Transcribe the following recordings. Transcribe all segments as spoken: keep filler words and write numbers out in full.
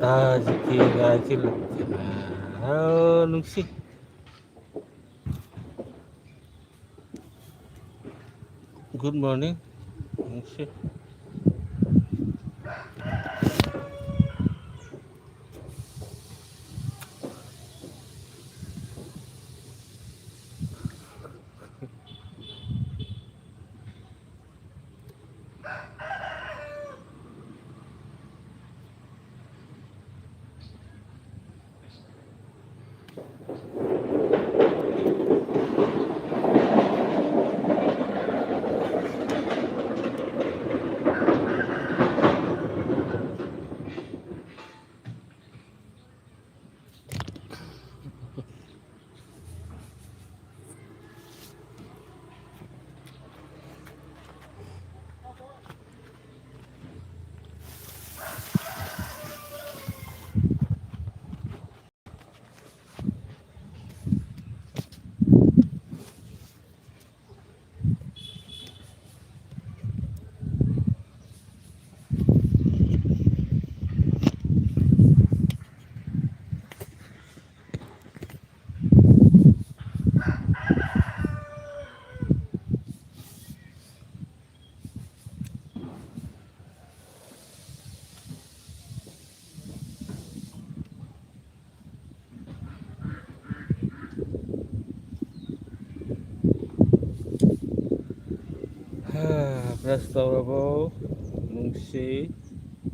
ꯇꯥꯁꯤ ꯀꯦꯒꯥꯏꯁꯤ ꯂꯛꯇꯅ꯫ ꯑꯣ, ꯅꯨꯡꯁꯤ꯫ Good morning. ꯅꯨꯡꯁꯤ꯫ ꯕ꯭ꯔꯁ ꯇꯧꯔꯕꯣ? ꯅꯨꯡꯁꯤ꯫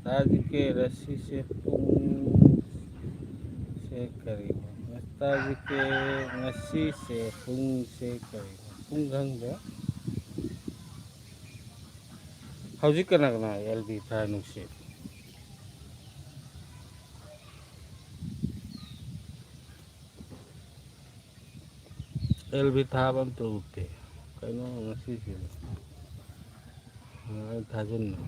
ꯇꯥꯖꯤꯛꯀꯦ ꯉꯁꯤꯁꯦ ꯄꯨꯡꯁꯦ ꯀꯔꯤꯅꯣ? ꯇꯥꯖꯤꯛꯀꯦ ꯉꯁꯤꯁꯦ ꯄꯨꯡꯁꯦ ꯀꯔꯤꯅꯣ? ꯄꯨꯡ ꯈꯪꯗꯦ꯫ ꯍꯧꯖꯤꯛ ꯀꯅꯥ ꯀꯅꯥ ꯑꯦꯜ ꯕꯤ ꯊꯥ ꯅꯨꯡꯁꯤ? ꯑꯦꯜ ꯕꯤ ꯊꯥꯕ ꯑꯝꯇ ꯎꯗꯦ꯫ ꯀꯩꯅꯣ ꯉꯁꯤꯁꯤꯕꯨ? ꯑꯩ ꯊꯥꯖꯤꯟꯕ꯫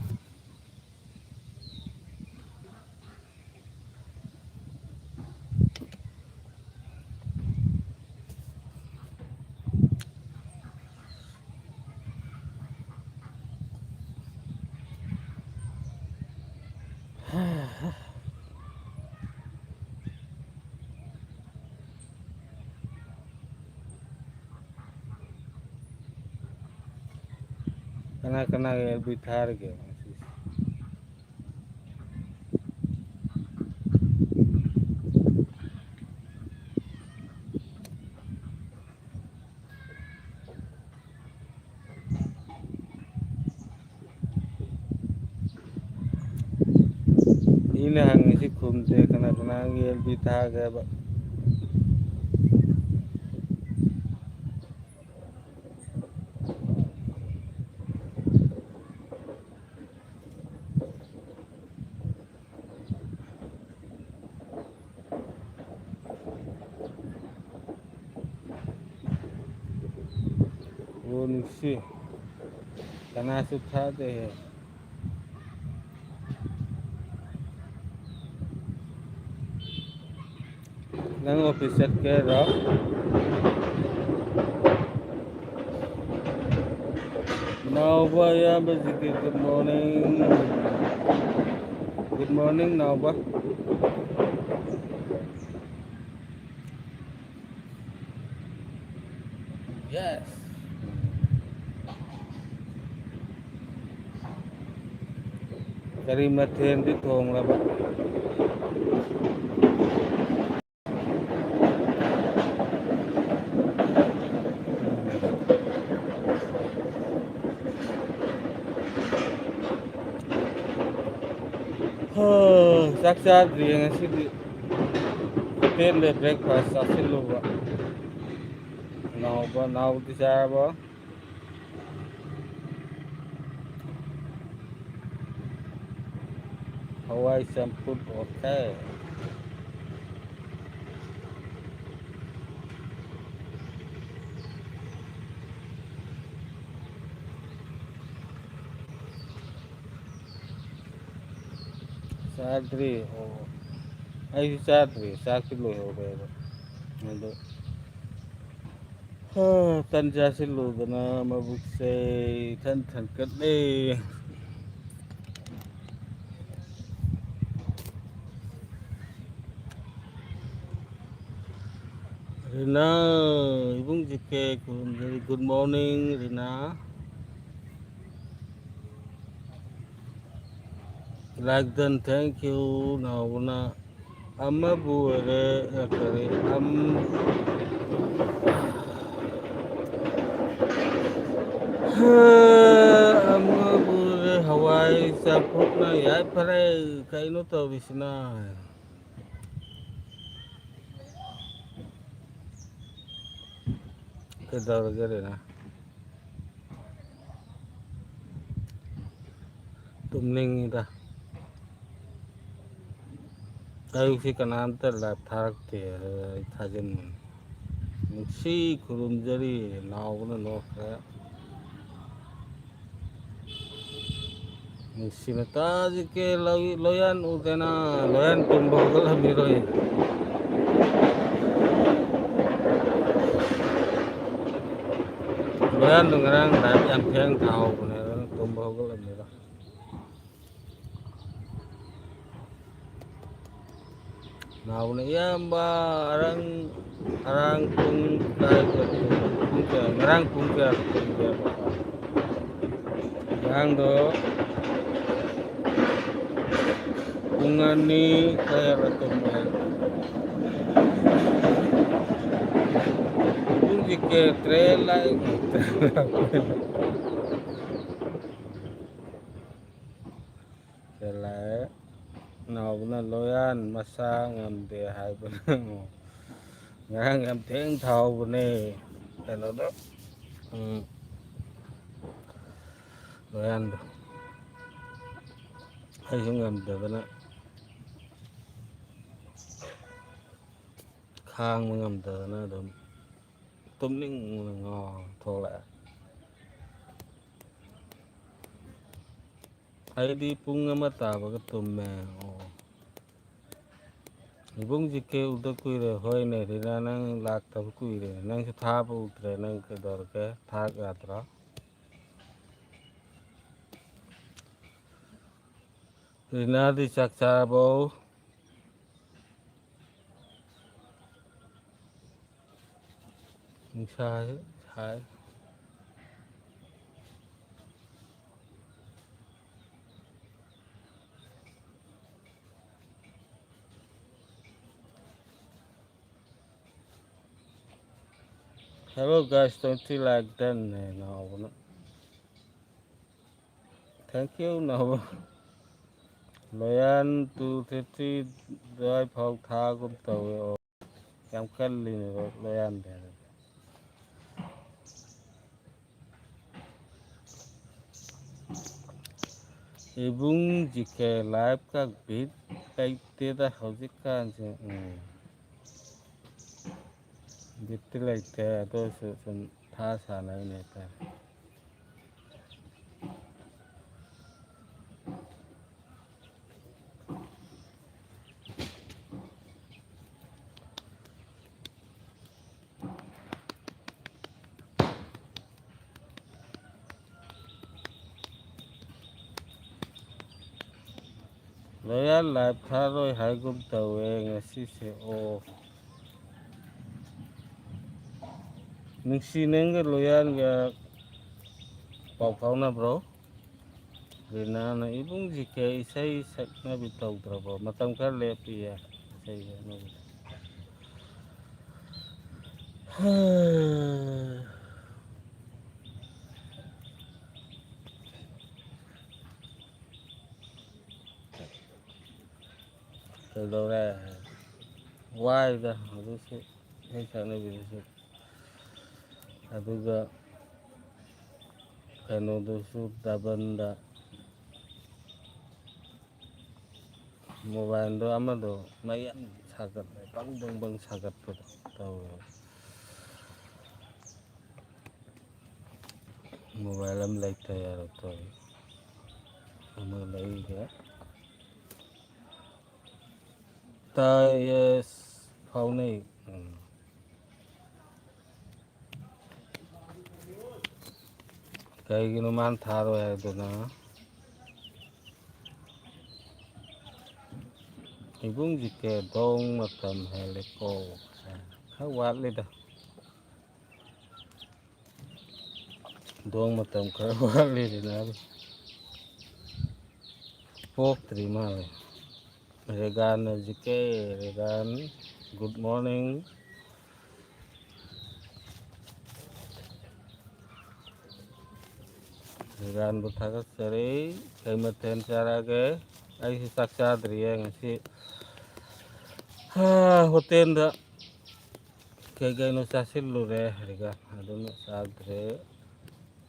ꯀꯅꯥ ꯀꯅꯥꯒꯤ ꯑꯦꯜ ꯕꯤ ꯊꯥꯔꯒꯦ ꯉꯁꯤꯁꯦ? ꯃꯤꯅ ꯍꯪꯉꯤꯁꯤ ꯈꯨꯝꯗꯦ꯫ ꯀꯅꯥ ꯀꯅꯥꯒꯤ ꯑꯦꯜ ꯕꯤ ꯊꯥꯒꯦꯕ? ꯑꯣ, ꯅꯨꯡꯁꯤ꯫ ꯀꯅꯥꯁꯨ ꯊꯥꯗꯦꯍꯦ꯫ ꯅꯪ ꯑꯣꯐꯤꯁ ꯆꯠꯀꯦꯔꯣ? ꯅꯥꯎꯕ ꯏꯌꯥꯝꯕ GK, good morning꯫ Good morning, ꯅꯥꯎꯕ꯫ Yes꯫ ꯀꯔꯤ ꯃꯊꯦꯜꯗꯤ ꯊꯣꯡꯂꯕ? ꯆꯥꯛ ꯆꯥꯗ꯭ꯔꯤꯌꯦ ꯉꯁꯤꯗꯤ꯫ ꯍꯣꯇꯦꯜꯗ breakfast ꯆꯥꯁꯤꯜꯂꯨꯕ꯫ ꯅꯥꯎꯕ, ꯅꯥꯎꯕꯗꯤ ꯆꯥꯔꯕꯣ? ꯍꯋꯥꯏ ꯆꯝꯐꯨꯠ, okay꯫ ꯆꯥꯗ꯭ꯔꯤ꯫ ꯑꯣ, ꯑꯩꯁꯨ ꯆꯥꯗ꯭ꯔꯤ꯫ ꯆꯥꯛꯇꯤ ꯂꯣꯏꯍꯧꯔꯦꯕ꯫ ꯑꯗꯣ, ꯍꯥ, ꯇꯟ ꯆꯥꯁꯤꯜꯂꯨꯗꯅ ꯃꯕꯨꯛꯁꯦ ꯏꯊꯟ ꯊꯟꯀꯠꯂꯦ꯫ ꯔꯤꯅꯥ, ꯏꯕꯨꯡ ꯖꯤ ꯀꯦ ꯈꯨꯔꯨꯝꯖꯔꯤ꯫ Good morning, Rina. Like done, thank you, ꯅꯥꯎꯕꯅ꯫ ꯑꯃꯕꯨ ꯑꯣꯏꯔꯦ, ꯑ, ꯀꯔꯤ, ꯑꯝ-, ꯑꯃꯕꯨ ꯑꯣꯏꯔꯦ, ꯍꯋꯥꯏ ꯆꯝꯐꯨꯠꯅ ꯌꯥꯏꯐꯔꯦ꯫ ꯀꯩꯅꯣ ꯇꯧꯔꯤꯁꯤꯅ? ꯀꯩꯗꯧꯔꯒꯦ, ꯔꯦꯅꯥ? ꯇꯨꯝꯅꯤꯡꯉꯤꯗ꯫ ꯑꯌꯨꯛꯁꯤ ꯀꯅꯥꯝꯇ live ꯊꯥꯔꯛꯇꯦ꯫ ꯑꯩ ꯊꯥꯖꯤꯟꯕꯅꯤ꯫ ꯅꯨꯡꯁꯤ ꯈꯨꯔꯨꯝꯖꯔꯤ꯫ ꯅꯥꯎꯕꯅ ꯅꯣꯛꯈ꯭ꯔꯦ꯫ ꯅꯨꯡꯁꯤꯅ ꯇꯥꯖꯤꯛꯀꯦ ꯂꯣꯏ-, ꯂꯣꯌꯥꯟ ꯎꯗꯅ, ꯂꯣꯌꯥꯟ ꯇꯨꯝꯕ ꯍꯧꯒꯠꯂꯝꯃꯤꯔꯣꯏ꯫ ꯂꯣꯌꯥꯟꯗꯣ ꯉꯔꯥꯡ live ꯌꯥꯝ ꯊꯦꯡ ꯊꯥꯍꯧꯕꯅꯦ, ꯑꯗꯨꯅ ꯇꯨꯝꯕ ꯍꯧꯒꯠꯂꯝꯃꯤꯔꯣꯏ꯫ ꯅꯥꯎꯅ ꯏꯌꯥꯝꯕ, ꯑꯔꯥꯡ, ꯑꯔꯥꯡ ꯄꯨꯡ ꯀꯌꯥꯗ ꯇꯨꯝ-, ꯄꯨꯡ ꯀꯌꯥ, ꯉꯔꯥꯡ ꯄꯨꯡ ꯀꯌꯥꯗ ꯇꯨꯝꯒꯦꯕ? ꯉꯔꯥꯡꯗꯣ ꯄꯨꯡ ꯑꯅꯤ ꯀꯌꯥꯗ ꯇꯨꯝꯃꯦ? ꯄꯨꯡꯁꯤ ꯀꯌꯥ, ꯇꯔꯦꯠ ꯂꯥꯛꯏ꯫ ꯇꯔꯦꯠ ꯂꯥꯛꯑꯦ꯫ ꯅꯥꯎꯕ ꯅ ꯂꯣꯌꯥꯟ ꯃꯁꯥ ꯉꯝꯗꯦ ꯍꯥꯏꯕꯅ ꯉꯔꯥꯡ ꯌꯥꯝ ꯊꯦꯡ ꯊꯥꯍꯧꯕꯅꯦ꯫ ꯀꯩꯅꯣꯗꯣ, ꯎꯝ, ꯂꯣꯌꯥꯟꯗꯣ꯫ ꯑꯩꯁꯨ ꯉꯝꯗꯗꯅ, ꯈꯥꯡꯕ ꯉꯝꯗꯗꯅ ꯑꯗꯨꯝ ꯇꯨꯝꯅꯤꯡꯕꯅ ꯉꯥꯎꯔ ꯊꯣꯛꯂꯛꯑꯦ꯫ ꯑꯩꯗꯤ ꯄꯨꯡ ꯑꯃ ꯇꯥꯕꯒ ꯇꯨꯝꯃꯦ꯫ ꯑꯣ꯫ ꯏꯕꯨꯡ ꯖꯤ ꯀꯦ ꯎꯗ ꯀꯨꯏꯔꯦ꯫ ꯍꯣꯏꯅꯦ, ꯔꯤꯅꯥ, ꯅꯪ ꯂꯥꯛꯇꯕ ꯀꯨꯏꯔꯦ꯫ ꯅꯪꯁꯨ ꯊꯥꯕ ꯎꯗ꯭ꯔꯦ꯫ ꯅꯪ ꯀꯩꯗꯧꯔꯒꯦ? ꯊꯥꯔꯛ ꯌꯥꯗ꯭ꯔꯣ? ꯔꯤꯅꯥꯗꯤ ꯆꯥꯛ ꯆꯥꯔꯕꯣ? ꯅꯨꯡꯁꯥꯁꯦ ꯁꯥꯏ꯫ Hello guys, twenty like done ꯅꯦ ꯅꯥꯎꯕꯅ꯫ Thank you ꯅꯥꯎꯕ꯫ ꯂꯣꯌꯥꯟ two fifty ꯑꯗꯨꯋꯥꯏ ꯐꯥꯎ ꯊꯥꯒꯨꯝ ꯇꯧꯋꯦ꯫ ꯑꯣ, ꯌꯥꯝ ꯀꯜꯂꯤꯅꯦꯕ ꯂꯣꯌꯥꯟꯗꯤ꯫ ꯏꯕꯨꯡ ꯖꯤ ꯀꯦ ꯂꯥꯏꯐꯀ ꯕꯤꯠ ꯂꯩꯇꯦꯗ ꯍꯧꯖꯤꯛꯀꯥꯟꯁꯦ꯫ ꯎꯝ꯫ ꯕꯤꯠꯇꯤ ꯂꯩꯇꯦ, ꯑꯗꯨ ꯑꯣꯏꯔꯁꯨ ꯁꯨꯝ ꯊꯥ ꯁꯥꯟꯅꯔꯤꯅꯦ ꯍꯥꯏꯇꯥꯔꯦ꯫ ꯂꯣꯌꯥꯜ ꯂꯥꯏꯐ ꯊꯥꯔꯣꯏ ꯍꯥꯏꯒꯨꯝ ꯇꯧꯋꯦ ꯉꯁꯤꯁꯦ꯫ ꯑꯣ꯫ ꯅꯨꯡꯁꯤ, ꯅꯪꯒ ꯂꯣꯌꯥꯜꯒ ꯄꯥꯎ ꯐꯥꯎꯅꯕ꯭ꯔꯣ? ꯔꯤꯅꯥꯅ, "ꯏꯕꯨꯡ ꯖꯤ ꯀꯦ ꯏꯁꯩ ꯁꯛꯅꯕꯤ ꯇꯧꯗ꯭ꯔꯕꯣ? ꯃꯇꯝ ꯈꯔ ꯂꯦꯞꯄꯤꯌꯦ ꯏꯁꯩ ꯁꯛꯅꯕꯤ꯫" ꯀꯩꯗꯧꯔꯦ? ꯋꯥꯏꯗ ꯑꯗꯨꯁꯨ, ꯏꯁꯩ ꯁꯛꯅꯕꯤꯗꯨꯁꯨ꯫ ꯑꯗꯨꯒ ꯀꯩꯅꯣꯗꯨꯁꯨ ꯗꯕꯟꯗ꯫ ꯃꯣꯕꯥꯏꯜꯗꯣ ꯑꯃꯗꯣ ꯃꯩ ꯌꯥꯝ ꯁꯥꯒꯠꯂꯦ, ꯕꯪ ꯕꯪ ꯕꯪ ꯁꯥꯒꯠꯄꯗꯣ ꯇꯧꯋꯦ꯫ ꯃꯣꯕꯥꯏꯜ ꯑꯃ ꯂꯩꯇ ꯌꯥꯔꯣꯏ ꯇꯧꯔꯤ꯫ ꯑꯃ ꯂꯩꯒꯦ꯫ ꯇꯥꯏ, ꯌꯦꯁ, ꯐꯥꯎꯅꯩ꯫ ꯎꯝ꯫ ꯀꯩꯒꯤꯅꯣ ꯃꯥꯅ ꯊꯥꯔꯣꯏ ꯍꯥꯏꯗꯨꯅ? ꯏꯕꯨꯡꯁꯤ ꯀꯦ ꯗꯣꯡ ꯃꯇꯝ ꯍꯦꯜꯂꯦꯀꯣ꯫ ꯈꯔ ꯋꯥꯠꯂꯤꯗ꯫ ꯗꯣꯡ ꯃꯇꯝ ꯈꯔ ꯋꯥꯠꯂꯤꯗꯅ꯫ ꯄꯣꯛꯇ꯭ꯔꯤ ꯃꯥꯜꯂꯦ꯫ ꯔꯦꯒꯥꯟ ꯍꯧꯖꯤꯛꯀꯤ ꯔꯦꯒꯥꯟ, good morning꯫ ꯔꯦꯒꯥꯟꯕꯨ ꯊꯥꯒꯠꯆꯔꯤ꯫ ꯀꯩ ꯃꯊꯦꯜ ꯆꯥꯔꯛꯑꯒꯦ? ꯑꯩꯁꯨ ꯆꯥꯛ ꯆꯥꯗ꯭ꯔꯤꯌꯦ ꯉꯁꯤ꯫ ꯍꯥ, ꯍꯣꯇꯦꯜꯗ ꯀꯩ ꯀꯩꯅꯣ ꯆꯥꯁꯤꯜꯂꯨꯔꯦ, ꯔꯦꯒꯥꯟ, ꯑꯗꯨꯅ ꯆꯥꯗ꯭ꯔꯦ꯫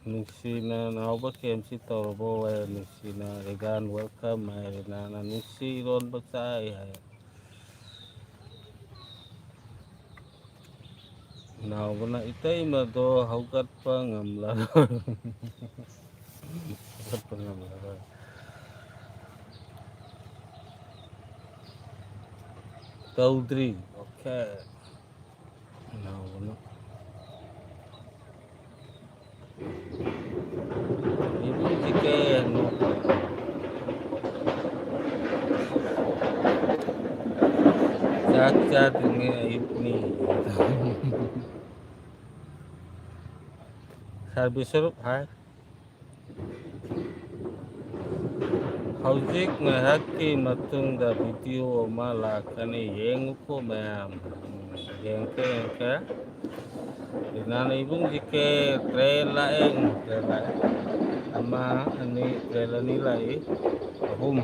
ꯅꯨꯡꯁꯤꯅ ꯅꯥꯎꯕ ꯀꯦꯝꯁꯤ ꯇꯧꯔꯕꯣ ꯍꯥꯏ, ꯅꯨꯡꯁꯤꯅ ꯔꯦꯒꯥꯟ welcome ꯍꯥꯏꯔꯦ, ꯅꯥꯅ ꯅꯨꯡꯁꯤ ꯏꯔꯣꯟꯕ ꯆꯥꯏ ꯍꯥꯏ꯫ ꯅꯥꯎꯕꯅ ꯏꯇꯩꯃꯗꯣ ꯍꯧꯒꯠꯄ ꯉꯝꯂꯔꯣꯏ꯫ ꯍꯧꯒꯠꯄ ꯉꯝꯂꯔꯣꯏ꯫ ꯇꯧꯗ꯭ꯔꯤ꯫ ꯑꯣꯀꯦ꯫ ꯅꯥꯎꯕꯅ꯫ ꯏꯕꯨꯡꯁꯤ ꯀꯩ ꯍꯥꯏꯅꯣ? ꯆꯥꯛ ꯆꯥꯗ꯭ꯔꯤꯉꯩ ꯑꯌꯨꯛꯅꯤ꯫ ꯁꯥꯔ ꯕꯤꯁꯣꯔꯨꯞ ꯍꯥꯏ꯫ ꯍꯧꯖꯤꯛ ꯉꯥꯏꯍꯥꯛꯀꯤ ꯃꯇꯨꯡꯗ video ꯑꯃ ꯂꯥꯛꯀꯅꯤ, ꯌꯦꯡꯉꯨꯀꯣ ꯃꯌꯥꯝ꯫ ꯎꯝ, ꯌꯦꯡꯀꯦ, ꯌꯦꯡꯀꯦ꯫ ꯏꯅꯥꯅ ꯏꯕꯨꯡꯁꯤ ꯀꯦ train ꯂꯥꯛꯑꯦ, ꯎꯝ, train ꯂꯥꯛꯑꯦ꯫ ꯑꯃ, ꯑꯅꯤ, train ꯑꯅꯤ ꯂꯥꯛꯏ꯫ ꯑꯍꯨꯝ꯫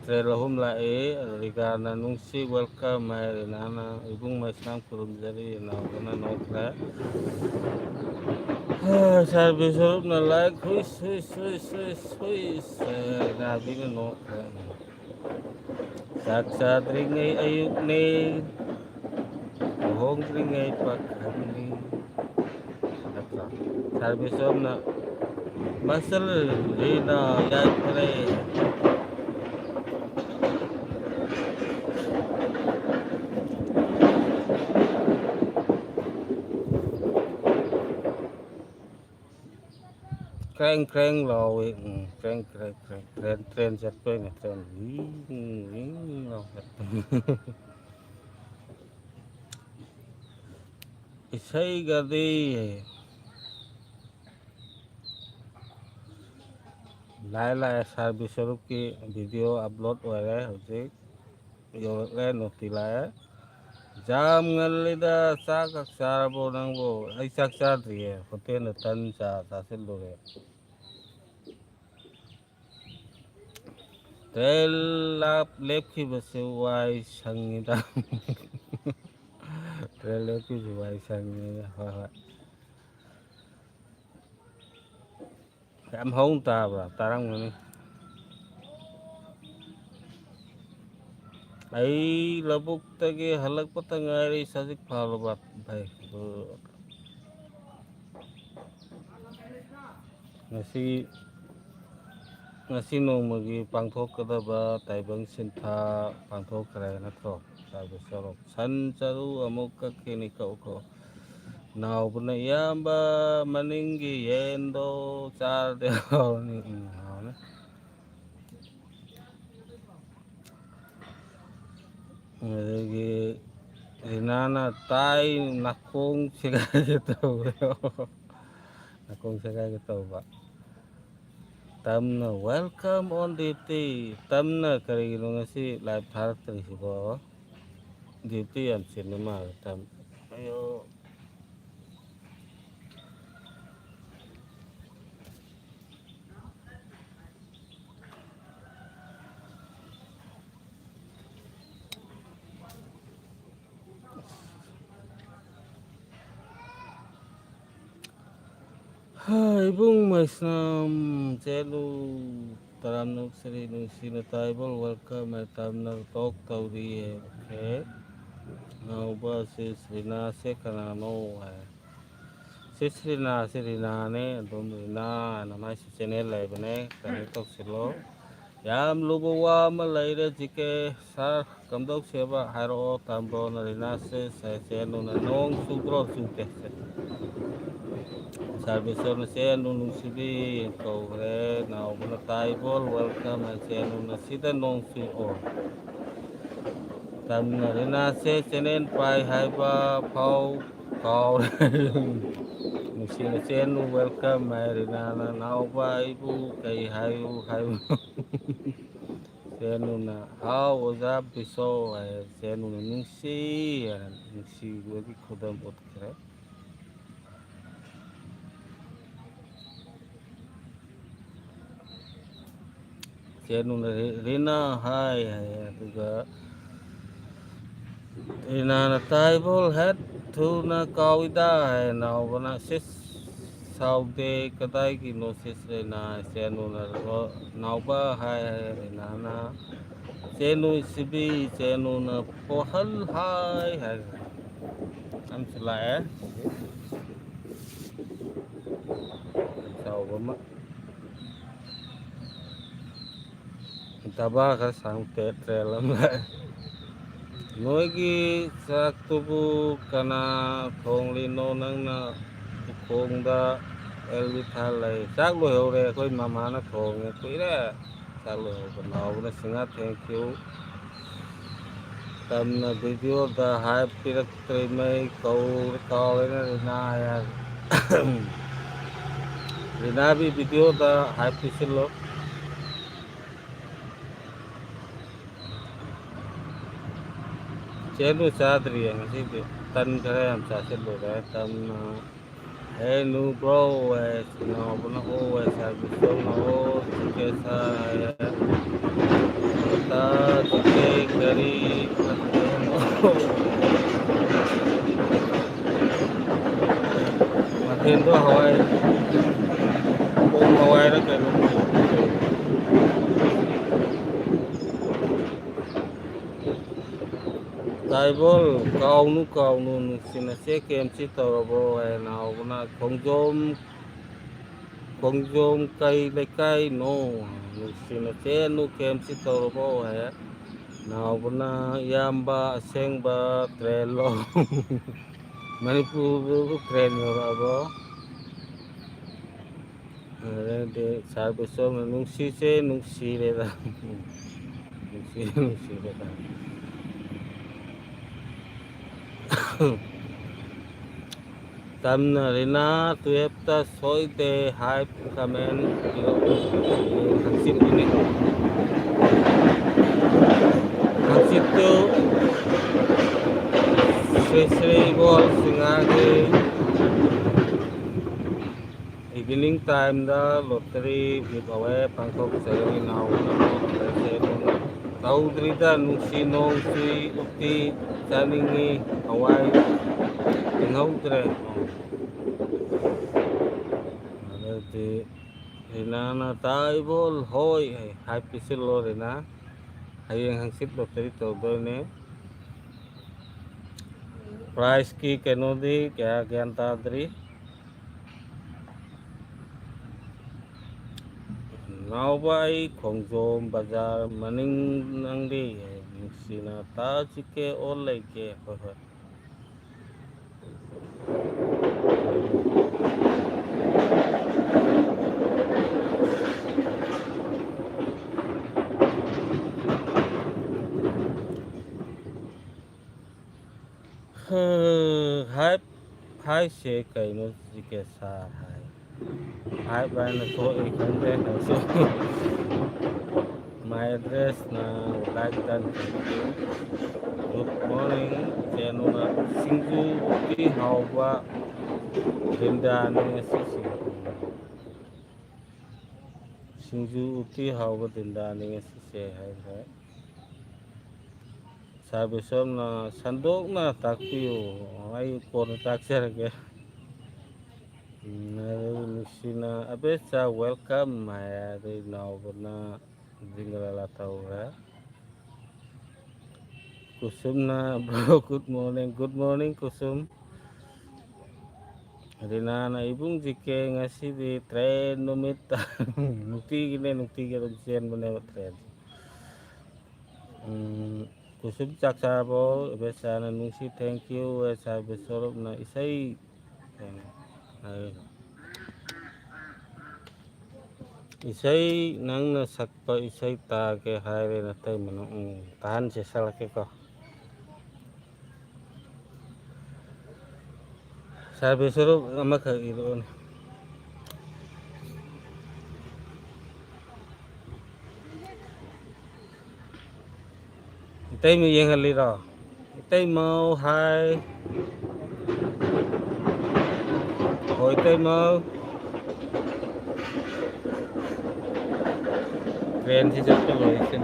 ꯇ꯭ꯔꯦꯟ ꯑꯍꯨꯝ ꯂꯥꯛꯑꯦ꯫ ꯔꯤꯒꯥꯅ ꯅꯨꯡꯁꯤ welcome ꯍꯥꯏꯔꯦ, ꯅꯍꯥꯟꯅ ꯏꯕꯨꯡ ꯃꯩꯁꯅꯥꯝ ꯈꯨꯔꯨꯝꯖꯔꯤ, ꯏꯅꯥꯎꯕꯅ ꯅꯣꯛꯈ꯭ꯔꯦ꯫ ꯁꯥꯔ ꯕꯤꯁꯣꯔꯨꯞꯅ like ꯍꯨꯏꯁ ꯍꯨꯏꯁ ꯍꯨꯏꯁ ꯍꯨꯏꯁ ꯍꯨꯏꯁ, ꯅꯥꯕꯤꯅ ꯅꯣꯛꯈ꯭ꯔꯦ꯫ ꯆꯥꯛ ꯆꯥꯗ꯭ꯔꯤꯉꯩ ꯑꯌꯨꯛꯅꯤ, ꯂꯨꯍꯣꯡꯗ꯭ꯔꯤꯉꯩ ꯄꯥꯈꯪꯅꯤ꯫ ꯅꯠꯇ꯭ꯔꯣ? ꯁꯥꯔ ꯕꯤꯁꯣꯝꯅ ꯃꯁꯜ ꯂꯤꯅ ꯌꯥꯏꯐꯔꯦ꯫ ꯀ꯭ꯔꯦꯡ ꯀ꯭ꯔꯦꯡ ꯂꯥꯎꯏ꯫ ꯎꯝ, ꯀ꯭ꯔꯦꯡ ꯀ꯭ꯔꯦꯡ ꯀ꯭ꯔꯦꯡ꯫ ꯇ꯭ꯔꯦꯟ, ꯇ꯭ꯔꯦꯟ ꯆꯠꯄꯩꯅꯦ, ꯇ꯭ꯔꯦꯟ ꯋꯤꯡ ꯋꯤꯡ ꯂꯥꯎ ꯆꯠꯄ꯫ ꯏꯁꯩꯒꯗꯤ ꯂꯥꯛꯑꯦ, ꯂꯥꯛꯑꯦ, ꯁꯥꯔ ꯕꯤꯁꯣꯔꯨꯞꯀꯤ video upload ꯑꯣꯏꯔꯦ ꯍꯧꯖꯤꯛ꯫ ꯌꯧꯔꯛꯂꯦ, ꯅꯣꯇꯤ ꯂꯥꯛꯑꯦ꯫ ꯌꯥꯝ ꯉꯜꯂꯤꯗ, ꯆꯥꯛ ꯈꯛ ꯆꯥꯔꯕꯣ ꯅꯪꯕꯨ? ꯑꯩ ꯆꯥꯛ ꯆꯥꯗ꯭ꯔꯤꯌꯦ, ꯍꯣꯇꯦꯜꯗ ꯇꯟ ꯆꯥ ꯆꯥꯁꯤꯜꯂꯨꯔꯦ꯫ ꯇ꯭ꯔꯦꯟ ꯂꯥꯞ-, ꯂꯦꯞꯈꯤꯕꯁꯦ ꯋꯥꯏ ꯁꯪꯉꯤꯗ꯫ ꯇ꯭ꯔꯦꯟ ꯂꯦꯞꯈꯤꯕꯁꯦ ꯋꯥꯏ ꯁꯪꯉꯤ, ꯍꯣꯏ, ꯍꯣꯏ꯫ ꯌꯥꯝ ꯍꯧꯅ ꯇꯥꯕ꯭ꯔꯥ? ꯇꯥꯔꯝꯒꯅꯤ꯫ ꯑꯩ ꯂꯧꯕꯨꯛꯇꯒꯤ ꯍꯜꯂꯛꯄꯇ ꯉꯥꯏꯔꯤ, ꯁꯖꯤꯛ ꯐꯥꯜꯂꯨꯕ꯫ ꯐꯩ꯫ ꯑꯗꯨ ꯉꯁꯤ, ꯉꯁꯤ ꯅꯣꯡꯃꯒꯤ ꯄꯥꯡꯊꯣꯛꯀꯗꯕ ꯇꯥꯏꯕꯪ ꯁꯤꯟꯊꯥ ꯄꯥꯡꯊꯣꯛꯈ꯭ꯔꯦ ꯅꯠꯇ꯭ꯔꯣ? ꯁꯥꯔ ꯕꯤꯁꯣꯔꯨꯞ꯫ ꯁꯟ ꯆꯔꯨ ꯑꯃꯨꯛ ꯀꯛꯈꯤꯅꯤ, ꯀꯛꯎ, ꯀꯛꯎ꯫ ꯅꯥꯎꯕꯅ, "ꯏꯌꯥꯝꯕ, ꯃꯅꯤꯡꯒꯤ ꯌꯦꯟꯗꯣ ꯆꯥꯔꯗꯤ ꯍꯥꯎꯅꯤ꯫" ꯎꯝ, ꯍꯥꯎꯅꯤ꯫ ꯑꯗꯒꯤ ꯔꯤꯅꯥꯅ, "ꯇꯥꯏ, ꯅꯥꯀꯣꯡ ꯁꯦꯒꯥꯏꯒꯦ ꯇꯧꯋꯦ꯫" ꯅꯥꯀꯣꯡ ꯁꯦꯒꯥꯏꯒꯦ ꯇꯧꯕ꯫ ꯇꯝꯅ, "Welcome on duty꯫" ꯇꯝꯅ ꯀꯔꯤꯒꯤꯅꯣ ꯉꯁꯤ live ꯊꯥꯔꯛꯇ꯭ꯔꯤꯁꯤꯕꯣ? Duty ꯌꯥꯝ ꯆꯤꯟꯕ ꯃꯥꯜꯂꯦ ꯇꯝ꯫ ꯑꯌꯣ꯫ ꯏꯕꯨꯡ ꯃꯩꯁꯅꯥꯝ ꯆꯦꯜꯂꯨ꯫ ꯇꯔꯥꯝꯅ ꯑꯣꯛꯆꯔꯤ ꯅꯨꯡꯁꯤꯅ ꯇꯥꯏꯕꯣꯜ, welcome ꯍꯥꯏ ꯇꯥꯝꯅ talk ꯇꯧꯔꯤꯌꯦ꯫ Okay꯫ ꯑꯅꯧꯕ ꯁꯤ ꯔꯤꯅꯥꯁꯦ ꯀꯅꯥꯅꯣ ꯍꯥꯏ꯫ ꯁꯤ ꯔꯤꯅꯥꯁꯦ ꯔꯤꯅꯥꯅꯦ, ꯑꯗꯨꯝ ꯔꯤꯅꯥ ꯍꯥꯏꯅ ꯃꯥꯏꯁꯨ channel ꯂꯩꯕꯅꯦ, connect ꯇꯧꯁꯤꯜꯂꯣ꯫ ꯌꯥꯝ ꯂꯨꯕ ꯋꯥ ꯑꯃ ꯂꯩꯔꯦ, ꯖꯤ ꯀꯦ꯫ ꯁꯥꯔ, ꯀꯝꯗꯧꯁꯦꯕ ꯍꯥꯏꯔꯛꯑꯣ꯫ ꯇꯥꯝꯕ꯭ꯔꯣꯅ ꯔꯤꯅꯥꯁꯦ ꯁꯦ-, ꯆꯦꯅꯨꯅ ꯅꯣꯡ ꯆꯨꯗ꯭ꯔꯣ? ꯆꯨꯗꯦ ꯁꯦ꯫ ꯁꯥꯔ ꯕꯤꯁꯣꯅ ꯆꯦꯅꯨ ꯅꯨꯡꯁꯤꯕꯤ ꯀꯧꯈ꯭ꯔꯦ꯫ ꯅꯥꯎꯕꯅ ꯇꯥꯏꯕꯣꯜ, welcome ꯍꯥꯏ꯫ ꯆꯦꯅꯨꯅ ꯁꯤꯗ ꯅꯣꯡ ꯆꯨ-, ꯑꯣ꯫ ꯇꯝꯅ ꯔꯤꯅꯥꯁꯦ channel ꯄꯥꯏ ꯍꯥꯏꯕ ꯐꯥꯎ ꯀꯥꯎꯔꯦ꯫ ꯅꯨꯡꯁꯤꯅ ꯆꯦꯅꯨ welcome ꯍꯥꯏ꯫ ꯔꯤꯅꯥꯅ ꯅꯥꯎꯕ ꯑꯩꯕꯨ ꯀꯩ ꯍꯥꯏꯌꯨ ꯍꯥꯏꯕꯅꯣ? ꯆꯦꯅꯨꯅ ꯍꯥꯎ ꯑꯣꯖꯥ ꯕꯤꯁꯣ ꯍꯥꯏ꯫ ꯆꯦꯅꯨꯅ ꯅꯨꯡꯁꯤ ꯍꯥꯏꯅ ꯅꯨꯡꯁꯤꯕꯒꯤ ꯈꯨꯗꯝ ꯎꯠꯈ꯭ꯔꯦ꯫ ꯆꯦꯅꯨꯅ ꯔꯤ-, ꯔꯤꯅꯥ ꯍꯥꯏ ꯍꯥꯏ꯫ ꯑꯗꯨꯒ ꯔꯤꯅꯥꯅ ꯇꯥꯏꯕꯣꯜ ꯍꯦꯠ ꯊꯨꯅ ꯀꯥꯎꯏꯗ ꯍꯥꯏ꯫ ꯅꯥꯎꯕꯅ ꯁꯤꯁ ꯁꯥꯎꯗꯦ ꯀꯗꯥꯏꯒꯤꯅꯣ ꯁꯤꯁ ꯔꯤꯅꯥ? ꯆꯦꯅꯨꯅ ꯔꯣ-, ꯅꯥꯎꯕ ꯍꯥꯏ ꯍꯥꯏ꯫ ꯔꯤꯅꯥꯅ ꯆꯦꯅꯨ ꯁꯤꯕꯤ, ꯆꯦꯅꯨꯅ ꯄꯣꯍꯜ ꯍꯥꯏ ꯍꯥꯏ꯫ ꯑꯃꯁꯨ ꯂꯥꯛꯑꯦ꯫ ꯆꯥꯎꯕ ꯑꯃ꯫ ꯗꯕꯥ ꯈꯔ ꯁꯥꯡ ꯇꯦꯠ ꯇ꯭ꯔꯦꯜ ꯑꯃ ꯂꯥꯛꯑꯦ꯫ ꯅꯣꯏꯒꯤ ꯆꯥꯛꯇꯨꯕꯨ ꯀꯅꯥ ꯊꯣꯡꯂꯤꯅꯣ? ꯅꯪꯅ ꯎꯈꯣꯡꯗ ꯑꯦꯜ ꯕꯤ ꯊꯥ ꯂꯩ꯫ ꯆꯥꯛ ꯂꯣꯏꯍꯧꯔꯦ, ꯑꯩꯈꯣꯏ ꯃꯃꯥꯅ ꯊꯣꯡꯉꯦ꯫ ꯀꯨꯏꯔꯦ ꯆꯥꯛ ꯂꯣꯏꯍꯧꯕ꯫ ꯅꯥꯎꯕꯅ ꯁꯤꯡꯍꯥ thank you꯫ ꯇꯝꯅ video ꯗ hype ꯄꯤꯔꯛꯇ꯭ꯔꯤꯃꯩ ꯀꯧꯔ ꯀꯥꯎꯔꯦꯅ ꯔꯤꯅꯥ ꯍꯥꯏ꯫ ꯔꯤꯅꯥꯕꯤ video ꯗ hype ꯄꯤꯁꯤꯜꯂꯣ꯫ ꯆꯦꯅꯨ ꯆꯥꯗ꯭ꯔꯤꯌꯦ ꯉꯁꯤꯗꯤ꯫ ꯇꯟ ꯈꯔ ꯌꯥꯝ ꯆꯥꯁꯤꯜꯂꯨꯔꯦ꯫ ꯇꯟꯅ ꯍꯦ ꯅꯨ ꯕ꯭ꯔꯣ ꯍꯥꯏ, ꯅꯥꯎꯕꯅ ꯑꯣ ꯍꯥꯏ, ꯁꯥꯔ ꯕꯤꯁꯣꯅ ꯑꯣ, ꯖꯤ ꯀꯦ ꯁꯥꯔ ꯍꯥꯏ, ꯇꯥ ꯖꯤ ꯀꯦ ꯀꯔꯤ, ꯃꯗꯨ ꯀꯦꯟꯗꯣ ꯍꯋꯥꯏ, ꯄꯣꯡ ꯍꯋꯥꯏꯔ ꯀꯩꯅꯣ꯫ ꯇꯥꯏꯕꯣꯜ, ꯀꯥꯎꯅꯨ, ꯀꯥꯎꯅꯨ, ꯅꯨꯡꯁꯤꯅꯁꯦ ꯀꯦꯝꯁꯤ ꯇꯧꯔꯕꯣ ꯍꯥꯏꯅ ꯍꯧꯕꯅ ꯈꯣꯡꯖꯣꯝ, ꯈꯣꯡꯖꯣꯝ ꯀꯩ ꯂꯩꯀꯥꯏꯅꯣ? ꯅꯨꯡꯁꯤꯅꯁꯦ ꯅꯨ ꯀꯦꯝꯁꯤ ꯇꯧꯔꯕꯣ ꯍꯥꯏ꯫ ꯅꯥꯎꯕꯅ ꯏꯌꯥꯝꯕ ꯑꯁꯦꯡꯕ ꯇ꯭ꯔꯦꯟꯂꯣ? ꯃꯅꯤꯄꯨꯔꯗꯕꯨ ꯇ꯭ꯔꯦꯟ ꯌꯧꯔꯛꯑꯕꯣ? ꯑꯗꯩꯗꯤ ꯁꯥꯔ ꯕꯤꯁꯣꯝꯅ ꯅꯨꯡꯁꯤꯁꯦ ꯅꯨꯡꯁꯤꯔꯦꯗ꯫ ꯅꯨꯡꯁꯤ, ꯅꯨꯡꯁꯤꯔꯦꯗ꯫ ꯇꯝꯅ ꯔꯤꯅꯥ ꯇꯨꯌꯦꯞꯇ ꯁꯣꯏꯗꯦ ꯍꯥꯏ ꯀꯃꯦꯟ ꯄꯤꯔꯛꯎ꯫ ꯍꯪꯆꯤꯠꯀꯤꯅꯤ꯫ ꯍꯪꯆꯤꯠꯇꯨ ꯁ꯭ꯔꯤ ꯁ꯭ꯔꯤ ꯏꯕꯣꯜ ꯁꯤꯡꯍꯒꯤ ꯏꯚꯤꯅꯤꯡ ꯇꯥꯏꯝꯗ ꯂꯣꯇꯔꯤ ꯒꯤꯞ ꯑꯋꯦ ꯄꯥꯡꯊꯣꯛꯆꯒꯅꯤ꯫ ꯅꯥꯎꯕꯅ ꯇꯧꯗ꯭ꯔꯤꯗ ꯅꯨꯡꯁꯤ ꯅꯣꯡ ꯆꯨꯏ ꯎꯇꯤ ꯆꯥꯅꯤꯡꯉꯤ ꯍꯋꯥꯏ ꯐꯪꯍꯧꯗ꯭ꯔꯦ꯫ ꯑꯗꯨꯗꯤ ꯔꯤꯅꯥꯅ ꯇꯥꯏꯕꯣꯜ ꯍꯣꯏ ꯍꯥꯏ ꯄꯤꯁꯤꯜꯂꯣ ꯔꯤꯅꯥ꯫ ꯍꯌꯦꯡ ꯍꯪꯆꯤꯠ ꯂꯣꯇꯔꯤ ꯇꯧꯗꯣꯏꯅꯦ꯫ ꯄ꯭ꯔꯥꯏꯖꯀꯤ ꯀꯩꯅꯣꯗꯤ ꯀꯌꯥ ꯒ꯭ꯌꯥꯟ ꯇꯥꯗ꯭ꯔꯤ꯫ ꯅꯥꯎꯕ ꯑꯩ ꯈꯣꯡꯖꯣꯝ ꯕꯖꯥꯔ ꯃꯅꯤꯡ ꯅꯪꯗꯤ ꯅꯨꯡꯁꯤꯅ ꯇꯥꯁꯤ ꯀꯦ ꯑꯣ ꯂꯩꯒꯦ꯫ ꯍꯣꯏ ꯍꯣꯏ꯫ ꯍꯥꯏꯞ ꯍꯥꯏꯁꯦ ꯀꯩꯅꯣ ꯖꯤ ꯀꯦ ꯁꯥꯔ ꯍꯥꯏ? ꯍꯥꯏꯞ ꯍꯥꯏꯅ ꯊꯣꯛꯏ ꯈꯪꯗꯦ ꯅꯪꯁꯨ꯫ My address ꯅ like done ꯇꯧꯕꯤꯌꯨ꯫ Good morning ꯀꯩꯅꯣꯅ ꯁꯤꯡꯖꯨ ꯎꯇꯤ ꯍꯥꯎꯕ ꯗꯤꯟꯗꯥꯅꯤ ꯉꯁꯤꯁꯦ꯫ ꯁꯤꯡꯖꯨ ꯎꯇꯤ ꯍꯥꯎꯕ ꯗꯤꯟꯗꯥꯅꯤ ꯉꯁꯤꯁꯦ ꯍꯥꯏꯈ꯭ꯔꯦ꯫ ꯁꯥꯔ ꯕꯤꯁꯣꯝꯅ ꯁꯟꯗꯣꯛꯅ ꯇꯥꯛꯄꯤꯌꯨ, ꯑꯩ ꯀꯣꯟꯅ ꯇꯥꯛꯆꯔꯒꯦ꯫ ꯎꯝ, ꯑꯗꯨ ꯅꯨꯡꯁꯤꯅ ꯑꯕꯦꯆꯥ welcome ꯍꯥꯏ, ꯑꯗꯩ ꯅꯥꯎꯕꯅ ꯖꯤꯡꯒꯂꯥ ꯇꯧꯈ꯭ꯔꯦ꯫ ꯀꯨꯁꯨꯝꯅ bro, good morning, good morning ꯀꯨꯁꯨꯝ꯫ ꯔꯤꯅꯥꯅ ꯏꯕꯨꯡ ꯖꯤ ꯀꯦ ꯉꯁꯤꯗꯤ ꯇ꯭ꯔꯦꯟ ꯅꯨꯃꯤꯠ꯫ ꯅꯨꯡꯇꯤꯒꯤꯅꯦ, ꯅꯨꯡꯇꯤꯒꯤ ꯑꯗꯨꯝ ꯆꯦꯟꯕꯅꯦꯕ ꯇ꯭ꯔꯦꯟꯁꯦ꯫ ꯎꯝ, ꯀꯨꯁꯨꯝ ꯆꯥꯛ ꯆꯥꯔꯕꯣ? ꯑꯕꯦꯆꯥꯅ ꯅꯨꯡꯁꯤ thank you, ꯑꯦꯁ ꯑꯥꯔ ꯕꯤꯁꯣꯔꯨꯞꯅ ꯏꯁꯩ ꯀꯩꯅꯣ ꯍꯥꯏꯔꯤꯅꯣ? ꯏꯁꯩ ꯅꯪꯅ ꯁꯛꯄ ꯏꯁꯩ ꯇꯥꯒꯦ ꯍꯥꯏꯔꯦ ꯅꯇꯩꯃꯅ꯫ ꯎꯝ, ꯇꯥꯍꯟꯁꯦ, ꯁꯛꯂꯛꯀꯦꯀꯣ꯫ ꯁꯥꯔ ꯕꯤꯁꯣꯔꯨꯞ ꯑꯃꯈꯛ ꯏꯔꯛꯑꯣꯅꯦ꯫ ꯏꯇꯩꯃ ꯌꯦꯡꯍꯜꯂꯤꯔꯣ? ꯏꯇꯩꯃꯧ ꯍꯥꯏ꯫ ꯍꯣꯏ ꯏꯇꯩꯃꯧ꯫ ꯇ꯭ꯔꯦꯟꯁꯤ ꯆꯠꯄ ꯂꯣꯏꯁꯤꯟ꯫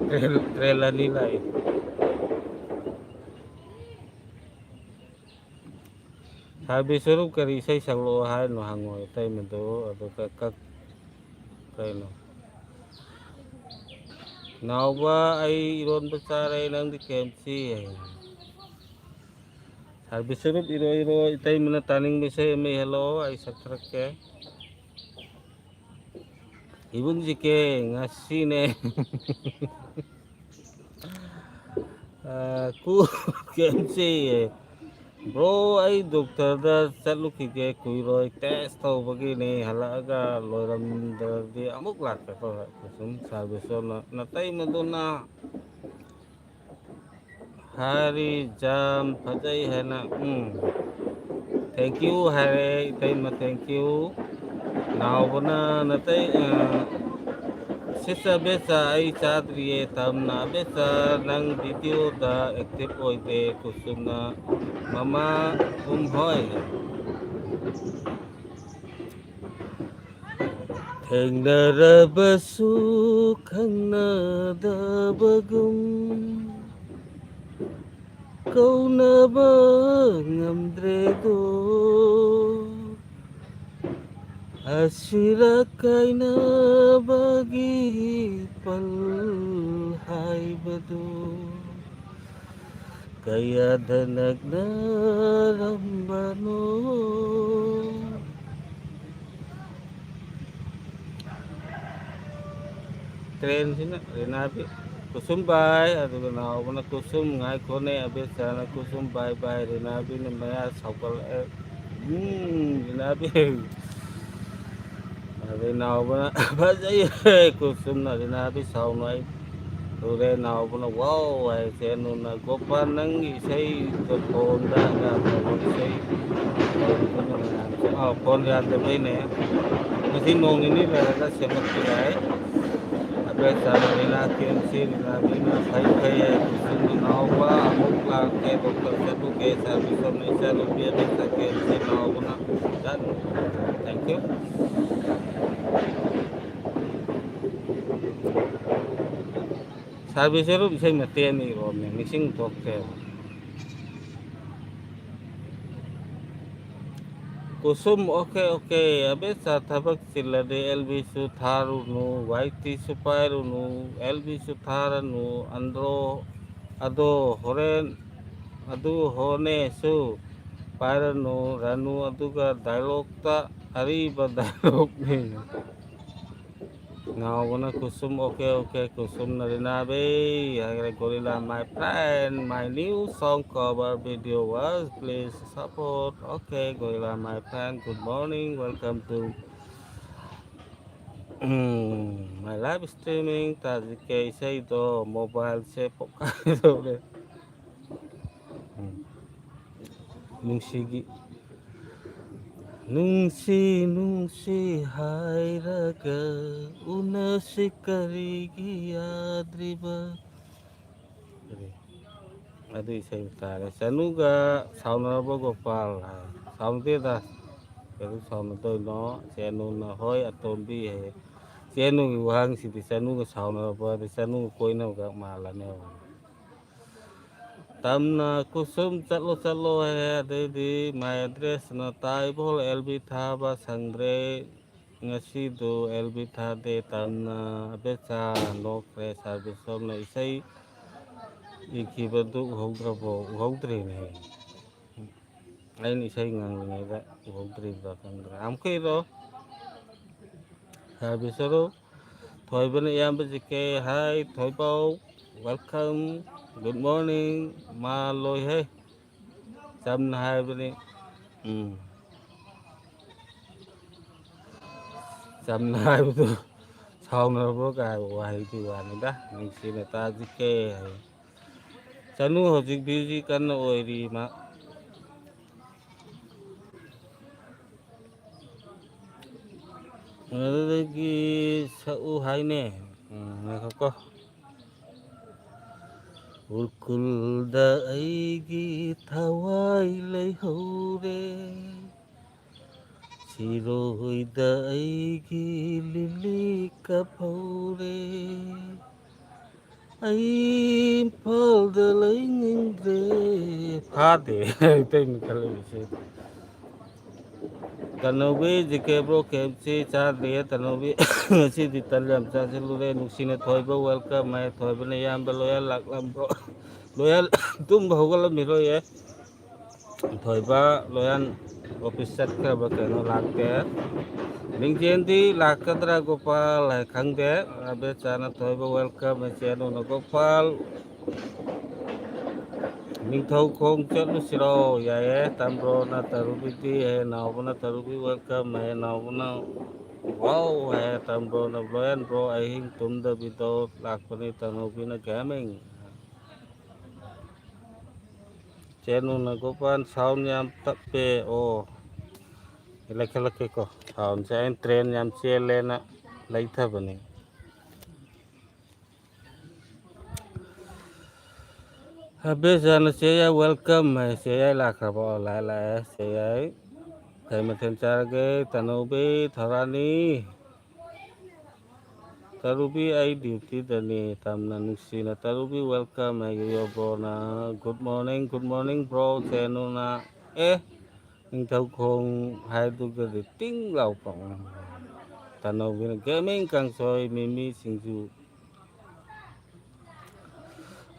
ꯇ꯭ꯔꯦꯟ, ꯇ꯭ꯔꯦꯟ ꯑꯅꯤ ꯂꯥꯛꯏ꯫ ꯁꯥꯔ ꯕꯤꯁꯣꯔꯨꯞ ꯀꯔꯤ ꯏꯁꯩ ꯁꯛꯂꯛꯑꯣ ꯍꯥꯏꯅꯣ ꯍꯪꯉꯣ ꯏꯇꯩꯃꯗꯨ, ꯑꯗꯨꯒ ꯀꯛ-, ꯀꯩꯅꯣ? ꯅꯥꯎꯕ, ꯑꯩ ꯏꯔꯣꯟꯕ ꯆꯥꯔꯦ, ꯅꯪꯗꯤ ꯀꯦ ꯑꯦꯝ ꯁꯤ ꯍꯥꯏ꯫ ꯁꯥꯔ ꯕꯤꯁꯣꯔꯨꯞ ꯏꯔꯣ, ꯏꯔꯣ, ꯏꯇꯩꯃꯅ ꯇꯥꯅꯤꯡꯕ ꯏꯁꯩ ꯑꯃ ꯏꯍꯜꯂꯛꯑꯣ, ꯑꯩ ꯁꯛꯊꯔꯛꯀꯦ꯫ ꯏꯕꯨꯡ ꯖꯤ ꯀꯦ, ꯉꯁꯤꯅꯦ꯫ ꯑ, ꯀꯨ-, ꯀꯦ ꯑꯦꯝ ꯁꯤ꯫ Bro, ꯑꯩ ꯗꯣꯛꯇꯔꯗ ꯆꯠꯂꯨꯈꯤꯒꯦ, ꯀꯨꯏꯔꯣꯏ, test ꯇꯧꯕꯒꯤꯅꯦ, ꯍꯜꯂꯛꯑꯒ ꯂꯣꯏꯔꯝꯗ꯭ꯔꯗꯤ ꯑꯃꯨꯛ ꯂꯥꯛꯀꯦꯀꯣ꯫ ꯁꯨꯝ ꯁꯥꯔ ꯕꯤꯁꯣꯅ, ꯅꯇꯩꯃꯗꯨꯅ ꯍꯥꯏꯔꯤ, ꯖꯥꯝ ꯐꯖꯩ ꯍꯥꯏꯅ꯫ ꯎꯝ, thank you ꯍꯥꯏꯔꯦ ꯏꯇꯩꯃ, thank you꯫ ꯅꯥꯎꯕꯅ ꯅꯇꯩ-, ꯑ, ꯁꯤꯁꯇꯔ ꯕꯦꯆꯥ, ꯑꯩ ꯆꯥꯗ꯭ꯔꯤꯌꯦ꯫ ꯇꯝꯅ, ꯕꯦꯆꯥ, ꯅꯪ ꯚꯤꯗꯤꯑꯣꯗ active ꯑꯣꯏꯗꯦ꯫ ꯀꯨꯁꯨꯝꯅ ꯃꯃꯥ ꯀꯨꯝꯍꯣꯏ꯫ ꯊꯦꯡꯅꯔꯕꯁꯨ ꯈꯪꯅꯗꯕꯒꯨꯝ ꯀꯧꯅꯕ ꯉꯝꯗ꯭ꯔꯦꯗꯣ꯫ ꯑꯁꯤꯔꯛ ꯀꯥꯏꯅꯕꯒꯤ ꯄꯜ ꯍꯥꯏꯕꯗꯨ ꯀꯌꯥꯗ ꯅꯛꯅꯔꯝꯕꯅꯣ꯫ ꯇ꯭ꯔꯦꯟꯁꯤꯅ ꯔꯤꯅꯥꯕꯤ, ꯀꯨꯁꯨꯝ ꯕꯥꯏ, ꯑꯗꯨꯒ ꯅꯥꯎꯕꯅ ꯀꯨꯁꯨꯝ ꯉꯥꯏꯈꯣꯅꯦ, ꯑꯕꯦꯆꯥꯅ ꯀꯨꯁꯨꯝ ꯕꯥꯏ ꯕꯥꯏ, ꯔꯤꯅꯥꯕꯤꯅ ꯃꯌꯥ ꯁꯥꯎꯒꯠꯂꯛꯑꯦ꯫ ꯎꯝ, ꯔꯤꯅꯥꯕꯤ꯫ ꯑꯗꯩ ꯅꯥꯎꯕꯅ ꯐꯖꯩ, ꯀꯨꯁꯨꯝꯅ ꯔꯤꯅꯥꯕꯤ ꯁꯥꯎꯅꯨ, ꯑꯩ ꯎꯔꯦ꯫ ꯅꯥꯎꯕꯅ ꯋꯥꯎ ꯍꯥꯏ, ꯆꯦꯅꯨꯅ ꯒꯣꯄꯥꯜ ꯅꯪꯒꯤ ꯏꯁꯩꯗꯣ ꯐꯣꯟꯗ ꯌꯥꯗꯕ ꯏꯁꯩ, ꯑꯥ, ꯐꯣꯟ ꯌꯥꯗꯕꯩꯅꯦ꯫ ꯃꯁꯤ ꯅꯣꯡ ꯅꯤꯅꯤ ꯂꯩꯔꯒ ꯁꯦꯝꯃꯛꯄ ꯌꯥꯏ꯫ ꯑꯗꯨ ꯑꯣꯏꯇꯥꯔꯗꯤ ꯔꯤꯅꯥ ꯀꯦꯟꯁꯤ, ꯔꯤꯅꯥꯕꯤꯅ ꯐꯩ ꯐꯩ ꯍꯥꯏ, ꯀꯨꯁꯨꯝꯅ ꯅꯥꯎꯕ ꯑꯃꯨꯛ ꯂꯥꯛꯀꯦ, ꯗꯣꯛꯇꯔ ꯆꯠꯂꯨꯒꯦ, ꯁꯥꯔ ꯕꯤꯁꯣꯞꯅ ꯏꯆꯥꯅꯨꯄꯤ ꯑꯃ ꯆꯠꯀꯦ, ꯁꯤ ꯅꯥꯎꯕꯅ ꯆꯠꯂꯨ꯫ Thank you꯫ ꯁꯥꯔ ꯕꯤꯁꯣꯞ ꯏꯁꯩ ꯃꯇꯦꯛ ꯑꯃ ꯏꯔꯣꯝꯅꯦ, ꯅꯤꯡꯁꯤꯡ ꯊꯣꯛꯇꯦꯕ꯫ ꯀꯨꯁꯨꯝ, ꯑꯣꯀꯦ, ꯑꯣꯀꯦ꯫ ꯑꯕꯦꯆꯥ ꯊꯕꯛ ꯆꯤꯜꯂꯗꯤ ꯑꯦꯜ ꯕꯤꯁꯨ ꯊꯥꯔꯨꯅꯨ, ꯋꯥꯏ ꯇꯤꯁꯨ ꯄꯥꯏꯔꯨꯅꯨ, ꯑꯦꯜ ꯕꯤꯁꯨ ꯊꯥꯔꯅꯨ, ꯑꯟꯗ꯭ꯔꯣ, ꯑꯗꯣ ꯍꯣꯔꯦꯟ, ꯑꯗꯨ ꯍꯣꯅꯦꯁꯨ ꯄꯥꯏꯔꯅꯨ, ꯔꯥꯅꯨ ꯑꯗꯨꯒ ꯗꯥꯏꯂꯣꯛꯇ ꯑꯔꯤꯕ ꯗꯥꯏꯂꯣꯛꯅꯤ꯫ ꯅꯥꯎꯕꯅ ꯀꯨꯁꯨꯝ, ꯑꯣꯀꯦ, ꯑꯣꯀꯦ, ꯀꯨꯁꯨꯝꯅ ꯔꯤꯅꯥꯕꯤ ꯍꯥꯏꯈ꯭ꯔꯦ꯫ Gorilla, my friend, my new song cover video was, please support. Okay, Gorilla, my friend, good morning, welcome to, um, my live streaming. ꯇꯥꯖꯤꯛꯀꯦ ꯏꯁꯩꯗꯣ ꯃꯣꯕꯥꯏꯜꯁꯦ ꯄꯣꯛꯈꯥꯏꯗꯧꯔꯦ꯫ ꯎꯝ꯫ ꯅꯨꯡꯁꯤꯒꯤ, ꯅꯨꯡꯁꯤ, ꯅꯨꯡꯁꯤ ꯍꯥꯏꯔꯒ ꯎꯅꯁꯤ ꯀꯔꯤꯒꯤ ꯌꯥꯗ꯭ꯔꯤꯕ? ꯑꯗꯨ ꯏꯁꯩ ꯇꯥꯔꯦ꯫ ꯆꯅꯨꯒ ꯁꯥꯎꯅꯔꯕ ꯒꯣꯄꯥꯜ ꯍꯥꯏ꯫ ꯁꯥꯎꯅꯗꯦꯗ꯫ ꯀꯩꯗꯧ ꯁꯥꯎꯅꯗꯣꯏꯅꯣ? ꯆꯦꯅꯨꯅ ꯍꯣꯏ ꯑꯇꯣꯝꯕꯤ ꯍꯥꯏ꯫ ꯆꯦꯅꯨꯒꯤ ꯋꯥꯍꯪꯁꯤꯗꯤ ꯆꯅꯨꯒ ꯁꯥꯎꯅꯔꯕ ꯑꯗꯩ ꯆꯅꯨꯒ ꯀꯣꯏꯅꯕꯒ ꯃꯥꯜꯂꯅꯦꯕ꯫ ꯇꯝꯅ ꯀꯨꯁꯨꯝ ꯆꯠꯂꯣ ꯆꯠꯂꯣ ꯍꯥꯏ, ꯑꯗꯩꯗꯤ my address ꯅ ꯇꯥ ꯏꯕꯣꯜ ꯑꯦꯜ ꯕꯤ ꯊꯥꯕ ꯁꯪꯗ꯭ꯔꯦ꯫ ꯉꯁꯤꯗꯣ ꯑꯦꯜ ꯕꯤ ꯊꯥꯗꯦ, ꯇꯝꯅ ꯑꯕꯦꯆꯥ ꯅꯣꯛꯈ꯭ꯔꯦ꯫ ꯁꯥꯔ ꯕꯤꯁꯣꯝꯅ ꯏꯁꯩ ꯏꯈꯤꯕꯗꯨ ꯎꯍꯧꯗ꯭ꯔꯕꯣ? ꯎꯍꯧꯗ꯭ꯔꯦꯅꯦ꯫ ꯑꯩꯅ ꯏꯁꯩ ꯉꯪꯂꯤꯉꯩꯗ ꯎꯍꯧꯗ꯭ꯔꯤꯕ꯭ꯔꯥ ꯈꯪꯗ꯭ꯔꯦ꯫ ꯑꯃꯨꯛꯀ ꯏꯔꯣ꯫ ꯁꯥꯔ ꯕꯤꯁꯣꯔꯨ, ꯊꯣꯏꯕꯅ ꯏꯌꯥꯝꯕ ꯖꯤ ꯀꯦ꯫ Hi, ꯊꯣꯏꯕꯧ꯫ Welcome. Good morning꯫ ꯃꯥ ꯂꯣꯏꯍꯦ꯫ ꯆꯝꯅ ꯍꯥꯏꯕꯅꯤ꯫ ꯎꯝ꯫ ꯆꯝꯅ ꯍꯥꯏꯕꯗꯨ ꯁꯥꯎꯅꯔꯕ꯭ꯔꯣ ꯀꯥꯏ ꯍꯥꯏꯕ ꯋꯥꯍꯩꯗꯨꯒꯤ ꯋꯥꯅꯤꯗ꯫ ꯅꯨꯡꯁꯤꯅ ꯇꯥꯖꯤ ꯀꯦ ꯍꯥꯏ꯫ ꯆꯅꯨ ꯍꯧꯖꯤꯛ busy ꯀꯟꯅ ꯑꯣꯏꯔꯤ ꯃꯥ꯫ ꯑꯗꯨꯗꯒꯤ ꯁꯛꯎ ꯍꯥꯏꯅꯦ꯫ ꯎꯝ, ꯉꯥꯏꯈꯣꯀꯣ꯫ ꯎꯔꯈꯨꯜꯗ ꯑꯩꯒꯤ ꯊꯋꯥꯏ ꯂꯩꯍꯧꯔꯦ, ꯁꯤꯔꯣꯏꯗ ꯑꯩꯒꯤ ꯂꯤꯂꯤ ꯀꯞꯍꯧꯔꯦ, ꯑꯩ ꯏꯝꯐꯥꯜꯗ ꯂꯩꯅꯤꯡꯗ꯭ꯔꯦ꯫ ꯐꯥꯗꯦ꯫ ꯑꯇꯩꯅ ꯈꯜꯂꯤꯁꯦ꯫ ꯇꯅꯧꯕꯤ, ꯖꯤ ꯀꯦ ꯕ꯭ꯔꯣ, ꯀꯦ ꯑꯦꯐ ꯁꯤ ꯆꯥꯗ꯭ꯔꯤꯌꯦ꯫ ꯇꯅꯧꯕꯤ, ꯉꯁꯤꯗꯤ ꯇꯟ ꯌꯥꯝ ꯆꯥꯁꯤꯜꯂꯨꯔꯦ꯫ ꯅꯨꯡꯁꯤꯅ ꯊꯣꯏꯕ, welcome ꯍꯥꯏ꯫ ꯊꯣꯏꯕꯅ ꯏꯌꯥꯝꯕ ꯂꯣꯌꯦꯜ ꯂꯥꯛꯂꯝꯕ꯭ꯔꯣ? ꯂꯣꯌꯦꯜ ꯇꯨꯝꯕ ꯍꯧꯒꯠꯂꯝꯃꯤꯔꯣꯏꯌꯦ꯫ ꯊꯣꯏꯕ, ꯂꯣꯌꯦꯜ ꯑꯣꯐꯤꯁ ꯆꯠꯈ꯭ꯔꯕ ꯀꯩꯅꯣ, ꯂꯥꯛꯇꯦ꯫ ꯂꯤꯡꯖꯦꯟꯗꯤ ꯂꯥꯛꯀꯗ꯭ꯔꯥ ꯒꯣꯄꯥꯜ ꯍꯥꯏ, ꯈꯪꯗꯦ꯫ ꯑꯕꯦꯆꯥꯅ ꯊꯣꯏꯕ, welcome ꯍꯥꯏ꯫ ꯆꯦꯅꯨꯅ ꯒꯣꯄꯥꯜ꯫ ꯅꯤꯡꯊꯧꯈꯣꯡ ꯆꯠꯂꯨꯁꯤꯔꯣ? ꯌꯥꯏꯌꯦ꯫ ꯇꯝꯕ꯭ꯔꯣꯅ ꯇꯔꯨꯕꯤꯗꯤ ꯍꯦ, ꯅꯥꯎꯕꯅ ꯇꯔꯨꯕꯤ welcome ꯍꯦ, ꯅꯥꯎꯕꯅ wow ꯍꯦ, ꯇꯝꯕ꯭ꯔꯣꯅ ꯂꯣꯌꯦꯜ ꯕ꯭ꯔꯣ ꯑꯍꯤꯡ ꯇꯨꯝꯗꯕꯤꯗꯣ ꯂꯥꯛꯄꯅꯤ, ꯇꯅꯧꯕꯤꯅ gaming꯫ ꯆꯦꯅꯨꯅ ꯒꯣꯄꯥꯜ sound ꯌꯥꯝ ꯇꯞꯄꯦ꯫ ꯑꯣ, ꯂꯩꯈꯠꯂꯛꯀꯦꯀꯣ꯫ Sound ꯁꯦ ꯑꯩꯅ train ꯌꯥꯝ ꯆꯦꯜꯂꯦꯅ ꯂꯩꯊꯕꯅꯤ꯫ ꯑꯕꯦꯆꯥꯅ ꯆꯦ ꯌꯥꯏ welcome ꯍꯥꯏ꯫ ꯆꯦ ꯌꯥꯏ ꯂꯥꯛꯈ꯭ꯔꯕꯣ? ꯑꯣ, ꯂꯥꯛꯑꯦ, ꯂꯥꯛꯑꯦ꯫ ꯆꯦ ꯌꯥꯏ꯫ ꯀꯩ ꯃꯊꯦꯜ ꯆꯥꯔꯒꯦ? ꯇꯅꯧꯕꯤ, ꯊꯧꯔꯥꯅꯤ꯫ ꯇꯔꯨꯕꯤ, ꯑꯩ duty ꯗꯅꯤ꯫ ꯇꯝꯅ ꯅꯨꯡꯁꯤꯅ ꯇꯔꯨꯕꯤ welcome ꯍꯥꯏ ꯌꯣꯌꯣ bro ꯅ꯫ Good morning, good morning bro ꯆꯦꯅꯨꯅ꯫ ꯑꯦ, ꯅꯤꯡꯊꯧꯈꯣꯡ ꯍꯥꯏꯗꯨꯒꯗꯤ ꯇꯤꯡ ꯂꯥꯎ ꯄꯥꯎ꯫ ꯇꯅꯧꯕꯤꯅ gaming ꯀꯥꯡꯁꯣꯏ ꯃꯤꯃꯤ ꯁꯤꯡꯖꯨ꯫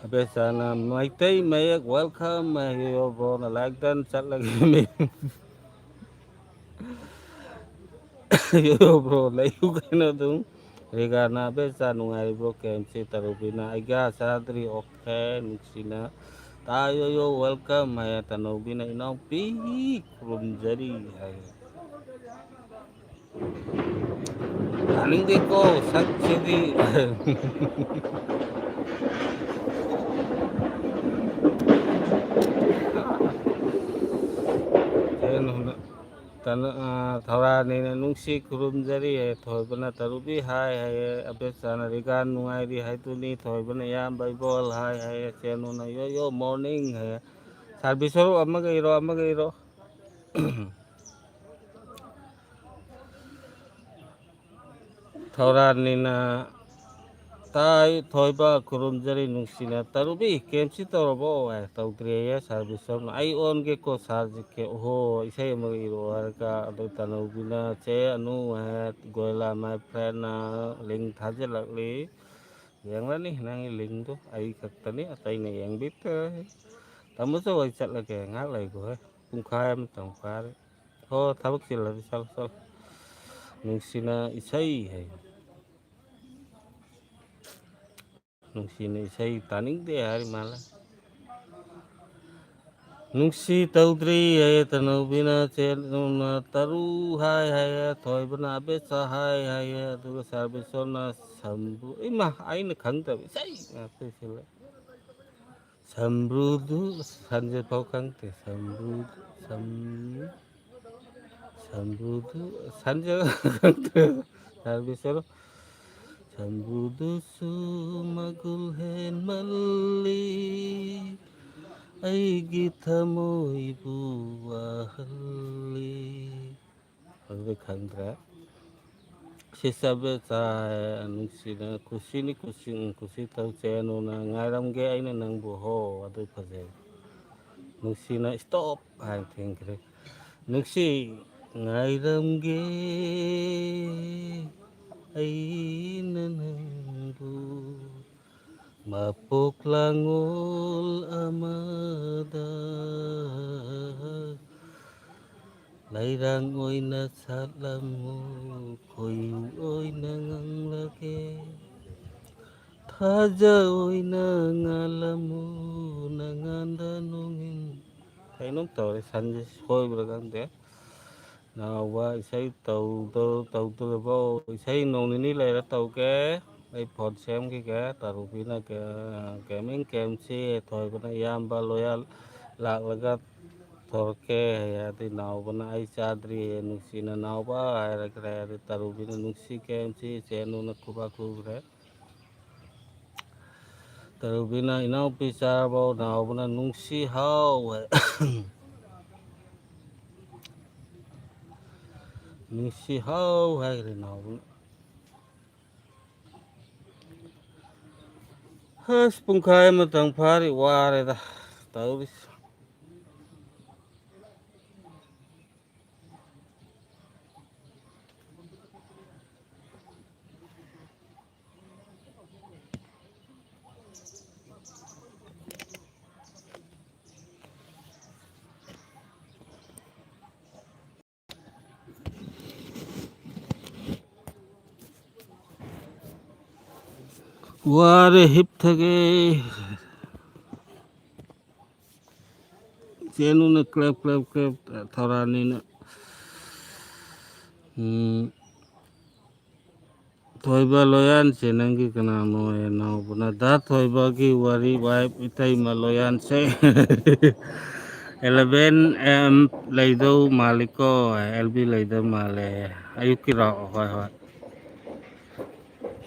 ꯑꯕꯦꯆꯥꯅ ꯃꯩꯇꯩ ꯃꯌꯦꯛ welcome ꯍꯥꯏ ꯌꯣꯌꯣ bro ꯅ꯫ Like done ꯆꯠꯂꯒꯦ ꯃꯤ꯫ ꯌꯣꯌꯣ bro ꯂꯩꯌꯨ ꯀꯩꯅꯣ ꯑꯗꯨꯝ꯫ ꯔꯤꯒꯥꯅ ꯑꯕꯦꯆꯥ ꯅꯨꯡꯉꯥꯏꯔꯤꯕ꯭ꯔꯣ? ꯀꯦ ꯑꯦꯝ ꯁꯤ ꯇꯔꯨꯕꯤꯅ ꯑꯩꯒ꯭ꯌꯥ ꯆꯥꯗ꯭ꯔꯤ꯫ Okay, ꯅꯨꯡꯁꯤꯅ ꯇꯥ ꯌꯣꯌꯣ welcome ꯍꯥꯏꯌꯦ꯫ ꯇꯅꯧꯕꯤꯅ ꯏꯅꯥꯎꯄꯤ ꯈꯨꯔꯨꯝꯖꯔꯤ ꯍꯥꯏꯌꯦ꯫ ꯇꯥꯅꯤꯡꯗꯦꯀꯣ ꯁꯛꯁꯤꯗꯤ꯫ ꯀꯩꯅꯣꯅ, ꯇꯅ-, ꯑ, ꯊꯧꯔꯥꯅꯤꯅ ꯅꯨꯡꯁꯤ ꯈꯨꯔꯨꯝꯖꯔꯤ ꯍꯥꯏꯌꯦ꯫ ꯊꯣꯏꯕꯅ ꯇꯔꯨꯕꯤ ꯍꯥꯏ ꯍꯥꯏꯌꯦ꯫ ꯑꯕꯦꯆꯥꯅ ꯔꯤꯒꯥꯟ ꯅꯨꯡꯉꯥꯏꯔꯤ ꯍꯥꯏꯗꯨꯅꯤ꯫ ꯊꯣꯏꯕꯅ ꯏꯌꯥꯝꯕ ꯏꯕꯣꯜ ꯍꯥꯏ ꯍꯥꯏꯌꯦ꯫ ꯆꯦꯅꯨꯅ ꯌꯣ ꯌꯣ morning ꯍꯥꯏꯌꯦ꯫ ꯁꯥꯔꯕꯤꯁꯣꯔ ꯑꯃꯒ ꯏꯔꯣ, ꯑꯃꯒ ꯏꯔꯣ꯫ ꯊꯧꯔꯥꯅꯤꯅ ꯇꯥꯏ ꯊꯣꯏꯕ ꯈꯨꯔꯨꯝꯖꯔꯤ ꯅꯨꯡꯁꯤꯅ꯫ ꯇꯔꯨꯕꯤ, ꯀꯦ ꯑꯦꯝ ꯁꯤ ꯇꯧꯔꯕꯣ? ꯑꯦ, ꯇꯧꯗ꯭ꯔꯤꯌꯦ ꯁꯥꯔ ꯕꯤꯁꯣꯝꯅ꯫ ꯑꯩ ꯑꯣꯟꯒꯦꯀꯣ ꯁꯥꯔꯁꯦ꯫ ꯀꯦ-, ꯑꯣꯍꯣ, ꯏꯁꯩ ꯑꯃꯒ ꯏꯔꯛꯑꯣ ꯍꯥꯏꯔꯒ, ꯑꯗꯨ ꯇꯅꯧꯕꯤꯅ ꯆꯦ ꯑꯅꯨ ꯍꯥꯏ, ꯒꯣꯏꯂꯥ my friend ꯅ link ꯊꯥꯖꯤꯜꯂꯛꯂꯤ꯫ ꯌꯦꯡꯂꯅꯤ ꯅꯪꯒꯤ link ꯇꯨ, ꯑꯩ ꯈꯛꯇꯅꯤ, ꯑꯇꯩꯅ ꯌꯦꯡꯕꯤꯗ꯭ꯔꯦ꯫ ꯇꯥꯃꯣ ꯆꯧ, ꯑꯩ ꯆꯠꯂꯒꯦ, ꯉꯥꯏꯍꯥꯛ ꯂꯩꯈꯣ ꯍꯦ, ꯄꯨꯡꯈꯥꯏ ꯑꯃꯇꯪ ꯐꯥꯔꯦ꯫ ꯍꯣ, ꯊꯕꯛ ꯆꯤꯜꯂꯗꯤ ꯆꯠꯂꯣ, ꯆꯠꯂꯣ꯫ ꯅꯨꯡꯁꯤꯅ ꯏꯁꯩ ꯍꯥꯏ꯫ ꯅꯨꯡꯁꯤꯅ ꯏꯁꯩ ꯇꯥꯅꯤꯡꯗꯦ ꯍꯥꯏꯔꯤ ꯃꯥꯜꯂꯦ꯫ ꯅꯨꯡꯁꯤ ꯇꯧꯗ꯭ꯔꯤ ꯍꯥꯏꯌꯦ ꯇꯅꯧꯕꯤꯅ, ꯆꯦꯅꯨꯅ ꯇꯔꯨ ꯍꯥꯏ ꯍꯥꯏꯌꯦ, ꯊꯣꯏꯕꯅ ꯑꯕꯦꯆꯥ ꯍꯥꯏ ꯍꯥꯏꯌꯦ, ꯑꯗꯨꯒ ꯁꯥꯔ ꯕꯤꯁꯣꯝꯅ ꯁꯝꯕ꯭ꯔꯨ꯫ ꯏꯃꯥ, ꯑꯩꯅ ꯈꯪꯗꯕ ꯏꯁꯩ ꯉꯥꯛꯇ ꯏꯁꯜꯂꯦ꯫ ꯁꯝꯕ꯭ꯔꯨꯗꯨ ꯁꯟꯖꯦꯠ ꯐꯥꯎ ꯈꯪꯗꯦ꯫ ꯁꯝꯕ꯭ꯔꯨꯗꯨ ꯁꯝ-, ꯁꯝꯕ꯭ꯔꯨꯗꯨ ꯁꯟꯖꯦꯠ ꯈꯪꯗꯦ꯫ ꯁꯥꯔ ꯕꯤꯁꯣꯝ꯫ ꯁꯝꯕ꯭ꯔꯨꯗꯨꯁꯨ ꯃꯒꯨꯜ ꯍꯦꯟꯃꯜꯂꯤ, ꯑꯩꯒꯤ ꯊꯃꯣꯏꯕꯨ ꯋꯥꯍꯜꯂꯤ꯫ ꯑꯗꯨꯗꯤ ꯈꯪꯗ꯭ꯔꯦ꯫ ꯁꯤꯁꯕꯦ ꯆꯥꯏ, ꯅꯨꯡꯁꯤꯅ, ꯈꯨꯁꯤꯅꯤ ꯈꯨꯁꯤ, ꯎꯝ, ꯈꯨꯁꯤ ꯇꯧꯁꯦ, ꯅꯨꯅ ꯉꯥꯏꯔꯝꯒꯦ ꯑꯩꯅ ꯅꯪꯕꯨ ꯍꯣ, ꯑꯗꯨ ꯐꯖꯩ꯫ ꯅꯨꯡꯁꯤꯅ stop ꯍꯥꯏꯅ ꯊꯤꯡꯈ꯭ꯔꯦ꯫ ꯅꯨꯡꯁꯤ ꯉꯥꯏꯔꯝꯒꯦ ꯑꯩꯅ ꯅꯪꯕꯨ, ꯃꯄꯣꯛ ꯂꯥꯡꯉꯣꯜ ꯑꯃꯗ ꯂꯩꯔꯥꯡ ꯑꯣꯏꯅ ꯁꯥꯠꯂꯝꯃꯨ, ꯈꯣꯏꯌꯨ ꯑꯣꯏꯅ ꯉꯪꯂꯒꯦ꯫ ꯊꯥꯖ ꯑꯣꯏꯅ ꯉꯥꯜꯂꯝꯃꯨ, ꯅꯉꯥꯟꯗ ꯅꯣꯡꯏꯟ꯫ ꯀꯩꯅꯣꯝ ꯇꯧꯔꯦ, ꯁꯟꯁꯦ ꯁꯣꯏꯕ꯭ꯔꯥ ꯈꯪꯗꯦ꯫ ꯅꯥꯎꯕ ꯏꯁꯩ ꯇꯧꯗꯣ-, ꯇꯧꯗꯣꯔꯕꯣ? ꯏꯁꯩ ꯅꯣꯡ ꯅꯤꯅꯤ ꯂꯩꯔ ꯇꯧꯒꯦ꯫ ꯑꯩ ꯐꯣꯟ ꯁꯦꯝꯈꯤꯒꯦ꯫ ꯇꯔꯨꯕꯤꯅ ꯒꯦ-, ꯒꯦꯃꯤꯡ ꯀꯦꯝꯁꯤ ꯊꯣꯏꯕꯅ ꯏꯌꯥꯝꯕ ꯂꯣꯌꯥꯜ ꯂꯥꯛꯂꯒ ꯊꯣꯔꯛꯀꯦ꯫ ꯑꯗꯩ ꯅꯥꯎꯕꯅ ꯑꯩ ꯆꯥꯗ꯭ꯔꯤ, ꯅꯨꯡꯁꯤꯅ ꯅꯥꯎꯕ ꯍꯥꯏꯔꯛꯈ꯭ꯔꯦ꯫ ꯑꯗꯩ ꯇꯔꯨꯕꯤꯅ ꯅꯨꯡꯁꯤ ꯀꯦꯝꯁꯤ ꯆꯦꯅꯨꯅ ꯈꯨꯕꯥꯛ ꯈꯨꯈ꯭ꯔꯦ꯫ ꯇꯔꯨꯕꯤꯅ ꯏꯅꯥꯎꯄꯤ ꯆꯥꯔꯕꯣ? ꯅꯥꯎꯕꯅ ꯅꯨꯡꯁꯤ ꯍꯥꯎ ꯍꯥꯏ꯫ ꯅꯨꯡꯁꯤ ꯍꯥꯎ ꯍꯥꯏꯈ꯭ꯔꯦ ꯅꯥꯎꯕꯅ꯫ ꯑꯁ, ꯄꯨꯡꯈꯥꯏ ꯑꯃꯇꯪ ꯐꯥꯔꯤ, ꯋꯥꯔꯦꯗ ꯇꯧꯔꯤꯁꯦ꯫ ꯋꯥꯔꯦ, ꯍꯤꯞꯊꯒꯦ꯫ ꯆꯦꯅꯨꯅ ꯀ꯭ꯂꯦꯞ, ꯀ꯭ꯂꯦꯞ, ꯀ꯭ꯂꯦꯞ ꯊꯧꯔꯥꯅꯤꯅ꯫ ꯎꯝ꯫ ꯊꯣꯏꯕ ꯂꯣꯌꯥꯟꯁꯦ ꯅꯪꯒꯤ ꯀꯅꯥꯅꯣ? ꯅꯥꯎꯕꯅ ꯗꯥ ꯊꯣꯏꯕꯒꯤ ꯋꯥꯔꯤ ꯋꯥꯏꯐ ꯏꯇꯩꯃ ꯂꯣꯌꯥꯟꯁꯦ꯫ ꯑꯦꯂꯚꯦꯟ ꯑꯦꯝ ꯂꯩꯗꯧ ꯃꯥꯜꯂꯤꯀꯣ, ꯑꯦꯜ ꯕꯤ ꯂꯩꯗꯧ ꯃꯥꯜꯂꯦ꯫ ꯑꯌꯨꯛꯀꯤꯔꯣ? ꯍꯣꯏ, ꯍꯣꯏ꯫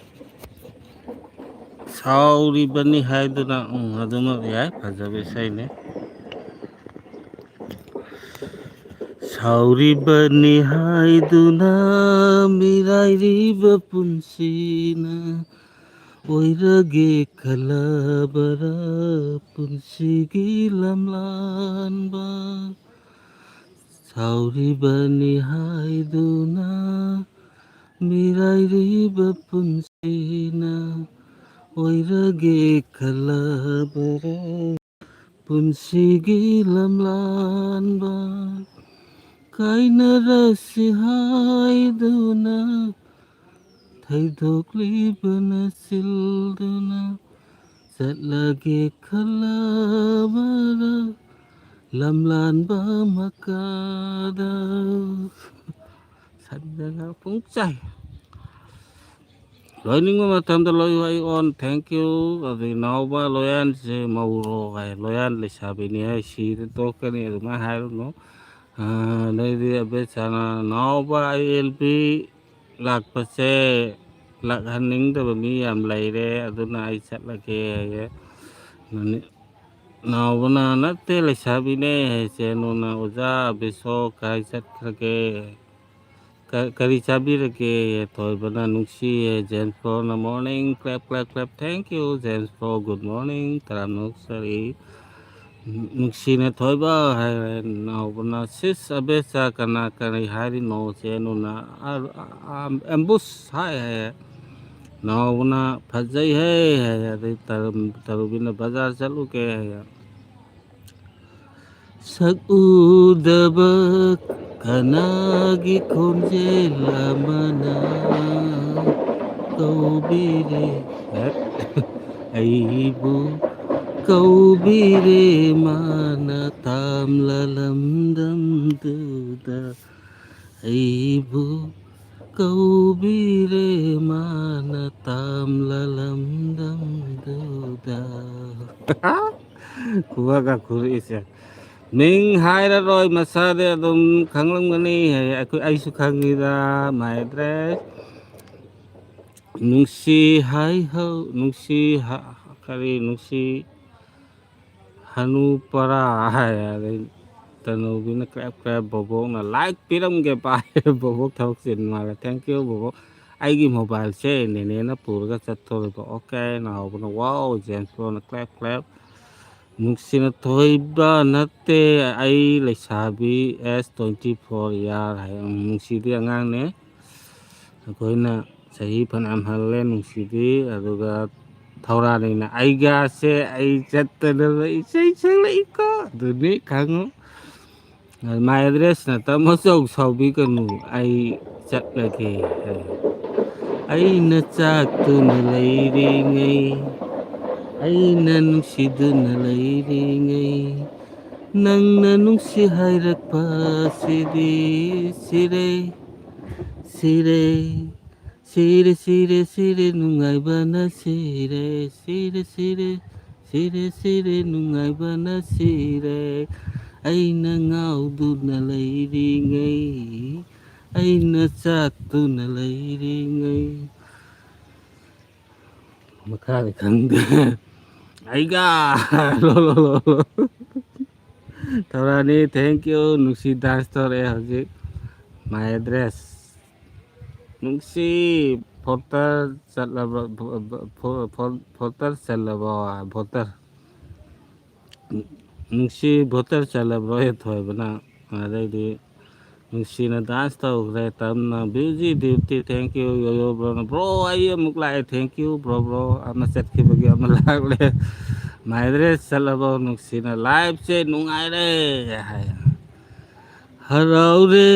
ꯁꯥꯎꯔꯤꯕꯅꯤ ꯍꯥꯏꯗꯨꯅ, ꯎꯝ, ꯑꯗꯨꯃꯛ ꯌꯥꯏ, ꯐꯖꯕ ꯏꯁꯩꯅꯤ꯫ ꯊꯥꯎꯔꯤꯕꯅꯤ ꯍꯥꯏꯗꯨꯅ ꯃꯤꯔꯥꯏꯔꯤꯕ ꯄꯨꯟꯁꯤꯅ ꯑꯣꯏꯔꯒꯦ ꯈꯜꯂꯕꯔꯥ ꯄꯨꯟꯁꯤꯒꯤ ꯂꯝꯂꯥꯟꯕ? ꯁꯥꯎꯔꯤꯕꯅꯤ ꯍꯥꯏꯗꯨꯅ ꯃꯤꯔꯥꯏꯔꯤꯕ ꯄꯨꯟꯁꯤꯅ ꯑꯣꯏꯔꯒꯦ ꯈꯜꯂꯕꯔꯥ ꯄꯨꯟꯁꯤꯒꯤ ꯂꯝꯂꯥꯟꯕ? ꯀꯥꯏꯅꯔꯁꯤ ꯍꯥꯏꯗꯨꯅ ꯊꯩꯗꯣꯛꯂꯤꯕꯅ ꯁꯤꯜꯗꯨꯅ ꯆꯠꯂꯒꯦ ꯈꯜꯂꯕꯔꯥ ꯂꯝꯂꯥꯟꯕ ꯃꯀꯥꯗ? ꯁꯟꯗꯅ ꯄꯨꯡꯆꯥꯏ꯫ ꯂꯣꯏꯅꯤꯡꯕ ꯃꯇꯝꯗ ꯂꯣꯏꯌꯨ, ꯑꯩ ꯑꯣꯟ, thank you꯫ ꯑꯗꯩ ꯅꯥꯎꯕ ꯂꯣꯌꯥꯟꯁꯦ ꯃꯧꯔꯣ ꯍꯥꯏ, ꯂꯣꯌꯥꯟ ꯂꯩꯁꯥꯕꯤꯅꯤ ꯍꯥꯏ, ꯁꯤꯗ ꯇꯣꯛꯀꯅꯤ ꯑꯗꯨꯃꯥꯏꯅ ꯍꯥꯏꯔꯨꯅꯨ꯫ ꯑꯗꯩꯗꯤ ꯑꯕꯦꯆꯥꯅ ꯅꯥꯎꯕ ꯑꯥꯏ ꯑꯦꯜ ꯕꯤ ꯂꯥꯛꯄꯁꯦ ꯂꯥꯛꯍꯟꯅꯤꯡꯗꯕ ꯃꯤ ꯌꯥꯝ ꯂꯩꯔꯦ, ꯑꯗꯨꯅ ꯑꯩ ꯆꯠꯂꯒꯦ ꯍꯥꯏꯌꯦ꯫ ꯅꯥꯎꯕꯅ ꯅꯠꯇꯦ ꯂꯩꯁꯥꯕꯤꯅꯦ ꯍꯥꯏꯁꯦ, ꯅꯨꯅ ꯑꯣꯖꯥ ꯕꯤꯁꯣ ꯀꯥꯏ ꯆꯠꯈ꯭ꯔꯒꯦ? ꯀ-, ꯀꯔꯤ ꯆꯥꯕꯤꯔꯒꯦ? ꯊꯣꯏꯕꯅ ꯅꯨꯡꯁꯤꯌꯦ꯫ ꯖꯦꯝꯁ ꯐ꯭ꯂꯣꯔꯅ morning, clap, clap, clap, thank you, James ꯐ꯭ꯂꯣꯔ, good morning, ꯇꯔꯥꯝꯅ ꯑꯣꯛꯆꯔꯤ꯫ ꯅꯨꯡꯁꯤꯅ ꯊꯣꯏꯕ ꯍꯥꯏꯔꯦ꯫ ꯅꯥꯎꯕꯅ ꯁꯤꯁ ꯑꯕꯦꯆꯥ ꯀꯅꯥ ꯀꯔꯤ ꯍꯥꯏꯔꯤꯅꯣ ꯆꯦꯅꯨꯅ ꯑ-, ꯑ-, ꯑ-, ambush ꯍꯥꯏ ꯍꯥꯏꯌꯦ꯫ ꯅꯥꯎꯕꯅ ꯐꯖꯩ ꯍꯦ ꯍꯥꯏꯌꯦ꯫ ꯑꯗꯩ ꯇꯔꯨ-, ꯇꯔꯨꯕꯤꯅ ꯕꯖꯥꯔ ꯆꯠꯂꯨꯒꯦ ꯍꯥꯏꯌꯦ꯫ ꯁꯛ ꯎꯗꯕ ꯀꯅꯥꯒꯤ ꯈꯣꯟꯖꯦꯜ ꯑꯃꯅ ꯀꯧꯕꯤꯔꯦ ꯑꯩꯕꯨ, ꯀꯧꯕꯤꯔꯦ ꯃꯥꯅ ꯇꯥꯝꯂ ꯂꯝꯗꯝꯗꯨꯗ꯫ ꯑꯩꯕꯨ ꯀꯧꯕꯤꯔꯦ ꯃꯥꯅ ꯇꯥꯝꯂ ꯂꯝꯗꯝꯗꯨꯗ꯫ ꯈꯨꯕꯥꯛꯀ ꯈꯨꯔꯛꯏꯁꯦ꯫ ꯃꯤꯡ ꯍꯥꯏꯔꯔꯣꯏ, ꯃꯁꯥꯗꯤ ꯑꯗꯨꯝ ꯈꯪꯂꯝꯒꯅꯤ꯫ ꯑꯩꯈꯣꯏ, ꯑꯩꯁꯨ ꯈꯪꯉꯤꯗ, my address꯫ ꯅꯨꯡꯁꯤ ꯍꯥꯏꯍꯧ, ꯅꯨꯡꯁꯤ ꯍ-, ꯀꯔꯤ, ꯅꯨꯡꯁꯤ ꯍꯅꯨꯄꯥꯔꯥ ꯍꯥꯏ, ꯑꯗꯩ ꯇꯅꯧꯕꯤꯅ ꯀ꯭ꯂꯦꯞ ꯀ꯭ꯂꯦꯞ꯫ ꯕꯣꯕꯣꯛꯅ ꯂꯥꯏꯛ ꯄꯤꯔꯝꯒꯦ ꯄꯥꯏ꯫ ꯕꯣꯕꯣꯛ ꯊꯕꯛ ꯆꯤꯟ ꯃꯥꯜꯂꯦ꯫ Thank you ꯕꯣꯕꯣꯛ꯫ ꯑꯩꯒꯤ ꯃꯣꯕꯥꯏꯜꯁꯦ ꯅꯦꯅꯦꯅ ꯄꯨꯔꯒ ꯆꯠꯇꯣꯔꯤꯕ꯫ ꯑꯣꯀꯦ꯫ ꯅꯥꯎꯕꯅ ꯋꯥꯎ꯫ ꯖꯦꯝꯁ ꯕꯣꯟꯅ ꯀ꯭ꯂꯦꯞ ꯀ꯭ꯂꯦꯞ꯫ ꯅꯨꯡꯁꯤꯅ ꯊꯣꯏꯕ ꯅꯠꯇꯦ, ꯑꯩ ꯂꯩꯁꯥꯕꯤ ꯑꯦꯁ ꯇ꯭ꯋꯦꯟꯇꯤ ꯐꯣꯔ ꯏꯌꯥꯔ ꯍꯥꯏ꯫ ꯎꯝ, ꯅꯨꯡꯁꯤꯗꯤ ꯑꯉꯥꯡꯅꯦ꯫ ꯑꯩꯈꯣꯏꯅ ꯆꯍꯤ ꯐꯅꯌꯥꯝ ꯍꯜꯂꯦ ꯅꯨꯡꯁꯤꯕꯤ꯫ ꯑꯗꯨꯒ ꯊꯧꯔꯥꯅꯤꯅ "ꯑꯩꯒꯥꯁꯦ ꯑꯩ ꯆꯠꯇꯅꯕ ꯏꯁꯩ ꯁꯛꯂꯛꯏꯀꯣ", ꯑꯗꯨꯅꯤ ꯈꯪꯉꯨ꯫ ꯃꯥꯏ ꯑꯦꯗ꯭ꯔꯦꯁꯅ "ꯇꯥꯃꯣ ꯆꯧ ꯁꯥꯎꯕꯤꯒꯅꯨ, ꯑꯩ ꯆꯠꯂꯒꯦ" ꯍꯥꯏ꯫ "ꯑꯩꯅ ꯆꯥꯛꯇꯨꯅ ꯂꯩꯔꯤꯉꯩ, ꯑꯩꯅ ꯅꯨꯡꯁꯤꯗꯨꯅ ꯂꯩꯔꯤꯉꯩ, ꯅꯪꯅ ꯅꯨꯡꯁꯤ ꯍꯥꯏꯔꯛꯄꯁꯤꯗꯤ ꯁꯤꯔꯦ, ꯁꯤꯔꯦ, ꯁꯤꯔꯦ, ꯁꯤꯔꯦ, ꯁꯤꯔꯦ, ꯅꯨꯡꯉꯥꯏꯕꯅ ꯁꯤꯔꯦ, ꯁꯤꯔꯦ, ꯁꯤꯔꯦ, ꯁꯤꯔꯦ, ꯁꯤꯔꯦ, ꯅꯨꯡꯉꯥꯏꯕꯅ ꯁꯤꯔꯦ, ꯑꯩꯅ ꯉꯥꯎꯗꯨꯅ ꯂꯩꯔꯤꯉꯩ, ꯑꯩꯅ ꯆꯥꯛꯇꯨꯅ ꯂꯩꯔꯤꯉꯩ"꯫ ꯃꯈꯥꯗꯤ ꯈꯪꯗꯦ꯫ ꯑꯩꯒ ꯊꯧꯔꯥꯅꯤ, thank you꯫ ꯅꯨꯡꯁꯤ ꯗꯥꯟꯁ ꯇꯧꯔꯛꯑꯦ ꯍꯧꯖꯤꯛ꯫ My address꯫ ꯅꯨꯡꯁꯤ ꯚꯣꯇꯔ ꯆꯠꯂꯕ, ꯚꯣ-, ꯚꯣ-, ꯚꯣ-, ꯚꯣ-, ꯚꯣꯇꯔ ꯆꯠꯂꯕ, ꯚꯣꯇꯔ꯫ ꯅꯨꯡꯁꯤ ꯚꯣꯇꯔ ꯆꯠꯂꯕ꯭ꯔꯣ ꯊꯣꯏꯕꯅ? ꯑꯗꯩꯗꯤ ꯅꯨꯡꯁꯤꯅ ꯗꯥꯟꯁ ꯇꯧꯈ꯭ꯔꯦ ꯇꯝꯅ꯫ ꯕ꯭ꯌꯨꯖꯤ ꯗ꯭ꯌꯨꯇꯤ, thank you꯫ ꯌꯣꯌꯣ ꯕ꯭ꯔꯣꯅ, "ꯕ꯭ꯔꯣ, ꯑꯩ ꯑꯃꯨꯛ ꯂꯥꯛꯑꯦ", thank you ꯕ꯭ꯔꯣ, ꯕ꯭ꯔꯣ꯫ ꯑꯃ ꯆꯠꯈꯤꯕꯒꯤ ꯑꯃ ꯂꯥꯛꯂꯦ꯫ My address ꯆꯠꯂꯕꯣ? ꯅꯨꯡꯁꯤꯅ, "ꯂꯥꯏꯐꯁꯦ ꯅꯨꯡꯉꯥꯏꯔꯦ" ꯍꯥꯏ꯫ "ꯍꯔꯥꯎꯔꯦ,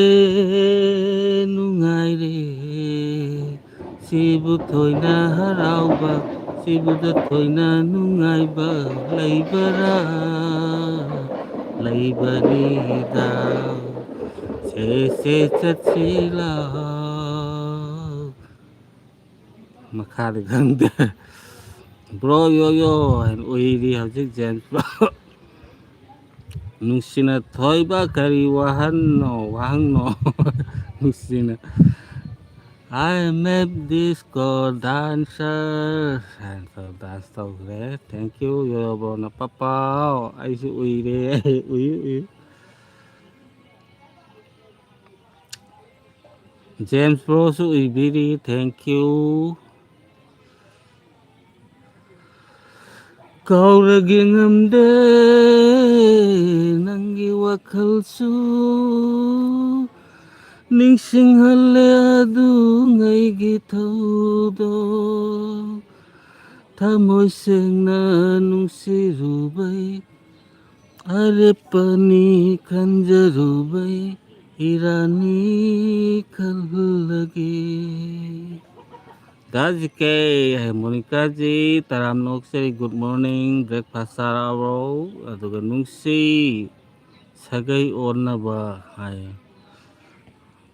ꯅꯨꯡꯉꯥꯏꯔꯦ, ꯁꯤꯕꯨ ꯊꯣꯏꯅ ꯍꯔꯥꯎꯕ, ꯁꯤꯕꯨꯗ ꯊꯣꯏꯅ ꯅꯨꯡꯉꯥꯏꯕ ꯂꯩꯕꯔꯥ? ꯂꯩꯕꯅꯤꯗ, ꯁꯦ ꯁꯦ ꯆꯠꯁꯤ ꯂꯥꯎ"꯫ ꯃꯈꯥꯗꯤ ꯈꯪꯗꯦ꯫ ꯕ꯭ꯔꯣ ꯌꯣ ꯌꯣ ꯍꯥꯏꯅ ꯎꯏꯔꯤ ꯍꯧꯖꯤꯛ ꯖꯦꯝꯁ ꯕ꯭ꯔꯣ꯫ ꯅꯨꯡꯁꯤꯅ ꯊꯣꯏꯕ ꯀꯔꯤ ꯋꯥꯍꯟꯅꯣ, ꯋꯥꯍꯪꯅꯣ? ꯅꯨꯡꯁꯤꯅ, "I am a disco dancer" ꯍꯥꯏꯅ ꯇꯧ-, ꯗꯥꯟꯁ ꯇꯧꯈ꯭ꯔꯦ꯫ Thank you ꯌꯣ ꯌꯣ ꯕ꯭ꯔꯣꯅ꯫ "ꯄꯄꯥꯎ ꯑꯩꯁꯨ ꯎꯏꯔꯦ, ꯎꯏ ꯎꯏ"꯫ James Broꯁꯨ ꯏꯕꯤꯔꯤ, thank you. ꯀꯥꯎꯔꯒꯦ ꯉꯝꯗꯦ ꯅꯪꯒꯤ ꯋꯥꯈꯜꯁꯨ, ꯅꯤꯡꯁꯤꯡꯍꯜꯂꯦ ꯑꯗꯨꯉꯩꯒꯤ ꯊꯧꯗꯣꯛ꯫ ꯊꯃꯣꯏ ꯁꯦꯡꯅ ꯅꯨꯡꯁꯤꯔꯨꯕꯩ ꯑꯔꯦꯞꯄꯅꯤ ꯈꯟꯖꯔꯨꯕꯩ ꯏꯔꯥꯅꯤ ꯈꯜꯂꯒꯦ꯫ ꯗꯥ ꯖꯤ ꯀꯦ, ꯃꯣꯅꯤꯀꯥꯖꯤ, ꯇꯔꯥꯝꯅ ꯑꯣꯛꯆꯔꯤ, good morning, breakfast ꯆꯥꯔꯛꯑꯕ꯭ꯔꯣ? ꯑꯗꯨꯒ ꯅꯨꯡꯁꯤ, ꯁꯥꯒꯩ ꯑꯣꯟꯅꯕ ꯍꯥꯏ꯫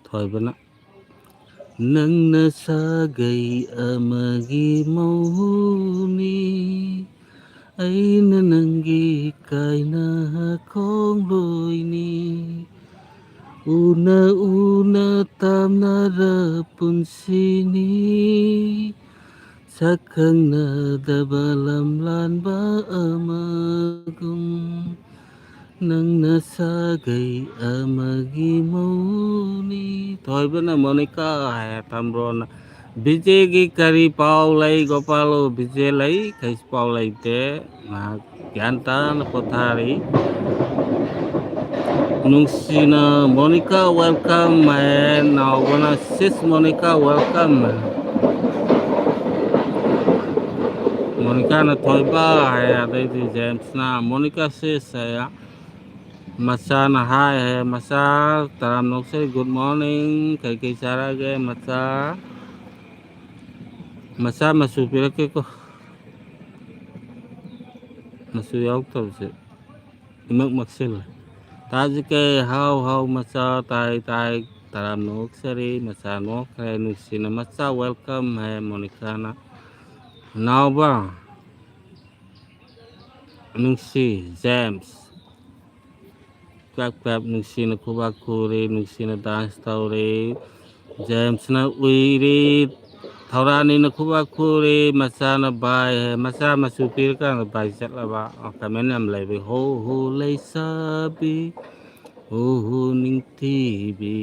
ꯊꯣꯏꯕꯅ, ꯅꯪꯅ ꯁꯥꯒꯩ ꯑꯃꯒꯤ ꯃꯧꯅꯤ, ꯑꯩꯅ ꯅꯪꯒꯤ ꯀꯥꯏꯅ ꯈꯣꯡꯂꯣꯏꯅꯤ꯫ ꯎꯅ ꯎꯅ ꯇꯥꯝꯅꯔ ꯄꯨꯟꯁꯤꯅꯤ, ꯁꯛ ꯈꯪꯅꯗꯕ ꯂꯝꯂꯥꯟꯕ ꯑꯃꯒꯨꯝ꯫ ꯅꯪꯅ ꯁꯥꯒꯩ ꯑꯃꯒꯤ ꯃꯧꯅꯤ꯫ ꯊꯣꯏꯕꯅ ꯃꯣꯅꯤꯀꯥ ꯍꯥꯏ, ꯊꯝꯕ꯭ꯔꯣꯅ꯫ ꯕꯤꯖꯦꯒꯤ ꯀꯔꯤ ꯄꯥꯎ ꯂꯩ? ꯒꯣꯄꯥꯂꯣ, ꯕꯤꯖꯦ ꯂꯩ, ꯀꯩꯁꯨ ꯄꯥꯎ ꯂꯩꯇꯦ꯫ ꯃꯍꯥꯛ ꯒ꯭ꯌꯥꯟ ꯇꯥꯅ ꯄꯣꯊꯥꯔꯤ꯫ ꯅꯨꯡꯁꯤꯅ ꯃꯣꯅꯤꯀꯥ welcome ꯍꯥꯏ, ꯅꯥꯎꯕꯅ sis ꯃꯣꯅꯤꯀꯥ welcome ꯍꯥꯏ꯫ ꯃꯣꯅꯤꯀꯥꯅ ꯊꯣꯏꯕ ꯍꯥꯏ, ꯑꯗꯩꯗꯤ ꯖꯦꯝꯁꯅ ꯃꯣꯅꯤꯀꯥ sis ꯍꯥꯏ꯫ ꯃꯆꯥꯅ ꯍꯥꯏ ꯍꯥꯏ, ꯃꯆꯥ ꯇꯔꯥꯝꯅ ꯑꯣꯛꯆꯔꯤ, good morning, ꯀꯩꯀꯩ ꯆꯥꯔꯛꯑꯒꯦ ꯃꯆꯥ? ꯃꯆꯥ ꯃꯆꯨ ꯄꯤꯔꯛꯀꯦꯀꯣ꯫ ꯃꯆꯨ ꯌꯥꯎꯔꯛꯇꯕꯁꯦ ꯏꯃꯛ ꯃꯛꯁꯤꯜꯂꯦ꯫ ꯇꯥꯖꯤꯀꯦ ꯍꯥꯎ ꯍꯥꯎ ꯃꯆꯥ ꯇꯥꯏ ꯇꯥꯏ ꯇꯔꯥꯝꯅ ꯑꯣꯛꯆꯔꯤ꯫ ꯃꯆꯥ ꯅꯣꯛꯈ꯭ꯔꯦ ꯅꯨꯡꯁꯤꯅ꯫ ꯃꯆꯥ welcome ꯍꯥꯏ ꯃꯣꯅꯤꯀꯥꯅ꯫ ꯅꯥꯎꯕ ꯅꯨꯡꯁꯤ, ꯖꯦꯝꯁ꯫ ꯀ꯭ꯂꯦꯞ ꯀ꯭ꯂꯦꯞ ꯅꯨꯡꯁꯤꯅ ꯈꯨꯕꯥꯛ ꯈꯨꯔꯤ, ꯅꯨꯡꯁꯤꯅ dance ꯇꯧꯔꯤ꯫ ꯖꯦꯝꯁꯅ ꯎꯏꯔꯤ, ꯊꯧꯔꯥꯅꯤꯅ ꯈꯨꯕꯥꯛ ꯈꯨꯔꯤ, ꯃꯆꯥꯅ ꯕꯥꯏ ꯍꯥꯏ, ꯃꯆꯥ ꯃꯆꯨ ꯄꯤꯔꯀꯥꯟꯗ ꯕꯥꯏ ꯆꯠꯂꯕ꯫ ꯑ, comment ꯌꯥꯝ ꯂꯩꯕꯩ, ꯍꯣ ꯍꯣ ꯂꯩꯁꯥꯕꯤ, ꯍꯣ ꯍꯣ ꯅꯤꯡꯊꯤꯕꯤ,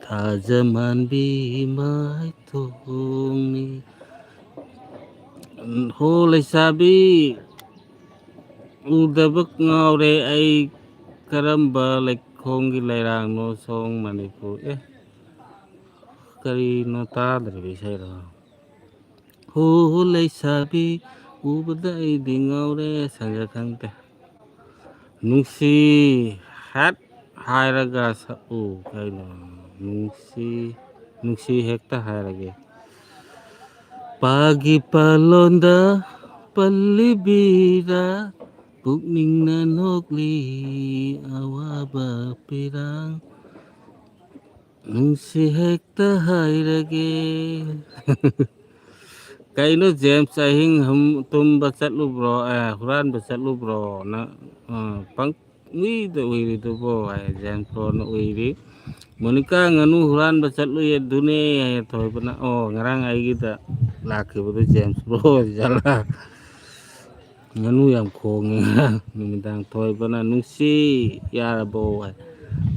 ꯑꯖꯃꯥꯟꯕꯤ ꯃꯥꯏꯊꯣꯡꯅꯤ꯫ ꯍꯣ ꯂꯩꯁꯥꯕꯤ, ꯎꯗꯕ ꯉꯥꯎꯔꯦ ꯑꯩ, ꯀꯔꯝꯕ ꯂꯩꯈꯣꯡꯒꯤ ꯂꯩꯔꯥꯡꯅꯣ ꯁꯣꯡ ꯃꯅꯤꯄꯨꯔ꯫ ꯑꯦ, ꯀꯔꯤꯅꯣ ꯇꯥꯗ꯭ꯔꯤꯕ ꯏꯁꯩꯔꯣ? ꯍꯣ ꯂꯩꯁꯥꯕꯤ, ꯎꯕꯗ ꯑꯩꯗꯤ ꯉꯥꯎꯔꯦ꯫ ꯁꯪꯒ ꯈꯪꯗꯦ꯫ ꯅꯨꯡꯁꯤ ꯍꯦꯛ ꯍꯥꯏꯔꯒ ꯁꯛꯎ ꯀꯩꯅꯣ? ꯅꯨꯡꯁꯤ, ꯅꯨꯡꯁꯤ ꯍꯦꯛꯇ ꯍꯥꯏꯔꯒꯦ꯫ ꯄꯥꯒꯤ ꯄꯥꯂꯣꯟꯗ ꯄꯜꯂꯤꯕꯤꯔ, ꯄꯨꯛꯅꯤꯡꯅ ꯅꯣꯛꯂꯤ ꯑꯋꯥꯕ ꯄꯤꯔꯥꯡ꯫ ꯅꯨꯡꯁꯤ ꯍꯦꯛꯇ ꯍꯥꯏꯔꯒꯦ꯫ ꯀꯩꯅꯣ ꯖꯦꯝꯁ, ꯑꯍꯤꯡ ꯍꯨꯝ-, ꯇꯨꯝꯕ ꯆꯠꯂꯨꯕ꯭ꯔꯣ? ꯑꯦ, ꯍꯨꯔꯥꯟꯕ ꯆꯠꯂꯨꯕ꯭ꯔꯣ? ꯅ, ꯑ, ꯄꯪ-, ꯎꯏꯗ ꯎꯏꯔꯤꯗꯨꯕꯣ? ꯍꯥꯏ, ꯖꯦꯝꯁ ꯕꯣꯟꯅ ꯎꯏꯔꯤ꯫ ꯃꯣꯅꯤꯀꯥ, ꯉꯥꯅꯨ ꯍꯨꯔꯥꯟꯕ ꯆꯠꯂꯨꯏ ꯑꯗꯨꯅꯦ, ꯍꯥꯏ ꯊꯣꯏꯕꯅ꯫ ꯑꯣ, ꯉꯔꯥꯡ ꯑꯩꯒꯤꯗ ꯂꯥꯛꯈꯤꯕꯗꯨ ꯖꯦꯝꯁ ꯕꯣꯟ ꯑꯣꯏꯖꯥꯠꯂꯥ? ꯉꯥꯅꯨ ꯌꯥꯝ ꯈꯣꯡꯉꯦ ꯉꯔꯥꯡ ꯅꯨꯃꯤꯗꯥꯡ꯫ ꯊꯣꯏꯕꯅ, "ꯅꯨꯡꯁꯤ, ꯌꯥꯔꯕꯣ?" ꯍꯥꯏ꯫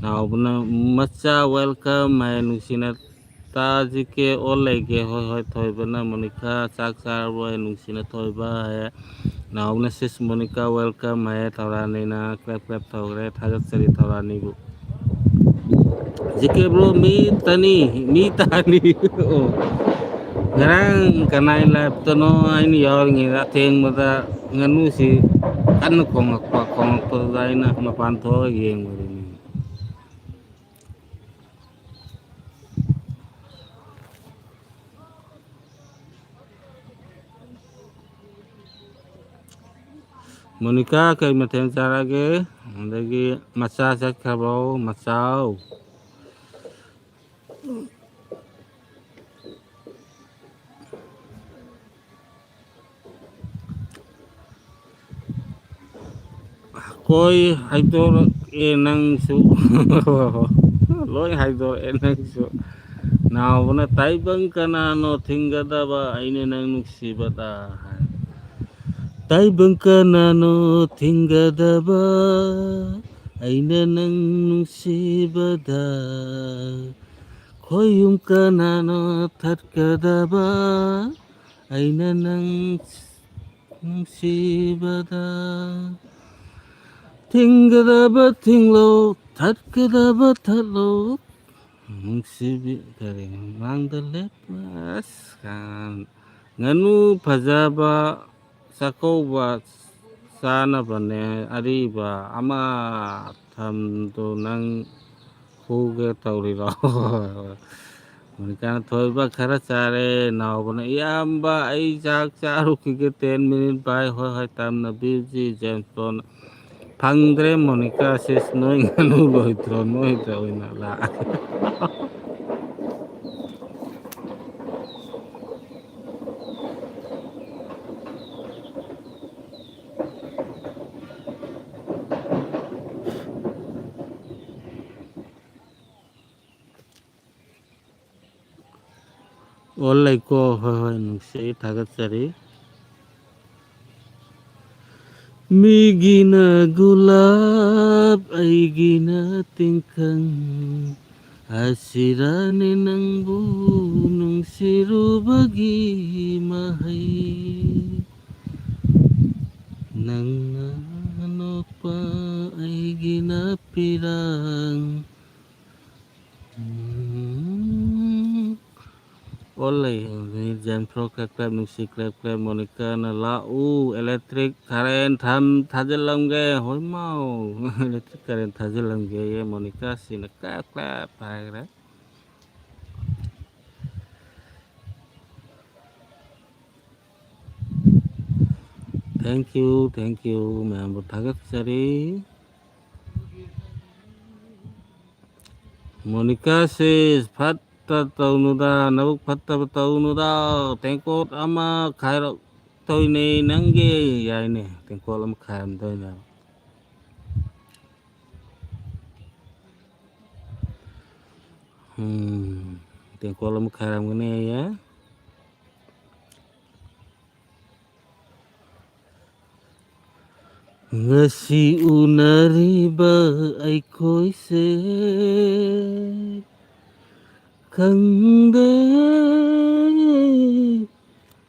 ꯅꯥꯎꯕꯅ, "ꯃꯆꯥ, welcome" ꯍꯥꯏ꯫ ꯅꯨꯡꯁꯤꯅ, "ꯇꯥꯖꯤꯀꯦ ꯑꯣꯜ ꯂꯩꯒꯦ?" "ꯍꯣꯏ, ꯍꯣꯏ." ꯊꯣꯏꯕꯅ, "ꯃꯣꯅꯤꯀꯥ, ꯆꯥꯛ ꯆꯥꯔꯕꯣ?" ꯍꯥꯏ꯫ ꯅꯨꯡꯁꯤꯅ, "ꯊꯣꯏꯕ" ꯍꯥꯏ꯫ ꯅꯥꯎꯕꯅ, "ꯁꯤꯁ ꯃꯣꯅꯤꯀꯥ, welcome" ꯍꯥꯏ꯫ ꯊꯧꯔꯥꯅꯤꯅ clap clap ꯇꯧꯈ꯭ꯔꯦ꯫ ꯊꯥꯒꯠꯆꯔꯤ ꯊꯧꯔꯥꯅꯤꯕꯨ꯫ ꯖꯤ ꯀꯦ ꯕ꯭ꯔꯣ, ꯃꯤ ꯇꯅꯤ, ꯃꯤ ꯇꯥꯅꯤ꯫ ꯑꯣ꯫ ꯉꯔꯥꯡ ꯀꯅꯥꯏ ꯂꯥꯏꯞꯇꯅꯣ ꯑꯩꯅ ꯌꯥꯎꯔꯤꯉꯩꯗ ꯑꯊꯦꯡꯕꯗ ꯉꯥꯅꯨꯁꯤ ꯀꯟꯅ ꯈꯣꯡꯉꯛꯄ, ꯈꯣꯡꯉꯛꯄꯗꯨꯗ ꯑꯩꯅ ꯃꯄꯥꯟ ꯊꯣꯛꯑꯒ ꯌꯦꯡꯕꯗꯨꯅꯤ꯫ ꯃꯣꯅꯤꯀꯥ, ꯀꯩ ꯃꯊꯦꯜ ꯆꯥꯔꯒꯦ? ꯑꯗꯒꯤ ꯃꯆꯥ ꯆꯠꯈ꯭ꯔꯕꯣ? ꯃꯆꯥꯎ꯫ ꯀꯣꯏ ꯍꯥꯏꯗꯣꯔꯛꯑꯦ ꯅꯪꯁꯨ꯫ ꯂꯣꯏ ꯍꯥꯏꯗꯣꯔꯛꯑꯦ ꯅꯪꯁꯨ꯫ ꯅꯥꯎꯕꯅ, "ꯇꯥꯏꯕꯪ ꯀꯅꯥꯅꯣ ꯊꯤꯡꯒꯗꯕ ꯑꯩꯅ ꯅꯪ ꯅꯨꯡꯁꯤꯕꯗ?" ꯍꯥꯏ꯫ "ꯇꯥꯏꯕꯪ ꯀꯅꯥꯅꯣ ꯊꯤꯡꯒꯗꯕ ꯑꯩꯅ ꯅꯪ ꯅꯨꯡꯁꯤꯕꯗ?" ꯍꯣꯏ, ꯌꯨꯝ ꯀꯅꯥꯅꯣ ꯊꯠꯀꯗꯕ? ꯑꯩꯅ ꯅꯪ ꯅꯨꯡꯁꯤꯕꯗ ꯊꯤꯡꯒꯗꯕ ꯊꯤꯡꯂꯣ, ꯊꯠꯀꯗꯕ ꯊꯠꯂꯣ, ꯅꯨꯡꯁꯤꯕꯤ ꯀꯔꯤ ꯃꯥꯡꯗ ꯂꯦꯞꯄ꯫ ꯑꯁ, ꯀꯥꯟ-, ꯉꯥꯅꯨ ꯐꯖꯕ ꯆꯥꯛꯀꯧꯕ ꯆꯥꯅꯕꯅꯦ ꯑꯔꯤꯕ ꯑꯃ ꯊꯝꯗꯣ ꯅꯪ ꯍꯨꯒꯦ ꯇꯧꯔꯤꯔꯣ? ꯃꯣꯅꯤꯀꯥꯅ ꯊꯣꯏꯕ ꯈꯔ ꯆꯥꯔꯦ, ꯅꯥꯎꯕꯅ, "ꯏꯌꯥꯝꯕ, ꯑꯩ ꯆꯥꯛ ꯆꯥꯔꯨꯈꯤꯒꯦ, ten minute ꯚꯥꯏ꯫" "ꯍꯣꯏ, ꯍꯣꯏ, ꯇꯝꯅ ꯕꯤꯖꯤ ꯖꯦꯝꯁꯇꯣꯟ ꯐꯪꯗ꯭ꯔꯦ, ꯃꯣꯅꯤꯀꯥ ꯁꯤꯁ, ꯅꯣꯏ ꯉꯥꯅꯨ ꯂꯣꯏꯗ꯭ꯔꯣ? ꯅꯣꯏꯗ ꯑꯣꯏꯅ ꯂꯥꯛꯑꯒꯦ꯫" ꯑꯣꯜ ꯂꯩꯀꯣ, ꯍꯣꯏ, ꯍꯣꯏ, ꯅꯨꯡꯁꯤ, ꯊꯥꯒꯠꯆꯔꯤ꯫ ꯃꯤꯒꯤꯅ ꯒꯨꯂꯥꯞ, ꯑꯩꯒꯤꯅ ꯇꯤꯡꯈꯪ, ꯑꯁꯤꯔꯅꯤ ꯅꯪꯕꯨ ꯅꯨꯡꯁꯤꯔꯨꯕꯒꯤ ꯃꯍꯩ꯫ ꯅꯪꯅ ꯅꯣꯛꯄ, ꯑꯩꯒꯤꯅ ꯄꯤꯔꯥꯡ꯫ ꯎꯝ꯫ ꯑꯣꯜ ꯂꯩ, ꯖꯦꯝꯁ ꯐ꯭ꯔꯣ ꯀ꯭ꯂꯦꯞ ꯀ꯭ꯂꯦꯞ, ꯅꯨꯡꯁꯤ ꯀ꯭ꯂꯦꯞ ꯀ꯭ꯂꯦꯞ, ꯃꯣꯅꯤꯀꯥꯅ ꯂꯥꯛꯎ, electric current ꯊꯝ-, ꯊꯥꯖꯤꯜꯂꯝꯒꯦ, ꯍꯣꯏ ꯃꯥꯎ, electric current ꯊꯥꯖꯤꯜꯂꯝꯒꯦ, ꯃꯣꯅꯤꯀꯥꯁꯤꯅ ꯀ꯭ꯂꯦꯞ ꯀ꯭ꯂꯦꯞ ꯍꯥꯏꯈ꯭ꯔꯦ꯫ Thank you, thank you, ꯃꯌꯥꯝꯕꯨ ꯊꯥꯒꯠꯆꯔꯤ꯫ ꯃꯣꯅꯤꯀꯥꯁꯦ ꯐꯠꯇ ꯇꯧꯅꯨꯗ, ꯅꯕꯨꯛ ꯐꯠꯇꯕ ꯇꯧꯅꯨꯗ, ꯇꯦꯡꯀꯣꯠ ꯑꯃ ꯈꯥꯏꯔꯛꯇꯣꯏꯅꯦ ꯅꯪꯒꯤ꯫ ꯌꯥꯏꯅꯦ, ꯇꯦꯡꯀꯣꯠ ꯑꯃ ꯈꯥꯏꯔꯝꯗꯣꯏꯅꯦ꯫ ꯎꯝ, ꯇꯦꯡꯀꯣꯠ ꯑꯃ ꯈꯥꯏꯔꯝꯒꯅꯤ ꯑꯩ꯫ ꯉꯁꯤ ꯎꯅꯔꯤꯕ ꯑꯩꯈꯣꯏꯁꯦ ꯈꯪꯗꯦ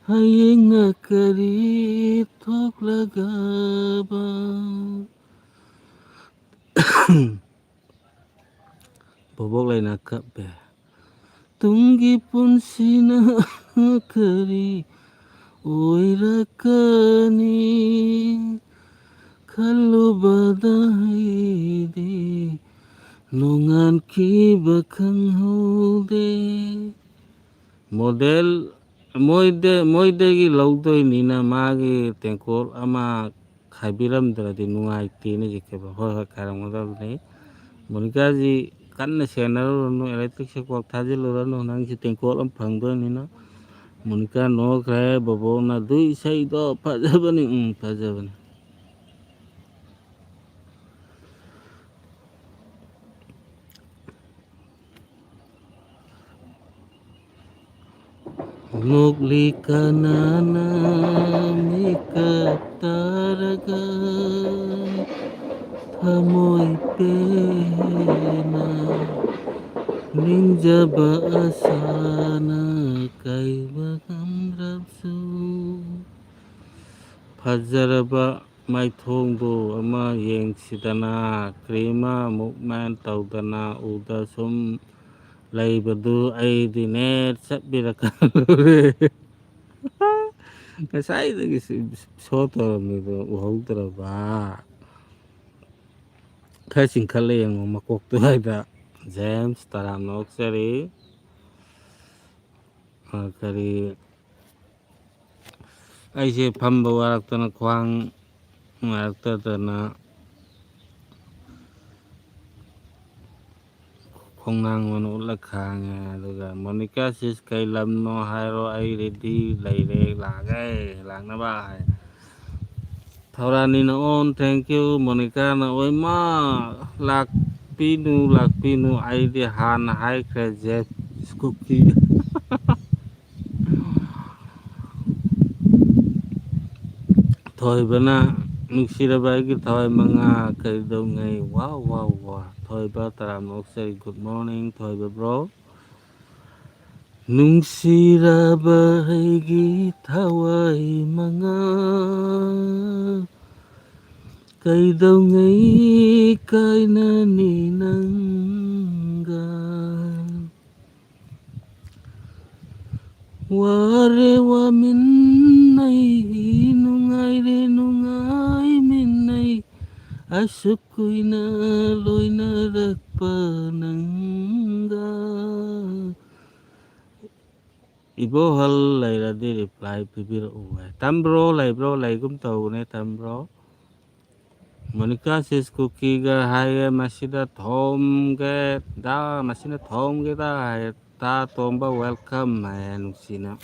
ꯍꯌꯦꯡꯅ ꯀꯔꯤ ꯊꯣꯛꯂꯒꯕ꯫ ꯕꯣꯕꯣꯛ ꯂꯩꯅ ꯀꯞꯄꯦ꯫ ꯇꯨꯡꯒꯤ ꯄꯨꯟꯁꯤꯅ ꯀꯔꯤ ꯑꯣꯏꯔꯛꯀꯅꯤ? ꯈꯜꯂꯨꯕꯗ ꯑꯩꯗꯤ ꯅꯣꯡꯉꯥꯟꯈꯤꯕ ꯈꯪꯍꯧꯗꯦ꯫ ꯃꯣꯗꯦꯜ ꯃꯣꯏꯗ-, ꯃꯣꯏꯗꯒꯤ ꯂꯧꯗꯣꯏꯅꯤꯅ ꯃꯥꯒꯤ ꯇꯦꯡꯀꯣꯠ ꯑꯃ ꯈꯥꯏꯕꯤꯔꯝꯗ꯭ꯔꯗꯤ ꯅꯨꯡꯉꯥꯏꯇꯦꯅ ꯌꯦꯛꯀꯦꯕ꯫ ꯍꯣꯏ, ꯍꯣꯏ, ꯈꯥꯏꯔꯝꯒꯗꯕꯅꯤ꯫ ꯃꯣꯅꯤꯀꯥꯁꯤ ꯀꯟꯅ ꯁꯦꯟꯅꯔꯨꯔꯅꯨ, electric shock ꯊꯥꯖꯤꯜꯂꯨꯔꯅꯨ, ꯅꯪꯁꯤ ꯇꯦꯡꯀꯣꯠ ꯑꯃ ꯐꯪꯗꯣꯏꯅꯤꯅ꯫ ꯃꯣꯅꯤꯀꯥ ꯅꯣꯛꯈ꯭ꯔꯦ꯫ ꯕꯣꯕꯣꯛꯅ, "ꯑꯗꯨ ꯏꯁꯩꯗꯣ ꯐꯖꯕꯅꯤ꯫" "ꯎꯝ, ꯐꯖꯕꯅꯤ꯫" ꯅꯣꯛꯂꯤ ꯀꯅꯥꯅ ꯃꯤꯀꯞ ꯇꯥꯔꯒ ꯊꯃꯣꯏ ꯄꯦꯟꯅ ꯅꯤꯡꯖꯕ ꯑꯁꯥꯅ ꯀꯥꯏꯕ ꯉꯝꯗ꯭ꯔꯕꯁꯨ꯫ ꯐꯖꯔꯕ ꯃꯥꯏꯊꯣꯡꯗꯨ ꯑꯃ ꯌꯦꯡꯁꯤꯗꯅ, ꯀ꯭ꯔꯤꯃ ꯃꯨꯞꯃꯦꯟ ꯇꯧꯗꯅ ꯎꯗ ꯁꯨꯝ ꯂꯩꯕꯗꯨ ꯑꯩꯗꯤꯅꯦ ꯆꯠꯄꯤꯔꯛꯀꯗꯧꯔꯦ꯫ ꯉꯁꯥꯏꯗꯒꯤ ꯁꯤ ꯁꯣ ꯇꯧꯔꯝꯃꯤꯗꯣ ꯎꯍꯧꯗ꯭ꯔꯕ? ꯈꯔ ꯆꯤꯡꯈꯠꯂ ꯌꯦꯡꯉꯣ ꯃꯀꯣꯛꯇꯨ ꯍꯥꯏꯗ꯫ ꯖꯦꯝꯁ, ꯇꯔꯥꯝꯅ ꯑꯣꯛꯆꯔꯤ꯫ ꯑ, ꯀꯔꯤ, ꯑꯩꯁꯦ ꯐꯝꯕ ꯋꯥꯔꯛꯇꯅ, ꯈ꯭ꯋꯥꯡ ꯅꯨꯡꯉꯥꯏꯔꯛꯇꯗꯅ ꯈꯣꯡꯅꯥꯡ ꯑꯣꯏꯅ ꯎꯠꯂ ꯈꯥꯡꯉꯦ꯫ ꯑꯗꯨꯒ, "ꯃꯣꯅꯤꯀꯥ ꯁꯤꯁ ꯀꯩ ꯂꯝꯅꯣ ꯍꯥꯏꯔꯣ, ꯑꯩ ꯔꯦꯗꯤ ꯂꯩꯔꯦ, ꯂꯥꯛꯑꯒꯦ, ꯂꯥꯛꯅꯕ" ꯍꯥꯏ꯫ ꯊꯧꯔꯥꯅꯤꯅ ꯑꯣꯟ, "Thank you, ꯃꯣꯅꯤꯀꯥꯅ ꯑꯣꯏꯃ, ꯂꯥꯛꯄꯤꯅꯨ, ꯂꯥꯛꯄꯤꯅꯨ, ꯑꯩꯗꯤ ꯍꯥꯟꯅ ꯍꯥꯏꯈ꯭ꯔꯦ, ꯖꯦꯐ ꯁ꯭ꯀꯨꯞꯀꯤ"꯫ ꯊꯣꯏꯕꯅ, "ꯅꯨꯡꯁꯤꯔꯕ ꯑꯩꯒꯤ ꯊꯋꯥꯏ ꯃꯉꯥ ꯀꯩꯗꯧꯉꯩ"꯫ ꯋꯥ, ꯋꯥ, ꯋꯥ꯫ ꯊꯣꯏꯕ, ꯇꯔꯥꯝꯅ ꯑꯣꯛꯆꯔꯤ꯫ Good morning, ꯊꯣꯏꯕ bro꯫ ꯅꯨꯡꯁꯤꯔꯕ ꯑꯩꯒꯤ ꯊꯋꯥꯏ ꯃꯉꯥ, ꯀꯩꯗꯧꯉꯩ ꯀꯥꯏꯅꯅꯤ ꯅꯪꯒ? ꯋꯥꯔꯦ ꯋꯥꯃꯤꯟꯅꯩ, ꯅꯨꯡꯉꯥꯏꯔꯦ ꯅꯨꯡꯉꯥꯏꯃꯤꯟꯅꯩ, ꯑꯁꯨꯛ ꯀꯨꯏꯅ ꯂꯣꯏꯅꯔꯛꯄ ꯅꯪꯒ꯫ ꯏꯕꯣꯍꯜ ꯂꯩꯔꯗꯤ reply ꯄꯤꯕꯤꯔꯛꯎ ꯍꯥꯏ꯫ ꯇꯝꯕ꯭ꯔꯣ ꯂꯩꯕ꯭ꯔꯣ? ꯂꯩꯒꯨꯝ ꯇꯧꯕꯅꯦ, ꯇꯝꯕ꯭ꯔꯣ? ꯃꯣꯅꯤꯀꯥ ꯁꯤꯁ ꯀꯨꯀꯤꯒ ꯍꯥꯏꯌꯦ, ꯃꯁꯤꯗ ꯊꯣꯝꯒꯦ ꯗ, ꯃꯁꯤꯅ ꯊꯣꯝꯒꯦ ꯗ ꯍꯥꯏꯌꯦ꯫ ꯇꯥ ꯇꯣꯝꯕ welcome ꯍꯥꯏꯌꯦ ꯅꯨꯡꯁꯤꯅ꯫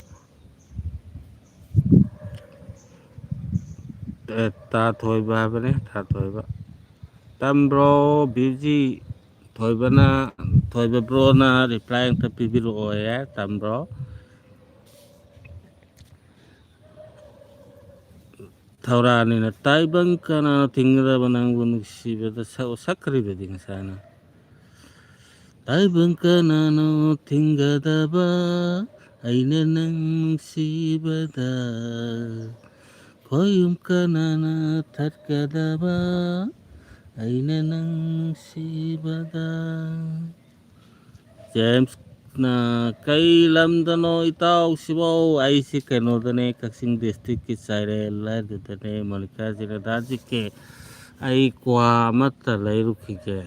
ꯑꯦ, ꯇꯥ ꯊꯣꯏꯕ ꯍꯥꯏꯕꯅꯦ, ꯇꯥ ꯊꯣꯏꯕ꯫ ꯇꯝꯕ꯭ꯔꯣ ꯕꯤꯖꯤ? ꯊꯣꯏꯕꯅ, ꯊꯣꯏꯕ ꯕ꯭ꯔꯣꯅ reply ꯑꯝꯇ ꯄꯤꯕꯤꯔꯛꯑꯣꯌꯦ, ꯇꯝꯕ꯭ꯔꯣ? ꯊꯧꯔꯥꯅꯤꯅ ꯇꯥꯏꯕꯪ ꯀꯅꯥꯅ ꯊꯤꯡꯒꯗꯕ ꯅꯪꯕꯨ ꯅꯨꯡꯁꯤꯕꯗ ꯁꯛ-, ꯁꯛꯈ꯭ꯔꯤꯕꯗꯤ ꯉꯁꯥꯏꯅ꯫ ꯇꯥꯏꯕꯪ ꯀꯅꯥꯅꯣ ꯊꯤꯡꯒꯗꯕ ꯑꯩꯅ ꯅꯪ ꯅꯨꯡꯁꯤꯕꯗ? ꯈꯣꯏꯌꯨꯝ ꯀꯅꯥꯅ ꯊꯠꯀꯗꯕ ꯑꯩꯅ ꯅꯪ ꯅꯨꯡꯁꯤꯕꯗ? ꯖꯦꯝꯁꯅ, "ꯀꯩ ꯂꯝꯗꯅꯣ ꯏꯇꯥꯎꯁꯤꯕꯣ?" "ꯑꯩꯁꯤ ꯀꯩꯅꯣꯗꯅꯦ, ꯀꯛꯆꯤꯡ districtꯀꯤ ꯆꯥꯏꯔꯦꯜ ꯍꯥꯏꯗꯨꯗꯅꯦ꯫" ꯃꯣꯅꯤꯀꯥꯁꯤꯅ, "ꯗꯥ ꯖꯤ ꯀꯦ, ꯑꯩ ꯀ꯭ꯋꯥ ꯑꯃꯠꯇ ꯂꯩꯔꯨꯈꯤꯒꯦ꯫"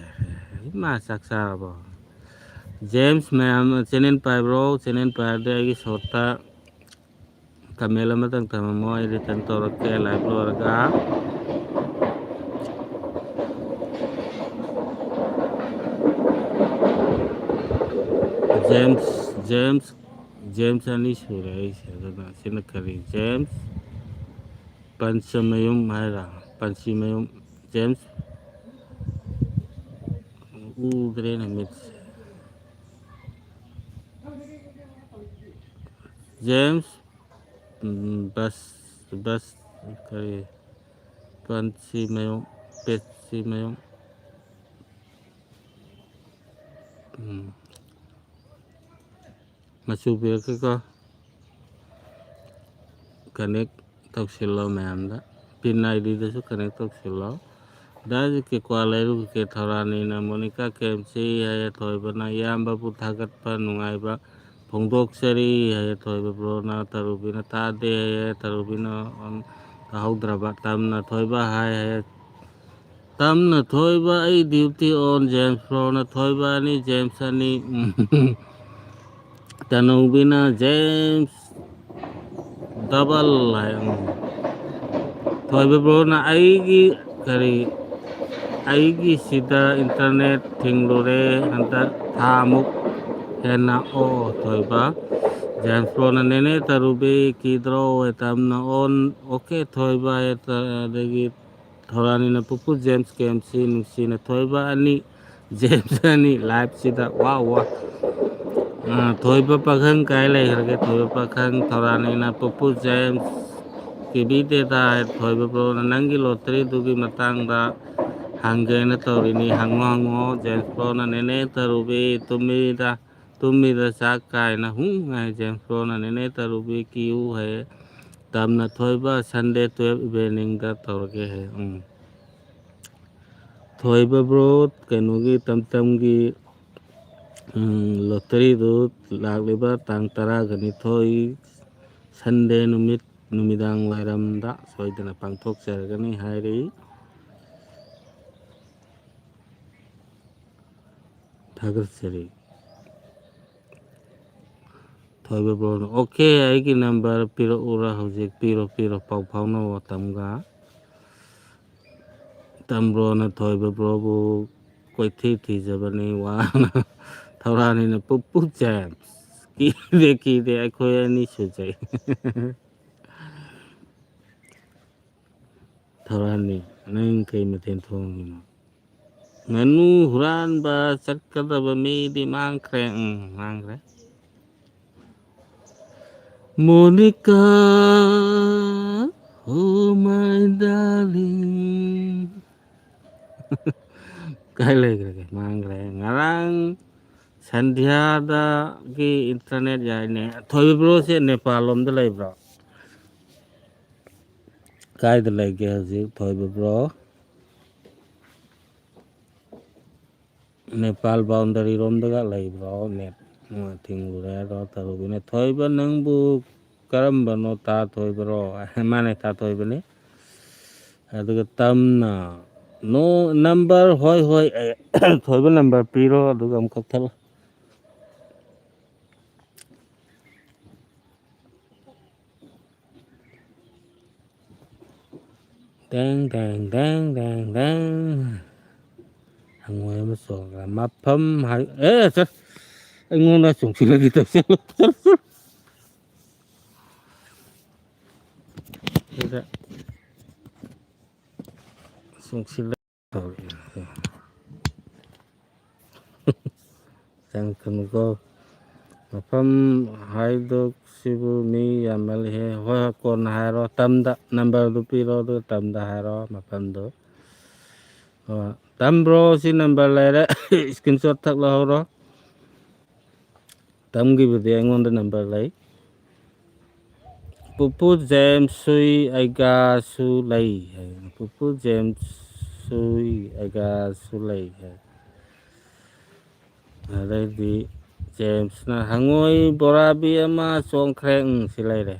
"ꯏꯃꯥ, ꯆꯥꯛ ꯆꯥꯔꯕꯣ?" ꯖꯦꯝꯁ, ꯃꯌꯥꯝ channel ꯄꯥꯏꯕ꯭ꯔꯣ? Channel ꯄꯥꯏꯔꯗꯤ ꯑꯩꯒꯤ shortꯇ comment ꯑꯃꯇꯪ ꯊꯝꯃꯝꯃꯣ, ꯑꯩ return ꯇꯧꯔꯛꯀꯦ live ꯂꯣꯏꯔꯒ꯫ ꯖꯦꯝꯁ, ꯖꯦꯝꯁ, ꯖꯦꯝꯁ ꯑꯅꯤ ꯁꯨꯔꯦ ꯑꯩꯁꯦ, ꯑꯗꯨꯅ ꯁꯤꯅ ꯀꯔꯤ? ꯖꯦꯝꯁ ꯄꯟꯆꯃꯌꯨꯝ ꯍꯥꯏꯔ? ꯄꯟꯆꯤꯃꯌꯨꯝ, ꯖꯦꯝꯁ ꯎꯗ꯭ꯔꯦꯅꯦ ꯃꯤꯠꯁꯦ꯫ ꯖꯦꯝꯁ ꯎꯝ, ꯕꯁ, ꯕꯁ, ꯀꯔꯤ, ꯄꯟꯆꯤꯃꯌꯨꯝ, ꯄꯦꯠꯁꯤꯃꯌꯨꯝ, ꯎꯝ꯫ ꯃꯆꯨ ꯄꯤꯔꯛꯀꯦꯀꯣ꯫ ꯀꯅꯦꯛ ꯇꯧꯁꯤꯜꯂꯣ ꯃꯌꯥꯝꯗ꯫ ꯄꯤꯟ ꯑꯥꯏ ꯗꯤꯗꯁꯨ ꯀꯅꯦꯛ ꯇꯧꯁꯤꯜꯂꯣ꯫ ꯗꯥ ꯖꯤ ꯀꯦ ꯀ꯭ꯋꯥ ꯂꯩꯔꯨ, ꯀꯦ ꯊꯧꯔꯥꯅꯤꯅ, ꯃꯣꯅꯤꯀꯥ ꯀꯦ ꯑꯦꯝ ꯁꯤ ꯍꯥꯏꯌꯦ, ꯊꯣꯏꯕꯅ ꯏꯌꯥꯝꯕꯕꯨ ꯊꯥꯒꯠꯄ ꯅꯨꯡꯉꯥꯏꯕ ꯐꯣꯡꯗꯣꯛꯆꯔꯤ ꯍꯥꯏꯌꯦ, ꯊꯣꯏꯕ ꯕ꯭ꯔꯣꯅ꯫ ꯇꯔꯨꯕꯤꯅ ꯇꯥꯗꯦ ꯍꯥꯏꯌꯦ, ꯇꯔꯨꯕꯤꯅ ꯑꯣꯟ ꯇꯥꯍꯧꯗ꯭ꯔꯕ꯫ ꯇꯝꯅ ꯊꯣꯏꯕ ꯍꯥꯏ ꯍꯥꯏꯌꯦ, ꯇꯝꯅ ꯊꯣꯏꯕ ꯑꯩ ꯗ꯭ꯌꯨꯇꯤ ꯑꯣꯟ꯫ ꯖꯦꯝꯁ ꯕ꯭ꯔꯣꯅ ꯊꯣꯏꯕ ꯑꯅꯤ, ꯖꯦꯝꯁ ꯑꯅꯤ꯫ ꯎꯝ꯫ ꯇꯅꯧꯕꯤꯅ ꯖꯦꯝꯁ ꯗꯕꯜ ꯍꯥꯏ꯫ ꯎꯝ꯫ ꯊꯣꯏꯕ ꯕ꯭ꯔꯣꯅ ꯑꯩꯒꯤ ꯀꯔꯤ, ꯑꯩꯒꯤ ꯁꯤꯗ ꯏꯟꯇꯔꯅꯦꯠ ꯊꯤꯡꯂꯨꯔꯦ ꯍꯟꯗꯛ ꯊꯥꯃꯨꯛ ꯍꯦꯟꯅ꯫ ꯑꯣ, ꯊꯣꯏꯕ꯫ ꯖꯦꯝꯁ ꯕ꯭ꯔꯣꯅ ꯅꯦꯅꯦ ꯇꯔꯨꯕꯤ ꯀꯤꯗ꯭ꯔꯣ? ꯇꯝꯅ ꯑꯣꯟ꯫ ꯑꯣꯀꯦ, ꯊꯣꯏꯕ꯫ ꯑꯗꯒꯤ ꯊꯧꯔꯥꯅꯤꯅ ꯄꯨꯄꯨ ꯖꯦꯝꯁ ꯀꯦ ꯑꯦꯝ ꯁꯤ ꯅꯨꯡꯁꯤꯅ ꯊꯣꯏꯕ ꯑꯅꯤ, ꯖꯦꯝꯁ ꯑꯅꯤ ꯂꯥꯏꯞꯁꯤꯗ꯫ ꯋꯥ ꯋꯥ꯫ ꯑ, ꯊꯣꯏꯕ ꯄꯥꯈꯪ ꯀꯥꯏ ꯂꯩꯈ꯭ꯔꯒꯦ? ꯊꯣꯏꯕ ꯄꯥꯈꯪ꯫ ꯊꯧꯔꯥꯅꯤꯅ ꯄꯨꯄꯨ ꯖꯦꯝꯁ ꯀꯤꯕꯤꯗꯦꯗ꯫ ꯊꯣꯏꯕ ꯕ꯭ꯔꯣꯅ ꯅꯪꯒꯤ ꯂꯣꯇꯔꯤꯗꯨꯒꯤ ꯃꯇꯥꯡꯗ ꯍꯪꯒꯦꯅ ꯇꯧꯔꯤꯅꯤ, ꯍꯪꯉꯣ ꯍꯪꯉꯣ꯫ ꯖꯦꯝꯁ ꯕ꯭ꯔꯣꯅ ꯅꯦꯅꯦ ꯇꯔꯨꯕꯤ ꯇꯨꯝꯃꯤꯗ, ꯇꯨꯝꯃꯤꯗ ꯆꯥꯛ ꯀꯥꯏꯅ ꯍꯨꯝ ꯍꯥꯏ꯫ ꯖꯦꯝꯁ ꯕ꯭ꯔꯣꯅ ꯅꯦꯅꯦ ꯇꯔꯨꯕꯤ ꯀꯤꯌꯨ ꯍꯥꯏ꯫ ꯇꯝꯅ ꯊꯣꯏꯕ ꯁꯟꯗꯦ ꯇꯨꯌꯦꯜꯞ ꯏꯚꯤꯅꯤꯡꯗ ꯇꯧꯔꯒꯦ ꯍꯥꯏ꯫ ꯎꯝ꯫ ꯊꯣꯏꯕ ꯕ꯭ꯔꯣ, ꯀꯩꯅꯣꯒꯤ ꯇꯝꯇꯝꯒꯤ, ꯎꯝ, ꯂꯣꯇꯔꯤꯗꯨ ꯂꯥꯛꯂꯤꯕ ꯇꯥꯡ ꯇꯔꯥꯒ ꯅꯤꯊꯣꯏ ꯁꯟꯗꯦ ꯅꯨꯃꯤꯠ ꯅꯨꯃꯤꯗꯥꯡ ꯋꯥꯏꯔꯝꯗ ꯁꯣꯏꯗꯅ ꯄꯥꯡꯊꯣꯛꯆꯔꯒꯅꯤ ꯍꯥꯏꯔꯤ꯫ ꯊꯥꯒꯠꯆꯔꯤ꯫ ꯊꯣꯏꯕ ꯕ꯭ꯔꯣꯅ, "ꯑꯣꯀꯦ, ꯑꯩꯒꯤ ꯅꯝꯕꯔ ꯄꯤꯔꯛꯎꯔꯥ ꯍꯧꯖꯤꯛ?" ꯄꯤꯔꯣ, ꯄꯤꯔꯣ, ꯄꯥꯎ ꯐꯥꯎꯅꯧ ꯇꯝꯒ꯫ ꯇꯝ ꯕ꯭ꯔꯣꯅ ꯊꯣꯏꯕ ꯕ꯭ꯔꯣꯕꯨ ꯀꯣꯏꯊꯤ ꯊꯤꯖꯕꯅꯤ ꯋꯥꯅ꯫ ꯊꯧꯔꯥꯅꯤꯅ ꯄꯨꯄꯨ ꯖꯦꯝꯁ꯫ ꯀꯤꯗꯦ, ꯀꯤꯗꯦ, ꯑꯩꯈꯣꯏ ꯑꯅꯤ ꯁꯨꯖꯩ꯫ ꯊꯧꯔꯥꯅꯤ, ꯅꯪ ꯀꯩ ꯃꯊꯦꯜ ꯊꯣꯡꯉꯤꯅꯣ? ꯉꯥꯅꯨ ꯍꯨꯔꯥꯟꯕ ꯆꯠꯀꯗꯕ ꯃꯤꯗꯤ ꯃꯥꯡꯈ꯭ꯔꯦ꯫ ꯎꯝ, ꯃꯥꯡꯈ꯭ꯔꯦ꯫ Monica, oh my darling꯫ ꯀꯥꯏ ꯂꯩꯈ꯭ꯔꯒꯦ? ꯃꯥꯡꯈ꯭ꯔꯦ꯫ ꯉꯔꯥꯡ ꯁꯟꯙ꯭ꯌꯥꯗꯒꯤ internet ꯌꯥꯏꯅꯦ꯫ ꯊꯣꯏꯕ bro ꯁꯦ ꯅꯦꯄꯥꯜ ꯂꯣꯝꯗ ꯂꯩꯕ꯭ꯔꯣ? ꯀꯥꯏꯗ ꯂꯩꯒꯦ ꯍꯧꯖꯤꯛ ꯊꯣꯏꯕ bro? ꯅꯦꯄꯥꯜ boundary ꯔꯣꯝꯗꯒ ꯂꯩꯕ꯭ꯔꯣ? Net ꯊꯤꯡꯂꯨꯔꯦ ꯑꯗꯣ ꯇꯧꯔꯨꯕꯅꯦ꯫ ꯊꯣꯏꯕ ꯅꯪꯕꯨ ꯀꯔꯝꯕꯅꯣ, ꯇꯥ ꯊꯣꯏꯕꯔꯣ? ꯃꯥꯅꯦ, ꯇꯥ ꯊꯣꯏꯕꯅꯤ꯫ ꯑꯗꯨꯒ ꯇꯝꯅ, "No number", ꯍꯣꯏ, ꯍꯣꯏ, ꯑꯦ, ꯊꯣꯏꯕ number ꯄꯤꯔꯣ, ꯑꯗꯨꯒ ꯑꯃꯨꯛ ꯀꯛꯊꯠꯂꯣ꯫ ꯗꯦꯡ, ꯗꯦꯡ, ꯗꯦꯡ, ꯗꯦꯡ, ꯗꯦꯡ꯫ ꯍꯪꯉꯣꯏ ꯑꯃ ꯆꯣꯡꯈ꯭ꯔꯦ꯫ ꯃꯐꯝ ꯍꯥꯏ-, ꯑꯦ, ꯆꯠ-, ꯑꯩꯉꯣꯟꯗ ꯆꯣꯡꯁꯤꯜꯂꯒꯦ ꯇꯧꯁꯜꯂꯣ꯫ ꯆꯠꯂꯣ, ꯆꯠꯂꯣ꯫ ꯁꯤꯗ ꯆꯣꯡꯁꯤꯜꯂ-, ꯆꯪꯉꯛꯀꯅꯨꯀꯣ꯫ ꯃꯐꯝ ꯍꯥꯏꯗꯣꯛꯁꯤꯕꯨ ꯃꯤ ꯌꯥꯝꯃꯜꯂꯤꯍꯦ꯫ ꯍꯣꯏ, ꯍꯣꯏ, ꯀꯣꯟꯅ ꯍꯥꯏꯔꯣ꯫ ꯇꯝꯗ number ꯗꯨ ꯄꯤꯔꯣ, ꯑꯗꯨꯒ ꯇꯝꯗ ꯍꯥꯏꯔꯣ ꯃꯐꯝꯗꯨ꯫ ꯍꯣꯏ꯫ ꯇꯝ bro, ꯁꯤ number ꯂꯩꯔꯦ꯫ Screenshot ꯊꯛ ꯂꯧꯍꯧꯔꯣ꯫ ꯇꯝꯒꯤꯕꯨꯗꯤ ꯑꯩꯉꯣꯟꯗ number ꯂꯩ꯫ ꯄꯨꯄꯨ ꯖꯦꯝꯁ ꯁꯨꯏ ꯑꯩꯒꯥꯁꯨ ꯂꯩ ꯍꯥꯏ꯫ ꯄꯨꯄꯨ ꯖꯦꯝꯁ ꯁꯨꯏ ꯑꯩꯒꯥꯁꯨ ꯂꯩ ꯍꯥꯏ꯫ ꯑꯗꯩꯗꯤ ꯖꯦꯝꯁꯅ, "ꯍꯪꯉꯣꯏ ꯕꯣꯔꯥꯕꯤ ꯑꯃ ꯆꯣꯡꯈ꯭ꯔꯦ", ꯎꯝ, ꯁꯤ ꯂꯩꯔꯦ꯫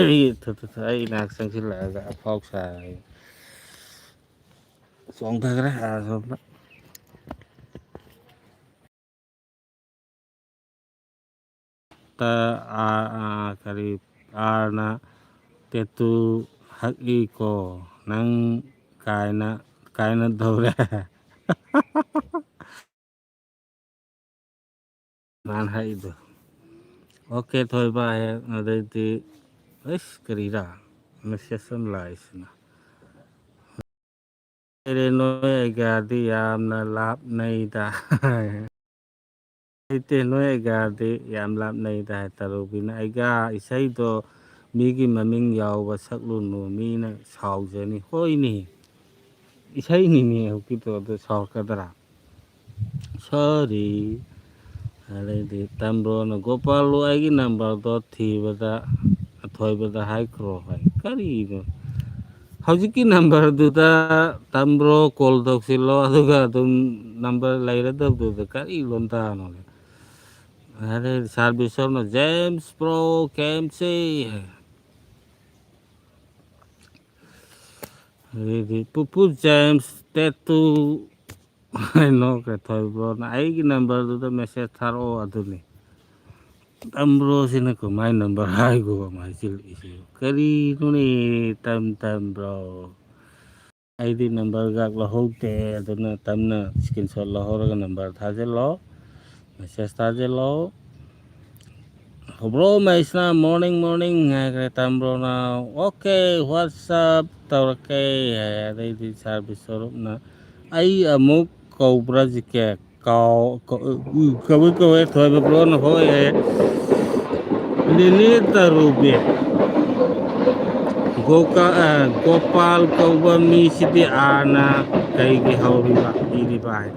ꯑꯩ ꯊꯨ, ꯊꯨ, ꯊꯨ, ꯑꯩ ꯅꯥꯛ ꯆꯪꯁꯤꯜꯂꯛꯑꯒ ꯑꯐꯥꯎ ꯁꯥꯏ꯫ ꯆꯣꯡꯊꯈ꯭ꯔꯦ ꯑꯥ ꯁꯣꯝꯗ꯫ ꯇ-, ꯑꯥ, ꯑꯥ, ꯀꯔꯤ, ꯑꯥꯔꯅ ꯇꯦꯇꯨ ꯍꯛꯏꯀꯣ ꯅꯪ ꯀꯥꯏꯅ, ꯀꯥꯏꯅꯗꯧꯔꯦ꯫ ꯅꯍꯥꯟ ꯍꯥꯏꯗꯣ꯫ OK, ꯊꯣꯏꯕ ꯍꯦꯛ ꯑꯗꯩꯗꯤ, ꯑꯩꯁ, ꯀꯔꯤꯔꯥ? Message ꯑꯃ ꯂꯥꯛꯏꯁꯤꯅ꯫ ꯂꯩꯔꯦ, ꯅꯣꯏ ꯑꯩꯒꯗꯤ ꯌꯥꯝꯅ ꯂꯥꯞꯅꯩꯗ꯫ ꯂꯩꯇꯦ, ꯅꯣꯏ ꯑꯩꯒꯗꯤ ꯌꯥꯝ ꯂꯥꯞꯅꯩꯗ ꯍꯥꯏ ꯇꯔꯨꯕꯤꯅ꯫ ꯑꯩꯒ ꯏꯁꯩꯗꯣ ꯃꯤꯒꯤ ꯃꯃꯤꯡ ꯌꯥꯎꯕ ꯁꯛꯂꯨꯅꯨ, ꯃꯤꯅ ꯁꯥꯎꯖꯅꯤ꯫ ꯍꯣꯏꯅꯦ, ꯏꯁꯩꯅꯤꯅꯦ ꯍꯧꯖꯤꯛꯀꯤꯗꯣ, ꯑꯗꯨ ꯁꯥꯎꯔꯛꯀꯗ꯭ꯔꯥ? ꯁꯣꯔꯤ꯫ ꯑꯗꯩꯗꯤ ꯇꯝꯕ꯭ꯔꯣꯅ, "ꯒꯣꯄꯥꯜꯂꯨ, ꯑꯩꯒꯤ ꯅꯝꯕꯔꯗꯣ ꯊꯤꯕꯗ ꯑꯊꯣꯏꯕꯗ ꯍꯥꯏꯈ꯭ꯔꯣ" ꯍꯥꯏ꯫ ꯀꯔꯤꯅꯣ? ꯍꯧꯖꯤꯛꯀꯤ ꯅꯝꯕꯔꯗꯨꯗ ꯇꯝꯕ꯭ꯔꯣ ꯀꯣꯜ ꯇꯧꯁꯤꯜꯂꯣ, ꯑꯗꯨꯒ ꯑꯗꯨꯝ ꯅꯝꯕꯔ ꯂꯩꯔꯗꯕꯗꯨꯗ ꯀꯔꯤ ꯂꯣꯟꯗꯥꯅꯣꯅꯦ? ꯑꯗꯩ ꯁꯥꯔ ꯕꯤꯁꯣꯞꯅ, "ꯖꯦꯝꯁ ꯕ꯭ꯔꯣ, ꯀꯦꯝꯁꯤ" ꯍꯥꯏ꯫ ꯑꯗꯩꯗꯤ, "ꯄꯨꯄꯨ ꯖꯦꯝꯁ ꯇꯦꯇꯨ" ꯍꯥꯏ ꯅꯣꯛꯈ꯭ꯔꯦ ꯊꯣꯏꯕ꯭ꯔꯣꯅ, "ꯑꯩꯒꯤ ꯅꯝꯕꯔꯗꯨꯗ ꯃꯦꯁꯦꯖ ꯊꯥꯔꯛꯑꯣ ꯑꯗꯨꯅꯤ"꯫ ꯇꯝꯕ꯭ꯔꯣꯁꯤꯅ ꯀꯃꯥꯏ ꯅꯝꯕꯔ ꯍꯥꯏꯒꯣ ꯑꯃ ꯍꯥꯏꯖꯤꯜꯂꯛꯏꯁꯦ? ꯀꯔꯤꯅꯣꯅꯦ, ꯇꯝ ꯇꯝꯕ꯭ꯔꯣ? ꯑꯩꯗꯤ ꯅꯝꯕꯔꯒ ꯂꯧꯍꯧꯗꯦ, ꯑꯗꯨꯅ ꯇꯝꯅ ꯏꯁꯀ꯭ꯔꯤꯟꯁꯣꯠ ꯂꯧꯍꯧꯔꯒ ꯅꯝꯕꯔ ꯊꯥꯖꯤꯜꯂꯣ, ꯃꯦꯁꯦꯖ ꯊꯥꯖꯤꯜꯂꯣ꯫ ꯕ꯭ꯔꯣ ꯃꯍꯦꯁꯅ "ꯃꯣꯔꯅꯤꯡ, ꯃꯣꯔꯅꯤꯡ" ꯍꯥꯏꯈ꯭ꯔꯦ, ꯇꯝꯕ꯭ꯔꯣꯅ "ꯑꯣꯀꯦ, ꯋꯥꯠꯁꯑꯞ ꯇꯧꯔꯛꯀꯦ" ꯍꯥꯏ꯫ ꯑꯗꯩꯗꯤ ꯁꯥꯔ ꯕꯤꯁꯣꯔꯨꯞꯅ "ꯑꯩ ꯑꯃꯨꯛ ꯀꯧꯕ꯭ꯔꯥ ꯖꯤꯀꯦ?" ꯀꯥꯎ-, ꯀ-, ꯎ, ꯀꯧꯏ, ꯀꯧꯏ, ꯊꯣꯏꯕ ꯕ꯭ꯔꯣꯅ ꯍꯣꯏ ꯍꯥꯏ꯫ ꯂꯤꯂꯤ ꯇꯔꯨꯕꯤ꯫ ꯒꯣꯀꯥ-, ꯑ, "ꯒꯣꯄꯥꯜ ꯀꯧꯕ ꯃꯤꯁꯤꯗꯤ ꯑꯥꯔꯅ ꯀꯩꯒꯤ ꯍꯧꯔꯤꯕ, ꯏꯔꯤꯕ?" ꯍꯥꯏ꯫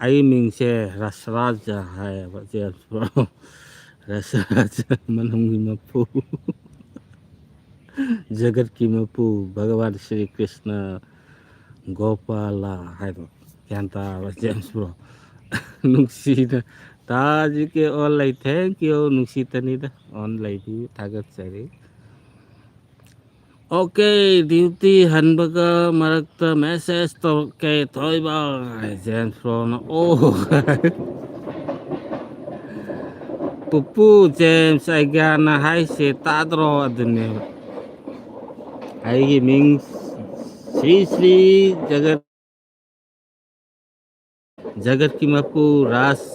ꯑꯩ ꯃꯤꯡꯁꯦ ꯔꯁꯔꯥꯖ ꯍꯥꯏꯌꯦꯕ, ꯖꯦꯝꯁ ꯕ꯭ꯔꯣ꯫ ꯔꯁꯔꯥꯖ, ꯃꯅꯨꯡꯒꯤ ꯃꯄꯨ꯫ ꯖꯒꯠꯀꯤ ꯃꯄꯨ, ꯚꯒꯋꯥꯟ ꯁ꯭ꯔꯤ ꯀ꯭ꯔꯤꯁꯅ, ꯒꯣꯄꯥꯂꯥ ꯍꯥꯏꯗꯣ꯫ ꯒ꯭ꯌꯥꯟ ꯇꯥꯔꯕ, ꯖꯦꯝꯁ ꯕ꯭ꯔꯣ? ꯅꯨꯡꯁꯤꯅ ꯇꯥꯖꯤꯀꯦ ꯑꯣꯟ ꯂꯩ꯫ Thank you, ꯅꯨꯡꯁꯤꯇꯅꯤꯗ꯫ ꯑꯣꯟ ꯂꯩꯕꯤ ꯊꯥꯒꯠꯆꯔꯤ꯫ "ꯑꯣꯀꯦ, ꯗ꯭ꯌꯨꯇꯤ ꯍꯟꯕꯒ ꯃꯔꯛꯇ ꯃꯦꯁꯦꯖ ꯇꯧꯔꯛꯀꯦ, ꯊꯣꯏꯕ", ꯍꯥꯏ ꯖꯦꯝꯁ ꯕ꯭ꯔꯣꯅ꯫ "ꯑꯣ", ꯄꯨꯄꯨ ꯖꯦꯝꯁ ꯑꯩꯒ꯭ꯌꯥꯅ ꯍꯥꯏꯁꯦ ꯇꯥꯗ꯭ꯔꯣ? ꯑꯗꯨꯅꯦꯕ꯫ ꯑꯩꯒꯤ ꯃꯤꯡ ꯁ꯭ꯔꯤ ꯁ꯭ꯔꯤ ꯖꯒꯠ ꯖꯒꯠꯀꯤ ꯃꯄꯨ ꯔꯥꯁ,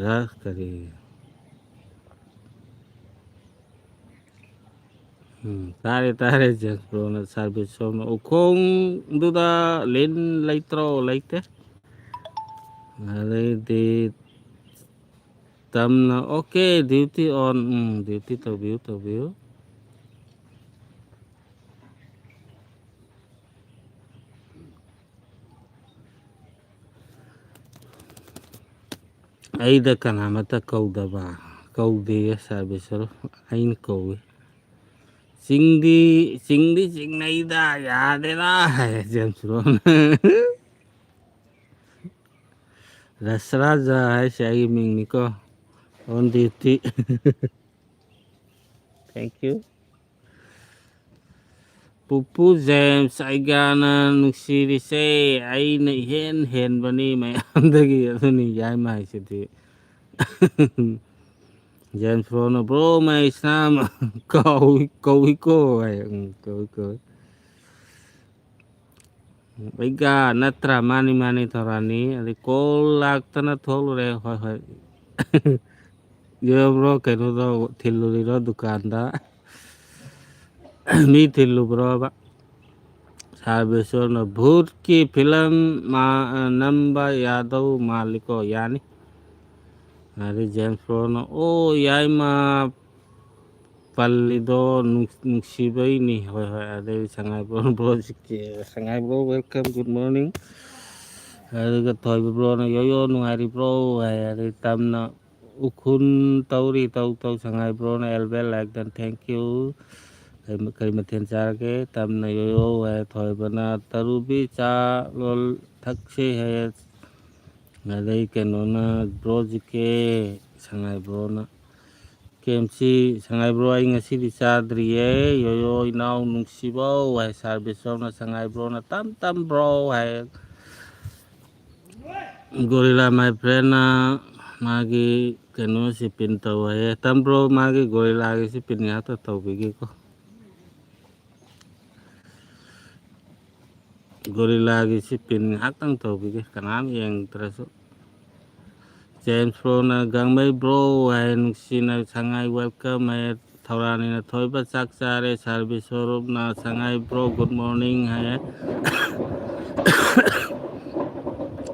ꯔꯥꯁ ꯀꯔꯤ? ꯎꯝ, ꯇꯥꯔꯦ, ꯇꯥꯔꯦ, ꯖꯦꯝꯁ ꯕ꯭ꯔꯣꯅ ꯁꯥꯔꯚꯤꯁ ꯁꯣꯝꯅ ꯎꯈꯣꯡꯗꯨꯗ ꯂꯤꯟ ꯂꯩꯇ꯭ꯔꯣ? ꯂꯩꯇꯦ꯫ ꯑꯗꯩꯗꯤ ꯇꯝꯅ, "ꯑꯣꯀꯦ, ꯗ꯭ꯌꯨꯇꯤ ꯑꯣꯟ", ꯎꯝ, ꯗ꯭ꯌꯨꯇꯤ ꯇꯧꯕꯤꯌꯨ, ꯇꯧꯕꯤꯌꯨ꯫ ꯑꯩꯗ ꯀꯅꯥꯃꯠꯇ ꯀꯧꯗꯕ? ꯀꯧꯗꯦꯌꯦ ꯁꯥꯔ ꯕꯤꯁꯣꯔꯣꯞ, ꯑꯩꯅ ꯀꯧꯏ꯫ ꯆꯤꯡꯗꯤ, ꯆꯤꯡꯗꯤ ꯆꯤꯡꯅꯩꯗ, ꯌꯥꯗꯦꯗ ꯍꯥꯏ ꯖꯦꯝꯁ ꯕ꯭ꯔꯣꯅ꯫ ꯔꯁꯔꯥꯖꯥ ꯍꯥꯏꯁꯦ ꯑꯩꯒꯤ ꯃꯤꯡꯅꯤꯀꯣ, on duty꯫ Thank you꯫ ꯄꯨꯄꯨ ꯖꯦꯝꯁ, ꯑꯩꯒꯥꯅ ꯅꯨꯡꯁꯤꯔꯤꯁꯦ, ꯑꯩꯅ ꯏꯍꯦꯟ ꯍꯦꯟꯕꯅꯤ ꯃꯌꯥꯝꯗꯒꯤ꯫ ꯑꯗꯨꯅꯤ ꯌꯥꯏꯃ ꯍꯥꯏꯁꯤꯗꯤ꯫ ꯖꯦꯝꯁ ꯕ꯭ꯔꯣꯅ, "Bro, my Islam ꯀꯧꯏ, ꯀꯧꯏꯀꯣ" ꯍꯥꯏ꯫ ꯎꯝ, ꯀꯧꯏ, ꯀꯧꯏ꯫ ꯑꯩꯒ ꯅꯠꯇ꯭ꯔꯥ? ꯃꯥꯅꯤ, ꯃꯥꯅꯤ, ꯊꯧꯔꯥꯅꯤ꯫ ꯑꯗꯩ ꯀꯣꯜ ꯂꯥꯛꯇꯅ ꯊꯣꯛꯂꯨꯔꯦ꯫ ꯍꯣꯏ, ꯍꯣꯏ꯫ ꯌꯣ ꯕ꯭ꯔꯣ, ꯀꯩꯅꯣꯗꯣ ꯊꯤꯜꯂꯨꯔꯤꯔꯣ ꯗꯨꯀꯥꯟꯗ? ꯃꯤ ꯊꯤꯜꯂꯨꯕ꯭ꯔꯣꯕ? ꯁꯥꯔ ꯕꯤꯁꯣꯔꯅ, "ꯚꯨꯠꯀꯤ ꯐꯤꯂꯝ ꯃꯥ-, ꯅꯝꯕ ꯌꯥꯗꯧ ꯃꯥꯜꯂꯤꯀꯣ?" ꯌꯥꯅꯤ꯫ ꯑꯗꯩ ꯖꯦꯝꯁ ꯕ꯭ꯔꯣꯅ, "ꯑꯣ, ꯌꯥꯏꯃ ꯄꯜꯂꯤꯗꯣ ꯅꯨꯡ-, ꯅꯨꯡꯁꯤꯕꯩꯅꯤ"꯫ ꯍꯣꯏ, ꯍꯣꯏ꯫ ꯑꯗꯩ ꯁꯉꯥꯏ ꯕ꯭ꯔꯣ, ꯕ꯭ꯔꯣ ꯖꯤ ꯀꯦ, ꯁꯉꯥꯏ ꯕ꯭ꯔꯣ, welcome, good morning꯫ ꯑꯗꯨꯒ ꯊꯣꯏꯕ ꯕ꯭ꯔꯣꯅ, "ꯌꯣꯌꯣ, ꯅꯨꯡꯉꯥꯏꯔꯤꯕ꯭ꯔꯣ?" ꯍꯥꯏ꯫ ꯑꯗꯩ ꯇꯝꯅ, "ꯎꯈꯨꯟ ꯇꯧꯔꯤ, ꯇꯧ, ꯇꯧ", ꯁꯉꯥꯏ ꯕ꯭ꯔꯣꯅ, "ꯑꯦꯜꯕꯦꯜ ꯂꯥꯏꯛꯗꯟ, thank you"꯫ ꯀꯔꯤ, ꯀꯔꯤ ꯃꯊꯦꯜ ꯆꯥꯔꯒꯦ? ꯇꯝꯅ, "ꯌꯣꯌꯣ" ꯍꯥꯏ꯫ ꯊꯣꯏꯕꯅ, "ꯇꯔꯨꯕꯤ ꯆꯥ ꯂꯣꯜ ꯊꯛꯁꯦ" ꯍꯥꯏ꯫ ꯑꯗꯩ ꯀꯩꯅꯣꯅ, ꯕ꯭ꯔꯣ ꯖꯤ ꯀꯦ, ꯁꯉꯥꯏ ꯕ꯭ꯔꯣꯅ, "ꯀꯦ ꯑꯦꯝ ꯁꯤ", ꯁꯉꯥꯏ ꯕ꯭ꯔꯣ, "ꯑꯩ ꯉꯁꯤꯗꯤ ꯆꯥꯗ꯭ꯔꯤꯌꯦ, ꯌꯣꯌꯣ ꯏꯅꯥꯎ ꯅꯨꯡꯁꯤꯕꯧ" ꯍꯥꯏ꯫ ꯁꯥꯔ ꯕꯤꯁꯣꯝꯅ, "ꯁꯉꯥꯏ ꯕ꯭ꯔꯣꯅ ꯇꯝ ꯇꯝ ꯕ꯭ꯔꯣ" ꯍꯥꯏ꯫ ꯒꯣꯔꯤꯂꯥ ꯃꯥꯏ ꯐ꯭ꯔꯦꯟꯅ ꯃꯥꯒꯤ ꯀꯩꯅꯣꯁꯤ ꯄꯤꯟ ꯇꯧ ꯍꯥꯏꯌꯦ꯫ ꯇꯝ ꯕ꯭ꯔꯣ, ꯃꯥꯒꯤ ꯒꯣꯔꯤꯂꯥꯒꯤꯁꯤ ꯄꯤꯟ ꯉꯥꯛꯇ ꯇꯧꯕꯤꯒꯦꯀꯣ꯫ ꯒꯣꯔꯤꯂꯥꯒꯤꯁꯤ ꯄꯤꯟ ꯉꯥꯛꯇꯪ ꯇꯧꯕꯤꯒꯦ, ꯀꯅꯥꯝ ꯌꯦꯡꯗ꯭ꯔꯁꯨ꯫ ꯖꯦꯝꯁ ꯕ꯭ꯔꯣꯅ, "ꯒꯥꯡꯃꯩ ꯕ꯭ꯔꯣ" ꯍꯥꯏ, ꯅꯨꯡꯁꯤꯅ ꯁꯉꯥꯏ welcome ꯍꯥꯏ, ꯊꯧꯔꯥꯅꯤꯅ, "ꯊꯣꯏꯕ ꯆꯥꯛ ꯆꯥꯔꯦ", ꯁꯥꯔ ꯕꯤꯁꯣꯔꯨꯞꯅ, "ꯁꯉꯥꯏ ꯕ꯭ꯔꯣ, good morning" ꯍꯥꯏ꯫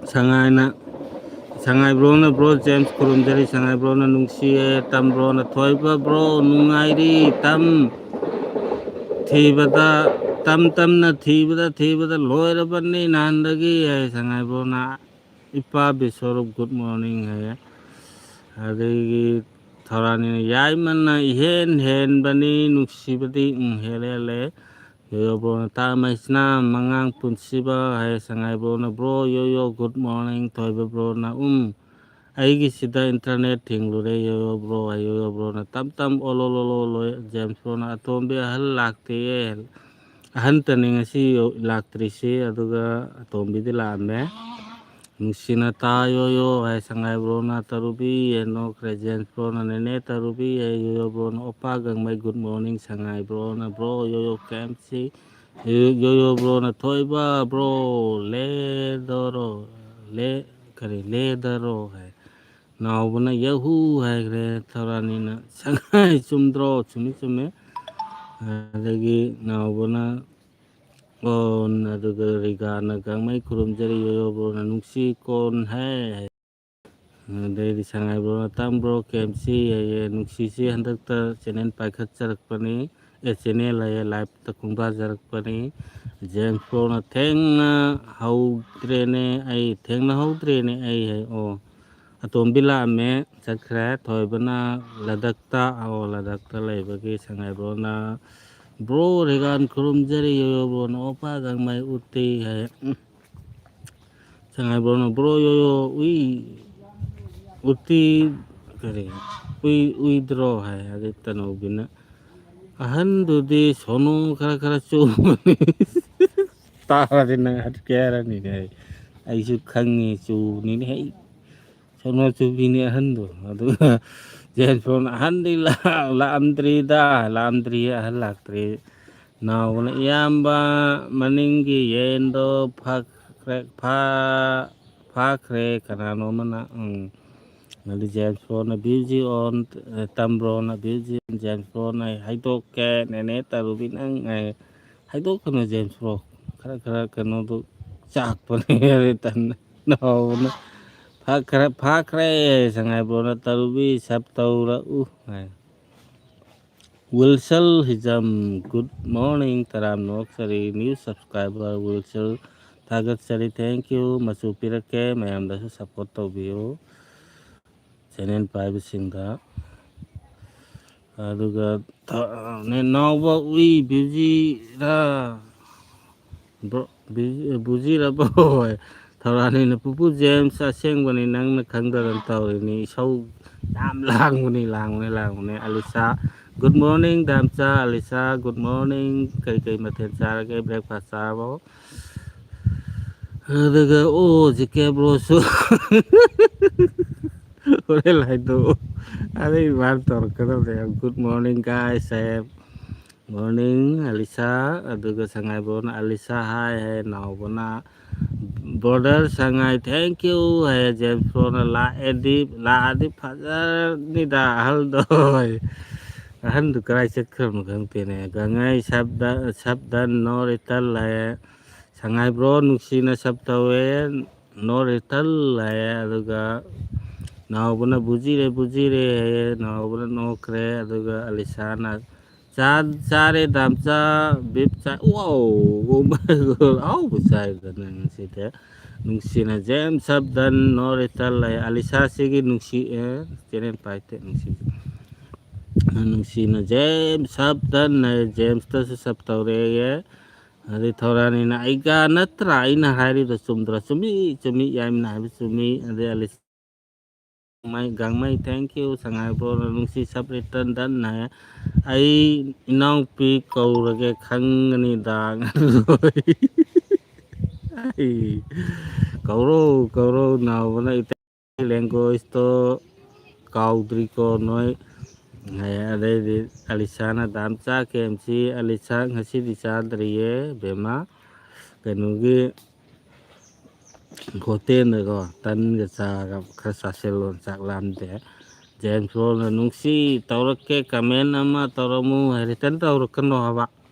ꯁꯉꯥꯏꯅ, ꯁꯉꯥꯏ ꯕ꯭ꯔꯣꯅ, "ꯕ꯭ꯔꯣ ꯖꯦꯝꯁ ꯈꯨꯔꯨꯝꯖꯔꯤ", ꯁꯉꯥꯏ ꯕ꯭ꯔꯣꯅ, "ꯅꯨꯡꯁꯤꯌꯦ", ꯇꯝ ꯕ꯭ꯔꯣꯅ, "ꯊꯣꯏꯕ ꯕ꯭ꯔꯣ, ꯅꯨꯡꯉꯥꯏꯔꯤ ꯇꯝ, ꯊꯤꯕꯗ, ꯇꯝ ꯇꯝꯅ ꯊꯤꯕꯗ, ꯊꯤꯕꯗ ꯂꯣꯏꯔꯕꯅꯤ ꯅꯍꯥꯟꯗꯒꯤ" ꯍꯥꯏ ꯁꯉꯥꯏ ꯕ꯭ꯔꯣꯅ꯫ "ꯏꯄꯥ ꯕꯤꯁꯣꯔꯨꯞ, good morning" ꯍꯥꯏꯌꯦ꯫ ꯑꯗꯒꯤ ꯊꯧꯔꯥꯅꯤꯅ ꯌꯥꯏꯃꯅ ꯏꯍꯦꯟ ꯍꯦꯟꯕꯅꯤ, ꯅꯨꯡꯁꯤꯕꯗꯤ ꯎꯝ ꯍꯦꯜꯂꯦ ꯍꯦꯜꯂꯦ꯫ ꯌꯣꯌꯣ ꯕ꯭ꯔꯣꯅ ꯇꯥꯃꯩꯁꯤꯅ ꯃꯉꯥꯡ ꯄꯨꯟꯁꯤꯕ ꯍꯥꯏ ꯁꯉꯥꯏ ꯕ꯭ꯔꯣꯅ ꯕ꯭ꯔꯣ ꯌꯣꯌꯣ ꯒꯨꯗ ꯃꯣꯔꯅꯤꯡ ꯊꯣꯏꯕ ꯕ꯭ꯔꯣꯅ ꯎꯝ ꯑꯩꯒꯤꯁꯤꯗ ꯏꯟꯇꯔꯅꯦꯠ ꯊꯤꯡꯂꯨꯔꯦ ꯌꯣꯌꯣ ꯕ꯭ꯔꯣ ꯍꯥꯏ ꯌꯣꯌꯣ ꯕ꯭ꯔꯣꯅ ꯇꯝ ꯇꯝ ꯑꯣꯂꯣ ꯂꯣꯂꯣ ꯂꯣꯏ ꯖꯦꯝꯁ ꯕ꯭ꯔꯣꯅ ꯑꯇꯣꯝꯕꯤ ꯑꯍꯜ ꯂꯥꯛꯇꯦꯌꯦ꯫ ꯑꯍꯟꯇꯅꯤ ꯉꯁꯤ ꯂꯥꯛꯇ꯭ꯔꯤꯁꯤ, ꯑꯗꯨꯒ ꯑꯇꯣꯝꯕꯤꯗꯤ ꯂꯥꯛꯑꯝꯃꯦ꯫ ꯅꯨꯡꯁꯤꯅ ꯇꯥ ꯌꯣꯌꯣ ꯍꯥꯏ ꯁꯉꯥꯏ ꯕ꯭ꯔꯣꯅ ꯇꯔꯨꯕꯤ ꯍꯦꯟꯅꯣ ꯀ꯭ꯔꯦꯖꯦꯟꯁ ꯕ꯭ꯔꯣꯅ ꯅꯦꯅꯦ ꯇꯔꯨꯕꯤ ꯍꯥꯏ ꯌꯣꯌꯣ ꯕ꯭ꯔꯣꯅ ꯑꯣꯄꯥ ꯒꯪꯃꯩ ꯒꯨꯗ ꯃꯣꯔꯅꯤꯡ ꯁꯉꯥꯏ ꯕ꯭ꯔꯣꯅ ꯕ꯭ꯔꯣ ꯌꯣꯌꯣ ꯀꯦꯝꯁꯤ ꯌꯣꯌꯣ ꯕ꯭ꯔꯣꯅ ꯊꯣꯏꯕ ꯕ꯭ꯔꯣ ꯂꯦꯗꯣꯔꯣ ꯂꯦ ꯀꯔꯤ ꯂꯦꯗꯔꯣ ꯍꯥꯏ꯫ ꯅꯥꯎꯕꯅ ꯌꯍꯨ ꯍꯥꯏꯈ꯭ꯔꯦ꯫ ꯊꯧꯔꯥꯅꯤꯅ ꯁꯉꯥꯏ ꯆꯨꯝꯗ꯭ꯔꯣ? ꯆꯨꯝꯃꯤ ꯆꯨꯝꯃꯤ꯫ ꯑꯗꯒꯤ ꯅꯥꯎꯕꯅ ꯑꯣ ꯑꯗꯨꯒ ꯔꯤꯒꯥꯅ ꯒꯥꯡꯃꯩ ꯈꯨꯔꯨꯝꯖꯔꯤ ꯌꯣꯌꯣ ꯕ꯭ꯔꯣꯅ ꯅꯨꯡꯁꯤ ꯀꯣꯟ ꯍꯥꯏ꯫ ꯑꯗꯩꯗꯤ ꯁꯉꯥꯏ ꯕ꯭ꯔꯣꯅ ꯇꯝ ꯕ꯭ꯔꯣ ꯀꯦꯝꯁꯤ ꯍꯥꯏꯌꯦ꯫ ꯅꯨꯡꯁꯤꯁꯤ ꯍꯟꯗꯛꯇ ꯆꯦꯅꯦꯜ ꯄꯥꯏꯈꯠꯆꯔꯛꯄꯅꯤ, ꯑꯦ ꯆꯦꯅꯦꯜ ꯍꯥꯏꯌꯦ, ꯂꯥꯏꯞꯇ ꯈꯣꯡꯗꯥꯖꯔꯛꯄꯅꯤ꯫ ꯖꯦꯝꯁ ꯕ꯭ꯔꯣꯅ ꯊꯦꯡꯅ ꯍꯧꯗ꯭ꯔꯦꯅꯦ ꯑꯩ ꯊꯦꯡꯅ ꯍꯧꯗ꯭ꯔꯦꯅꯦ ꯑꯩ ꯍꯥꯏ꯫ ꯑꯣ ꯑꯇꯣꯝꯕꯤ ꯂꯥꯛꯑꯝꯃꯦ, ꯆꯠꯈ꯭ꯔꯦ꯫ ꯊꯣꯏꯕꯅ ꯂꯗꯛꯇ ꯑꯣ ꯂꯗꯛꯇ ꯂꯩꯕꯒꯤ ꯁꯉꯥꯏ ꯕ꯭ꯔꯣꯅ ꯕ꯭ꯔꯣ ꯔꯦꯒꯥꯟ ꯈꯨꯔꯨꯝꯖꯔꯤ ꯌꯣꯌꯣ ꯕ꯭ꯔꯣꯅ ꯑꯣꯄꯥ ꯒꯪꯃꯩ ꯎꯇꯤ ꯍꯥꯏ꯫ ꯎꯝ꯫ ꯁꯉꯥꯏ ꯕ꯭ꯔꯣꯅ ꯕ꯭ꯔꯣ ꯌꯣꯌꯣ ꯎꯏ ꯎꯇꯤ ꯀꯔꯤ ꯎꯏ ꯎꯏꯗ꯭ꯔꯣ ꯍꯥꯏ꯫ ꯑꯗꯩ ꯇꯅꯧꯕꯤꯅ ꯑꯍꯟꯗꯨꯗꯤ ꯁꯣꯅꯣ ꯈꯔ ꯈꯔ ꯆꯨꯕꯅꯤ꯫ ꯇꯥꯔꯗꯤ ꯅꯪ ꯍꯥꯠꯀꯦ ꯍꯥꯏꯔꯅꯤꯅꯦ꯫ ꯑꯩꯁꯨ ꯈꯪꯉꯤ ꯆꯨꯕꯅꯤꯅꯦ꯫ ꯑꯩ ꯁꯣꯅꯣ ꯆꯨꯕꯤꯅꯤ ꯑꯍꯟꯗꯣ꯫ ꯑꯗꯨꯒ ꯖꯦꯟꯁ ꯐꯣꯟ ꯑꯍꯟꯗꯤ ꯂꯥꯛ- ꯂꯥꯛꯑꯝꯗ꯭ꯔꯤꯗ, ꯂꯥꯛꯑꯝꯗ꯭ꯔꯤ, ꯑꯍꯜ ꯂꯥꯛꯇ꯭ꯔꯤ꯫ ꯅꯥꯎꯕꯅ ꯏꯌꯥꯝꯕ ꯃꯅꯤꯡꯒꯤ ꯌꯦꯟꯗꯣ ꯐꯥꯈ꯭ꯔꯦ, ꯐꯥ- ꯐꯥꯈ꯭ꯔꯦ ꯀꯅꯥꯅꯣ ꯑꯃꯅ꯫ ꯎꯝ꯫ ꯑꯗꯨ ꯖꯦꯝꯁ ꯕꯣꯟꯅ ꯕ꯭ꯌꯨꯖꯤ ꯑꯣꯟ, ꯇꯝꯕ꯭ꯔꯣꯅ ꯕ꯭ꯌꯨꯖꯤ ꯑꯣꯟ, ꯖꯦꯝꯁ ꯕꯣꯟꯅ ꯍꯥꯏꯗꯣꯛꯀꯦ ꯅꯦꯅꯦ ꯇꯔꯨꯕꯤ ꯅꯪ ꯍꯥꯏ꯫ ꯍꯥꯏꯗꯣꯛꯀꯅꯨ ꯖꯦꯝꯁ ꯕ꯭ꯔꯣ, ꯈꯔ ꯈꯔ ꯀꯩꯅꯣꯗꯣ ꯆꯥꯛꯄꯅꯦ꯫ ꯇꯟꯅ ꯅꯥꯎꯕꯅ ꯐꯥꯈ꯭ꯔꯦ, ꯐꯥꯈ꯭ꯔꯦ ꯁꯉꯥꯏ ꯕ꯭ꯔꯣꯅ ꯇꯔꯨꯕꯤ ꯁꯞ ꯇꯧꯔꯛꯎ ꯍꯥꯏ꯫ ꯋꯤꯜꯁꯜ ꯍꯤꯖꯝ, ꯒꯨꯗ ꯃꯣꯔꯅꯤꯡ ꯇꯔꯥꯝꯅ ꯑꯣꯛꯆꯔꯤ꯫ ꯅ꯭ꯌꯨ ꯁꯕꯁꯀ꯭ꯔꯥꯏꯕꯔ ꯋꯤꯜꯁꯜ, ꯊꯥꯒꯠꯆꯔꯤ, ꯊꯦꯡꯀ꯭ꯌꯨ꯫ ꯃꯆꯨ ꯄꯤꯔꯛꯀꯦ, ꯃꯌꯥꯝꯗꯁꯨ ꯁꯞꯄꯣꯔꯠ ꯇꯧꯕꯤꯌꯨ꯫ ꯆꯦꯅꯦꯜ ꯄꯥꯏꯕꯁꯤꯡꯗ꯫ ꯑꯗꯨꯒ ꯊ-, ꯅꯦ ꯅꯥꯎꯕ ꯎꯏ ꯕꯤꯖꯤꯔꯥ? Bro, busy-, ꯕꯨꯖꯤꯔꯕꯣ? ꯍꯣꯏ꯫ ꯊꯧꯔꯥꯅꯤꯅ, "ꯄꯨꯄꯨ ꯖꯦꯝꯁ ꯑꯁꯦꯡꯕꯅꯤ, ꯅꯪꯅ ꯈꯪꯗꯗꯅ ꯇꯧꯔꯤꯅꯤ꯫ ꯏꯁꯧ ꯌꯥꯝ ꯂꯥꯡꯕꯅꯤ, ꯂꯥꯡꯕꯅꯤ, ꯂꯥꯡꯕꯅꯤ꯫" Alisha, "Good morning, ꯗꯥꯝꯆꯥ꯫" Alisha, "Good morning꯫ ꯀꯩ ꯀꯩ ꯃꯊꯦꯜ ꯆꯥꯔꯒꯦ? Breakfast ꯆꯥꯔꯕꯣ?" ꯑꯗꯨꯒ, ꯑꯣ, ꯖꯤ ꯀꯦ ꯕ꯭ꯔꯣꯁꯨ ꯍꯣꯔꯦꯟ ꯍꯥꯏꯗꯣꯛꯑꯣ꯫ ꯑꯗꯩ ꯃꯥꯅ ꯇꯧꯔꯛꯀꯗꯕꯅꯦ꯫ "Good morning, guys," ꯍꯥꯏꯌꯦ꯫ "Morning, ꯑꯂꯤꯁꯥ꯫" ꯑꯗꯨꯒ ꯁꯉꯥꯏꯕ꯭ꯔꯣꯅ, "ꯑꯂꯤꯁꯥ, hi," ꯍꯥꯏꯌꯦ꯫ ꯅꯥꯎꯕꯅ, "Brother ꯁꯉꯥꯏ, thank you," ꯍꯥꯏꯌꯦ꯫ ꯖꯦꯝꯁ ꯕ꯭ꯔꯣꯅ, "ꯂꯥꯛꯑꯦꯗꯤ, ꯂꯥꯛꯑꯗꯤ ꯐꯖꯔꯅꯤꯗ ꯑꯍꯜꯗꯣ," ꯍꯥꯏꯌꯦ꯫ ꯑꯍꯟꯗꯨ ꯀꯗꯥꯏ ꯆꯠꯈ꯭ꯔꯕꯅꯣ ꯈꯪꯗꯦꯅꯦ꯫ ꯒꯪꯉꯥꯏ, "Sub done, sub done, no return," ꯍꯥꯏꯌꯦ꯫ ꯁꯉꯥꯏ ꯕ꯭ꯔꯣ, ꯅꯨꯡꯁꯤꯅ sub ꯇꯧꯋꯦ, "No return" ꯍꯥꯏꯌꯦ꯫ ꯑꯗꯨꯒ ꯅꯥꯎꯕꯅ, "ꯕꯨꯖꯤꯔꯦ, ꯕꯨꯖꯤꯔꯦ," ꯍꯥꯏꯌꯦ꯫ ꯅꯥꯎꯕꯅ ꯅꯣꯛꯈ꯭ꯔꯦ꯫ ꯑꯗꯨꯒ ꯑꯂꯤꯁꯥꯅ, "ꯆꯥ-, ꯆꯥꯔꯦ ꯗꯥꯝꯆꯥ, ꯕꯤꯞ ꯆꯥ-, wow, oh my God, ꯑꯍꯥꯎꯕ ꯆꯥꯏꯗꯅ ꯉꯁꯤꯗꯤ꯫" ꯅꯨꯡꯁꯤꯅ, "James, sub done, no return" ꯍꯥꯏꯌꯦ꯫ ꯑꯂꯤꯁꯥꯁꯤꯒꯤ ꯅꯨꯡꯁꯤ, ꯑꯦ, ꯆꯦꯅꯦꯜ ꯄꯥꯏꯇꯦ, ꯅꯨꯡꯁꯤ꯫ ꯅꯨꯡꯁꯤꯅ, "James, sub done" ꯍꯥꯏꯌꯦ꯫ ꯖꯦꯝꯁꯇꯁꯨ sub ꯇꯧꯔꯛꯑꯦ꯫ ꯑꯗꯩ ꯊꯧꯔꯥꯅꯤꯅ, "ꯑꯩꯒ ꯅꯠꯇ꯭ꯔꯥ ꯑꯩꯅ ꯍꯥꯏꯔꯤꯗꯣ ꯆꯨꯝꯗ꯭ꯔꯥ?" "ꯆꯨꯝꯃꯤ, ꯆꯨꯝꯃꯤ, ꯌꯥꯏꯃꯅ ꯍꯥꯏꯕ ꯆꯨꯝꯃꯤ꯫" ꯑꯗꯩ ꯑꯂꯤꯁ ꯒꯥꯡꯃꯩ, "Thank you, ꯁꯉꯥꯏ ꯕ꯭ꯔꯣꯅ ꯅꯨꯡꯁꯤ, sub return done" ꯍꯥꯏ꯫ "ꯑꯩ ꯏꯅꯥꯎꯄꯤ ꯀꯧꯔꯒꯦ ꯈꯪꯒꯅꯤꯗ, ꯑꯉꯥꯡ ꯂꯣꯏ꯫" ꯑꯩ, ꯀꯧꯔꯣ, ꯀꯧꯔꯣ, ꯅꯥꯎꯕꯅ ꯏꯇꯩ languageꯇꯣ ꯀꯥꯎꯗ꯭ꯔꯤꯀꯣ ꯅꯣꯏ꯫ ꯍꯥꯏ꯫ ꯑꯗꯩꯗꯤ ꯑꯂꯤꯁꯥꯅ, "ꯗꯥꯝꯆꯥ, ꯀꯦ ꯑꯦꯝ ꯁꯤ, ꯑꯂꯤꯁꯥ ꯉꯁꯤꯗꯤ ꯆꯥꯗ꯭ꯔꯤꯌꯦ ꯕꯦꯝꯃ꯫ ꯀꯩꯅꯣꯒꯤ ꯍꯣꯇꯦꯜꯗꯀꯣ ꯇꯟꯒ ꯆꯥꯒ ꯈꯔ ꯆꯥꯁꯤꯜꯂꯣ, ꯆꯥꯛ ꯂꯥꯝꯗꯦ꯫" ꯖꯦꯝꯁ ꯕ꯭ꯔꯣꯅ, "ꯅꯨꯡꯁꯤ, ꯇꯧꯔꯛꯀꯦ, comment ꯑꯃ ꯇꯧꯔꯝꯃꯨ ꯍꯥꯏ, return ꯇꯧꯔꯛꯀꯅꯣ ꯍꯥꯏꯕ꯫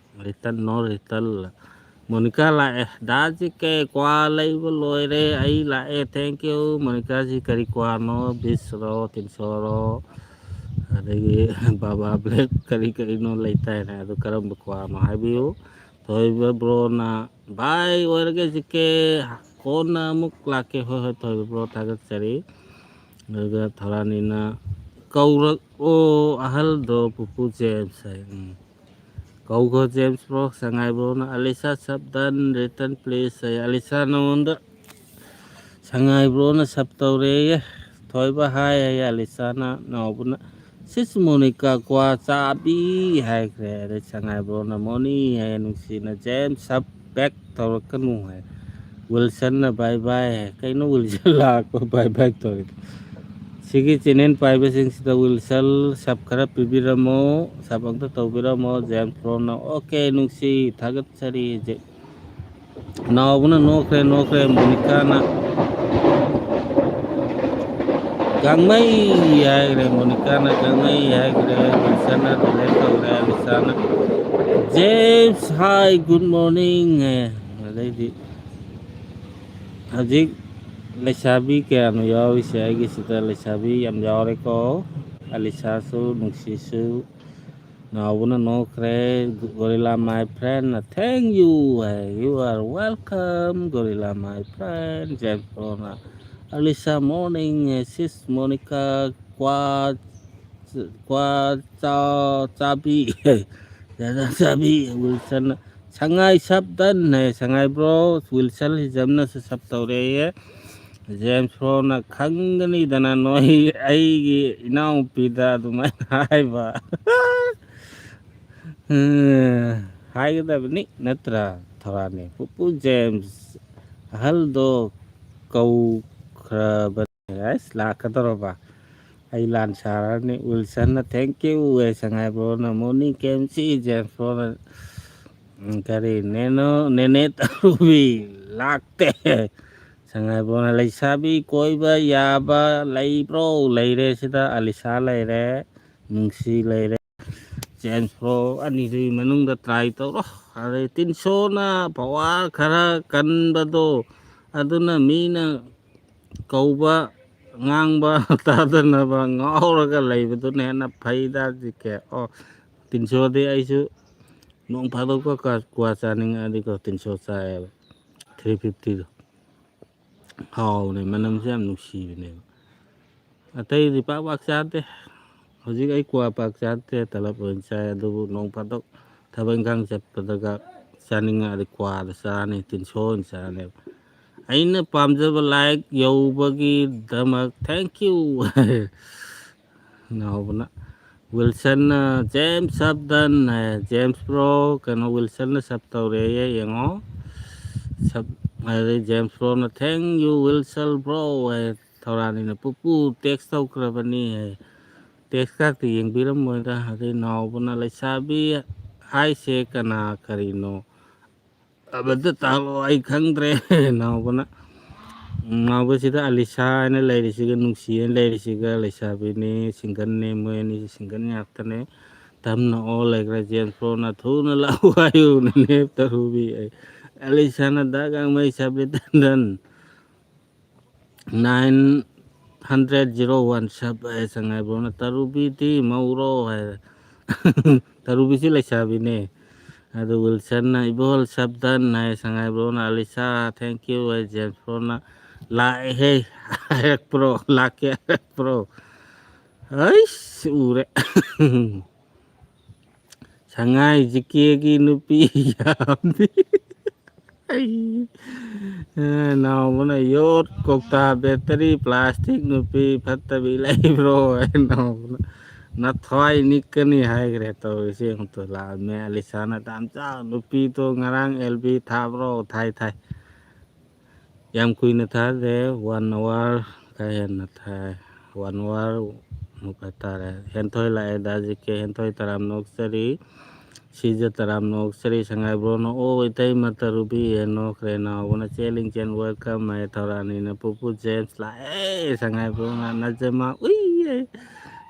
Return, no return." ꯃꯣꯅꯤꯀꯥ ꯂꯥꯛꯑꯦ꯫ "ꯗꯥ ꯖꯤ ꯀꯦ, ꯀ꯭ꯋꯥ ꯂꯩꯕ ꯂꯣꯏꯔꯦ, ꯑꯩ ꯂꯥꯛꯑꯦ, thank you꯫" ꯃꯣꯅꯤꯀꯥꯁꯤ ꯀꯔꯤ ꯀ꯭ꯋꯥꯅꯣ, ꯕꯤꯁꯔꯣ, ꯇꯤꯟꯁꯣꯔꯣ, ꯑꯗꯒꯤ ꯕꯥꯕꯥ ꯕ꯭ꯂꯦꯛ, ꯀꯔꯤ ꯀꯔꯤꯅꯣ ꯂꯩꯇꯥꯏꯅꯦ, ꯑꯗꯨ ꯀꯔꯝꯕ ꯀ꯭ꯋꯥꯅꯣ ꯍꯥꯏꯕꯤꯌꯨ꯫ ꯊꯣꯏꯕ ꯕ꯭ꯔꯣꯅ, "ꯚꯥꯏ ꯑꯣꯏꯔꯒꯦ ꯖꯤ ꯀꯦ, ꯀꯣꯟꯅ ꯑꯃꯨꯛ ꯂꯥꯛꯀꯦ꯫" ꯍꯣꯏ, ꯍꯣꯏ, ꯊꯣꯏꯕ ꯕ꯭ꯔꯣ, ꯊꯥꯒꯠꯆꯔꯤ꯫ ꯑꯗꯨꯒ ꯊꯧꯔꯥꯅꯤꯅ "ꯀꯧꯔꯛꯑꯣ ꯑꯍꯜꯗꯣ ꯄꯨꯄꯨ ꯖꯦꯝꯁ" ꯍꯥꯏ꯫ ꯎꯝ꯫ "ꯀꯧꯈꯣ ꯖꯦꯝꯁ ꯕ꯭ꯔꯣ", ꯁꯉꯥꯏ ꯕ꯭ꯔꯣꯅ "ꯑꯂꯤꯁꯥ ꯁꯞ ꯗꯟ, ꯔꯤꯇꯟ ꯄ꯭ꯂꯤꯁ" ꯍꯥꯏ꯫ ꯑꯂꯤꯁꯥ ꯅꯉꯣꯟꯗ ꯁꯉꯥꯏ ꯕ꯭ꯔꯣꯅ ꯁꯞ ꯇꯧꯔꯦꯌꯦ꯫ ꯊꯣꯏꯕ ꯍꯥꯏ ꯍꯥꯏꯌꯦ ꯑꯂꯤꯁꯥꯅ꯫ ꯅꯥꯎꯕꯅ "ꯁꯤꯁ ꯃꯣꯅꯤꯀꯥ ꯀ꯭ꯋꯥ ꯆꯥꯕꯤ" ꯍꯥꯏꯈ꯭ꯔꯦ꯫ ꯑꯗꯩ ꯁꯉꯥꯏ ꯕ꯭ꯔꯣꯅ "ꯃꯣꯅꯤ" ꯍꯥꯏꯌꯦ ꯅꯨꯡꯁꯤꯅ꯫ "ꯖꯦꯝꯁ ꯁꯞ ꯕꯦꯛ ꯇꯧꯔꯛꯀꯅꯨ" ꯍꯥꯏ꯫ ꯋꯤꯜꯁꯟꯅ "ꯕꯥꯏ ꯕꯥꯏ" ꯍꯥꯏ꯫ ꯀꯩꯅꯣ ꯋꯤꯜꯁꯟ ꯂꯥꯛꯄ ꯕꯥꯏ ꯕꯥꯏ ꯇꯧꯔꯤꯗꯣ? ꯁꯤꯒꯤ ꯆꯦꯅꯦꯜ ꯄꯥꯏꯕꯁꯤꯡꯁꯤꯗ ꯋꯤꯜꯁꯟ ꯁꯞ ꯈꯔ ꯄꯤꯕꯤꯔꯝꯃꯣ, ꯁꯞ ꯑꯝꯇ ꯇꯧꯕꯤꯔꯝꯃꯣ꯫ ꯖꯦꯝꯁ ꯕ꯭ꯔꯣꯅ "ꯑꯣꯀꯦ ꯅꯨꯡꯁꯤ, ꯊꯥꯒꯠꯆꯔꯤ" ꯍꯥꯏ꯫ ꯅꯥꯎꯕꯅ ꯅꯣꯛꯈ꯭ꯔꯦ, ꯅꯣꯛꯈ꯭ꯔꯦ꯫ ꯃꯣꯅꯤꯀꯥꯅ "ꯒꯥꯡꯃꯩ" ꯍꯥꯏꯈ꯭ꯔꯦ, ꯃꯣꯅꯤꯀꯥꯅ "ꯒꯥꯡꯃꯩ" ꯍꯥꯏꯈ꯭ꯔꯦ, ꯋꯤꯜꯁꯟꯅ "ꯗꯤꯂꯦꯠ" ꯇꯧꯈ꯭ꯔꯦ, ꯑꯂꯤꯁꯥꯅ "ꯖꯦꯝꯁ ꯍꯥꯏ, ꯒꯨꯗ ꯃꯣꯔꯅꯤꯡ" ꯍꯥꯏ꯫ ꯑꯗꯩꯗꯤ ꯍꯧꯖꯤꯛ ꯂꯩꯁꯥꯕꯤ ꯀꯌꯥꯅꯣ ꯌꯥꯎꯔꯤꯁꯦ ꯑꯩꯒꯤꯁꯤꯗ? ꯂꯩꯁꯥꯕꯤ ꯌꯥꯝ ꯌꯥꯎꯔꯦꯀꯣ꯫ ꯑꯂꯤꯁꯥꯁꯨ, ꯅꯨꯡꯁꯤꯁꯨ꯫ ꯅꯥꯎꯕꯅ ꯅꯣꯛꯈ꯭ꯔꯦ꯫ "Gorilla my friend, thank you" ꯍꯥꯏ꯫ "You are welcome, Gorilla my friend." James ꯕ꯭ꯔꯣꯅ "ꯑꯂꯤꯁꯥ ꯃꯣꯔꯅꯤꯡ" ꯍꯥꯏ꯫ "ꯁꯤꯁ ꯃꯣꯅꯤꯀꯥ ꯀ꯭ꯋꯥ, ꯀ꯭ꯋꯥ ꯆꯥ, ꯆꯥꯕꯤ" ꯍꯥꯏ꯫ "ꯆꯥ, ꯆꯥ, ꯆꯥꯕꯤ" ꯍꯥꯏ꯫ ꯋꯤꯜꯁꯟꯅ "ꯁꯉꯥꯏ ꯁꯞ ꯗꯟ" ꯍꯥꯏ꯫ ꯁꯉꯥꯏ ꯕ꯭ꯔꯣ, ꯋꯤꯜꯁꯟ ꯍꯤꯖꯝꯅꯁꯨ ꯁꯞ ꯇꯧꯔꯦꯌꯦ꯫ ꯖꯦꯝꯁ ꯕ꯭ꯔꯣꯅ "ꯈꯪꯒꯅꯤꯗꯅ ꯅꯣꯏ ꯑꯩꯒꯤ ꯏꯅꯥꯎꯅꯨꯄꯤꯗ ꯑꯗꯨꯃꯥꯏꯅ ꯍꯥꯏꯕ?" ꯎꯝ, ꯍꯥꯏꯒꯗꯕꯅꯤ ꯅꯠꯇ꯭ꯔꯥ? ꯊꯧꯔꯥꯅꯤ "ꯄꯨꯄꯨ ꯖꯦꯝꯁ ꯑꯍꯜꯗꯣ ꯀꯧꯈ꯭ꯔꯕꯅꯤ"꯫ ꯑꯁ, ꯂꯥꯛꯀꯗꯧꯔꯕ? ꯑꯩ ꯂꯥꯟ ꯁꯥꯔꯅꯤ꯫ ꯋꯤꯜꯁꯟꯅ "ꯊꯦꯡꯀ꯭ꯌꯨ" ꯍꯥꯏ꯫ ꯁꯉꯥꯏ ꯕ꯭ꯔꯣꯅ "ꯃꯣꯔꯅꯤꯡ ꯀꯦꯝꯁꯤ", ꯖꯦꯝꯁ ꯕ꯭ꯔꯣꯅ "ꯎꯝ, ꯀꯔꯤ, ꯅꯦꯅꯣ, ꯅꯦꯅꯦ ꯇꯧꯕꯤ ꯂꯥꯛꯇꯦ"꯫ ꯁꯉꯥꯏ ꯕ꯭ꯔꯣꯅ "ꯂꯩꯁꯥꯕꯤ ꯀꯣꯏꯕ ꯌꯥꯕ ꯂꯩꯕ꯭ꯔꯣ?" "ꯂꯩꯔꯦ ꯁꯤꯗ, ꯑꯂꯤꯁꯥ ꯂꯩꯔꯦ, ꯅꯨꯡꯁꯤ ꯂꯩꯔꯦ"꯫ ꯖꯦꯝꯁ ꯕ꯭ꯔꯣ, ꯑꯅꯤꯗꯨꯒꯤ ꯃꯅꯨꯡꯗ ꯇ꯭ꯔꯥꯏ ꯇꯧꯔꯣ꯫ ꯑꯗꯩ ꯇꯤꯟꯁꯣꯅ ꯄꯋꯥꯔ ꯈꯔ ꯀꯟꯕꯗꯣ, ꯑꯗꯨꯅ ꯃꯤꯅ ꯀꯧꯕ, ꯉꯥꯡꯕ ꯇꯥꯗꯅꯕ ꯉꯥꯎꯔꯒ ꯂꯩꯕꯗꯨꯅ ꯍꯦꯟꯅ ꯐꯩꯗ ꯍꯧꯖꯤꯛꯀꯤ꯫ ꯑꯣ, ꯇꯤꯟꯁꯣꯗꯤ ꯑꯩꯁꯨ ꯅꯣꯡ ꯐꯥꯗꯣꯛꯀ ꯀ-, ꯀ꯭ꯋꯥ ꯆꯥꯅꯤꯡꯉꯛꯑꯗꯤꯀꯣ, ꯇꯤꯟꯁꯣ ꯆꯥꯏꯌꯦꯕ꯫ ꯊ꯭ꯔꯤ ꯐꯤꯐꯇꯤꯗꯣ꯫ ꯍꯥꯎꯕꯅꯦ, ꯃꯅꯝꯁꯨ ꯌꯥꯝ ꯅꯨꯡꯁꯤꯕꯅꯦꯕ꯫ ꯑꯇꯩꯗꯤ ꯄꯥꯛ ꯄꯥꯛ ꯆꯥꯗꯦ꯫ ꯍꯧꯖꯤꯛ ꯑꯩ ꯀ꯭ꯋꯥ ꯄꯥꯛ ꯆꯥꯗꯦ, ꯇꯂꯞ ꯑꯣꯏꯅ ꯆꯥꯏ꯫ ꯑꯗꯨꯕꯨ ꯅꯣꯡ ꯐꯥꯗꯣꯛ ꯊꯕꯛ ꯏꯪꯈꯥꯡ ꯆꯠꯄꯗꯒ ꯆꯥꯅꯤꯡꯉꯛꯑꯗꯤ ꯀ꯭ꯋꯥꯗ ꯆꯥꯅꯤ, ꯇꯤꯟꯁꯣ ꯑꯣꯏꯅ ꯆꯥꯅꯦꯕ꯫ ꯑꯩꯅ ꯄꯥꯝꯖꯕ ꯂꯥꯏꯛ ꯌꯧꯕꯒꯤꯗꯃꯛ thank you꯫ ꯅꯥꯎꯕꯅ ꯋꯤꯜꯁꯟꯅ ꯖꯦꯝꯁ ꯁꯞꯗꯟ ꯍꯥꯏ꯫ ꯖꯦꯝꯁ ꯕ꯭ꯔꯣ, ꯀꯩꯅꯣ, ꯋꯤꯜꯁꯟꯅ ꯁꯞ ꯇꯧꯔꯦꯌꯦ, ꯌꯦꯡꯉꯣ꯫ ꯁꯞ, ꯑꯗꯩ ꯖꯦꯝꯁ ꯕ꯭ꯔꯣꯅ "Thank you, ꯋꯤꯜꯁꯟ ꯕ꯭ꯔꯣ" ꯍꯥꯏ꯫ ꯊꯧꯔꯥꯅꯤꯅ "ꯄꯨꯄꯨ ꯇꯦꯛꯁ ꯇꯧꯈ꯭ꯔꯕꯅꯤ" ꯍꯥꯏ꯫ ꯇꯦꯛꯁ ꯀꯥꯛꯇ ꯌꯦꯡꯕꯤꯔꯝꯃꯣꯏꯗ꯫ ꯑꯗꯩ ꯅꯥꯎꯕꯅ "ꯂꯩꯁꯥꯕꯤ ꯍꯥꯏꯁꯦ ꯀꯅꯥ ꯀꯔꯤꯅꯣ? ꯑꯃꯗ ꯇꯥꯛꯂꯣ, ꯑꯩ ꯈꯪꯗ꯭ꯔꯦ"꯫ ꯅꯥꯎꯕꯅ, ꯅꯥꯎꯕꯁꯤꯗ ꯑꯂꯤꯁꯥ ꯍꯥꯏꯅ ꯂꯩꯔꯤꯁꯤꯒ, ꯅꯨꯡꯁꯤ ꯍꯥꯏꯅ ꯂꯩꯔꯤꯁꯤꯒ ꯂꯩꯁꯥꯕꯤꯅꯤ, ꯁꯤꯡꯒꯜꯅꯤ, ꯃꯣꯏ ꯑꯅꯤꯁꯤ ꯁꯤꯡꯒꯜ ꯉꯥꯛꯇꯅꯦ꯫ ꯇꯝꯅ ꯑꯣ ꯂꯩꯈ꯭ꯔꯦ꯫ ꯖꯦꯝꯁ ꯕ꯭ꯔꯣꯅ "ꯊꯨꯅ ꯂꯥꯛꯎ ꯍꯥꯏꯌꯨ" ꯅꯅꯦ ꯇꯔꯨꯕꯤ꯫ ꯑꯩ ꯑꯂꯤꯁꯥꯅ "ꯗ ꯒꯥꯡꯃꯩ seven thousand nine hundred zero one ꯁꯕ" ꯍꯥꯏ꯫ ꯁꯉꯥꯏꯕ꯭ꯔꯣꯅ "ꯇꯔꯨꯕꯤꯗꯤ ꯃꯧꯔꯣ?" ꯍꯥꯏ꯫ ꯇꯔꯨꯕꯤꯁꯤ ꯂꯩꯁꯥꯕꯤꯅꯦ꯫ ꯑꯗꯨ ꯋꯤꯜꯁꯟꯅ "ꯏꯕꯣꯜ ꯁꯕꯗꯟ" ꯍꯥꯏ꯫ ꯁꯉꯥꯏꯕ꯭ꯔꯣꯅ "ꯑꯂꯤꯁꯥ, thank you" ꯍꯥꯏ꯫ ꯖꯦꯝꯁ ꯕ꯭ꯔꯣꯅ "ꯂꯥꯛꯑꯦꯍꯦ ꯍꯥꯏꯔꯛꯄ꯭ꯔꯣ? ꯂꯥꯛꯀꯦ ꯍꯥꯏꯔꯛꯄ꯭ꯔꯣ?" ꯑꯩꯁ, ꯎꯔꯦ꯫ ꯁꯉꯥꯏ ꯖꯤꯀꯦꯒꯤ ꯅꯨꯄꯤ ꯌꯥꯝꯗꯤ꯫ ꯑꯩ, ꯑꯦ, ꯅꯥꯎꯕꯅ "ꯌꯣꯠ, ꯀꯧꯇꯥ, ꯕꯦꯇꯔꯤ, ꯄ꯭ꯂꯥꯁꯇꯤꯛ ꯅꯨꯄꯤ ꯐꯠꯇꯕꯤ ꯂꯩꯕ꯭ꯔꯣ?" ꯍꯥꯏ ꯅꯥꯎꯕꯅ "ꯅꯊ꯭ꯋꯥꯏ ꯅꯤꯛꯀꯅꯤ" ꯍꯥꯏꯈ꯭ꯔꯦ꯫ ꯇꯧꯔꯤꯁꯦ ꯌꯦꯡꯉꯨ ꯇꯨ꯫ ꯂꯥꯛꯑꯝꯃꯦ ꯑꯂꯤꯁꯥꯅ "ꯇꯥꯝꯆꯥ, ꯅꯨꯄꯤꯗꯣ ꯉꯔꯥꯡ ꯑꯦꯜ ꯕꯤ ꯊꯥꯕ꯭ꯔꯣ?" "ꯊꯥꯏ, ꯊꯥꯏ"꯫ ꯌꯥꯝ ꯀꯨꯏꯅ ꯊꯥꯗꯦ, ꯋꯥꯟ ꯑꯋꯥꯔ ꯈꯔ ꯍꯦꯟꯅ ꯊꯥꯏ, ꯋꯥꯟ ꯑꯋꯥꯔ ꯃꯨꯛ ꯍꯥꯏꯇꯥꯔꯦ꯫ ꯍꯦꯟꯊꯣꯏ ꯂꯥꯛꯑꯦ, ꯗꯥ ꯖꯤ ꯀꯦ ꯍꯦꯟꯊꯣꯏ ꯇꯔꯥꯝꯅ ꯑꯣꯛꯆꯔꯤ꯫ ꯁꯤꯖ ꯇꯔꯥꯝꯅ ꯑꯣꯛꯆꯔꯤ꯫ ꯁꯉꯥꯏꯕ꯭ꯔꯣꯅ "ꯑꯣ, ꯏꯇꯩꯃ ꯇꯔꯨꯕꯤ" ꯍꯦꯟꯅꯣꯛꯈ꯭ꯔꯦ꯫ ꯅꯥꯎꯕꯅ "ꯆꯦꯜꯂꯤꯡ ꯆꯦꯟ, ꯋꯦꯜꯀꯝ" ꯍꯥꯏ꯫ ꯊꯧꯔꯥꯅꯤꯅ "ꯄꯨꯄꯨ ꯖꯦꯝꯁ ꯂꯥꯛꯑꯦ"꯫ ꯁꯉꯥꯏꯕ꯭ꯔꯣꯅ "ꯅꯖꯃ ꯎꯏ" ꯍꯥꯏ꯫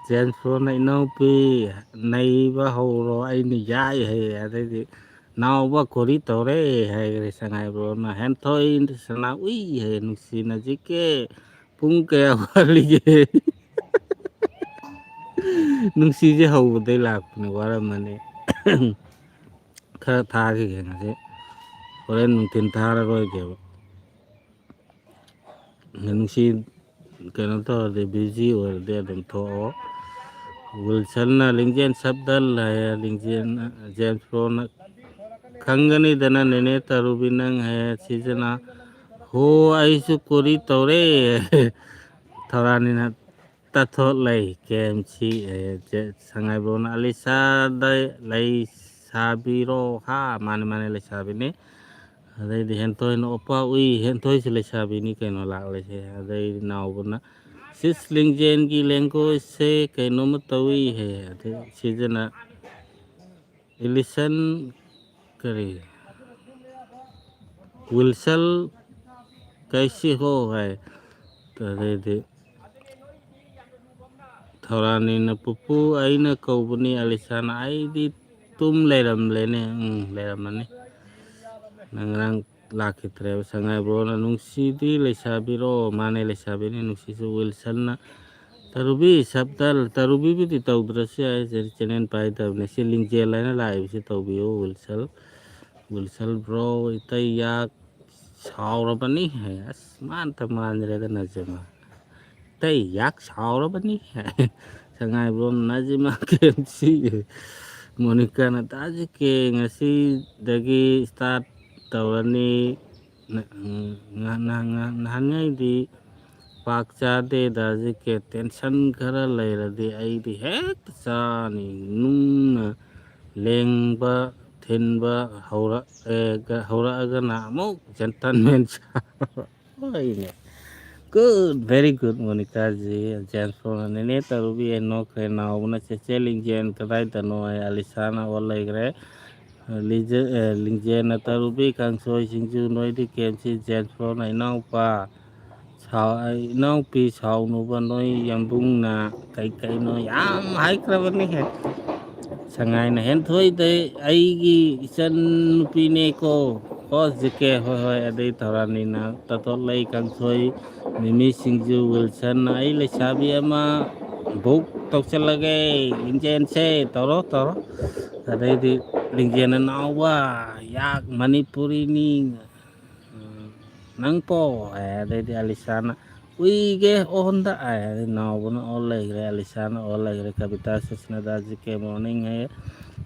ꯖꯦꯝꯁ ꯕ꯭ꯔꯣꯅ "ꯏꯅꯥꯎꯄꯤ, ꯅꯩꯕ ꯍꯧꯔꯣ, ꯑꯩꯅ ꯌꯥꯏ" ꯍꯥꯏ꯫ ꯑꯗꯩꯗꯤ "ꯅꯥꯎꯕ ꯀꯣꯔꯤ ꯇꯧꯔꯦ" ꯍꯥꯏꯈ꯭ꯔꯦ ꯁꯉꯥꯏꯕ꯭ꯔꯣꯅ꯫ "ꯍꯦꯟꯊꯣꯏ ꯁꯅꯥ ꯎꯏ" ꯍꯥꯏ꯫ ꯅꯨꯡꯁꯤꯅ "ꯖꯤ ꯀꯦ, ꯄꯨꯡ ꯀꯌꯥ ꯋꯥꯠꯂꯤꯒꯦ?" ꯅꯨꯡꯁꯤꯁꯦ ꯍꯧꯕꯗꯩ ꯂꯥꯛꯄꯅꯦ, ꯋꯥꯔꯝꯃꯅꯤ꯫ ꯈꯔ ꯊꯥꯈꯤꯒꯦ ꯉꯁꯤ, ꯍꯣꯔꯦꯟ ꯅꯨꯡꯊꯤꯟ ꯊꯥꯔꯔꯣꯏꯒꯦꯕ꯫ ꯅꯨꯡꯁꯤ ꯀꯩꯅꯣ ꯇꯧꯔꯗꯤ, ꯕꯤꯖꯤ ꯑꯣꯏꯔꯗꯤ ꯑꯗꯨꯝ ꯊꯣꯛꯑꯣ꯫ ꯋꯤꯜꯁꯟꯅ ꯂꯤꯡꯖꯦꯜ ꯁꯞꯗꯜ ꯍꯥꯏꯌꯦ, ꯂꯤꯡꯖꯦꯜ, ꯖꯦꯝꯁ ꯕ꯭ꯔꯣꯅ ꯈꯪꯒꯅꯤꯗꯅ, ꯅꯦꯅꯦ ꯇꯔꯨꯕꯤ ꯅꯪ ꯍꯥꯏꯌꯦ꯫ ꯁꯤꯁꯤꯅ, ꯍꯣ, ꯑꯩꯁꯨ ꯀꯣꯔꯤ ꯇꯧꯔꯦ꯫ ꯊꯧꯔꯥꯅꯤꯅ ꯇꯥꯊꯣꯠ ꯂꯩ, ꯀꯦ ꯑꯦꯝ ꯁꯤ ꯍꯥꯏꯌꯦ꯫ ꯖꯦ-, ꯁꯉꯥꯏ ꯕ꯭ꯔꯣꯅ ꯑꯂꯤꯁꯥꯗ ꯂꯩꯁꯥꯕꯤꯔꯣ? ꯍꯥ, ꯃꯥꯅꯦ, ꯃꯥꯅꯦ, ꯂꯩꯁꯥꯕꯤꯅꯤ꯫ ꯑꯗꯩꯗꯤ ꯍꯦꯟꯊꯣꯏꯅ ꯑꯣꯄꯥ ꯎꯏ, ꯍꯦꯟꯊꯣꯏꯁꯨ ꯂꯩꯁꯥꯕꯤꯅꯤ ꯀꯩꯅꯣ ꯂꯥꯛꯂꯤꯁꯦ꯫ ꯑꯗꯩꯗꯤ ꯅꯥꯎꯕꯅ, "ꯁꯤꯁ, ꯂꯤꯡꯖꯦꯜꯒꯤ ꯂꯦꯡꯒꯣꯏꯁꯁꯦ ꯀꯩꯅꯣꯝꯃ ꯇꯧꯏ" ꯍꯥꯏ꯫ ꯑꯗꯩ ꯁꯤꯗꯅ, "ꯏꯂꯤꯁꯟ ꯀꯔꯤ? ꯋꯤꯜꯁꯜ ꯀꯩꯁꯤ ꯍꯣ" ꯍꯥꯏ꯫ ꯑꯗꯩꯗꯤ ꯊꯧꯔꯥꯅꯤꯅ, "ꯄꯨꯄꯨ, ꯑꯩꯅ ꯀꯧꯕꯅꯤ"꯫ ꯑꯂꯤꯁꯥꯅ, "ꯑꯩꯗꯤ ꯇꯨꯝ ꯂꯩꯔꯝꯂꯦꯅꯦ"꯫ ꯎꯝ, ꯂꯩꯔꯝꯃꯅꯤ꯫ ꯅꯪ ꯉꯔꯥꯡ ꯂꯥꯛꯈꯤꯗ꯭ꯔꯦꯕ꯫ ꯁꯉꯥꯏ ꯕ꯭ꯔꯣꯅ, "ꯅꯨꯡꯁꯤꯗꯤ ꯂꯩꯁꯥꯕꯤꯔꯣ?" ꯃꯥꯅꯦ, ꯂꯩꯁꯥꯕꯤꯅꯤ꯫ ꯅꯨꯡꯁꯤꯁꯨ꯫ ꯋꯤꯜꯁꯟꯅ, "ꯇꯔꯨꯕꯤ ꯁꯞꯗꯜ"꯫ ꯇꯔꯨꯕꯤꯕꯨꯗꯤ ꯇꯧꯗ꯭ꯔꯁꯨ ꯌꯥꯏ, ꯆꯦꯅꯦꯜ ꯄꯥꯏꯗꯕꯅꯦ꯫ ꯁꯤ ꯂꯤꯡꯖꯦꯜ ꯍꯥꯏꯅ ꯂꯥꯛꯏꯕꯁꯤ ꯇꯧꯕꯤꯌꯨ, ꯋꯤꯜꯁꯜ꯫ ꯋꯤꯜꯁꯜ ꯕ꯭ꯔꯣ, ꯏꯇꯩ ꯌꯥꯛ ꯁꯥꯎꯔꯕꯅꯤ ꯍꯥꯏ꯫ ꯑꯁ, ꯃꯥꯟꯇ ꯃꯥꯟꯗ꯭ꯔꯦꯗ ꯅꯖꯤꯃꯥ꯫ "ꯏꯇꯩ ꯌꯥꯛ ꯁꯥꯎꯔꯕꯅꯤ" ꯍꯥꯏ꯫ ꯁꯉꯥꯏ ꯕ꯭ꯔꯣꯅ, "ꯅꯖꯤꯃꯥ ꯀꯦ ꯑꯦꯝ ꯁꯤ"꯫ ꯃꯣꯅꯤꯀꯥꯅ, "ꯇꯥꯖꯤ ꯀꯦ, ꯉꯁꯤꯗꯒꯤ ꯁ꯭ꯇꯥꯔꯠ ꯇꯧꯔꯅꯤ꯫ ꯅ-, ꯅ-, ꯅ-, ꯅꯍꯥꯟꯉꯩꯗꯤ ꯄꯥꯛ ꯆꯥꯗꯦ ꯗꯥꯖꯤꯀꯦ, ꯇꯦꯟꯁꯟ ꯈꯔ ꯂꯩꯔꯗꯤ ꯑꯩꯗꯤ ꯍꯦꯛꯇ ꯆꯥꯅꯤ꯫ ꯅꯨꯡꯅ ꯂꯦꯡꯕ ꯊꯤꯟꯕ ꯍꯧꯔꯛꯑꯦ-, ꯍꯧꯔꯛꯑꯒꯅ ꯑꯃꯨꯛ ꯖꯦꯟꯇꯜꯃꯦꯟ ꯁꯥꯕ꯫ ꯍꯣꯏꯅꯦ꯫ Good, very good, ꯃꯣꯅꯤꯀꯥꯖꯤ꯫ ꯖꯦꯝꯁ ꯐꯣꯟꯅ, "ꯅꯦꯅꯦ ꯇꯔꯨꯕꯤ" ꯍꯥꯏ ꯅꯣꯛꯈ꯭ꯔꯦ꯫ ꯅꯥꯎꯕꯅ, "ꯆꯦꯆꯦ ꯂꯤꯡꯖꯦꯜ ꯀꯗꯥꯏꯗꯅꯣ?" ꯍꯥꯏ꯫ ꯑꯂꯤꯁꯥꯅ ꯑꯣꯟ ꯂꯩꯈ꯭ꯔꯦ꯫ ꯂꯤꯖ-, ꯑꯦ, ꯂꯤꯡꯖꯦꯜꯅ, "ꯇꯔꯨꯕꯤ ꯀꯥꯡꯁꯣꯏ ꯁꯤꯡꯖꯨ ꯅꯣꯏꯗꯤ ꯀꯦ ꯑꯦꯝ ꯁꯤ"꯫ ꯖꯦꯝꯁ ꯐꯣꯟꯅ, "ꯏꯅꯥꯎꯄꯥ ꯁꯥꯎ-, ꯑꯩ ꯏꯅꯥꯎꯄꯤ ꯁꯥꯎꯅꯨꯕ ꯅꯣꯏ ꯌꯥꯝꯕꯨꯡꯅ" ꯀꯩ ꯀꯩꯅꯣ ꯌꯥꯝ ꯍꯥꯏꯈ꯭ꯔꯕꯅꯤꯍꯦ꯫ ꯁꯉꯥꯏꯅ, "ꯍꯦꯟꯊꯣꯏꯗ ꯑꯩꯒꯤ ꯏꯆꯟ ꯅꯨꯄꯤꯅꯦꯀꯣ"꯫ "ꯑꯣ ꯖꯦ ꯀꯦ, ꯍꯣꯏ, ꯍꯣꯏ"꯫ ꯑꯗꯩ ꯊꯧꯔꯥꯅꯤꯅ, "ꯇꯥꯊꯣꯠꯂꯩ ꯀꯥꯡꯁꯣꯏ, ꯃꯤꯃꯤ ꯁꯤꯡꯖꯨ"꯫ ꯋꯤꯜꯁꯟꯅ, "ꯑꯩ ꯂꯩꯁꯥꯕꯤ ꯑꯃ ꯕꯨꯛ ꯇꯧꯁꯜꯂꯒꯦ, ꯂꯤꯡꯖꯦꯜꯁꯦ ꯇꯧꯔꯣ, ꯇꯧꯔꯣ"꯫ ꯑꯗꯩꯗꯤ ꯂꯤꯡꯖꯦꯜꯅ, "ꯅꯥꯎꯕ, ꯌꯥꯛ ꯃꯅꯤꯄꯨꯔꯤꯅꯤ"꯫ ꯎꯝ, "ꯅꯪ ꯄꯣ"꯫ ꯑꯦ, ꯑꯗꯩꯗꯤ ꯑꯂꯤꯁꯥꯅ, ꯎꯏꯒꯦ ꯑꯣꯟꯗ ꯑꯥꯏ ꯍꯥꯏꯔꯦ, ꯅꯥꯎꯕꯅ ꯑꯣꯟ ꯂꯩꯈ꯭ꯔꯦ, ꯑꯂꯤꯁꯥꯅ ꯑꯣꯟ ꯂꯩꯈ꯭ꯔꯦ꯫ ꯀꯕꯤꯇꯥ ꯁꯤꯁꯅ ꯗꯥ ꯖꯤ ꯀꯦ ꯃꯣꯔꯅꯤꯡ ꯍꯥꯏꯌꯦ꯫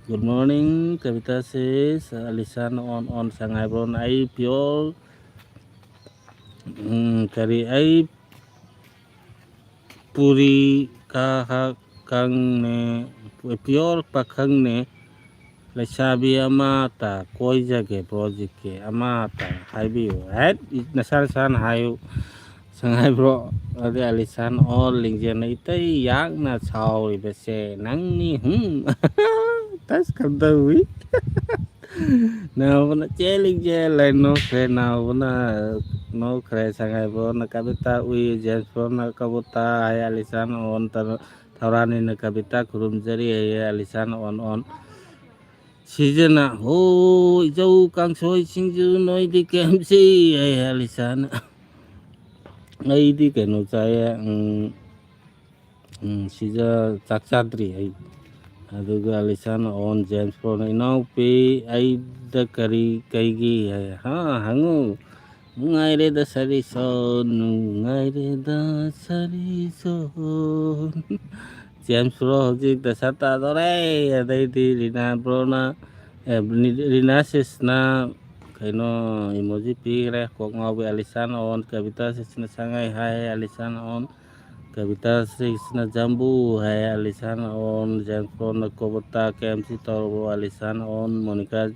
ꯒꯨꯗ ꯃꯣꯔꯅꯤꯡ ꯀꯕꯤꯇꯥ ꯁꯤꯁ꯫ ꯑꯂꯤꯁꯥꯅ ꯑꯣꯟ ꯑꯣꯟ꯫ ꯁꯉꯥꯏꯕ꯭ꯔꯣꯅ ꯑꯩ ꯄꯤꯌꯣꯔ, ꯎꯝ, ꯀꯔꯤ, ꯑꯩ ꯄꯨꯔꯤ ꯀꯥꯍꯛ ꯀꯪꯅꯦ, ꯄꯤꯌꯣꯔ ꯄꯥꯈꯪꯅꯦ꯫ ꯂꯩꯁꯥꯕꯤ ꯑꯃꯇ ꯀꯣꯏꯖꯒꯦ ꯕ꯭ꯔꯣꯖꯤꯠꯀꯤ, ꯑꯃꯇ ꯍꯥꯏꯕꯤꯌꯨ꯫ ꯍꯦꯠ, ꯅꯁꯥ ꯅꯁꯥꯅ ꯍꯥꯏꯌꯨ꯫ ꯁꯉꯥꯏꯕ꯭ꯔꯣ, ꯑꯗꯩ ꯑꯂꯤꯁꯥꯟ ꯑꯣ ꯂꯤꯡꯖꯦꯜꯅ ꯏꯇꯩ ꯌꯥꯛꯅ ꯁꯥꯎꯔꯤꯕꯁꯦ ꯅꯪꯅꯤ, ꯍꯨꯝ꯫ ꯇꯁ ꯀꯝꯗꯧꯏ? ꯅꯥꯎꯕꯅ ꯆꯦꯜꯂꯤꯡ ꯆꯦꯜꯂꯦ, ꯅꯣꯛꯈ꯭ꯔꯦ, ꯅꯥꯎꯕꯅ ꯅꯣꯛꯈ꯭ꯔꯦ, ꯁꯉꯥꯏꯕ꯭ꯔꯣꯅ ꯀꯕꯤꯇꯥ ꯎꯏ, ꯖꯦꯝꯁ ꯕ꯭ꯔꯣꯅ ꯀꯕꯨꯇꯥ ꯍꯥꯏ, ꯑꯂꯤꯁꯥꯟ ꯑꯣꯟ ꯇꯧꯔ-, ꯊꯧꯔꯥꯅꯤꯅ ꯀꯕꯤꯇꯥ ꯈꯨꯔꯨꯝꯖꯔꯤ ꯍꯥꯏꯌꯦ, ꯑꯂꯤꯁꯥꯟ ꯑꯣꯟ ꯑꯣꯟ꯫ ꯁꯤꯖꯅ, "ꯍꯣ, ꯏꯆꯧ ꯀꯥꯡꯁꯣꯏ ꯁꯤꯡꯖꯨ ꯅꯣꯏꯗꯤ ꯀꯦꯝꯁꯤ?" ꯍꯥꯏ ꯑꯂꯤꯁꯥꯅ꯫ "ꯑꯩꯗꯤ ꯀꯩꯅꯣ ꯆꯥꯏꯌꯦ, ꯎꯝ, ꯎꯝ, ꯁꯤꯖ ꯆꯥꯛ ꯆꯥꯗ꯭ꯔꯤ ꯑꯩ꯫" ꯑꯗꯨꯒ ꯑꯂꯤꯁꯥꯅ ꯑꯣꯟ ꯖꯦꯝꯁ ꯐꯣꯟ, "ꯏꯅꯥꯎꯄꯤ, ꯑꯩꯗ ꯀꯔꯤ ꯀꯩꯒꯤ?" ꯍꯥꯏ꯫ "ꯍꯥ, ꯍꯪꯉꯨ꯫" "ꯅꯨꯡꯉꯥꯏꯔꯦꯗ ꯁꯔꯤꯁꯣꯟ, ꯅꯨꯡꯉꯥꯏꯔꯦꯗ ꯁꯔꯤꯁꯣꯟ꯫" ꯖꯦꯝꯁ ꯕ꯭ꯔꯣ ꯍꯧꯖꯤꯛ ꯗꯁꯥ ꯇꯥꯗꯣꯔꯦ꯫ ꯑꯗꯩꯗꯤ ꯔꯤꯅꯥ ꯕ꯭ꯔꯣꯅ, ꯑꯦ, ꯔꯤꯅꯥ ꯁꯤꯁꯅ ꯀꯩꯅꯣ ꯏꯃꯣꯖꯤ ꯄꯤꯈ꯭ꯔꯦ꯫ ꯀꯣꯛ ꯉꯥꯎꯕꯤ ꯑꯂꯤꯁꯥꯟ ꯑꯣꯟ, ꯀꯕꯤꯇꯥ ꯁꯤꯁꯅ ꯁꯉꯥꯏ ꯍꯥꯏ, ꯑꯂꯤꯁꯥꯟ ꯑꯣꯟ꯫ ꯀꯕꯤꯇꯥ ꯁꯤꯁꯅ ꯖꯝꯕꯨ ꯍꯥꯏ, ꯑꯂꯤꯁꯥꯟ ꯑꯣꯟ꯫ ꯖꯦꯝꯁ ꯕ꯭ꯔꯣꯅ ꯀꯣꯕꯣꯇꯥ ꯀꯦꯝꯁꯤ ꯇꯧꯔꯕꯣ, ꯑꯂꯤꯁꯥꯟ ꯑꯣꯟ꯫ ꯃꯣꯅꯤꯀꯥ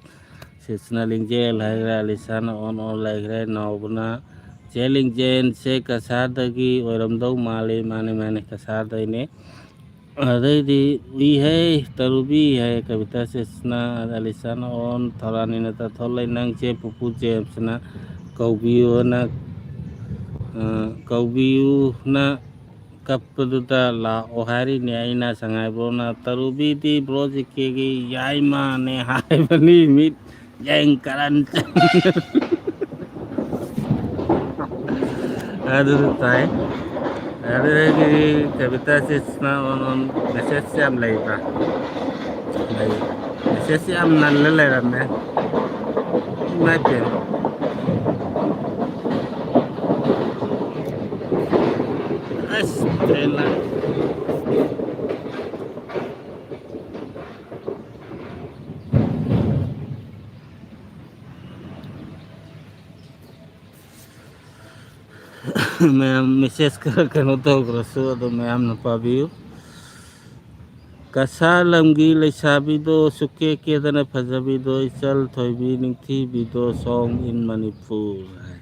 ꯁꯤꯁꯅ ꯂꯤꯡꯖꯦꯜ ꯍꯥꯏꯈ꯭ꯔꯦ, ꯑꯂꯤꯁꯥꯟ ꯑꯣꯟ ꯑꯣꯟ ꯂꯩꯈ꯭ꯔꯦ꯫ ꯅꯥꯎꯕꯅ ꯆꯦ ꯂꯤꯡꯖꯦꯜꯁꯦ ꯀꯁꯥꯔꯗꯒꯤ ꯑꯣꯏꯔꯝꯗꯧ ꯃꯥꯜꯂꯤ꯫ ꯃꯥꯅꯦ, ꯃꯥꯅꯦ, ꯀꯁꯥꯔꯗꯩꯅꯦ꯫ ꯑꯗꯩꯗꯤ ꯎꯏꯍꯦ, ꯇꯔꯨꯕꯤ ꯍꯥꯏ ꯀꯕꯤꯇꯥ ꯁꯤꯁꯅ, ꯑꯂꯤꯁꯥꯟ ꯑꯣꯟ꯫ ꯊꯧꯔꯥꯅꯤꯅ ꯇꯥꯊꯣꯛꯂꯦ, ꯅꯪꯁꯦ ꯄꯨꯄꯨ ꯖꯦꯝꯁꯅ ꯀꯧꯕꯤꯌꯨꯅ, ꯑ, ꯀꯧꯕꯤꯌꯨꯅ ꯀꯞꯄꯗꯨꯗ ꯂꯥꯛꯑꯣ ꯍꯥꯏꯔꯤꯅꯦ ꯑꯩꯅ꯫ ꯁꯉꯥꯏꯕ꯭ꯔꯣꯅ, "ꯇꯔꯨꯕꯤꯗꯤ ꯕ꯭ꯔꯣ ꯖꯤ ꯀꯦꯒꯤ ꯌꯥꯏꯃꯅꯦ ꯍꯥꯏꯕꯅꯤ, ꯃꯤꯠ ꯌꯦꯡ ꯀꯔꯟ ꯆꯪ-" ꯑꯗꯨꯁꯨ ꯇꯥꯏ꯫ ꯑꯗꯨꯗꯒꯤ ꯀꯕꯤꯇꯥ ꯁꯤꯁꯅ ꯑꯣꯟ ꯑꯣꯟ ꯃꯦꯁꯦꯖ ꯌꯥꯝ ꯂꯩꯕ꯭ꯔꯥ? ꯂꯩ꯫ ꯃꯦꯁꯦꯖ ꯌꯥꯝ ꯅꯜꯂ ꯂꯩꯔꯝꯃꯦ꯫ ꯏꯃꯥꯏ ꯄꯦꯝꯃ꯫ ꯑꯁ, ꯇ꯭ꯔꯦꯟ ꯂꯥꯛꯑꯦ꯫ ꯃꯌꯥꯝ ꯃꯦꯁꯦꯖ ꯈꯔ ꯀꯩꯅꯣ ꯇꯧꯈ꯭ꯔꯁꯨ ꯑꯗꯨꯝ ꯃꯌꯥꯝꯅ ꯄꯥꯕꯤꯌꯨ꯫ ꯀꯁꯥꯔ ꯂꯝꯒꯤ ꯂꯩꯁꯥꯕꯤꯗꯣ, ꯁꯨꯛꯀꯦ ꯀꯦꯗꯅ ꯐꯖꯕꯤꯗꯣ, ꯏꯆꯜ ꯊꯣꯏꯕꯤ ꯅꯤꯡꯊꯤꯕꯤꯗꯣ, song in Manipur ꯍꯥꯏ꯫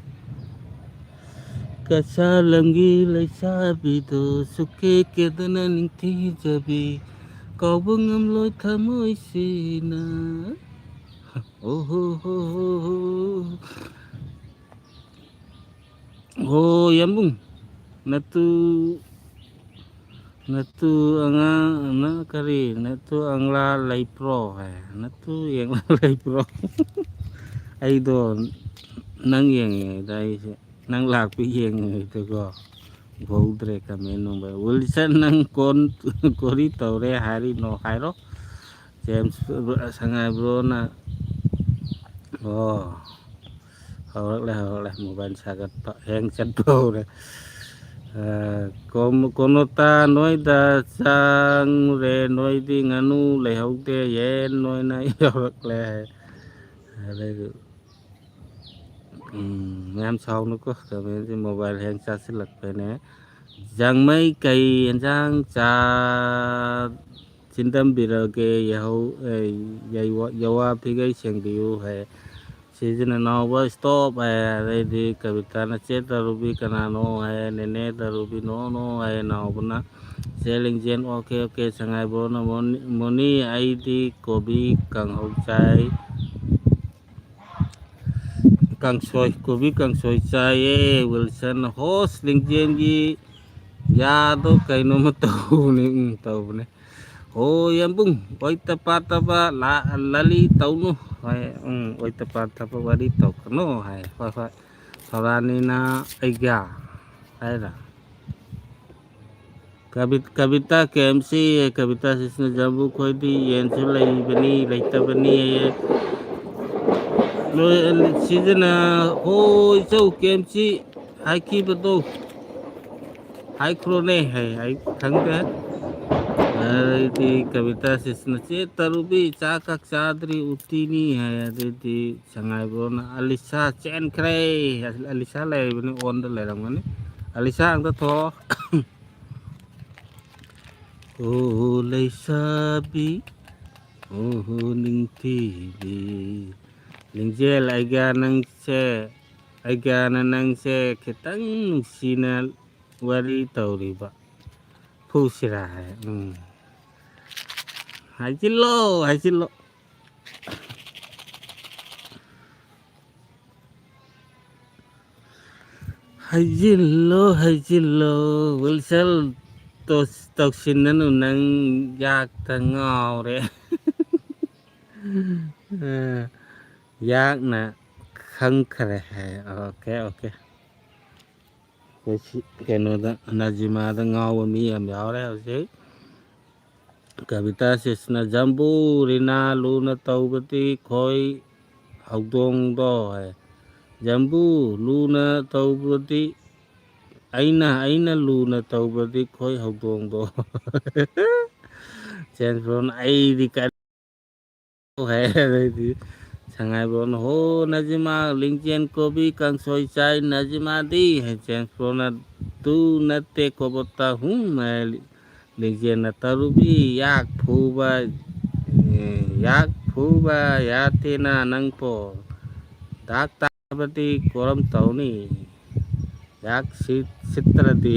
ꯀꯁꯥꯔ ꯂꯝꯒꯤ ꯂꯩꯁꯥꯕꯤꯗꯣ, ꯁꯨꯛꯀꯦ ꯀꯦꯗꯅ ꯅꯤꯡꯊꯤꯖꯕꯤ, ꯀꯥꯎꯕ ꯉꯝꯂꯣꯏ ꯊꯃꯣꯏꯁꯤꯅ꯫ ꯑꯣ ꯍꯣ ꯍꯣ ꯍꯣ ꯍꯣ꯫ ꯍꯣ, ꯌꯥꯝꯕꯨꯡ, ꯅꯠꯇꯨ, ꯅꯠꯇꯨ ꯑꯉꯥꯡ, ꯅ ꯀꯔꯤ, ꯅꯠꯇꯨ ꯑꯪꯂꯥ ꯂꯩꯕ꯭ꯔꯣ ꯍꯥꯏ, ꯅꯠꯇꯨ ꯌꯦꯡꯂꯥ ꯂꯩꯕ꯭ꯔꯣ? ꯑꯩꯗꯣ ꯅꯪ ꯌꯦꯡꯉꯤꯉꯩꯗ ꯑꯩꯁꯦ, ꯅꯪ ꯂꯥꯛꯄ ꯌꯦꯡꯉꯤꯉꯩꯗꯀꯣ, ꯎꯍꯧꯗ꯭ꯔꯦ comment ꯅꯨꯡꯕ꯫ ꯋꯤꯜꯁꯟ, ꯅꯪ ꯀꯣꯟ ꯀꯣꯔꯤ ꯇꯧꯔꯦ ꯍꯥꯏꯔꯤꯅꯣ ꯍꯥꯏꯔꯣ꯫ ꯖꯦꯝꯁ ꯁꯉꯥꯏ ꯕ꯭ꯔꯣꯅ, ꯑꯣ, ꯍꯧꯔꯛꯂꯦ, ꯍꯧꯔꯛꯂꯦ, ꯃꯣꯕꯥꯏꯜ ꯁꯥꯒꯠꯄ, ꯍꯦꯡ ꯆꯠꯄ ꯍꯧꯔꯦ꯫ ꯑ, ꯀꯣꯝ-, ꯀꯣꯅꯣꯇꯥ ꯅꯣꯏꯗ ꯆꯪꯉꯨꯔꯦ, ꯅꯣꯏꯗꯤ ꯉꯥꯅꯨ ꯂꯩꯍꯧꯗꯦ, ꯌꯦꯟ ꯑꯣꯏꯅ ꯌꯧꯔꯛꯂꯦ ꯍꯥꯏ꯫ ꯑꯗꯩꯗꯤ, ꯎꯝ, ꯃꯌꯥꯝ ꯁꯥꯎꯅꯨꯀꯣ, comment ꯁꯤ ꯃꯣꯕꯥꯏꯜ ꯍꯦꯡ ꯆꯥꯁꯤꯜꯂꯛꯄꯅꯦ꯫ ꯖꯥꯡꯃꯩ ꯀꯩ ꯌꯦꯟꯁꯥꯡ ꯆꯥ-, ꯆꯤꯟꯗꯝꯕꯤꯔꯒꯦ? ꯌꯥꯍꯧ-, ꯑꯦ, ꯌꯩꯋꯥ-, ꯌꯋꯥ ꯐꯤꯒꯩ ꯁꯦꯡꯕꯤꯌꯨ ꯍꯥꯏ꯫ ꯁꯤꯁꯤꯅ ꯅꯥꯎꯕ stop ꯍꯥꯏ, ꯑꯗꯩꯗꯤ ꯀꯕꯤꯇꯥꯅ ꯆꯦ ꯇꯔꯨꯕꯤ ꯀꯅꯥꯅꯣ ꯍꯥꯏ, ꯅꯦꯅꯦ ꯇꯔꯨꯕꯤ no no ꯍꯥꯏ, ꯅꯥꯎꯕꯅ ꯆꯦ ꯂꯤꯡꯖꯦꯜ okay okay, ꯁꯉꯥꯏꯕ꯭ꯔꯣꯅ ꯃꯣꯅꯤ, ꯃꯣꯅꯤ ꯑꯩꯗꯤ ꯀꯣꯕꯤ ꯀꯥꯡꯍꯧ ꯆꯥꯏ꯫ ꯀꯥꯡꯁꯣꯏ, ꯀꯣꯕꯤ ꯀꯥꯡꯁꯣꯏ ꯆꯥꯏꯌꯦ꯫ ꯋꯤꯜꯁꯟ ꯍꯣꯁ ꯂꯤꯡꯖꯦꯜꯒꯤ ꯌꯥꯗꯣ ꯀꯩꯅꯣꯝꯃ ꯇꯧꯕꯅꯤ, ꯎꯝ, ꯇꯧꯕꯅꯦ꯫ ꯍꯣ, ꯌꯥꯝꯕꯨꯡ, ꯑꯣꯏꯇ ꯄꯥꯠꯇꯕ ꯂꯥ-, ꯂꯥꯂꯤ ꯇꯧꯅꯨ꯫ ꯍꯣꯏ, ꯎꯝ, ꯑꯣꯏꯇ ꯄꯥꯠꯇꯕ ꯋꯥꯔꯤ ꯇꯧꯒꯅꯨ ꯍꯥꯏ꯫ ꯍꯣꯏ, ꯍꯣꯏ꯫ ꯊꯧꯔꯥꯅꯤꯅ ꯑꯩꯒ ꯍꯥꯏꯔ꯫ ꯀꯕꯤ-, ꯀꯕꯤꯇꯥ ꯀꯦ ꯑꯦꯝ ꯁꯤ, ꯀꯕꯤꯇꯥ ꯁꯤꯁꯅ ꯖꯝꯕꯨ ꯈꯣꯏꯗꯤ ꯌꯦꯟꯁꯨ ꯂꯩꯕꯅꯤ, ꯂꯩꯇꯕꯅꯤ ꯍꯥꯏꯌꯦ꯫ ꯂꯣꯏ-, ꯁꯤꯁꯤꯅ, ꯍꯣ, ꯏꯆꯧ ꯀꯦ ꯑꯦꯝ ꯁꯤ ꯍꯥꯏꯈꯤꯕꯗꯣ꯫ ꯍꯥꯏꯈ꯭ꯔꯣꯅꯦ ꯍꯥꯏ, ꯑꯩ ꯈꯪꯗꯦ꯫ ꯑꯗꯩꯗꯤ ꯀꯕꯤꯇꯥ ꯁꯤꯁꯅ, "ꯆꯦ ꯇꯔꯨꯕꯤ, ꯆꯥꯛ ꯈꯛ ꯆꯥꯗ꯭ꯔꯤ, ꯎꯇꯤꯅꯤ" ꯍꯥꯏ꯫ ꯑꯗꯩꯗꯤ ꯁꯉꯥꯏꯕ꯭ꯔꯣꯅ, "ꯑꯂꯤꯁꯥ ꯆꯦꯟꯈ꯭ꯔꯦ"꯫ ꯑꯂꯤꯁꯥ ꯂꯩꯔꯤꯕꯅꯤ, ꯑꯣꯟꯗ ꯂꯩꯔꯝꯒꯅꯤ꯫ ꯑꯂꯤꯁꯥ ꯑꯝꯇ ꯊꯣꯛꯑꯣ꯫ "ꯑꯣ ꯂꯩꯁꯥꯕꯤ, ꯑꯣ ꯅꯤꯡꯊꯤꯕꯤ, ꯂꯤꯡꯖꯦꯜ ꯑꯩꯒ ꯅꯪꯁꯦ, ꯑꯩꯒꯅ ꯅꯪꯁꯦ ꯈꯤꯇꯪ ꯅꯨꯡꯁꯤꯅ ꯋꯥꯔꯤ ꯇꯧꯔꯤꯕ ꯐꯨꯁꯤꯔꯥ" ꯍꯥꯏ꯫ ꯎꯝ꯫ ꯍꯥꯏꯖꯤꯜꯂꯣ, ꯍꯥꯏꯖꯤꯜꯂꯣ꯫ ꯍꯩꯖꯤꯜꯂꯣ, ꯍꯩꯖꯤꯜꯂꯣ, ꯋꯤꯜꯁꯟ ꯇꯣꯁ-, ꯇꯧꯁꯤꯟꯅꯅꯨ, ꯅꯪ ꯌꯥꯛꯇ ꯉꯥꯎꯔꯦ꯫ ꯑ, ꯌꯥꯛꯅ ꯈꯪꯈ꯭ꯔꯦ ꯍꯥꯏ꯫ Okay, okay. ꯑꯩꯈꯣꯏ ꯁꯤ ꯀꯩꯅꯣꯗ, ꯅꯖꯤꯃꯥꯗ ꯉꯥꯎꯕ ꯃꯤ ꯌꯥꯝ ꯌꯥꯎꯔꯦ ꯍꯧꯖꯤꯛ꯫ ꯀꯕꯤꯇꯥ ꯁꯤꯁꯅ, "ꯖꯝꯕꯨ ꯔꯤꯅꯥ ꯂꯨꯅ ꯇꯧꯕꯗꯤ ꯈꯣꯏ ꯍꯧꯗꯣꯡꯗꯣ" ꯍꯥꯏ꯫ "ꯖꯝꯕꯨ ꯂꯨꯅ ꯇꯧꯕꯗꯤ ꯑꯩꯅ, ꯑꯩꯅ ꯂꯨꯅ ꯇꯧꯕꯗꯤ ꯈꯣꯏ ꯍꯧꯗꯣꯡꯗꯣ"꯫ ꯆꯦꯟꯁ꯭ꯔꯣꯟ, "ꯑꯩꯗꯤ ꯀꯔꯤ" ꯍꯥꯏ꯫ ꯑꯗꯩꯗꯤ ꯁꯉꯥꯏꯕ꯭ꯔꯣꯅ, "ꯍꯣ ꯅꯖꯤꯃꯥ, ꯂꯤꯡꯖꯦꯟ ꯀꯣꯕꯤ ꯀꯥꯡꯁꯣꯏ ꯆꯥꯏ ꯅꯖꯤꯃꯥꯗꯤ" ꯍꯥꯏ꯫ ꯆꯦꯟꯁ꯭ꯔꯣꯅ, "ꯑꯗꯨ ꯅꯠꯇꯦ ꯀꯣꯕꯣꯇꯥ ꯍꯨꯝ" ꯍꯥꯏ꯫ ꯂꯤꯡꯖꯦꯜꯅ, "ꯇꯔꯨꯕꯤ, ꯌꯥꯛ ꯐꯨꯕ, ꯑꯦ, ꯌꯥꯛ ꯐꯨꯕ ꯌꯥꯇꯦꯅ ꯅꯪꯄꯣ꯫ ꯗꯥꯛ ꯇꯥꯕꯗꯤ ꯀꯔꯝ ꯇꯧꯅꯤ? ꯌꯥꯛ ꯁꯤꯠ-, ꯁꯤꯠꯇ꯭ꯔꯗꯤ"꯫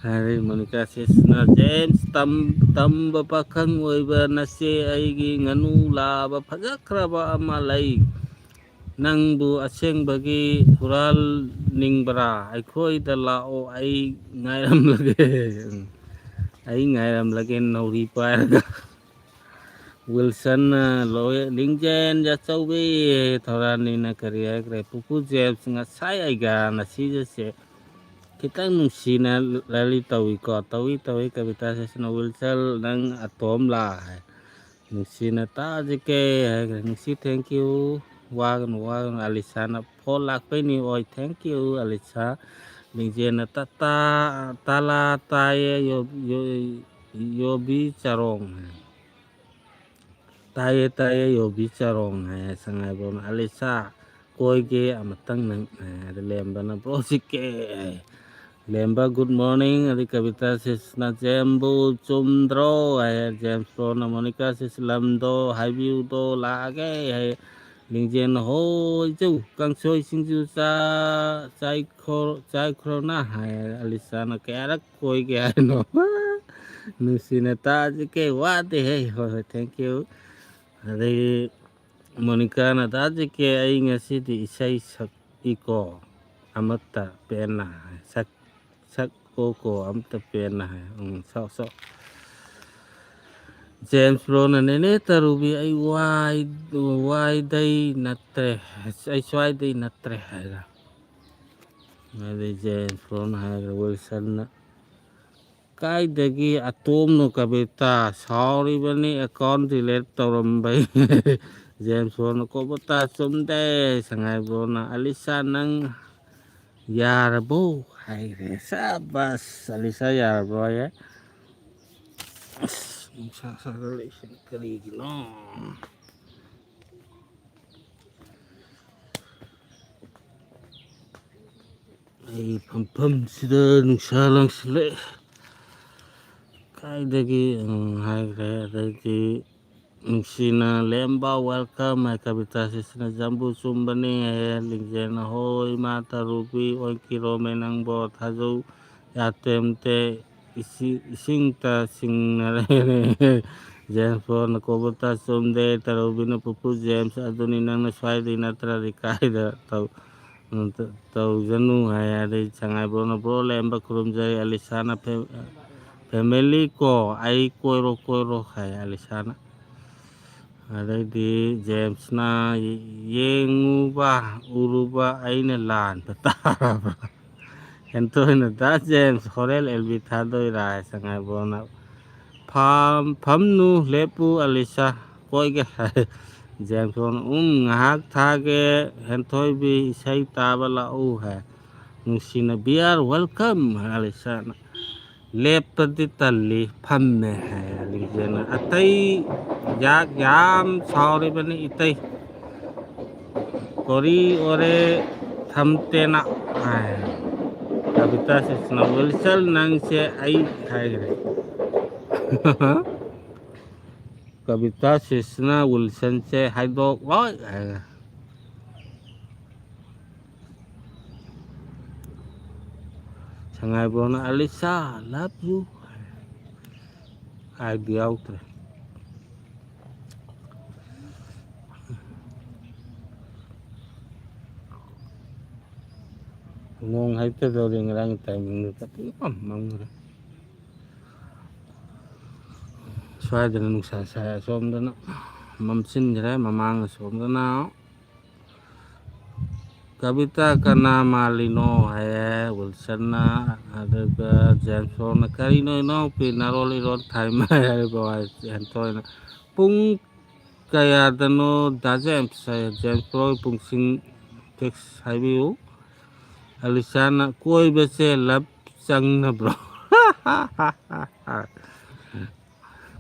ꯑꯗꯩ ꯃꯣꯅꯤꯀꯥ ꯁꯤꯁꯅ, "ꯖꯦꯝꯁ, ꯇꯝ-, ꯇꯝꯕ ꯄꯥꯈꯪ ꯑꯣꯏꯕ ꯅꯆꯦ ꯑꯩꯒꯤ ꯉꯥꯅꯨ ꯂꯥꯕ ꯐꯖꯈ꯭ꯔꯕ ꯑꯃ ꯂꯩ꯫ ꯅꯪꯕꯨ ꯑꯁꯦꯡꯕꯒꯤ ꯍꯨꯔꯥꯟꯅꯤꯡꯕ꯭ꯔꯥ? ꯑꯩꯈꯣꯏꯗ ꯂꯥꯛꯑꯣ, ꯑꯩ ꯉꯥꯏꯔꯝꯂꯒꯦ꯫ ꯎꯝ꯫ "ꯑꯩ ꯉꯥꯏꯔꯝꯂꯒꯦ ꯅꯥꯎꯔꯤ ꯄꯥꯏꯔꯒ"꯫ ꯋꯤꯜꯁꯟꯅ, "ꯂꯣꯏ-, ꯂꯤꯡꯖꯦꯜ ꯌꯥꯆꯧꯕꯤ", ꯊꯧꯔꯥꯅꯤꯅ ꯀꯔꯤ ꯍꯥꯏꯈ꯭ꯔꯦ? "ꯄꯨꯄꯨ ꯖꯦꯝꯁ, ꯉꯁꯥꯏ ꯑꯩꯒ ꯅꯁꯤꯒꯁꯦ ꯈꯤꯇꯪ ꯅꯨꯡꯁꯤꯅ ꯂꯥꯂꯤ ꯇꯧꯏꯀꯣ?" "ꯇꯧꯏ, ꯇꯧꯏ"꯫ ꯀꯕꯤꯇꯥ ꯁꯤꯁꯅ, "ꯋꯤꯜꯁꯟ, ꯅꯪ ꯑꯇꯣꯝꯂꯥ?" ꯍꯥꯏ꯫ ꯅꯨꯡꯁꯤꯅ, "ꯇꯥꯖꯀꯦ" ꯍꯥꯏꯈ꯭ꯔꯦ꯫ "ꯅꯨꯡꯁꯤ, thank you꯫ ꯋꯥꯒꯅꯨ, ꯋꯥꯒꯅꯨ"꯫ ꯑꯂꯤꯁꯥꯅ, "ꯐꯣꯟ ꯂꯥꯛꯄꯩꯅꯤ꯫ ꯑꯣꯏ, thank you, ꯑꯂꯤꯁꯥ"꯫ ꯂꯤꯡꯖꯦꯜꯅ ꯇꯇꯥ ꯇꯥꯂꯥ ꯇꯥꯏꯌꯦ ꯌꯣ- ꯌꯣ- ꯌꯣꯕꯤ ꯆꯔꯣꯡ ꯍꯥꯏ꯫ ꯇꯥꯏꯌꯦ ꯇꯥꯏꯌꯦ ꯌꯣꯕꯤ ꯆꯔꯣꯡ ꯍꯥꯏ꯫ ꯁꯉꯥꯏꯕ꯭ꯔꯣꯅ ꯑꯂꯤꯁꯥ ꯀꯣꯏꯒꯦ ꯑꯃꯇꯪ ꯅꯪ ꯍꯥꯏ꯫ ꯑꯗ ꯂꯦꯝꯕꯅ ꯕ꯭ꯔꯣ ꯁꯤ ꯀꯦ ꯍꯥꯏ꯫ ꯂꯦꯝꯕ ꯒꯨꯗ ꯃꯣꯔꯅꯤꯡ꯫ ꯑꯗꯩ ꯀꯕꯤꯇꯥ ꯁꯤꯁꯅ ꯖꯦꯝꯕꯨ ꯆꯨꯝꯗ꯭ꯔꯣ ꯍꯥꯏ꯫ ꯖꯦꯝꯁ ꯕ꯭ꯔꯣꯅ ꯃꯣꯅꯤꯀꯥ ꯁꯤꯁ ꯂꯝꯗꯣ ꯍꯥꯏꯕꯤꯌꯨꯗꯣ ꯂꯥꯛꯑꯒꯦ ꯍꯥꯏ꯫ ꯂꯤꯡꯖꯦꯜ ꯍꯣꯏ ꯏꯆꯧ ꯀꯥꯡꯁꯣꯏ ꯁꯤꯡꯖꯨ ꯆꯥ ꯆꯥꯏꯈꯣ ꯆꯥꯏꯈ꯭ꯔꯣꯅ ꯍꯥꯏ꯫ ꯑꯂꯤꯁꯥꯅ ꯀꯌꯥꯔꯛ ꯀꯣꯏꯒꯦ ꯍꯥꯏꯅꯣ? ꯅꯨꯡꯁꯤꯅ ꯇꯥꯁꯤ ꯀꯩ ꯋꯥꯗꯦꯍꯦ꯫ ꯍꯣꯏ ꯍꯣꯏ, ꯊꯦꯡꯀ꯭ꯌꯨ꯫ ꯑꯗꯒꯤ ꯃꯣꯅꯤꯀꯥꯅ ꯇꯥꯁꯤ ꯀꯦ ꯑꯩ ꯉꯁꯤꯗꯤ ꯏꯁꯩ ꯁꯛꯏꯀꯣ ꯑꯃꯠꯇ ꯄꯦꯟꯅ ꯍꯥꯏ꯫ ꯁꯛ ꯁꯛ ꯑꯣ ꯀꯣ ꯑꯝꯇ ꯄꯦꯟꯅ ꯍꯥꯏ꯫ ꯎꯝ, ꯁꯛ ꯁꯛ ꯖꯦꯝꯁ ꯕ꯭ꯔꯣꯅ ꯅꯦꯅꯦ ꯇꯔꯨꯕꯤ ꯑꯩ ꯋꯥꯏ ꯋꯥꯏꯗꯩ ꯅꯠꯇ꯭ꯔꯦ꯫ ꯑꯩ ꯁ꯭ꯋꯥꯏꯗꯩ ꯅꯠꯇ꯭ꯔꯦ ꯍꯥꯏꯔ꯫ ꯑꯗꯩ ꯖꯦꯝꯁ ꯕ꯭ꯔꯣꯅ ꯍꯥꯏꯔꯒ ꯋꯤꯜꯁꯟꯅ ꯀꯥꯏꯗꯒꯤ ꯑꯇꯣꯝꯅꯣ ꯀꯕꯤꯇꯥ ꯁꯥꯎꯔꯤꯕꯅꯤ ꯑꯦꯀꯥꯎꯟ ꯗꯤꯂꯦꯠ ꯇꯧꯔꯝꯕꯩ꯫ ꯖꯦꯝꯁ ꯕ꯭ꯔꯣꯅ ꯀꯣꯕꯇꯥ ꯆꯨꯝꯗꯦ꯫ ꯁꯉꯥꯏ ꯕ꯭ꯔꯣꯅ ꯑꯂꯤꯁꯥ ꯅꯪ ꯌꯥꯔꯕꯣ ꯍꯥꯏꯈ꯭ꯔꯦ꯫ ꯁꯥꯕꯁ ꯑꯂꯤꯁꯥ ꯌꯥꯔꯕ꯭ꯔꯣ ꯍꯥꯏꯌꯦ꯫ ꯑꯁ ꯅꯨꯡꯁꯥ ꯁꯥꯒꯠꯂꯛꯏꯁꯤꯅ ꯀꯔꯤꯒꯤꯅꯣ? ꯑꯩ ꯐꯝꯐꯝꯁꯤꯗ ꯅꯨꯡꯁꯥ ꯂꯥꯡꯁꯤꯜꯂꯛꯑꯦ꯫ ꯀꯥꯏꯗꯒꯤ ꯎꯝ, ꯍꯥꯏꯈ꯭ꯔꯦ꯫ ꯑꯗꯩꯗꯤ ꯅꯨꯡꯁꯤꯅ ꯂꯦꯝꯕ ꯋꯦꯜꯀꯝ ꯍꯥꯏ꯫ ꯀꯕꯤꯇꯥ ꯁꯤꯁꯅ ꯖꯝꯕꯨ ꯆꯨꯝꯕꯅꯤ ꯍꯥꯏꯌꯦ꯫ ꯂꯤꯡꯖꯦꯜꯅ ꯍꯣꯏ ꯏꯃꯥ ꯇꯔꯨꯕꯤ ꯑꯣꯏ ꯀꯤꯔꯣꯃꯦ ꯅꯪꯕꯣ ꯊꯥꯖꯧ ꯌꯥꯇꯦꯝꯇꯦ ꯏꯁꯤ- ꯏꯁꯤꯡꯇ ꯁꯤꯡꯅꯔꯦ꯫ ꯖꯦꯝꯁ ꯕꯣꯟꯅ ꯀꯣꯕꯇꯥ ꯆꯨꯝꯗꯦ꯫ ꯇꯔꯨꯕꯤꯅ ꯄꯨꯄꯨ ꯖꯦꯝꯁ ꯑꯗꯨꯅꯤ ꯅꯪꯅ ꯁ꯭ꯋꯥꯏꯗꯩ ꯅꯠꯇ꯭ꯔꯗꯤ ꯀꯥꯏꯗ ꯇꯧ- ꯇꯧꯖꯅꯨ ꯍꯥꯏ꯫ ꯑꯗꯩ ꯁꯉꯥꯏꯕ꯭ꯔꯣꯅ ꯕ꯭ꯔꯣ ꯂꯦꯝꯕ ꯈꯨꯔꯨꯝꯖꯔꯤ꯫ ꯑꯂꯤꯁꯥꯅ ꯐꯦ- ꯐꯦꯃꯤꯂꯤ ꯀꯣ ꯑꯩ ꯀꯣꯏꯔꯣ ꯀꯣꯏꯔꯣ ꯍꯥꯏ ꯑꯂꯤꯁꯥꯅ꯫ ꯑꯗꯩꯗꯤ ꯖꯦꯝꯁꯅ ꯌꯦꯡꯉꯨꯕ ꯎꯔꯨꯕ ꯑꯩꯅ ꯂꯥꯟꯕ ꯇꯥꯔꯕ꯫ ꯍꯦꯟꯊꯣꯏꯅ ꯗꯥ ꯖꯦꯝꯁ ꯍꯣꯔꯦꯟ ꯑꯦꯜ ꯕꯤ ꯊꯥꯗꯣꯏꯔꯥ ꯍꯥꯏ ꯁꯉꯥꯏꯕ꯭ꯔꯣꯅ ꯐꯝ- ꯐꯝꯅꯨ ꯂꯦꯞꯄꯨ ꯑꯂꯤꯁꯥ ꯀꯣꯏꯒꯦ ꯍꯥꯏ꯫ ꯖꯦꯝꯁ ꯕꯣꯟ ꯎꯝ ꯉꯥꯏꯍꯥꯛ ꯊꯥꯒꯦ ꯍꯦꯟꯊꯣꯏꯕꯤ ꯏꯁꯩ ꯇꯥꯕ ꯂꯥꯛꯎ ꯍꯥꯏ꯫ ꯅꯨꯡꯁꯤꯅ, "We are welcome," ꯍꯥꯏ ꯑꯂꯤꯁꯥꯅ꯫ "ꯂꯦꯞꯄꯗꯤ ꯇꯜꯂꯤ, ꯐꯝꯃꯦ," ꯍꯥꯏ ꯂꯤꯡꯖꯦꯜꯅ꯫ "ꯑꯇꯩ ꯌꯥꯛ ꯌꯥꯝ ꯁꯥꯎꯔꯤꯕꯅꯤ ꯏꯇꯩ꯫ ꯀꯣꯔꯤ ꯑꯣꯔꯦ ꯊꯝꯇꯦꯅ," ꯍꯥꯏ꯫ ꯀꯕꯤꯇꯥ ꯁꯤꯁꯅ, "ꯋꯤꯜꯁꯟ, ꯅꯪꯁꯦ ꯑꯩ ꯍꯥꯏꯈ꯭ꯔꯦ꯫" ꯀꯕꯤꯇꯥ ꯁꯤꯁꯅ ꯋꯤꯜꯁꯟꯁꯦ ꯍꯥꯏꯗꯣꯛꯂꯣꯏ ꯍꯥꯏ꯫ ꯁꯉꯥꯏꯕ꯭ꯔꯣꯅ, "ꯑꯂꯤꯁꯥ, love you" ꯍꯥꯏꯗꯤ ꯌꯥꯎꯗ꯭ꯔꯦ꯫ ꯅꯣꯡ ꯍꯩꯇꯗꯧꯔꯤ ꯉꯔꯥꯡꯒꯤ ꯇꯥꯏꯃꯤꯡꯗꯨ ꯀꯇꯤ ꯃꯝꯈ꯭ꯔꯦ꯫ ꯁ꯭ꯋꯥꯏꯗꯅ ꯅꯨꯡꯁꯥ ꯁꯥꯏ, ꯑꯁꯣꯝꯗꯅ ꯃꯝꯁꯤꯟꯈ꯭ꯔꯦ꯫ ꯃꯃꯥꯡ ꯑꯁꯣꯝꯗꯅ "ꯀꯕꯤꯇꯥ, ꯀꯅꯥ ꯃꯥꯜꯂꯤꯅꯣ?" ꯍꯥꯏꯌꯦ ꯋꯤꯜꯁꯟꯅ꯫ ꯑꯗꯨꯒ ꯖꯦꯝꯁ ꯕ꯭ꯔꯥꯎꯟꯅ, "ꯀꯔꯤꯅꯣ ꯏꯅꯥꯎꯄꯤ, ꯅꯔꯣꯜ ꯏꯔꯣꯜ ꯊꯥꯏꯃ?" ꯍꯥꯏꯔꯦ ꯕꯕꯥ ꯍꯦꯟꯊꯣꯏꯅ꯫ "ꯄꯨꯡ ꯀꯌꯥꯗꯅꯣ ꯗꯥ ꯖꯦꯝꯁ?" ꯍꯥꯏꯌꯦ꯫ ꯖꯦꯝꯁ ꯕ꯭ꯔꯥꯎꯟ ꯄꯨꯡꯁꯤꯡ ꯐꯤꯛꯁ ꯍꯥꯏꯕꯤꯌꯨ꯫ ꯑꯂꯤꯁꯥꯅ, "ꯀꯣꯏꯕꯁꯦ ꯂꯞ ꯆꯪꯅꯕ꯭ꯔꯣ?"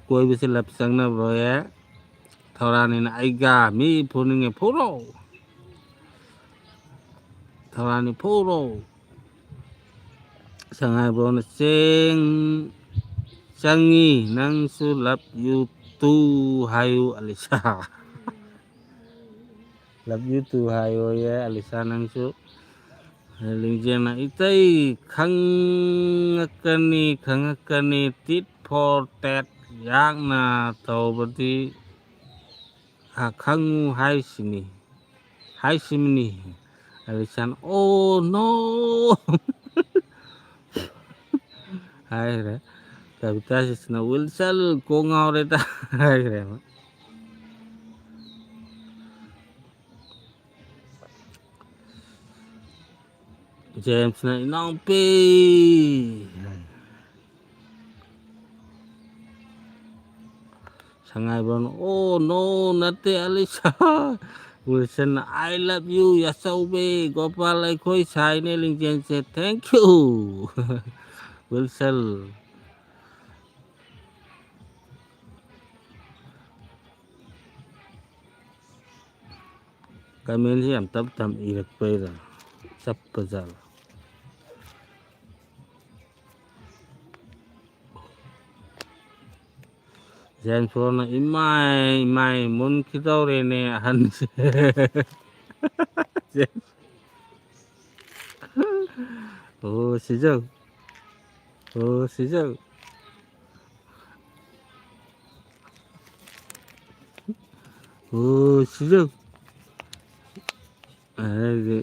ꯀꯣꯏꯕꯁꯦ ꯂꯞ ꯆꯪꯅꯕ꯭ꯔꯣꯌꯦ? ꯊꯧꯔꯥꯅꯤꯅ, "ꯑꯩꯒ ꯃꯤ ꯐꯨꯅꯤꯡꯉꯦ, ꯐꯨꯔꯣ꯫ ꯊꯧꯔꯥꯅꯤ, ꯐꯨꯔꯣ꯫" ꯁꯉꯥꯏꯕ꯭ꯔꯣꯅ, "ꯆꯦꯡ ꯆꯪꯉꯤ, ꯅꯪꯁꯨ love you too ꯍꯥꯏꯌꯨ Alisha." "Love you too ꯍꯥꯏꯌꯣꯌꯦ Alisha ꯅꯪꯁꯨ꯫" ꯂꯤꯡꯖꯦꯜꯅ, "ꯏꯇꯩ, ꯈꯪꯉꯛꯀꯅꯤ, ꯈꯪꯉꯛꯀꯅꯤ, tit for tat ꯌꯥꯛꯅ ꯇꯧꯕꯗꯤ, ꯑ, ꯈꯪꯉꯨ ꯍꯥꯏꯁꯤꯅꯤ, ꯍꯥꯏꯁꯤꯃꯅꯤ꯫" ꯑꯂꯤꯁꯥꯅ, "Oh no!" ꯍꯥꯏꯈ꯭ꯔꯦ꯫ ꯀꯕꯤꯇꯥ ꯁꯤꯁꯅ, "ꯋꯤꯜꯁꯟ, ꯀꯣꯛ ꯉꯥꯎꯔꯦꯗ" ꯍꯥꯏꯈ꯭ꯔꯦ꯫ ꯖꯦꯝꯁꯅ, "ꯏꯅꯥꯎꯄꯤ!" ꯁꯉꯥꯏꯕ꯭ꯔꯣꯅ, "Oh no, ꯅꯠꯇꯦ Alisha, Wilson, "I love you, ꯌꯥꯆꯧꯕꯤ Gopal, ꯑꯩꯈꯣꯏ ꯁꯥꯏꯅꯦ ꯂꯤꯡꯖꯦꯜꯁꯦ, thank you." Wilson꯫ Commentꯁꯤ ꯌꯥꯝ ꯇꯞ ꯇꯞ ꯏꯔꯛꯄꯩꯔꯥ? ꯆꯞꯄ ꯖꯥꯠꯂ? ꯖꯦꯝꯁ ꯕꯣꯟꯅ, "ꯏꯃꯥꯏ, ꯏꯃꯥꯏ, ꯃꯨꯟꯈꯤꯗꯧꯔꯦꯅꯦ ꯑꯍꯟꯁꯦ꯫" ꯑꯣ, ꯁꯤꯖꯧ꯫ ꯑꯣ, ꯁꯤꯖꯧ꯫ ꯑꯣ, ꯁꯤꯖꯧ꯫ ꯑꯗꯩꯗꯤ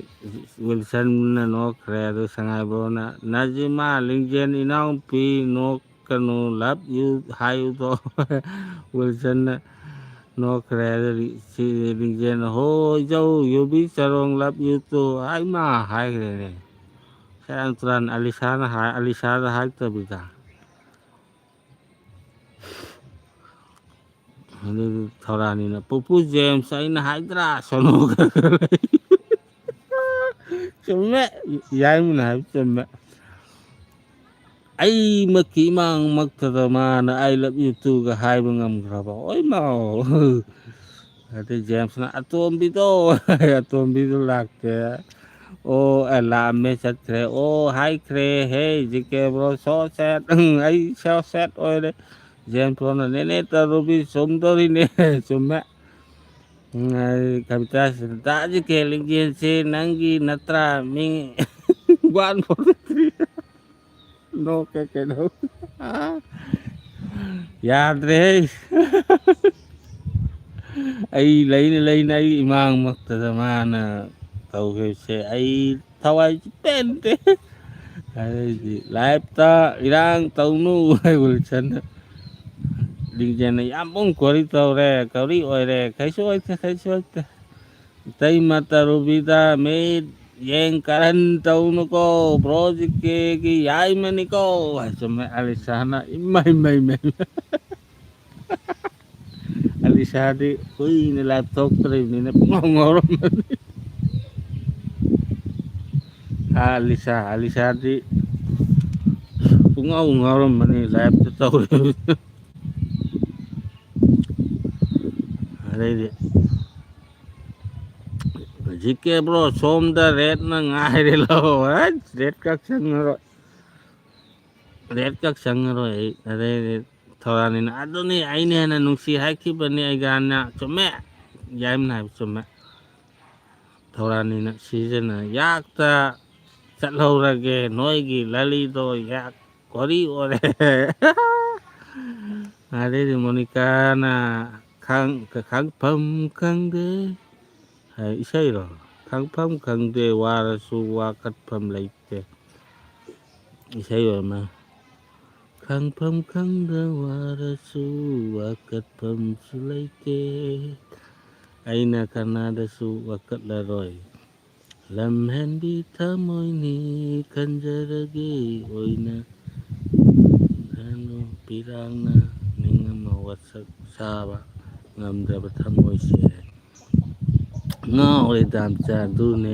ꯋꯤꯜꯁꯟꯅ ꯅꯣꯛꯈ꯭ꯔꯦ, ꯑꯗꯨ ꯁꯉꯥꯏꯕ꯭ꯔꯣꯅ, "ꯅꯖꯤꯃꯥ, ꯂꯤꯡꯖꯦꯜ ꯏꯅꯥꯎꯄꯤ, ꯅꯣꯛꯀꯅꯨ, love you ꯍꯥꯏꯌꯨꯗꯣ꯫" ꯋꯤꯜꯁꯟꯅ ꯅꯣꯛꯈ꯭ꯔꯦ, ꯑꯗꯨꯗꯤ ꯁꯤ ꯂꯤꯡꯖꯦꯜꯅ, "ꯍꯣ, ꯏꯖꯧ, ꯌꯨꯕꯤ ꯆꯔꯣꯡ, love you too, ꯍꯥꯏꯃ" ꯍꯥꯏꯈ꯭ꯔꯦꯅꯦ꯫ ꯁꯦꯔꯥꯟ ꯇꯨꯔꯥꯟ ꯑꯂꯤꯁꯥꯅ ꯍꯥꯏ, ꯑꯂꯤꯁꯥꯗ ꯍꯥꯏꯔꯛꯇꯕꯤꯗ꯫ ꯑꯗꯨꯗꯤ ꯊꯧꯔꯥꯅꯤꯅ, "ꯄꯨꯄꯨ ꯖꯦꯝꯁ, ꯑꯩꯅ ꯍꯥꯏꯗ꯭ꯔꯥ, ꯁꯣꯅꯣ ꯈꯔ ꯈꯔ ꯂꯩ?" ꯆꯨꯝꯃꯦ, ꯌꯥꯏꯃꯅ ꯍꯥꯏꯕ ꯆꯨꯝꯃꯦ꯫ ꯑꯩꯃꯛꯀꯤ ꯏꯃꯥꯡꯃꯛꯇꯗ ꯃꯥꯅ "I love you too"ꯒ ꯍꯥꯏꯕ ꯉꯝꯈ꯭ꯔꯕ? ꯑꯣꯏꯃꯥꯎ! ꯑꯗꯩ ꯖꯦꯝꯁꯅ, "ꯑꯇꯣꯝꯕꯤꯗꯣ!" "ꯑꯇꯣꯝꯕꯤꯗꯣ ꯂꯥꯛꯇꯦ꯫" "ꯑꯣ, ꯑꯦ, ꯂꯥꯛꯑꯝꯃꯦ, ꯆꯠꯈ꯭ꯔꯦ꯫" "ꯑꯣ, ꯍꯥꯏꯈ꯭ꯔꯦ ꯍꯦ, ꯖꯤ ꯀꯦ ꯕ꯭ꯔꯣ, so sad꯫ ꯑꯩ so sad ꯑꯣꯏꯔꯦ꯫" ꯖꯦꯝꯁ ꯕ꯭ꯔꯣꯅ, "ꯅꯦꯅꯦ ꯇꯔꯨꯕꯤ, ꯆꯨꯝꯗꯣꯔꯤꯅꯦ꯫" ꯆꯨꯝꯃꯦ꯫ ꯎꯝ, ꯑꯩ ꯀꯕꯤꯇꯥꯁꯤꯗ, "ꯇꯥꯖꯤ ꯀꯦ ꯂꯤꯡꯖꯦꯜꯁꯦ ꯅꯪꯒꯤ ꯅꯠꯇ꯭ꯔꯥ? ꯃꯤ one forty three ꯅꯣꯛꯀꯦ ꯀꯩꯅꯣ꯫ ꯌꯥꯗ꯭ꯔꯦꯍꯦ꯫ ꯑꯩ ꯂꯩꯅ ꯂꯩꯅ ꯑꯩ ꯏꯃꯥꯡꯃꯛꯇꯗ ꯃꯥꯅ ꯇꯧꯈꯤꯕꯁꯦ ꯑꯩ ꯊꯋꯥꯏ ꯄꯦꯟꯗꯦ꯫ ꯑꯗꯩꯗꯤ, "Live-ꯇ ꯏꯔꯥꯡ ꯇꯧꯅꯨ" ꯍꯥꯏ ꯋꯤꯜꯁꯟꯅ꯫ ꯂꯤꯡꯖꯦꯜꯅ, "ꯌꯥꯝꯕꯨꯡ ꯀꯣꯔꯤ ꯇꯧꯔꯦ, ꯀꯧꯔꯤ ꯑꯣꯏꯔꯦ, ꯀꯩꯁꯨ ꯑꯣꯏꯗꯦ, ꯀꯩꯁꯨ ꯑꯣꯏꯗꯦ꯫ ꯏꯇꯩꯃ ꯇꯔꯨꯕꯤꯗ ꯃꯤꯠ ꯌꯦꯡ ꯀꯥꯔꯟ ꯇꯧꯅꯨꯀꯣ, ꯕ꯭ꯔꯣ ꯖꯤ ꯀꯦꯒꯤ ꯌꯥꯏꯃꯅꯤꯀꯣ" ꯍꯥꯏ꯫ ꯆꯨꯝꯃꯦ, ꯑꯂꯤꯁꯥꯅ, "ꯏꯃꯥꯏ, ꯃꯩ, ꯃꯩ"꯫ ꯂꯤꯁꯥꯗꯤ ꯀꯨꯏꯅ ꯂꯥꯏꯞ ꯊꯣꯛꯇ꯭ꯔꯤꯕꯅꯤꯅ ꯄꯨꯡꯉꯥꯎ ꯉꯥꯎꯔꯝꯃꯅꯤ꯫ ꯑꯥ, ꯂꯤꯁꯥ, ꯑꯥ, ꯂꯤꯁꯥꯗꯤ ꯄꯨꯡꯉꯥꯎ ꯉꯥꯎꯔꯝꯃꯅꯤ ꯂꯥꯏꯞꯇ ꯇꯧꯔꯤꯕꯅꯤꯅ꯫ ꯑꯗꯩꯗꯤ, "ꯖꯤ ꯀꯦ ꯕ꯭ꯔꯣ, ꯁꯣꯝꯗ ꯔꯦꯠꯅ ꯉꯥꯏꯔꯦ ꯂꯥꯛꯑꯣ꯫" ꯑꯁ, ꯔꯦꯠ ꯀꯛ ꯆꯪꯉꯔꯣꯏ꯫ ꯔꯦꯠ ꯀꯛ ꯆꯪꯉꯔꯣꯏ ꯑꯩ꯫ ꯑꯗꯩꯗꯤ ꯊꯧꯔꯥꯅꯤꯅ, "ꯑꯗꯨꯅꯤ, ꯑꯩꯅ ꯍꯦꯟꯅ ꯅꯨꯡꯁꯤ ꯍꯥꯏꯈꯤꯕꯅꯤ ꯑꯩꯒꯥꯅ꯫" ꯆꯨꯝꯃꯦ꯫ ꯌꯥꯏꯃꯅ ꯍꯥꯏꯕ ꯆꯨꯝꯃꯦ꯫ ꯊꯧꯔꯥꯅꯤꯅ ꯁꯤꯖꯅ, "ꯌꯥꯛꯇ ꯆꯠꯍꯧꯔꯒꯦ, ꯅꯣꯏꯒꯤ ꯂꯂꯤꯗꯣ ꯌꯥꯛ ꯀꯣꯔꯤ ꯑꯣꯏꯔꯦ꯫" ꯑꯗꯩꯗꯤ ꯃꯣꯅꯤꯀꯥꯅ, "ꯈꯪ-, ꯈꯪꯐꯝ ꯈꯪꯗꯦ" ꯍꯥꯏ, ꯏꯁꯩꯔꯣ? "ꯈꯪꯐꯝ ꯈꯪꯗꯦ, ꯋꯥꯔꯁꯨ ꯋꯥꯀꯠꯐꯝ ꯂꯩꯇꯦ" ꯏꯁꯩ ꯑꯣꯏꯔꯃ꯫ "ꯈꯪꯐꯝ ꯈꯪꯗ ꯋꯥꯔꯁꯨ ꯋꯥꯀꯠꯐꯝꯁꯨ ꯂꯩꯇꯦ꯫ ꯑꯩꯅ ꯀꯅꯥꯗꯁꯨ ꯋꯥꯀꯠꯂꯔꯣꯏ꯫ ꯂꯝꯍꯦꯟꯕꯤ ꯊꯃꯣꯏꯅꯤ ꯈꯟꯖꯔꯒꯦ ꯑꯣꯏꯅ꯫ ꯈꯟꯖꯅꯨ ꯄꯤꯔꯥꯡꯅ ꯅꯤꯡ ꯑꯃ ꯋꯥꯁꯛ ꯁꯥꯕ ꯉꯝꯗ꯭ꯔꯕ ꯊꯃꯣꯏꯁꯦ꯫" ꯉꯥꯎꯔꯦ ꯗꯥꯝꯆꯥ, ꯑꯗꯨꯅꯦ꯫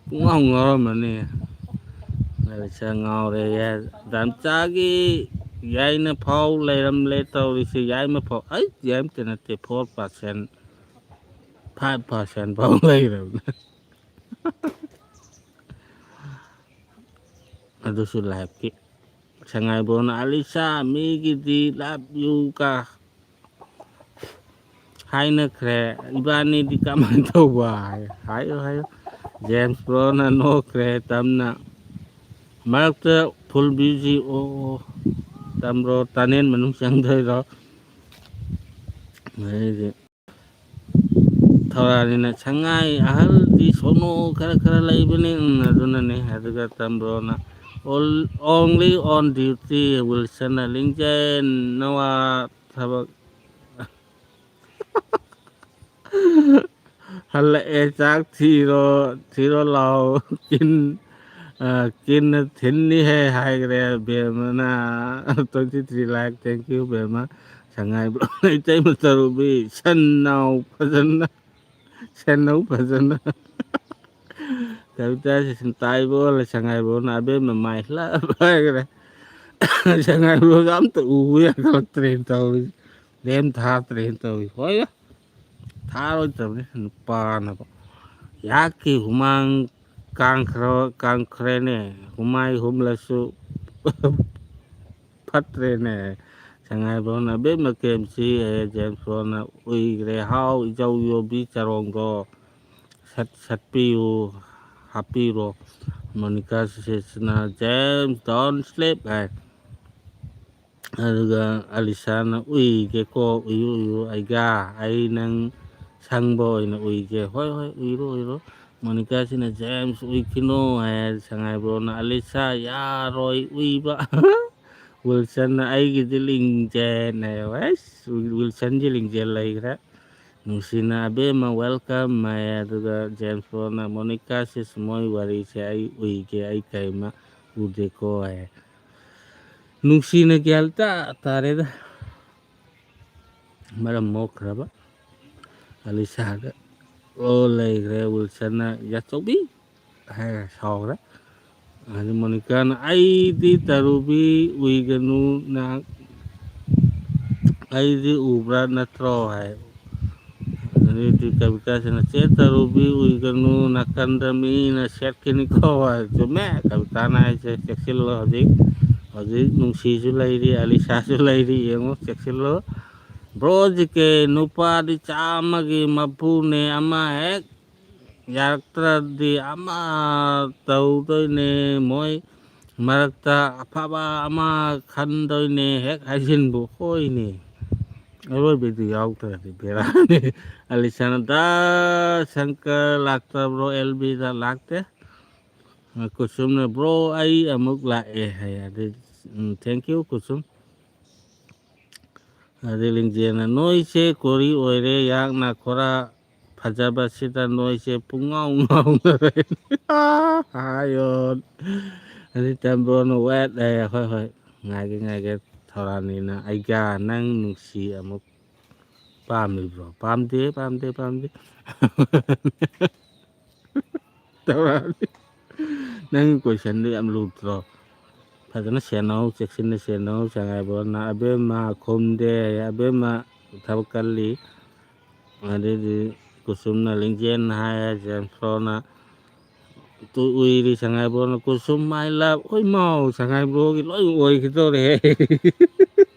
ꯄꯨꯡꯉꯥꯎ ꯉꯥꯎꯔꯝꯃꯅꯤ꯫ ꯂꯥꯏꯔꯤꯛꯁꯦ ꯉꯥꯎꯔꯦ꯫ ꯗꯥꯝꯆꯥꯒꯤ ꯌꯥꯏꯅ ꯐꯥꯎ ꯂꯩꯔꯝꯂꯦ ꯇꯧꯔꯤꯁꯦ꯫ ꯌꯥꯏꯃ ꯐꯥꯎ, ꯑꯩ ꯌꯥꯏꯃꯇ ꯅꯠꯇꯦ, ꯐꯣꯔ ꯄꯥꯔꯁꯦꯟ, ꯐꯥꯏꯚ ꯄꯥꯔꯁꯦꯟ ꯐꯥꯎ ꯂꯩꯔꯕꯅꯦ꯫ ꯑꯗꯨꯁꯨ ꯂꯥꯏꯐꯀꯤ꯫ ꯁꯉꯥꯏꯕ꯭ꯔꯣꯅ, "ꯑꯂꯤꯁꯥ, ꯃꯤꯒꯤꯗꯤ ꯂꯚ ꯌꯨ ꯀ ꯍꯥꯏꯅꯈ꯭ꯔꯦ, ꯏꯕꯥꯅꯤꯗꯤ ꯀꯃꯥꯏꯅ ꯇꯧꯕ?" ꯍꯥꯏ, ꯍꯥꯏꯌꯨ, ꯍꯥꯏꯌꯨ꯫ ꯖꯦꯝꯁ ꯕ꯭ꯔꯣꯅ ꯅꯣꯛꯈ꯭ꯔꯦ, ꯇꯝꯅ꯫ ꯃꯔꯛꯇ ꯐꯨꯜ ꯕꯤꯖꯤ, ꯑꯣ, ꯑꯣ꯫ ꯇꯝꯕ꯭ꯔꯣ, ꯇꯅꯦꯜ ꯃꯅꯨꯡ ꯆꯪꯗꯣꯏꯔꯣ? ꯑꯗꯩꯗꯤ ꯊꯧꯔꯥꯅꯤꯅ, "ꯁꯉꯥꯏ ꯑꯍꯜꯗꯤ ꯁꯣꯅꯣ ꯈꯔ ꯈꯔ ꯂꯩꯕꯅꯤ", ꯎꯝ, ꯑꯗꯨꯅꯅꯦ꯫ ꯑꯗꯨꯒ ꯇꯝꯕ꯭ꯔꯣꯅ, "All-, only on duty, Wilson ꯂꯤꯡꯖꯦꯜ, ꯅꯋꯥ ꯊꯕꯛ ꯍꯜꯂꯛꯑꯦ, ꯆꯥꯛ ꯊꯤꯔꯣ, ꯊꯤꯔꯣ ꯂꯥꯎ, ꯀꯤꯟ ꯑ, ꯀꯤꯟꯅ ꯊꯤꯟꯅꯤꯍꯦ ꯍꯥꯏꯈ꯭ꯔꯦ ꯕꯦꯝꯃꯅ꯫ Twenty three like, thank you ꯕꯦꯝꯃ꯫ ꯁꯉꯥꯏꯕ꯭ꯔꯣ ꯏꯇꯩꯃ ꯇꯔꯨꯕꯤ, ꯁꯟ ꯅꯥꯎ ꯐꯖꯅ, ꯁꯟꯅꯧ ꯐꯖꯅ꯫ ꯀꯕꯤꯇꯥꯁꯤ ꯁꯨꯝ ꯇꯥꯏꯕ ꯑꯣꯜꯂꯦ ꯁꯉꯥꯏꯕ꯭ꯔꯣꯅ꯫ ꯑꯕꯦꯝꯃ ꯃꯥꯏ ꯂꯞ ꯍꯥꯏꯈ꯭ꯔꯦ꯫ ꯁꯉꯥꯏꯕ꯭ꯔꯣꯁꯨ ꯑꯝꯇ ꯎꯕ ꯌꯥꯈꯠꯂꯛꯇ꯭ꯔꯦꯅ ꯇꯧꯔꯤꯁꯦ꯫ ꯂꯦꯝ ꯊꯥꯗ꯭ꯔꯦꯅ ꯇꯧꯔꯤꯁꯦ꯫ ꯍꯣꯏ, ꯊꯥꯔꯣꯏꯗꯕꯅꯤ ꯅꯨꯄꯥꯅꯕ꯫ ꯌꯥꯛꯀꯤ ꯍꯨꯃꯥꯡ ꯀꯥꯡꯈ꯭ꯔ-, ꯀꯥꯡꯈ꯭ꯔꯦꯅꯦ꯫ ꯍꯨꯃꯥꯏ ꯍꯨꯝꯂꯁꯨ ꯐꯠꯇ꯭ꯔꯦꯅꯦ꯫ ꯁꯉꯥꯏꯕ꯭ꯔꯣꯅ ꯑꯕꯦꯝꯃ ꯀꯦꯝꯁꯤ ꯍꯦ ꯖꯦꯝꯁ ꯕꯣꯟꯅ ꯎꯏꯈ꯭ꯔꯦ꯫ ꯍꯥꯎ ꯏꯖꯧ ꯌꯣꯕꯤ ꯆꯔꯣꯡꯗꯣ ꯁꯠ-, ꯁꯠꯄꯤꯌꯨ, ꯍꯥꯞꯄꯤꯔꯣ꯫ ꯃꯣꯅꯤꯀꯥ ꯁꯤꯁꯦꯁꯅ "James, don't sleep" ꯍꯥꯏ꯫ ꯑꯗꯨꯒ ꯑꯂꯤꯁꯥꯅ "ꯎꯏꯒꯦꯀꯣ, ꯎꯏꯌꯨ, ꯎꯏꯌꯨ, ꯑꯩꯒꯥ, ꯑꯩ ꯅꯪ ꯁꯪꯕ ꯑꯣꯏꯅ ꯎꯏꯒꯦ"꯫ "ꯍꯣꯏ, ꯍꯣꯏ, ꯎꯏꯔꯣ, ꯎꯏꯔꯣ"꯫ ꯃꯣꯅꯤꯀꯥꯁꯤꯅ "James, ꯎꯏꯈꯤꯅꯣ" ꯍꯥꯏ꯫ ꯁꯉꯥꯏꯕ꯭ꯔꯣꯅ "ꯑꯂꯤꯁꯥ, ꯌꯥꯔꯣꯏ ꯎꯏꯕ"꯫ ꯋꯤꯜꯁꯟꯅ "ꯑꯩꯒꯤꯗꯤ ꯂꯤꯡꯖꯦꯜ" ꯍꯥꯏ꯫ ꯑꯁ, ꯋꯤꯜꯁꯟꯒꯤ ꯂꯤꯡꯖꯦꯜ ꯂꯩꯈ꯭ꯔꯦ꯫ ꯅꯨꯡꯁꯤꯅ "ꯑꯕꯦꯝꯃ, welcome" ꯍꯥꯏ꯫ ꯑꯗꯨꯒ ꯖꯦꯝꯁ ꯕꯣꯟꯅ "ꯃꯣꯅꯤꯀꯥ ꯁꯤꯁ, ꯃꯣꯏ ꯋꯥꯔꯤꯁꯦ ꯑꯩ ꯎꯏꯒꯦ, ꯑꯩ ꯀꯩꯃ ꯎꯗꯦꯀꯣ" ꯍꯥꯏ꯫ ꯅꯨꯡꯁꯤꯅ ꯒ꯭ꯌꯥꯟ ꯇꯥ ꯇꯥꯔꯦꯗ꯫ ꯃꯔꯝ ꯃꯣꯛꯈ꯭ꯔꯕ ꯑꯂꯤꯁꯥꯒ꯫ ꯑꯣ, ꯂꯩꯈ꯭ꯔꯦ꯫ ꯋꯤꯜꯁꯟꯅ "ꯌꯥꯆꯧꯕꯤ" ꯍꯥꯏꯔ ꯁꯥꯎꯈ꯭ꯔꯦ꯫ ꯑꯗꯨ ꯃꯣꯅꯤꯀꯥꯅ "ꯑꯩꯗꯤ ꯇꯔꯨꯕꯤ ꯎꯏꯒꯅꯨ ꯅꯪ, ꯑꯩꯗꯤ ꯎꯕ꯭ꯔꯥ ꯅꯠꯇ꯭ꯔꯣ?" ꯍꯥꯏ꯫ ꯑꯗꯨꯗꯤ ꯀꯕꯤꯇꯥꯁꯤꯅ "ꯆꯦ ꯇꯔꯨꯕꯤ ꯎꯏꯒꯅꯨ, ꯅꯥꯀꯟꯗ ꯃꯤꯅ ꯁꯦꯠꯈꯤꯅꯤꯀꯣ" ꯍꯥꯏ꯫ ꯆꯨꯝꯃꯦ ꯀꯕꯤꯇꯥꯅ ꯍꯥꯏꯁꯦ, ꯆꯦꯛꯁꯤꯜꯂꯣ ꯍꯧꯖꯤꯛ꯫ ꯍꯧꯖꯤꯛ ꯅꯨꯡꯁꯤꯁꯨ ꯂꯩꯔꯤ, ꯑꯂꯤꯁꯥꯁꯨ ꯂꯩꯔꯤ, ꯌꯦꯡꯉꯣ ꯆꯦꯛꯁꯤꯜꯂꯣ꯫ ꯕ꯭ꯔꯣ ꯖꯤ ꯀꯦ, ꯅꯨꯄꯥꯗꯤ ꯆꯥꯝꯃꯒꯤ ꯃꯄꯨꯅꯦ, ꯑꯃ ꯍꯦꯛ ꯌꯥꯔꯛꯇ꯭ꯔꯗꯤ ꯑꯃ ꯇꯧꯗꯣꯏꯅꯦ, ꯃꯣꯏ ꯃꯔꯛꯇ ꯑꯐꯕ ꯑꯃ ꯈꯟꯗꯣꯏꯅꯦ ꯍꯦꯛ ꯍꯥꯏꯖꯤꯟꯕꯨ꯫ ꯍꯣꯏꯅꯦ, ꯑꯔꯣꯏꯕꯗꯤ ꯌꯥꯎꯗ꯭ꯔꯗꯤ ꯕꯦꯔꯥꯅꯤ꯫ ꯑꯂꯤꯁꯥꯅ "ꯗꯥ ꯁꯪꯀꯔ ꯂꯥꯛꯇꯕ꯭ꯔꯣ ꯑꯦꯜ ꯕꯤꯗ?" "ꯂꯥꯛꯇꯦ"꯫ ꯀꯨꯁꯨꯝꯅ "ꯕ꯭ꯔꯣ, ꯑꯩ ꯑꯃꯨꯛ ꯂꯥꯛꯑꯦ" ꯍꯥꯏ꯫ ꯑꯗꯩ, ꯎꯝ, "Thank you ꯀꯨꯁꯨꯝ"꯫ ꯑꯗꯩ ꯂꯤꯡꯖꯦꯜꯅ "ꯅꯣꯏꯁꯦ ꯀꯣꯔꯤ ꯑꯣꯏꯔꯦ, ꯌꯥꯛꯅ ꯈꯣꯔꯥ ꯐꯖꯕꯁꯤꯗ ꯅꯣꯏꯁꯦ ꯄꯨꯡꯉꯥꯎ ꯉꯥꯎꯅꯔꯦ꯫ ꯍꯥꯏꯌꯣ꯫ ꯑꯗꯩ ꯇꯦꯝꯕ꯭ꯔꯣꯅ ꯋꯦꯠ ꯍꯥꯏꯌꯦ꯫ ꯍꯣꯏ, ꯍꯣꯏ, ꯉꯥꯏꯒꯦ, ꯉꯥꯏꯒꯦ꯫ ꯊꯧꯔꯥꯅꯤꯅ, "ꯑꯩꯒ ꯅꯪ ꯅꯨꯡꯁꯤ ꯑꯃꯨꯛ ꯄꯥꯝꯂꯤꯕ꯭ꯔꯣ?" "ꯄꯥꯝꯗꯦ, ꯄꯥꯝꯗꯦ, ꯄꯥꯝꯗꯦ꯫" ꯇꯧꯔꯛꯑꯅꯤ꯫ ꯅꯪꯒꯤ ꯀꯣꯏꯁꯟꯗꯨ ꯌꯥꯝ ꯂꯨꯗ꯭ꯔꯣ? ꯐꯖꯅ ꯁꯦꯟꯅꯧ, ꯆꯦꯛꯁꯤꯟꯅ ꯁꯦꯟꯅꯧ꯫ ꯁꯉꯥꯏꯕ꯭ꯔꯣꯅ, "ꯑꯕꯦꯝꯃ ꯈꯨꯝꯗꯦ, ꯑꯕꯦꯝꯃ ꯊꯕꯛ ꯀꯜꯂꯤ꯫" ꯑꯗꯩꯗꯤ ꯀꯨꯁꯨꯝꯅ, "ꯂꯤꯡꯖꯦꯜ" ꯍꯥꯏ, James ꯐ꯭ꯂꯣꯅ, two ꯎꯏꯔꯤ ꯁꯉꯥꯏꯕ꯭ꯔꯣꯅ, "Kulsum, my love꯫" ꯍꯣꯏ ꯃꯥꯎ, ꯁꯉꯥꯏꯕ꯭ꯔꯣꯒꯤ ꯂꯣꯏ ꯑꯣꯏꯈꯤꯗꯧꯔꯦꯍꯦ꯫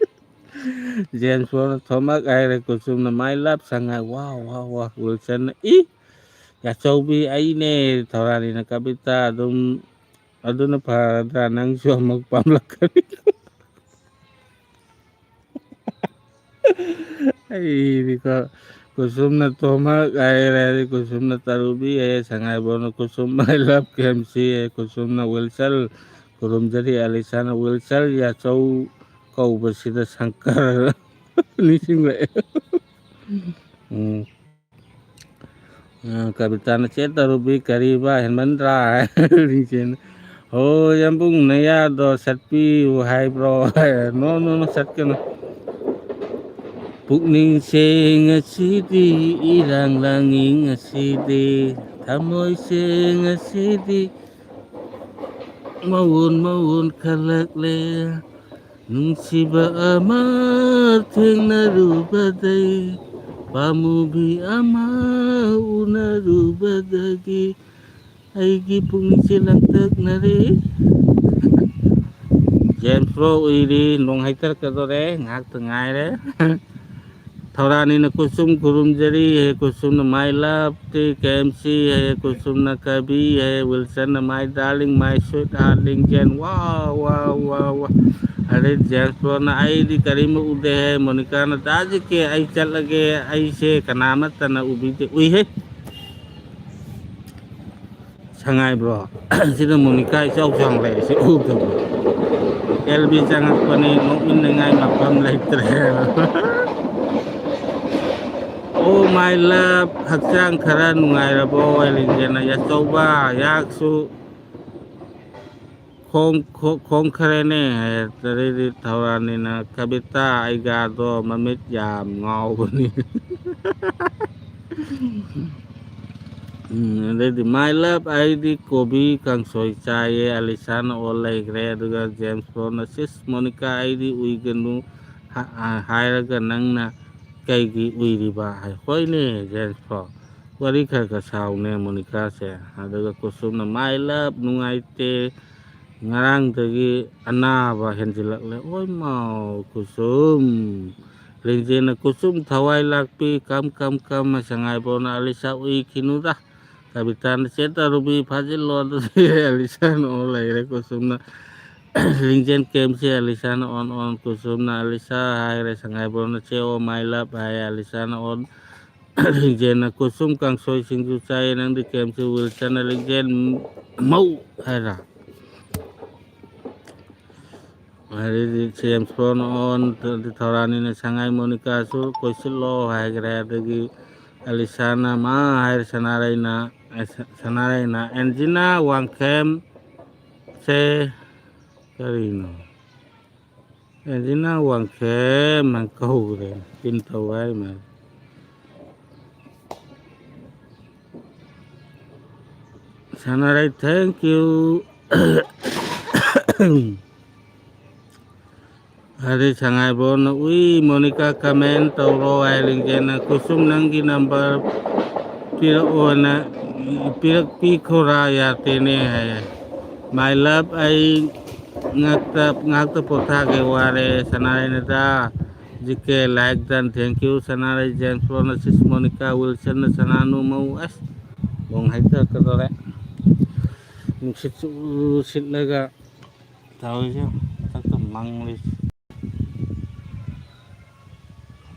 ꯖꯦꯝꯁ ꯕꯣꯟꯅ ꯊꯣꯃꯛ ꯍꯥꯏꯔꯦ, ꯀꯨꯁꯨꯝꯅ "My love ꯁꯉꯥꯏ", ꯋꯥ, ꯋꯥ, ꯋꯥ, ꯋꯤꯜꯁꯟꯅ "ꯏ! ꯌꯥꯆꯧꯕꯤ ꯑꯩꯅꯦ", ꯊꯧꯔꯥꯅꯤꯅ "ꯀꯕꯤꯇꯥ ꯑꯗꯨꯝ, ꯑꯗꯨꯅ ꯐꯔꯗ꯭ꯔꯥ, ꯅꯪꯁꯨ ꯑꯃꯨꯛ ꯄꯥꯝꯂꯛꯀꯅꯤ"꯫ ꯑꯩꯗꯤꯀꯣ, ꯀꯨꯁꯨꯝꯅ "ꯊꯣꯃꯛ" ꯍꯥꯏꯔꯦ, ꯀꯨꯁꯨꯝꯅ "ꯇꯔꯨꯕꯤ" ꯍꯥꯏꯌꯦ, ꯁꯉꯥꯏꯕꯣꯟꯅ "ꯀꯨꯁꯨꯝ, my love K M C" ꯍꯥꯏꯌꯦ, ꯀꯨꯁꯨꯝꯅ "ꯋꯤꯜꯁꯜ ꯈꯨꯔꯨꯝꯖꯔꯤ", ꯑꯂꯤꯁꯥꯅ "ꯋꯤꯜꯁꯜ ꯌꯥꯆꯧ ꯀꯧꯕꯁꯤꯗ ꯁꯪꯀꯔ ꯅꯤꯡꯁꯤꯡꯂꯛꯑꯦ꯫ ꯎꯝ꯫ ꯑ, ꯀꯕꯤꯇꯥꯅ "ꯆꯦ ꯇꯔꯨꯕꯤ, ꯀꯔꯤꯕ ꯍꯦꯟꯃꯟꯗ꯭ꯔꯥ?" ꯍꯥꯏ꯫ ꯂꯤꯡꯖꯦꯜꯅ, "ꯍꯣ, ꯌꯥꯝꯕꯨꯡ ꯅꯌꯥꯗꯣ ꯁꯠꯄꯤꯌꯨ ꯍꯥꯏꯕ꯭ꯔꯣ?" ꯍꯥꯏ꯫ "No, no, no, ꯁꯠꯀꯅꯨ꯫ ꯄꯨꯛꯅꯤꯡꯁꯦ ꯉꯁꯤꯗꯤ ꯏꯔꯥꯡ ꯂꯥꯡꯉꯤ ꯉꯁꯤꯗꯤ, ꯊꯃꯣꯏꯁꯦ ꯉꯁꯤꯗꯤ ꯃꯑꯣꯟ ꯃꯑꯣꯟ ꯈꯜꯂꯛꯂꯦ꯫ ꯅꯨꯡꯁꯤꯕ ꯑꯃ ꯊꯦꯡꯅꯔꯨꯕꯗꯩ, ꯄꯥꯝꯃꯨꯕꯤ ꯑꯃ ꯎꯅꯔꯨꯕꯗꯒꯤ, ꯑꯩꯒꯤ ꯄꯨꯛꯅꯤꯡꯁꯦ ꯂꯥꯡꯇꯛꯅꯔꯦ"꯫ ꯖꯦꯝꯁ ꯕ꯭ꯔꯣ ꯎꯏꯔꯤ, ꯅꯣꯡ ꯍꯩꯊꯔꯛꯀꯗꯣꯔꯦ, ꯉꯥꯏꯍꯥꯛꯇ ꯉꯥꯏꯔꯦ꯫ ꯊꯧꯔꯥꯅꯤꯅ "ꯀꯨꯁꯨꯝ ꯈꯨꯔꯨꯝꯖꯔꯤ" ꯍꯦ, ꯀꯨꯁꯨꯝꯅ "My love T K M C" ꯍꯦ, ꯀꯨꯁꯨꯝꯅ "ꯀꯕꯤ" ꯍꯦ, ꯋꯤꯜꯁꯟꯅ "My darling, my sweetheart ꯂꯤꯡꯖꯦꯜ", ꯋꯥ, ꯋꯥ, ꯋꯥ, ꯋꯥ꯫ ꯑꯗꯩ ꯖꯦꯝꯁ ꯕꯣꯟꯅ "ꯑꯩꯗꯤ ꯀꯔꯤꯝ ꯎꯗꯦ" ꯍꯦ, ꯃꯣꯅꯤꯀꯥꯅ "ꯗꯥ ꯖꯤ ꯀꯦ, ꯑꯩ ꯆꯠꯂꯒꯦ, ꯑꯩꯁꯦ ꯀꯅꯥꯃꯠꯇꯅ ꯎꯕꯤꯗꯦ", ꯎꯏꯍꯦ꯫ ꯁꯉꯥꯏꯕ꯭ꯔꯣ? ꯁꯤꯗ ꯃꯣꯅꯤꯀꯥ ꯏꯆꯥꯎ ꯆꯥꯎꯅ ꯂꯩꯔꯤꯁꯦ ꯎꯗꯕ꯭ꯔꯣ? ꯑꯦꯜ ꯕꯤ ꯆꯪꯉꯛꯄꯅꯤ, ꯅꯣꯛꯃꯤꯟꯅꯉꯥꯏ ꯃꯐꯝ ꯂꯩꯇ꯭ꯔꯦ꯫ Oh my love, ꯍꯛꯆꯥꯡ ꯈꯔ ꯅꯨꯡꯉꯥꯏꯔꯕꯣ? ꯋꯥꯏꯂꯤꯡꯖꯦꯟꯅ ꯌꯥꯆꯧꯕ, ꯌꯥꯛꯁꯨ ꯈꯣꯡ, ꯈꯣ-, ꯈꯣꯡ ꯈꯔꯦꯅꯦ ꯍꯥꯏ꯫ ꯑꯗꯩꯗꯤ ꯊꯧꯔꯥꯅꯤꯅ, "ꯀꯕꯤꯇꯥ, ꯑꯩꯒꯥꯗꯣ ꯃꯃꯤꯠ ꯌꯥꯝ ꯉꯥꯎꯕꯅꯤ꯫" ꯎꯝ, ꯑꯗꯩꯗꯤ, "My love, ꯑꯩꯗꯤ ꯀꯣꯕꯤ ꯀꯥꯡꯁꯣꯏ ꯆꯥꯏꯌꯦ꯫" ꯑꯂꯤꯁꯥꯅ ꯑꯣꯟ ꯂꯩꯈ꯭ꯔꯦ꯫ ꯑꯗꯨꯒ ꯖꯦꯝꯁ ꯕꯣꯟꯅ, "ꯁꯤꯁ, ꯃꯣꯅꯤꯀꯥ, ꯑꯩꯗꯤ ꯎꯏꯒꯅꯨ ꯍꯥ-, ꯍꯥ-, ꯍꯥꯏꯔꯒ ꯅꯪꯅ ꯀꯩꯒꯤ ꯎꯏꯔꯤꯕ?" ꯍꯥꯏ꯫ "ꯍꯣꯏꯅꯦ, ꯖꯦꯝꯁ ꯕꯣꯟ, ꯋꯥꯔꯤ ꯈꯔ ꯈꯔ ꯁꯥꯎꯅꯦ, ꯃꯣꯅꯤꯀꯥꯁꯦ꯫" ꯑꯗꯨꯒ ꯀꯨꯁꯨꯝꯅ, "My love, ꯅꯨꯡꯉꯥꯏꯇꯦ, ꯉꯔꯥꯡꯗꯒꯤ ꯑꯅꯥꯕ ꯍꯦꯟꯖꯤꯜꯂꯛꯂꯦ꯫" ꯑꯣꯏ ꯃꯥꯎ, ꯀꯨꯁꯨꯝ꯫ ꯂꯤꯡꯖꯦꯜꯅ, "ꯀꯨꯁꯨꯝ ꯊꯋꯥꯏ ꯂꯥꯛꯄꯤ, ꯀꯝ, ꯀꯝ, ꯀꯝ꯫" ꯁꯉꯥꯏꯕꯣꯟꯅ, "ꯑꯂꯤꯁꯥ ꯎꯏꯈꯤꯅꯨꯗ, ꯀꯕꯤꯇꯥꯅ ꯆꯦ ꯇꯔꯨꯕꯤ ꯐꯥꯖꯤꯜꯂꯣ ꯑꯗꯨꯗꯤ꯫" ꯑꯂꯤꯁꯥꯅ ꯑꯣꯟ ꯂꯩꯔꯦ, ꯀꯨꯁꯨꯝꯅ꯫ ꯂꯤꯡꯖꯦꯜ ꯀꯦꯝꯁꯦ ꯑꯂꯤꯁꯥꯅ ꯑꯣꯟ, ꯑꯣꯟ꯫ ꯀꯨꯁꯨꯝꯅ, "ꯑꯂꯤꯁꯥ" ꯍꯥꯏꯔꯦ, ꯁꯉꯥꯏꯕꯣꯟꯅ, "ꯆꯦ ꯑꯣ my love" ꯍꯥꯏ, ꯑꯂꯤꯁꯥꯅ ꯑꯣꯟ꯫ ꯂꯤꯡꯖꯦꯜꯅ, "ꯀꯨꯁꯨꯝ ꯀꯥꯡꯁꯣꯏ ꯁꯤꯡꯖꯨ ꯆꯥꯏꯌꯦ, ꯅꯪꯗꯤ ꯀꯦꯝꯁꯦ?" ꯋꯤꯜꯁꯟꯅ, "ꯂꯤꯡꯖꯦꯜ ꯃꯧ" ꯍꯥꯏꯔ꯫ ꯑꯗꯩꯗꯤ ꯖꯦꯝꯁ ꯕꯣꯟ ꯑꯣꯟ, ꯊꯧꯔꯥꯅꯤꯅ, "ꯁꯉꯥꯏ ꯃꯣꯅꯤꯀꯥꯁꯨ ꯀꯣꯏꯁꯤꯜꯂꯣ" ꯍꯥꯏꯈ꯭ꯔꯦ꯫ ꯑꯗꯒꯤ ꯑꯂꯤꯁꯥꯅ ꯃꯥ ꯍꯥꯏꯔꯦ, ꯁꯅꯥꯔꯩꯅ, ꯁꯅꯥꯔꯩꯅ, "ꯑꯦꯟꯖꯤꯅꯥ ꯋꯥꯡꯈꯦꯝ ꯁꯦ ꯀꯔꯤꯅꯣ?" ꯑꯦꯟꯖꯤꯅꯥ ꯋꯥꯡꯈꯦꯝ ꯍꯥꯏꯅ ꯀꯧꯈ꯭ꯔꯦ꯫ ꯄꯤꯟ ꯇꯧ ꯍꯥꯏ ꯃꯥꯜꯂꯦ꯫ ꯁꯥꯟꯅꯔꯩ, thank you꯫ ꯑꯗꯩ ꯁꯉꯥꯏꯕꯣꯟꯅ, "ꯎꯏ, ꯃꯣꯅꯤꯀꯥ comment ꯇꯧꯔꯣ" ꯍꯥꯏ꯫ ꯂꯤꯡꯖꯦꯜꯅ, "ꯀꯨꯁꯨꯝ, ꯅꯪꯒꯤ number ꯄꯤꯔꯛꯑꯣꯅ, ꯄꯤꯔꯛꯄꯤꯈꯣꯔꯥ, ꯌꯥꯗꯦꯅꯦ" ꯍꯥꯏꯌꯦ꯫ "My love, ꯑꯩ ꯉꯥꯛꯇ, ꯉꯥꯛꯇ ꯄꯣꯊꯥꯒꯦ, ꯋꯥꯔꯦ꯫" ꯁꯅꯥꯔꯩꯅꯗ, "ꯖꯤ ꯀꯦ, like done, thank you꯫" ꯁꯅꯥꯔꯩ, ꯖꯦꯝꯁ ꯕꯣꯟꯅ, "ꯁꯤꯁ ꯃꯣꯅꯤꯀꯥ, ꯋꯤꯜꯁꯟꯅ ꯁꯅꯥꯅꯨ ꯃꯧ", ꯑꯁ, ꯅꯣꯡ ꯍꯩꯊꯔꯛꯀꯗꯧꯔꯦ꯫ ꯅꯨꯡꯁꯤꯠꯁꯨ ꯁꯤꯠꯂꯒ ꯇꯧꯔꯤꯁꯦ, ꯃꯊꯛꯇ ꯃꯪꯂꯤ꯫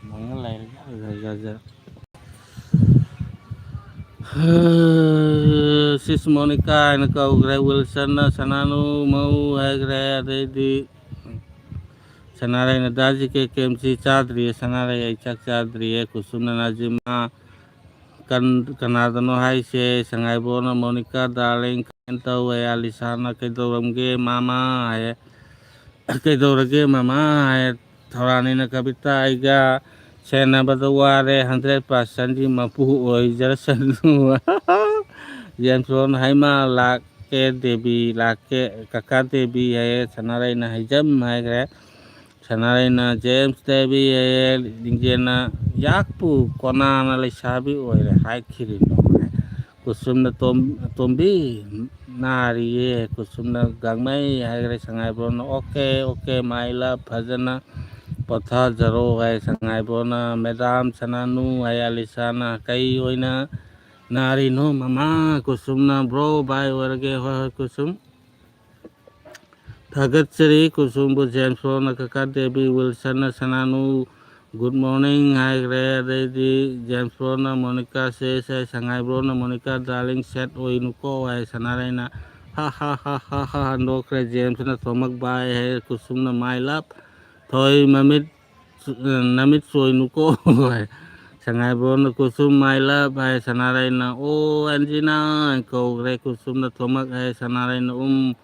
ꯃꯪꯉ ꯂꯩꯔꯦ꯫ ꯖ, ꯖ, ꯖ꯫ ꯁꯤꯁ ꯃꯣꯅꯤꯀꯥ ꯍꯥꯏꯅ ꯀꯧꯈ꯭ꯔꯦ, ꯋꯤꯜꯁꯟꯅ ꯁꯅꯥꯅꯨ ꯃꯧ ꯍꯥꯏꯈ꯭ꯔꯦ, ꯑꯗꯩꯗꯤ ꯁꯅꯥꯔꯩꯅ ꯗꯥꯖꯤ ꯀꯦ ꯀꯦꯝꯁꯤ ꯆꯥꯗ꯭ꯔꯤꯌꯦ ꯁꯅꯥꯔꯩ, ꯑꯩ ꯆꯥꯛ ꯆꯥꯗ꯭ꯔꯤꯌꯦ꯫ ꯀꯨꯁꯨꯝꯅ ꯅꯥꯖꯤꯃꯥ ꯀꯟ-, ꯀꯅꯥꯗꯅꯣ ꯍꯥꯏꯁꯦ? ꯁꯉꯥꯏꯕ꯭ꯔꯣꯅ ꯃꯣꯅꯤꯀꯥ ꯗꯥꯔꯂꯤꯡ ꯀꯃꯥꯏꯅ ꯇꯧꯋꯦ? ꯑꯂꯤꯁꯥꯅ ꯀꯩꯗꯧꯔꯝꯒꯦ ꯃꯥꯃꯥ ꯍꯥꯏꯌꯦ꯫ ꯀꯩꯗꯧꯔꯒꯦ ꯃꯃꯥ ꯍꯥꯏꯌꯦ꯫ ꯊꯧꯔꯥꯅꯤꯅ ꯀꯕꯤꯇꯥ ꯑꯩꯒ ꯁꯦꯟꯅꯕꯗ ꯋꯥꯔꯦ, ꯍꯟꯗ꯭ꯔꯦꯠ ꯄꯥꯔꯁꯦꯟꯒꯤ ꯃꯄꯨ ꯑꯣꯏꯖꯔꯁꯅꯨ꯫ ꯖꯦꯝꯁꯣꯟ ꯍꯩꯃꯥ ꯂꯥꯛꯀꯦ ꯗꯦꯕꯤ ꯂꯥꯛꯀꯦ ꯀꯀꯥ ꯗꯦꯕꯤ ꯍꯥꯏꯌꯦ꯫ ꯁꯅꯥꯔꯩꯅ ꯍꯩꯖꯝ ꯍꯥꯏꯈ꯭ꯔꯦ꯫ ꯁꯅꯥꯔꯩꯅ ꯖꯦꯝꯁ ꯗꯦꯕꯤ ꯍꯥꯏꯌꯦ꯫ ꯂꯤꯡꯖꯦꯜꯅ ꯌꯥꯛꯄꯨ ꯀꯣꯅꯥꯅ ꯂꯩꯁꯥꯕꯤ ꯑꯣꯏꯔꯦ ꯍꯥꯏꯈꯤꯔꯤꯅꯣ ꯍꯥꯏ꯫ ꯀꯨꯁꯨꯝꯅ ꯇꯣꯝ-, ꯇꯣꯝꯕꯤ ꯅꯥꯔꯤꯌꯦ꯫ ꯀꯨꯁꯨꯝꯅ ꯒꯥꯡꯃꯩ ꯍꯥꯏꯈ꯭ꯔꯦ꯫ ꯁꯉꯥꯏꯕ꯭ꯔꯣꯅ ꯑꯣꯀꯦ ꯑꯣꯀꯦ ꯃꯥꯏ ꯂꯞ ꯐꯖꯅ ꯄꯣꯊꯥꯖꯔꯣ ꯍꯥꯏ꯫ ꯁꯉꯥꯏꯕ꯭ꯔꯣꯅ ꯃꯦꯗꯥꯝ ꯁꯅꯥꯅꯨ ꯍꯥꯏ꯫ ꯑꯂꯤꯁꯥꯅ ꯀꯩ ꯑꯣꯏꯅ ꯅꯥꯔꯤꯅꯣ ꯃꯃꯥ? ꯀꯨꯁꯨꯝꯅ ꯕ꯭ꯔꯣ ꯕꯥꯏ ꯑꯣꯏꯔꯒꯦ꯫ ꯍꯣꯏ ꯍꯣꯏ ꯀꯨꯁꯨꯝ꯫ ꯊꯥꯒꯠꯆꯔꯤ ꯀꯨꯁꯨꯝꯕꯨ꯫ ꯖꯦꯝꯁ ꯕꯣꯟꯅ ꯀꯀꯥ ꯗꯦꯕꯤ, ꯋꯤꯜꯁꯟꯅ ꯁꯅꯥꯅꯨ ꯒꯨꯗ ꯃꯣꯔꯅꯤꯡ ꯍꯥꯏꯈ꯭ꯔꯦ꯫ ꯑꯗꯩꯗꯤ ꯖꯦꯝꯁ ꯕꯣꯟꯅ ꯃꯣꯅꯤꯀꯥ ꯁꯦꯁ ꯍꯥꯏ, ꯁꯉꯥꯏꯕ꯭ꯔꯣꯅ ꯃꯣꯅꯤꯀꯥ ꯗꯥꯔꯂꯤꯡ ꯁꯦꯠ ꯑꯣꯏꯅꯨꯀꯣ ꯍꯥꯏ꯫ ꯁꯅꯥꯔꯩꯅ ꯍ ꯍ ꯍ ꯍ ꯍ ꯍꯟꯗꯣꯛꯈ꯭ꯔꯦ꯫ ꯖꯦꯝꯁꯅ ꯊꯣꯃꯛ ꯕꯥꯏ ꯍꯥꯏ, ꯀꯨꯁꯨꯝꯅ ꯃꯥꯏ ꯂꯞ꯫ ꯊꯣꯏ ꯃꯃꯤꯠ ꯅꯃꯤꯠ ꯆꯣꯏꯅꯨꯀꯣ ꯍꯥꯏ꯫ ꯁꯉꯥꯏꯕ꯭ꯔꯣꯅ ꯀꯨꯁꯨꯝ ꯃꯥꯏ ꯂꯞ ꯍꯥꯏ꯫ ꯁꯅꯥꯔꯩꯅ ꯑꯣ ꯑꯦꯟꯖꯤꯅꯥ ꯍꯥꯏ ꯀꯧꯈ꯭ꯔꯦ꯫ ꯀꯨꯁꯨꯝꯅ ꯊꯣꯃꯛ ꯍꯥꯏ꯫ ꯁꯅꯥꯔꯩꯅ ꯎꯝ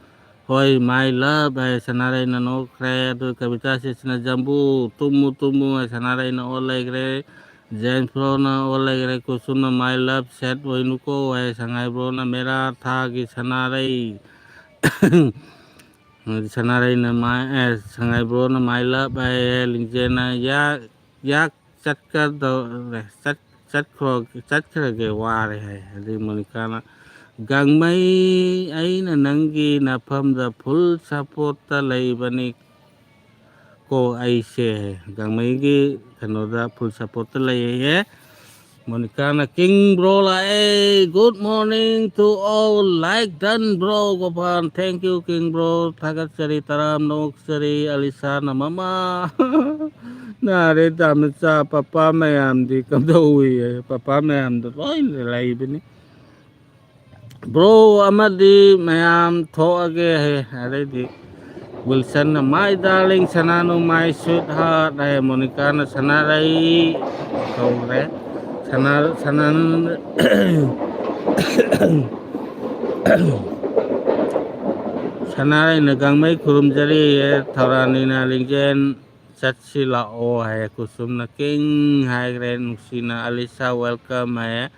ꯍꯣꯏ ꯃꯥꯏ ꯂꯞ ꯍꯥꯏ꯫ ꯁꯅꯥꯔꯩꯅ ꯅꯣꯛꯈ꯭ꯔꯦ꯫ ꯑꯗꯨ ꯀꯕꯤꯇꯥ ꯁꯤꯁꯅ ꯖꯝꯕꯨ ꯇꯨꯝꯃꯨ ꯇꯨꯝꯃꯨ ꯍꯥꯏ꯫ ꯁꯅꯥꯔꯩꯅ ꯑꯣ ꯂꯩꯈ꯭ꯔꯦ꯫ ꯖꯦꯝꯁ ꯕ꯭ꯔꯣꯅ ꯑꯣ ꯂꯩꯈ꯭ꯔꯦ꯫ ꯀꯨꯁꯨꯝꯅ ꯃꯥꯏ ꯂꯞ ꯁꯦꯠ ꯑꯣꯏꯅꯨꯀꯣ ꯍꯥꯏ꯫ ꯁꯉꯥꯏꯕ꯭ꯔꯣꯅ ꯃꯦꯔꯥ ꯊꯥꯒꯤ ꯁꯅꯥꯔꯩ꯫ ꯁꯅꯥꯔꯩꯅ ꯃꯥꯏ, ꯑꯦ, ꯁꯉꯥꯏꯕ꯭ꯔꯣꯅ ꯃꯥꯏ ꯂꯞ ꯍꯥꯏ꯫ ꯂꯤꯡꯖꯦꯜꯅ ꯌꯥꯛ, ꯌꯥꯛ ꯆꯠꯀꯗꯧꯔꯦ, ꯆꯠ-, ꯆꯠꯈ꯭ꯔꯣ-, ꯆꯠꯈ꯭ꯔꯒꯦ ꯋꯥꯔꯦ ꯍꯥꯏ꯫ ꯑꯗꯩ ꯃꯣꯅꯤꯀꯥꯅ ꯒꯥꯡꯃꯩ ꯑꯩꯅ ꯅꯪꯒꯤ ꯅꯐꯝꯗ ꯐꯨꯜ ꯁꯞꯄꯣꯔꯠꯇ ꯂꯩꯕꯅꯤ ꯀꯣ ꯑꯩꯁꯦ꯫ ꯒꯥꯡꯃꯩꯒꯤ ꯀꯩꯅꯣꯗ ꯐꯨꯜ ꯁꯞꯄꯣꯔꯠꯇ ꯂꯩꯌꯦ꯫ ꯃꯣꯅꯤꯀꯥꯅ ꯀꯤꯡ ꯕ꯭ꯔꯣ ꯂꯥꯛꯑꯦ꯫ Good morning to all, like done bro Gopal. Thank you king bro. ꯊꯥꯒꯠꯆꯔꯤ ꯇꯔꯥꯝꯅ ꯑꯣꯛꯆꯔꯤ꯫ ꯑꯂꯤꯁꯥꯅ ꯃꯃꯥ ꯅꯥꯔꯦ ꯇꯥꯃꯆꯥ ꯄꯄꯥ ꯃꯌꯥꯝꯗꯤ ꯀꯝꯗꯧꯏ? ꯄꯄꯥ ꯃꯌꯥꯝꯗꯣ ꯂꯣꯏ ꯂꯩꯕꯅꯤ꯫ ꯕ꯭ꯔꯣ ꯑꯃꯗꯤ ꯃꯌꯥꯝ ꯊꯣꯛꯑꯒꯦ ꯍꯥꯏ꯫ ꯑꯗꯩꯗꯤ ꯋꯤꯜꯁꯟꯅ "My darling ꯁꯅꯥꯅꯨ, my sweetheart" ꯍꯥꯏ꯫ ꯃꯣꯅꯤꯀꯥꯅ "ꯁꯅꯥꯔꯩ" ꯀꯧꯈ꯭ꯔꯦ꯫ ꯁꯅꯥ-, ꯁꯅꯥ-, ꯁꯅꯥꯔꯩꯅ "ꯒꯥꯡꯃꯩ ꯈꯨꯔꯨꯝꯖꯔꯤ" ꯍꯥꯏ꯫ ꯊꯧꯔꯥꯅꯤꯅ "ꯂꯤꯡꯖꯦꯟ ꯆꯠꯁꯤ ꯂꯥꯛꯑꯣ" ꯍꯥꯏ꯫ ꯀꯨꯁꯨꯝꯅ "ꯀꯤꯡ" ꯍꯥꯏꯈ꯭ꯔꯦ꯫ ꯅꯨꯡꯁꯤꯅ "ꯑꯂꯤꯁꯥ welcome" ꯍꯥꯏ꯫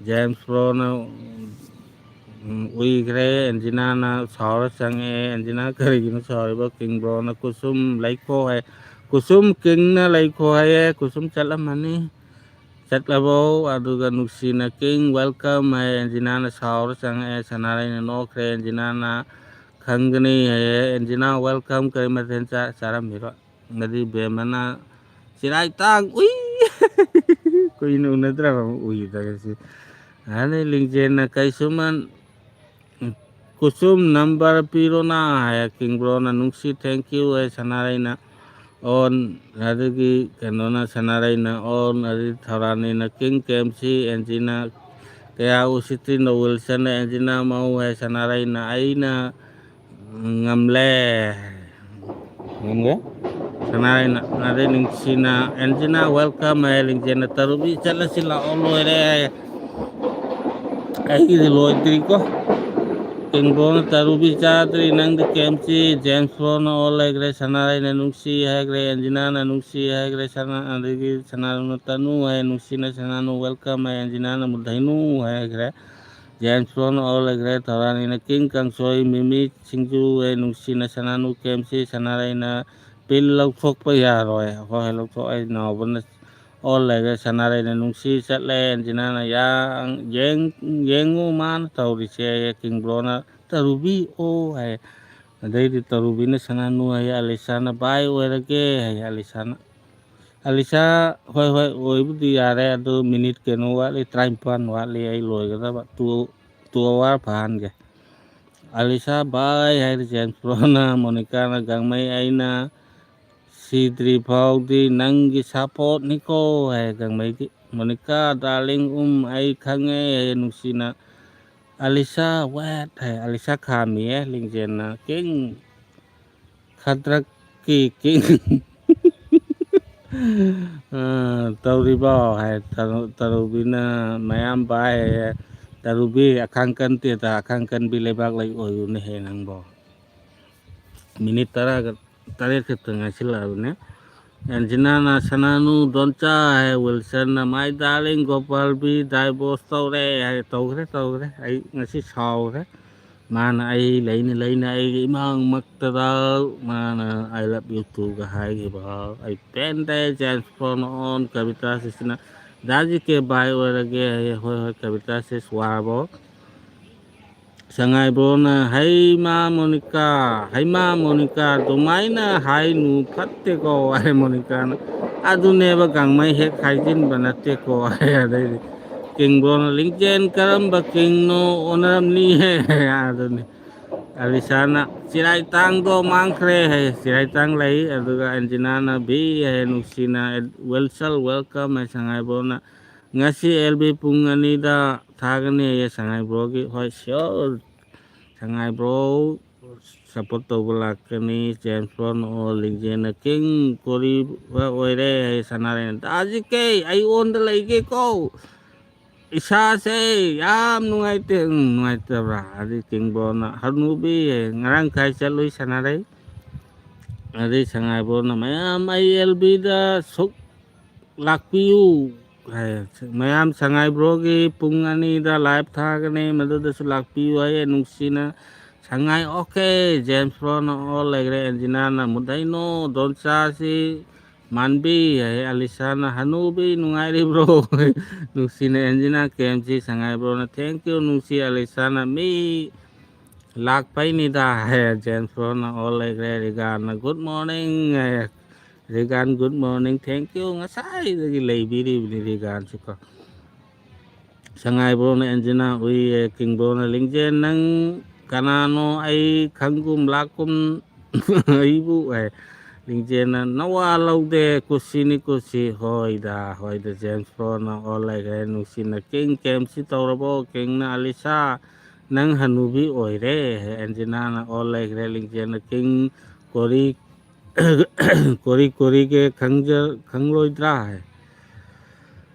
ꯖꯦꯝꯁ ꯕ꯭ꯔꯣꯅ ꯎꯝ, ꯎꯏꯈ꯭ꯔꯦ꯫ ꯑꯦꯟꯖꯤꯅꯥꯅ ꯁꯥꯎꯔ ꯆꯪꯉꯛꯑꯦ꯫ ꯑꯦꯟꯖꯤꯅꯥ ꯀꯔꯤꯒꯤꯅꯣ ꯁꯥꯎꯔꯤꯕ? ꯀꯤꯡ ꯕ꯭ꯔꯣꯅ "ꯀꯨꯁꯨꯝ ꯂꯩꯈꯣ" ꯍꯥꯏ꯫ ꯀꯨꯁꯨꯝ ꯀꯤꯡꯅ "ꯂꯩꯈꯣ" ꯍꯥꯏꯌꯦ꯫ ꯀꯨꯁꯨꯝ ꯆꯠꯂꯝꯃꯅꯤ꯫ ꯆꯠꯂꯕꯣ? ꯑꯗꯨꯒ ꯅꯨꯡꯁꯤꯅ "ꯀꯤꯡ welcome" ꯍꯥꯏ꯫ ꯑꯦꯟꯖꯤꯅꯥꯅ ꯁꯥꯎꯔ ꯆꯪꯉꯛꯑꯦ꯫ ꯁꯅꯥꯔꯩꯅ ꯅꯣꯛꯈ꯭ꯔꯦ꯫ ꯑꯦꯟꯖꯤꯅꯥꯅ "ꯈꯪꯒꯅꯤ" ꯍꯥꯏꯌꯦ꯫ ꯑꯦꯟꯖꯤꯅꯥ "welcome" ꯀꯔꯤ ꯃꯊꯦꯜ ꯆꯥ-, ꯆꯥꯔꯝꯃꯤꯔꯣ? ꯑꯗꯩ ꯕꯦꯝꯃꯅ ꯆꯤꯔꯥꯏ ꯇꯥꯡ ꯎꯏ꯫ ꯀꯨꯏꯅ ꯎꯅꯗ꯭ꯔꯕ ꯑꯃ ꯎꯏꯗ꯭ꯔꯒꯁꯤ꯫ ꯑꯗꯩ ꯂꯤꯡꯖꯦꯜꯅ "ꯀꯩꯁꯨꯃꯟ ꯀꯨꯁꯨꯝ number ꯄꯤꯔꯣꯅ" ꯍꯥꯏ꯫ ꯀꯤꯡ ꯕ꯭ꯔꯣꯅ "ꯅꯨꯡꯁꯤ thank you" ꯍꯥꯏ꯫ ꯁꯅꯥꯔꯩꯅ "on", ꯑꯗꯒꯤ ꯀꯩꯅꯣꯅ, ꯁꯅꯥꯔꯩꯅ "on", ꯑꯗꯒꯤ ꯊꯧꯔꯥꯅꯤꯅ "ꯀꯤꯡ ꯀꯦꯝꯁꯤ", ꯑꯦꯟꯖꯤꯅ "ꯀꯌꯥ ꯎꯁꯤꯠꯇ꯭ꯔꯤꯅꯣ ꯋꯤꯜꯁꯟ", ꯑꯦꯟꯖꯤꯅ "ꯃꯧ" ꯍꯥꯏ꯫ ꯁꯅꯥꯔꯩꯅ "ꯑꯩꯅ ꯉꯝꯂꯦ", ꯉꯝꯒꯦ꯫ ꯁꯅꯥꯔꯩꯅ, ꯑꯗꯩ ꯅꯨꯡꯁꯤꯅ, "ꯑꯦꯟꯖꯤꯅꯥ welcome" ꯍꯥꯏ꯫ ꯂꯤꯡꯖꯦꯜꯅ "ꯇꯔꯨꯕꯤ ꯆꯠꯂꯁꯤ ꯂꯥꯛꯑꯣ, ꯂꯣꯏꯔꯦ" ꯍꯥꯏ꯫ ꯑꯩꯒꯤꯗꯤ ꯂꯣꯏꯗ꯭ꯔꯤꯀꯣ꯫ ꯀꯤꯡ ꯕ꯭ꯔꯣꯅ "ꯇꯔꯨꯕꯤ ꯆꯥꯗ꯭ꯔꯤ, ꯅꯪꯗꯤ ꯀꯦꯝꯁꯤ?" ꯖꯦꯝꯁ ꯕ꯭ꯔꯣꯅ "ꯑꯣ" ꯂꯩꯈ꯭ꯔꯦ꯫ ꯁꯅꯥꯔꯩꯅ "ꯅꯨꯡꯁꯤ" ꯍꯥꯏꯈ꯭ꯔꯦ꯫ ꯑꯦꯟꯖꯤꯅꯥꯅ "ꯅꯨꯡꯁꯤ" ꯍꯥꯏꯈ꯭ꯔꯦ꯫ ꯁꯅꯥ-, ꯑꯗꯒꯤ ꯁꯅꯥꯔꯩꯅ "ꯇꯅꯨ" ꯍꯥꯏ꯫ ꯅꯨꯡꯁꯤꯅ ꯁꯅꯥꯅꯨ "welcome" ꯍꯥꯏ꯫ ꯑꯦꯟꯖꯤꯅꯥꯅ "ꯃꯨꯗꯩꯅꯨ" ꯍꯥꯏꯈ꯭ꯔꯦ꯫ ꯖꯦꯝꯁ ꯕ꯭ꯔꯣꯅ "ꯑꯣ" ꯂꯩꯈ꯭ꯔꯦ꯫ ꯊꯧꯔꯥꯅꯤꯅ "ꯀꯤꯡ ꯀꯥꯡꯁꯣꯏ ꯃꯤꯃꯤ ꯁꯤꯡꯖꯨ" ꯍꯥꯏ꯫ ꯅꯨꯡꯁꯤꯅ ꯁꯅꯥꯅꯨ ꯀꯦꯝꯁꯤ꯫ ꯁꯅꯥꯔꯩꯅ "ꯄꯤꯜ ꯂꯧꯊꯣꯛꯄ ꯌꯥꯔꯣꯏ"꯫ ꯍꯣꯏ, ꯍꯣꯏ, ꯂꯧꯊꯣꯛ-, ꯑꯩ ꯅꯥꯎꯕꯅ "ꯑꯣ" ꯂꯩꯈ꯭ꯔꯦ꯫ ꯁꯅꯥꯔꯩꯅ "ꯅꯨꯡꯁꯤ" ꯆꯠꯂꯦ꯫ ꯑꯦꯟꯖꯤꯅꯥꯅ "ꯌꯥ-, ꯌꯦꯡ-, ꯌꯦꯡꯉꯨ ꯃꯥꯅ ꯇꯧꯔꯤꯁꯦ" ꯍꯥꯏꯌꯦ꯫ ꯀꯤꯡ ꯕ꯭ꯔꯣꯅ "ꯇꯔꯨꯕꯤ ꯑꯣ" ꯍꯥꯏ꯫ ꯑꯗꯩꯗꯤ ꯇꯔꯨꯕꯤꯅ "ꯁꯅꯥꯅꯨ" ꯍꯥꯏꯌꯦ꯫ ꯑꯂꯤꯁꯥꯅ "ꯕꯥꯏ ꯑꯣꯏꯔꯒꯦ" ꯍꯥꯏꯌꯦ꯫ ꯑꯂꯤꯁꯥꯅ, ꯑꯂꯤꯁꯥ, "ꯍꯣꯏ, ꯍꯣꯏ, ꯑꯣꯏꯕꯨꯗꯤ ꯌꯥꯔꯦ, ꯑꯗꯨ ꯃꯤꯅꯤꯠ ꯀꯩꯅꯣ ꯋꯥꯠꯂꯤ, ꯇꯔꯥꯅꯤꯄꯥꯟ ꯋꯥꯠꯂꯤ ꯑꯩ ꯂꯣꯏꯒꯗꯕ꯫ Two, two hour ꯐꯥꯍꯟꯒꯦ꯫" ꯑꯂꯤꯁꯥ "ꯕꯥꯏ" ꯍꯥꯏꯔꯦ꯫ ꯖꯦꯝꯁ ꯕ꯭ꯔꯣꯅ, ꯃꯣꯅꯤꯀꯥꯅ "ꯒꯥꯡꯃꯩ ꯑꯩꯅ ꯁꯤꯗ꯭ꯔꯤ ꯐꯥꯎꯗꯤ ꯅꯪꯒꯤ ꯁꯞꯄꯣꯔꯠꯅꯤꯀꯣ" ꯍꯥꯏ꯫ ꯒꯥꯡꯃꯩꯒꯤ, ꯃꯣꯅꯤꯀꯥ "darling, ꯎꯝ, ꯑꯩ ꯈꯪꯉꯦ" ꯍꯥꯏ꯫ ꯅꯨꯡꯁꯤꯅ "ꯑꯂꯤꯁꯥ, wait" ꯍꯥꯏ꯫ ꯑꯂꯤꯁꯥ ꯈꯥꯝꯃꯤꯌꯦ꯫ ꯂꯤꯡꯖꯦꯜꯅ "king, ꯈꯗ꯭ꯔꯛꯀꯤ king. ꯑ, ꯇꯧꯔꯤꯕꯣ? ꯍꯥꯏ, ꯇꯔꯨ-, ꯇꯔꯨꯕꯤꯅ, "ꯃꯌꯥꯝꯕ" ꯍꯥꯏ, "ꯇꯔꯨꯕꯤ, ꯑꯈꯥꯡ ꯀꯟꯗꯦꯗ, ꯑꯈꯥꯡ ꯀꯟꯕꯤ ꯂꯩꯕꯥꯛ ꯂꯩ ꯑꯣꯏꯌꯨꯅꯦꯍꯦ ꯅꯪꯕꯣ"꯫ ꯃꯤꯅꯤꯠ ꯇꯔꯥꯒ ꯇꯔꯦꯠ ꯈꯛꯇ ꯉꯥꯏꯁꯤꯜꯂꯛꯑꯕꯅꯦ꯫ ꯑꯦꯟꯖꯤꯅꯥꯅ, "ꯁꯅꯥꯅꯨ ꯗꯣꯟꯆꯥ" ꯍꯥꯏ, ꯋꯤꯜꯁꯟꯅ, "My darling ꯒꯣꯄꯥꯜꯕꯤ divorce ꯇꯧꯔꯦ" ꯍꯥꯏ, "ꯇꯧꯈ꯭ꯔꯦ, ꯇꯧꯈ꯭ꯔꯦ, ꯑꯩ ꯉꯁꯤ ꯁꯥꯎꯈ꯭ꯔꯦ"꯫ ꯃꯥꯅ, "ꯑꯩ ꯂꯩꯅ ꯂꯩꯅ ꯑꯩꯒꯤ ꯏꯃꯥꯡꯃꯛꯇꯗ" ꯃꯥꯅ "I love you too"ꯒ ꯍꯥꯏꯈꯤꯕ꯫ ꯑꯩ ꯄꯦꯟꯗꯦ꯫ ꯖꯦꯝꯁ ꯐ꯭ꯔꯣꯟ ꯑꯣꯟ ꯀꯕꯤꯇꯥ ꯁꯤꯁꯅ, "ꯗꯥꯖꯤ ꯀꯦ ꯕꯥꯏ ꯑꯣꯏꯔꯒꯦ" ꯍꯥꯏꯌꯦ꯫ "ꯍꯣꯏ, ꯍꯣꯏ, ꯀꯕꯤꯇꯥ ꯁꯤꯁ, ꯋꯥꯔꯕꯣ?" ꯁꯉꯥꯏꯕ꯭ꯔꯣꯅ, "ꯍꯩꯃꯥ ꯃꯣꯅꯤꯀꯥ, ꯍꯩꯃꯥ ꯃꯣꯅꯤꯀꯥ, ꯑꯗꯨꯃꯥꯏꯅ ꯍꯥꯏꯅꯨ, ꯐꯠꯇꯦꯀꯣ" ꯍꯥꯏ꯫ ꯃꯣꯅꯤꯀꯥꯅ, "ꯑꯗꯨꯅꯦꯕ ꯒꯥꯡꯃꯩ ꯍꯦꯛ ꯍꯥꯏꯖꯤꯟꯕ ꯅꯠꯇꯦꯀꯣ" ꯍꯥꯏ꯫ ꯑꯗꯩꯗꯤ ꯀꯤꯡꯕ꯭ꯔꯣꯅ, "ꯂꯤꯡꯖꯦꯜ ꯀꯔꯝꯕ ꯀꯤꯡꯅꯣ ꯑꯣꯟꯅꯔꯝꯅꯤꯍꯦ" ꯑꯗꯨꯅꯤ꯫ ꯑꯂꯤꯁꯥꯅ, "ꯆꯤꯔꯥꯏ ꯇꯥꯡꯗꯣ ꯃꯥꯡꯈ꯭ꯔꯦ" ꯍꯥꯏ꯫ "ꯆꯤꯔꯥꯏ ꯇꯥꯡ ꯂꯩ"꯫ ꯑꯗꯨꯒ ꯑꯦꯟꯖꯤꯅꯥꯅ, "ꯕꯤ" ꯍꯥꯏ꯫ ꯅꯨꯡꯁꯤꯅ, "ꯋꯦꯜꯁꯜ ꯋꯦꯜꯀꯝ" ꯍꯥꯏ꯫ ꯁꯉꯥꯏꯕ꯭ꯔꯣꯅ, "ꯉꯁꯤ ꯑꯦꯜ ꯕꯤ ꯄꯨꯡ ꯑꯅꯤꯗ ꯊꯥꯒꯅꯤ" ꯍꯥꯏꯌꯦ ꯁꯉꯥꯏꯕ꯭ꯔꯣꯒꯤ꯫ "ꯍꯣꯏ, sure, ꯁꯉꯥꯏꯕ꯭ꯔꯣ ꯁꯞꯄꯣꯔꯠ ꯇꯧꯕ ꯂꯥꯛꯀꯅꯤ"꯫ ꯖꯦꯝꯁ ꯐ꯭ꯔꯣꯟ ꯑꯣ ꯂꯤꯡꯖꯦꯜꯅ, "ꯀꯤꯡ ꯀꯣꯔꯤꯕ ꯑꯣꯏꯔꯦ" ꯍꯥꯏꯌꯦ ꯁꯅꯥꯔꯩꯅ꯫ "ꯗꯥꯖꯤ ꯀꯦ, ꯑꯩ ꯑꯣꯟꯗ ꯂꯩꯒꯦꯀꯣ, ꯏꯁꯥꯁꯦ ꯌꯥꯝ ꯅꯨꯡꯉꯥꯏꯇꯦ"꯫ "ꯎꯝ, ꯅꯨꯡꯉꯥꯏꯇꯕ꯭ꯔꯥ?" ꯑꯗꯩ ꯀꯤꯡꯕ꯭ꯔꯣꯅ, "ꯍꯅꯨꯕꯤ, ꯉꯔꯥꯡ ꯀꯥꯏ ꯆꯠꯂꯨꯏ ꯁꯅꯥꯔꯩ?" ꯑꯗꯩ ꯁꯉꯥꯏꯕ꯭ꯔꯣꯅ, "ꯃꯌꯥꯝ ꯑꯩ ꯑꯦꯜ ꯕꯤꯗ ꯁꯨꯛ ꯂꯥꯛꯄꯤꯌꯨ" ꯍꯥꯏ꯫ "ꯃꯌꯥꯝ ꯁꯉꯥꯏꯕ꯭ꯔꯣꯒꯤ ꯄꯨꯡ ꯑꯅꯤꯗ ꯂꯥꯏꯚ ꯊꯥꯒꯅꯤ, ꯃꯗꯨꯗꯁꯨ ꯂꯥꯛꯄꯤꯌꯨ" ꯍꯥꯏꯌꯦ꯫ ꯅꯨꯡꯁꯤꯅ ꯁꯉꯥꯏ, "ꯑꯣꯀꯦ"꯫ ꯖꯦꯝꯁ ꯐ꯭ꯔꯣꯟ ꯑꯣꯜ ꯂꯩꯈ꯭ꯔꯦ꯫ ꯑꯦꯟꯖꯤꯅꯥꯅ, "ꯃꯨꯗꯩꯅꯣ ꯗꯣꯟꯆꯥꯁꯤ ꯃꯥꯟꯕꯤ" ꯍꯥꯏ꯫ ꯑꯂꯤꯁꯥꯅ, "ꯍꯅꯨꯕꯤ ꯅꯨꯡꯉꯥꯏꯔꯤꯕ꯭ꯔꯣ?" ꯅꯨꯡꯁꯤꯅ ꯑꯦꯟꯖꯤꯅꯥ, "ꯀꯦ ꯑꯦꯝ ꯁꯤ ꯁꯉꯥꯏꯕ꯭ꯔꯣꯅ, ꯊꯦꯡꯀ꯭ꯌꯨ ꯅꯨꯡꯁꯤ"꯫ ꯑꯂꯤꯁꯥꯅ, "ꯃꯤ ꯂꯥꯛꯄꯩꯅꯤꯗ" ꯍꯥꯏ꯫ ꯖꯦꯝꯁ ꯐ꯭ꯔꯣꯟꯅ ꯑꯣꯜ ꯂꯩꯈ꯭ꯔꯦ꯫ ꯔꯤꯒꯥꯟꯅ, "ꯒꯨꯗ ꯃꯣꯔꯅꯤꯡ" ꯍꯥꯏ꯫ ꯔꯤꯒꯥꯟ, "ꯒꯨꯗ ꯃꯣꯔꯅꯤꯡ, ꯊꯦꯡꯀ꯭ꯌꯨ"꯫ ꯉꯁꯥꯏꯗꯒꯤ ꯂꯩꯕꯤꯔꯤꯕꯅꯤ ꯔꯤꯒꯥꯟꯁꯤꯀꯣ꯫ ꯁꯉꯥꯏꯕ꯭ꯔꯣꯅ ꯑꯦꯟꯖꯤꯅꯥ ꯎꯏꯌꯦ꯫ ꯀꯤꯡꯕ꯭ꯔꯣꯅ, "ꯂꯤꯡꯖꯦꯜ, ꯅꯪ ꯀꯅꯥꯅꯣ? ꯑꯩ ꯈꯪꯒꯨꯝ ꯂꯥꯛꯀꯨꯝ ꯑꯩꯕꯨ" ꯍꯥꯏ꯫ ꯂꯤꯡꯖꯦꯜꯅ, "ꯅꯋꯥ ꯂꯧꯗꯦ, ꯀꯨꯁꯤꯅꯤ ꯀꯨꯁꯤ"꯫ "ꯍꯣꯏꯗ, ꯍꯣꯏꯗ"꯫ ꯖꯦꯝꯁ ꯐ꯭ꯔꯣꯟꯅ ꯑꯣꯜ ꯂꯩꯈ꯭ꯔꯦ꯫ ꯅꯨꯡꯁꯤꯅ, "ꯀꯤꯡ, ꯀꯦ ꯑꯦꯝ ꯁꯤ ꯇꯧꯔꯕꯣ?" ꯀꯤꯡꯅ, "ꯑꯂꯤꯁꯥ, ꯅꯪ ꯍꯅꯨꯕꯤ ꯑꯣꯏꯔꯦ"꯫ ꯑꯦꯟꯖꯤꯅꯥꯅ ꯑꯣꯜ ꯂꯩꯈ꯭ꯔꯦ꯫ ꯂꯤꯡꯖꯦꯜꯅ, "ꯀꯤꯡ, ꯀꯣꯔꯤ ꯀꯣꯔꯤ ꯀꯣꯔꯤꯒꯦ ꯈꯪꯖ ꯈꯪꯂꯣꯏꯗ꯭ꯔꯥ ꯍꯥꯏ꯫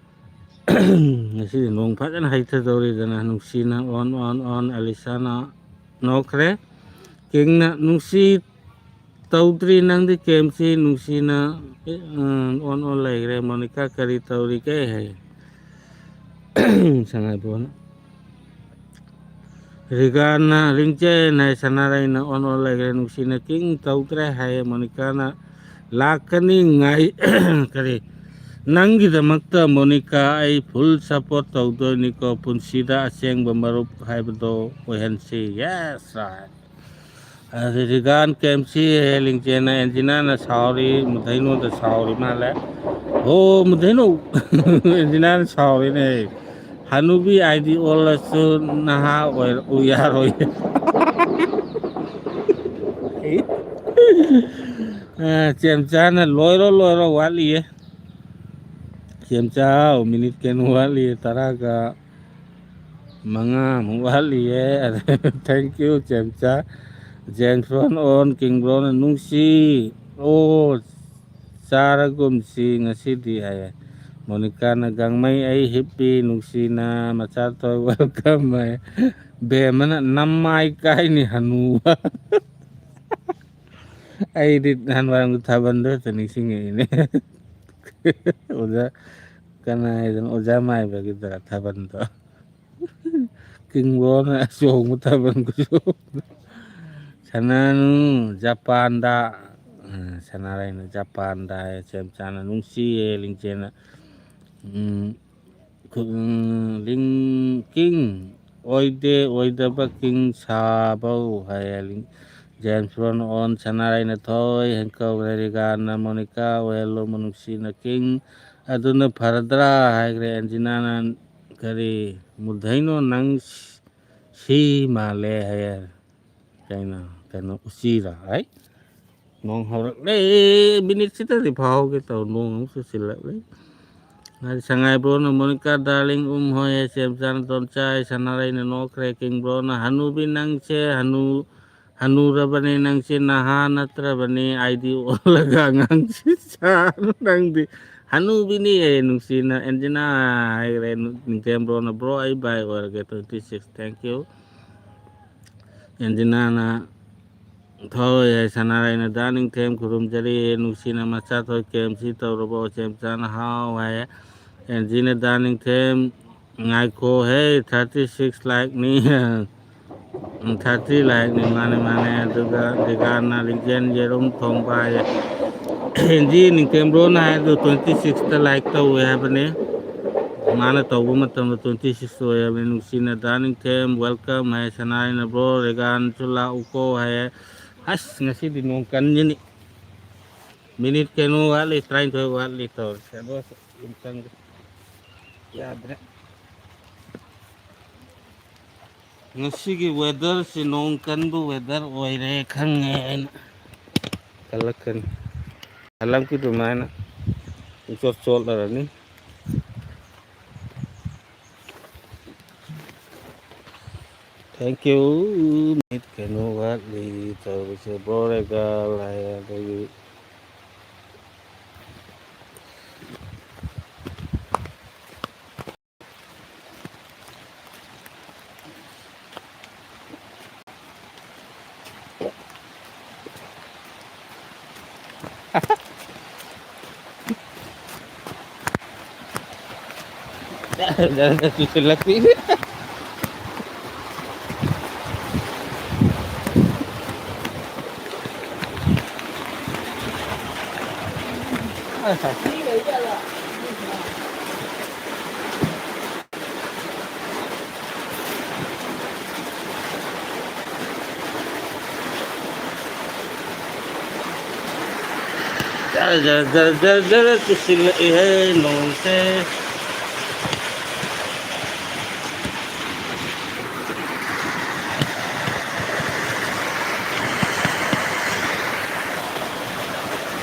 ꯉꯁꯤꯗꯤ ꯅꯣꯡ ꯐꯖꯅ ꯍꯩꯊꯗꯧꯔꯤꯗꯅ, ꯅꯨꯡꯁꯤꯅ ꯑꯣꯟ ꯑꯣꯟ ꯑꯣꯟ ꯑꯦꯂꯤꯁꯥꯅ ꯅꯣꯛꯈ꯭ꯔꯦ꯫ ꯀꯤꯡꯅ ꯅꯨꯡꯁꯤ ꯇꯧꯗ꯭ꯔꯤ ꯅꯪꯗꯤ ꯀꯦꯝꯁꯤ ꯅꯨꯡꯁꯤꯅ ꯑꯣꯟ ꯑꯣꯟ ꯂꯩꯈ꯭ꯔꯦ꯫ ꯃꯣꯅꯤꯀꯥ ꯀꯔꯤ ꯇꯧꯔꯤꯒꯦ ꯍꯥꯏ꯫ ꯁꯉꯥꯏꯕꯣꯟ ꯔꯤꯒꯥꯟꯅ ꯔꯤꯡꯆꯦꯟ ꯍꯥꯏ ꯁꯅꯥꯔꯩꯅ ꯑꯣꯟ ꯑꯣꯟ ꯂꯩꯈ꯭ꯔꯦ꯫ ꯅꯨꯡꯁꯤꯅ ꯀꯤꯡ ꯇꯧꯗ꯭ꯔꯦ ꯍꯥꯏꯌꯦ꯫ ꯃꯣꯅꯤꯀꯥꯅ ꯂꯥꯛꯀꯅꯤ ꯉꯥꯏ ꯀꯔꯤ ꯅꯪꯒꯤꯗꯃꯛꯇ ꯃꯣꯅꯤꯀꯥ ꯑꯩ ꯐꯨꯜ ꯁꯞꯄꯣꯔꯠ ꯇꯧꯗꯣꯏꯅꯤꯀꯣ꯫ ꯄꯨꯟꯁꯤꯗ ꯑꯁꯦꯡꯕ ꯃꯔꯨꯞ ꯍꯥꯏꯕꯗꯣ ꯑꯣꯏꯍꯟꯁꯤ꯫ Yes, right. ꯑꯗꯨꯗꯤ ꯔꯤꯒꯥꯟ ꯀꯦꯝꯁꯤ ꯍꯦꯂꯤꯡꯆꯦꯟꯅ ꯑꯦꯟꯖꯤꯅꯥꯅ ꯁꯥꯎꯔꯤ, ꯃꯨꯊꯩꯅꯣꯗ ꯁꯥꯎꯔꯤ ꯃꯥꯜꯂꯦ꯫ ꯑꯣ ꯃꯨꯊꯩꯅꯣ, ꯑꯦꯟꯖꯤꯅꯥꯅ ꯁꯥꯎꯔꯤꯅꯦ꯫ ꯍꯅꯨꯕꯤ ꯑꯥꯏꯗꯤ ꯑꯣꯜꯂꯁꯨ ꯅꯍꯥ ꯑꯣꯏꯔꯛꯎ ꯌꯥꯔꯣꯏ꯫ ꯑ, ꯆꯦꯝꯆꯥꯅ ꯂꯣꯏꯔꯣ ꯂꯣꯏꯔꯣ ꯋꯥꯠꯂꯤꯌꯦ꯫ ꯆꯦꯝꯆꯥ, ꯃꯤꯅꯤꯠ ꯀꯩꯅꯣ ꯋꯥꯠꯂꯤꯌꯦ, ꯇꯔꯥꯒ ꯃꯉꯥꯃꯨꯛ ꯋꯥꯠꯂꯤꯌꯦ꯫ Thank you ꯆꯦꯝꯆꯥ꯫ ꯖꯦꯝꯁ ꯕ꯭ꯔꯣꯟ ꯑꯣꯟ ꯀꯤꯡ ꯕ꯭ꯔꯣꯟꯅ ꯅꯨꯡꯁꯤ꯫ ꯑꯣ, ꯆꯥꯔꯒꯨꯝꯁꯤ ꯉꯁꯤꯗꯤ ꯍꯥꯏꯌꯦ꯫ ꯃꯣꯅꯤꯀꯥꯅ ꯒꯥꯡꯃꯩ ꯑꯩ ꯍꯤꯞꯄꯤ ꯅꯨꯡꯁꯤꯅ ꯃꯆꯥ ꯊꯣꯏ welcome ꯍꯥꯏ꯫ ꯕꯦꯝꯃꯅ ꯅꯃꯥꯏ ꯀꯥꯏꯅꯤ ꯍꯅꯨꯕ꯫ ꯑꯩꯗꯤ ꯅꯍꯥꯟꯋꯥꯏꯔꯝꯒꯤ ꯊꯥꯕꯜꯗꯣ ꯍꯦꯛꯇ ꯅꯤꯡꯁꯤꯡꯉꯛꯏꯅꯦ꯫ ꯑꯣꯖꯥ ꯀꯅꯥ ꯍꯥꯏꯗꯅꯣ? ꯑꯣꯖꯥ ꯃꯥꯏꯕꯒꯤꯗ ꯊꯥꯕꯜꯗꯣ꯫ ꯀꯤꯡꯕꯣꯅ ꯆꯣꯡꯕ ꯊꯥꯕꯜ ꯈꯨꯆꯣꯡꯗꯣ꯫ ꯁꯅꯥꯅꯨ ꯖꯄꯥꯟꯗ꯫ ꯑ, ꯁꯅꯥꯔꯩꯅ ꯖꯄꯥꯟꯗ ꯍꯥꯏ, ꯆꯦꯝꯆꯥꯅ ꯅꯨꯡꯁꯤꯌꯦ, ꯂꯤꯡꯆꯦꯟꯅ, ꯎꯝ, ꯈꯨ-, ꯎꯝ, ꯂꯤꯡ-, ꯀꯤꯡ ꯑꯣꯏꯗꯦ, ꯑꯣꯏꯗꯕ ꯀꯤꯡ ꯁꯥꯕꯧ ꯍꯥꯏꯌꯦ꯫ ꯂꯤꯡ-, ꯖꯦꯝꯁ ꯕꯣꯟ ꯑꯣꯟ ꯁꯅꯥꯔꯩꯅ ꯊꯣꯏ ꯍꯦꯟꯀꯧꯈ꯭ꯔꯦ꯫ ꯔꯤꯒꯥꯟꯅ ꯃꯣꯅꯤꯀꯥ ꯑꯣꯏꯍꯜꯂꯣ, ꯃꯅꯨꯡꯁꯤꯅ ꯀꯤꯡ ꯑꯗꯨꯅ ꯐꯔꯗ꯭ꯔꯥ ꯍꯥꯏꯈ꯭ꯔꯦ꯫ ꯑꯦꯟꯖꯤꯅꯥꯅ ꯀꯔꯤ, ꯃꯨꯊꯩꯅꯣ ꯅꯪ ꯁꯤ ꯃꯥꯜꯂꯦ ꯍꯥꯏꯌꯦ꯫ ꯀꯩꯅꯣ, ꯀꯩꯅꯣ, ꯎꯆꯤꯔ? ꯍꯥꯏ, ꯅꯣꯡ ꯍꯧꯔꯛꯂꯦ꯫ ꯃꯤꯅꯤꯠꯁꯤꯗꯗꯤ ꯐꯥꯍꯧꯒꯦ ꯇꯧ, ꯅꯣꯡ ꯑꯃꯨꯛ ꯆꯨꯁꯤꯜꯂꯛꯂꯦ꯫ ꯉꯁꯤ ꯁꯉꯥꯏ ꯕ꯭ꯔꯣꯅ ꯃꯣꯅꯤꯀꯥ ꯗꯥꯔꯂꯤꯡ ꯎꯝ ꯍꯣꯏ ꯍꯦ ꯆꯦꯝꯆꯥꯅ ꯇꯣꯟꯆꯥꯏ ꯁꯅꯥꯔꯩꯅ ꯅꯣꯛꯈ꯭ꯔꯦ꯫ ꯀꯤꯡ ꯕ꯭ꯔꯣꯅ ꯍꯅꯨꯕꯤ ꯅꯪꯁꯦ ꯍꯅꯨ, ꯍꯅꯨꯔꯕꯅꯤ ꯅꯪꯁꯦ, ꯅꯍꯥ ꯅꯠꯇ꯭ꯔꯕꯅꯤ, ꯑꯩꯗꯤ ꯑꯣꯜꯂꯒ ꯑꯉꯥꯡꯁꯤ ꯁꯥꯅꯨ ꯅꯪꯗꯤ꯫ ꯍꯅꯨꯕꯤꯅꯤ ꯑꯦ, ꯅꯨꯡꯁꯤꯅ ꯑꯦꯟꯖꯤꯅꯥ ꯍꯥꯏꯈ꯭ꯔꯦ, ꯅꯨ-, ꯅꯤꯡꯊꯦꯝ ꯕ꯭ꯔꯣꯅ, "ꯕ꯭ꯔꯣ, ꯑꯩ ꯕꯥꯏ ꯑꯣꯏꯔꯒꯦ ꯇ꯭ꯋꯦꯟꯇꯤ ꯁꯤꯛꯁ, ꯊꯦꯡꯀ꯭ꯌꯨ"꯫ ꯑꯦꯟꯖꯤꯅꯥꯅ, "ꯊꯣꯏ ꯍꯥꯏ ꯁꯅꯥꯔꯩꯅ ꯗꯥ ꯅꯤꯡꯊꯦꯝ ꯈꯨꯔꯨꯝꯖꯔꯤ, ꯅꯨꯡꯁꯤꯅ ꯃꯆꯥ ꯊꯣꯏ ꯀꯦꯝꯁꯤ ꯇꯧꯔꯕꯣ?" ꯆꯦꯝꯆꯥꯅ, "ꯍꯥꯎ" ꯍꯥꯏꯌꯦ꯫ ꯑꯦꯟꯖꯤꯅ, "ꯗꯥ ꯅꯤꯡꯊꯦꯝ, ꯉꯥꯏꯈꯣ ꯍꯦ, ꯊꯥꯔꯇꯤ ꯁꯤꯛꯁ ꯂꯥꯏꯛꯅꯤ꯫ ꯎꯝ, ꯊꯥꯔꯇꯤ ꯂꯥꯏꯛꯅꯤ, ꯃꯥꯅꯦ, ꯃꯥꯅꯦ꯫ ꯑꯗꯨꯒ ꯗꯤꯒꯥꯅ ꯂꯤꯡꯖꯦꯜ ꯌꯦꯔꯨꯝ ꯊꯣꯡꯕ ꯍꯥꯏꯌꯦ꯫ ꯑꯦꯟꯖꯤ ꯅꯤꯡꯊꯦꯝ ꯕ꯭ꯔꯣꯅ ꯍꯥꯏꯕꯗꯣ ꯇ꯭ꯋꯦꯟꯇꯤ ꯁꯤꯛꯁꯇ ꯂꯥꯏꯛ ꯇꯧꯋꯦ ꯍꯥꯏꯕꯅꯦ꯫ ꯃꯥꯅ ꯇꯧꯕ ꯃꯇꯝꯗ ꯇ꯭ꯋꯦꯟꯇꯤ ꯁꯤꯛꯁ ꯑꯣꯏꯔꯕꯅꯤ꯫ ꯅꯨꯡꯁꯤꯅ ꯗꯥ ꯅꯤꯡꯊꯦꯝ, welcome ꯍꯥꯏꯌꯦ꯫ ꯁꯅꯥꯔꯩꯅ, "ꯕ꯭ꯔꯣ, ꯔꯦꯒꯥꯟꯁꯨ ꯂꯥꯛꯎꯀꯣ" ꯍꯥꯏꯌꯦ꯫ ꯑꯁ, ꯉꯁꯤꯗꯤ ꯅꯣꯡ ꯀꯟꯒꯅꯤ꯫ ꯃꯤꯅꯤꯠ ꯀꯩꯅꯣ ꯋꯥꯠꯂꯤ, ꯇꯔꯥꯅꯤꯊꯣꯏ ꯋꯥꯠꯂꯤ ꯇꯧꯔꯤꯁꯦ꯫ ꯑꯗꯣ ꯑꯗꯨꯝ ꯆꯪꯒꯦ꯫ ꯌꯥꯗ꯭ꯔꯦ꯫ ꯉꯁꯤꯒꯤ ꯋꯦꯗꯔꯁꯤ ꯅꯣꯡ ꯀꯟꯕ ꯋꯦꯗꯔ ꯑꯣꯏꯔꯦ ꯈꯪꯉꯦ ꯑꯩꯅ꯫ ꯀꯜꯂꯛꯀꯅꯤ꯫ ꯀꯜꯂꯛꯄꯤ ꯑꯗꯨꯃꯥꯏꯅ ꯄꯨꯡꯆꯣꯠ ꯆꯣꯠꯂꯔꯅꯤ꯫ Thank you꯫ ꯃꯤꯠ ꯀꯩꯅꯣ ꯋꯥꯠꯂꯤ ꯇꯧꯔꯤꯁꯦ꯫ ꯕ꯭ꯔꯣ ꯔꯦꯒꯥꯜ ꯍꯥꯏ, ꯑꯗꯒꯤ ꯆꯨꯁꯤꯜꯂꯛꯄꯤ꯫ ꯖꯔ ꯖꯔ ꯖꯔ ꯖꯔ ꯖꯔ ꯆꯨꯁꯤꯜꯂꯛꯏꯍꯦ ꯅꯣꯡꯁꯦ꯫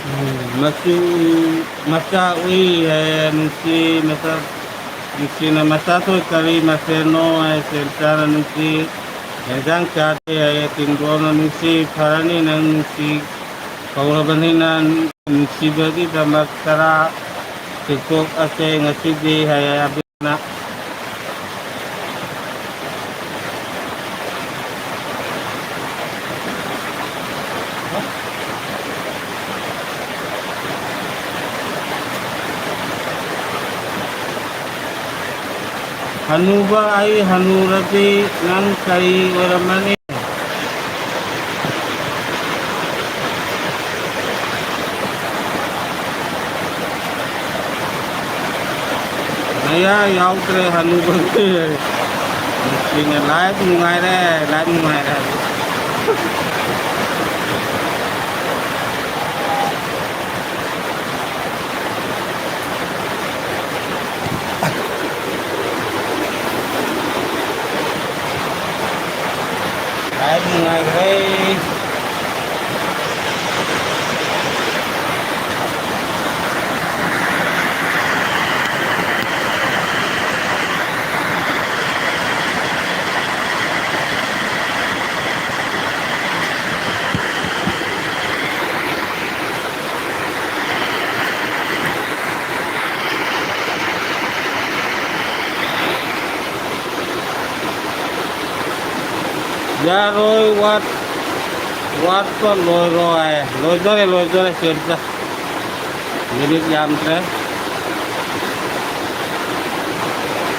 ꯎꯝ, ꯃꯆꯨ ꯃꯆꯥ ꯎꯏ ꯍꯥꯏꯌꯦ, ꯅꯨꯡꯁꯤ ꯃꯆꯥ, ꯅꯨꯡꯁꯤꯅ ꯃꯆꯥ ꯊꯣꯏ ꯀꯔꯤ ꯃꯊꯦꯜꯅꯣ ꯍꯥꯏ, ꯆꯦꯝꯆꯥꯅ ꯅꯨꯡꯁꯤ꯫ ꯍꯦꯟꯖꯥꯡ ꯆꯥꯗꯦ ꯍꯥꯏꯌꯦ꯫ ꯇꯤꯡꯒꯣꯅ ꯅꯨꯡꯁꯤ, ꯐꯔꯅꯤ ꯅꯪ ꯅꯨꯡꯁꯤ ꯀꯧꯔꯕꯅꯤꯅ, ꯅꯨꯡꯁꯤꯕꯒꯤꯗꯃꯛ ꯆꯔꯥ ꯇꯦꯛꯊꯣꯛꯑꯁꯦ ꯉꯁꯤꯗꯤ ꯍꯥꯏꯌꯦ ꯑꯕꯦꯝꯃꯅ꯫ ꯍꯅꯨꯕ ꯑꯩ ꯍꯅꯨꯔꯗꯤ ꯅꯪ ꯀꯔꯤ ꯑꯣꯏꯔꯝꯃꯅꯤ? ꯃꯌꯥ ꯌꯥꯎꯗ꯭ꯔꯦ ꯍꯅꯨꯕꯒꯤ꯫ ꯅꯨꯡꯁꯤꯅ life ꯅꯨꯡꯉꯥꯏꯔꯦ, life ꯅꯨꯡꯉꯥꯏꯔꯦ꯫ Life ꯅꯨꯡꯉꯥꯏꯈ꯭ꯔꯦ꯫ ꯌꯥꯔꯣꯏ, ꯋꯥꯠ-, ꯋꯥꯠꯄ ꯂꯣꯏꯔꯣꯏ꯫ ꯂꯣꯏꯗꯣꯔꯦ, ꯂꯣꯏꯗꯣꯔꯦ, ꯀꯩꯝꯇ꯫ ꯃꯤꯅꯤꯠ ꯌꯥꯝꯗ꯭ꯔꯦ꯫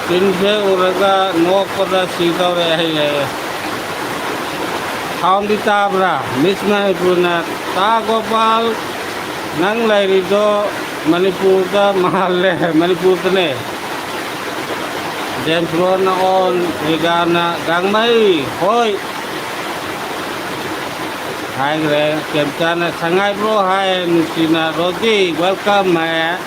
ꯆꯤꯟꯁꯦ ꯎꯔꯒ ꯅꯣꯛꯄꯗ ꯁꯤꯗꯧꯔꯦ ꯑꯩ꯫ Sound ꯗꯤ ꯇꯥꯕ꯭ꯔꯥ? Miss ꯃꯅꯤꯄꯨꯔꯅ, "ꯇꯥ ꯒꯣꯄꯥꯜ, ꯅꯪ ꯂꯩꯔꯤꯗꯣ ꯃꯅꯤꯄꯨꯔꯗ ꯃꯥꯜꯂꯦ, ꯃꯅꯤꯄꯨꯔꯗꯅꯦ"꯫ ꯖꯦꯝꯁ ꯕꯣꯟꯅ on, ꯔꯤꯒꯥꯅ ꯒꯥꯡꯃꯩ, ꯍꯣꯏ꯫ ꯍꯥꯏꯈ꯭ꯔꯦ꯫ ꯀꯦꯝꯆꯥꯅ ꯁꯉꯥꯏ bro ꯍꯥꯏ, ꯅꯨꯡꯁꯤꯅ ꯔꯣꯖꯤ welcome ꯍꯥꯏ꯫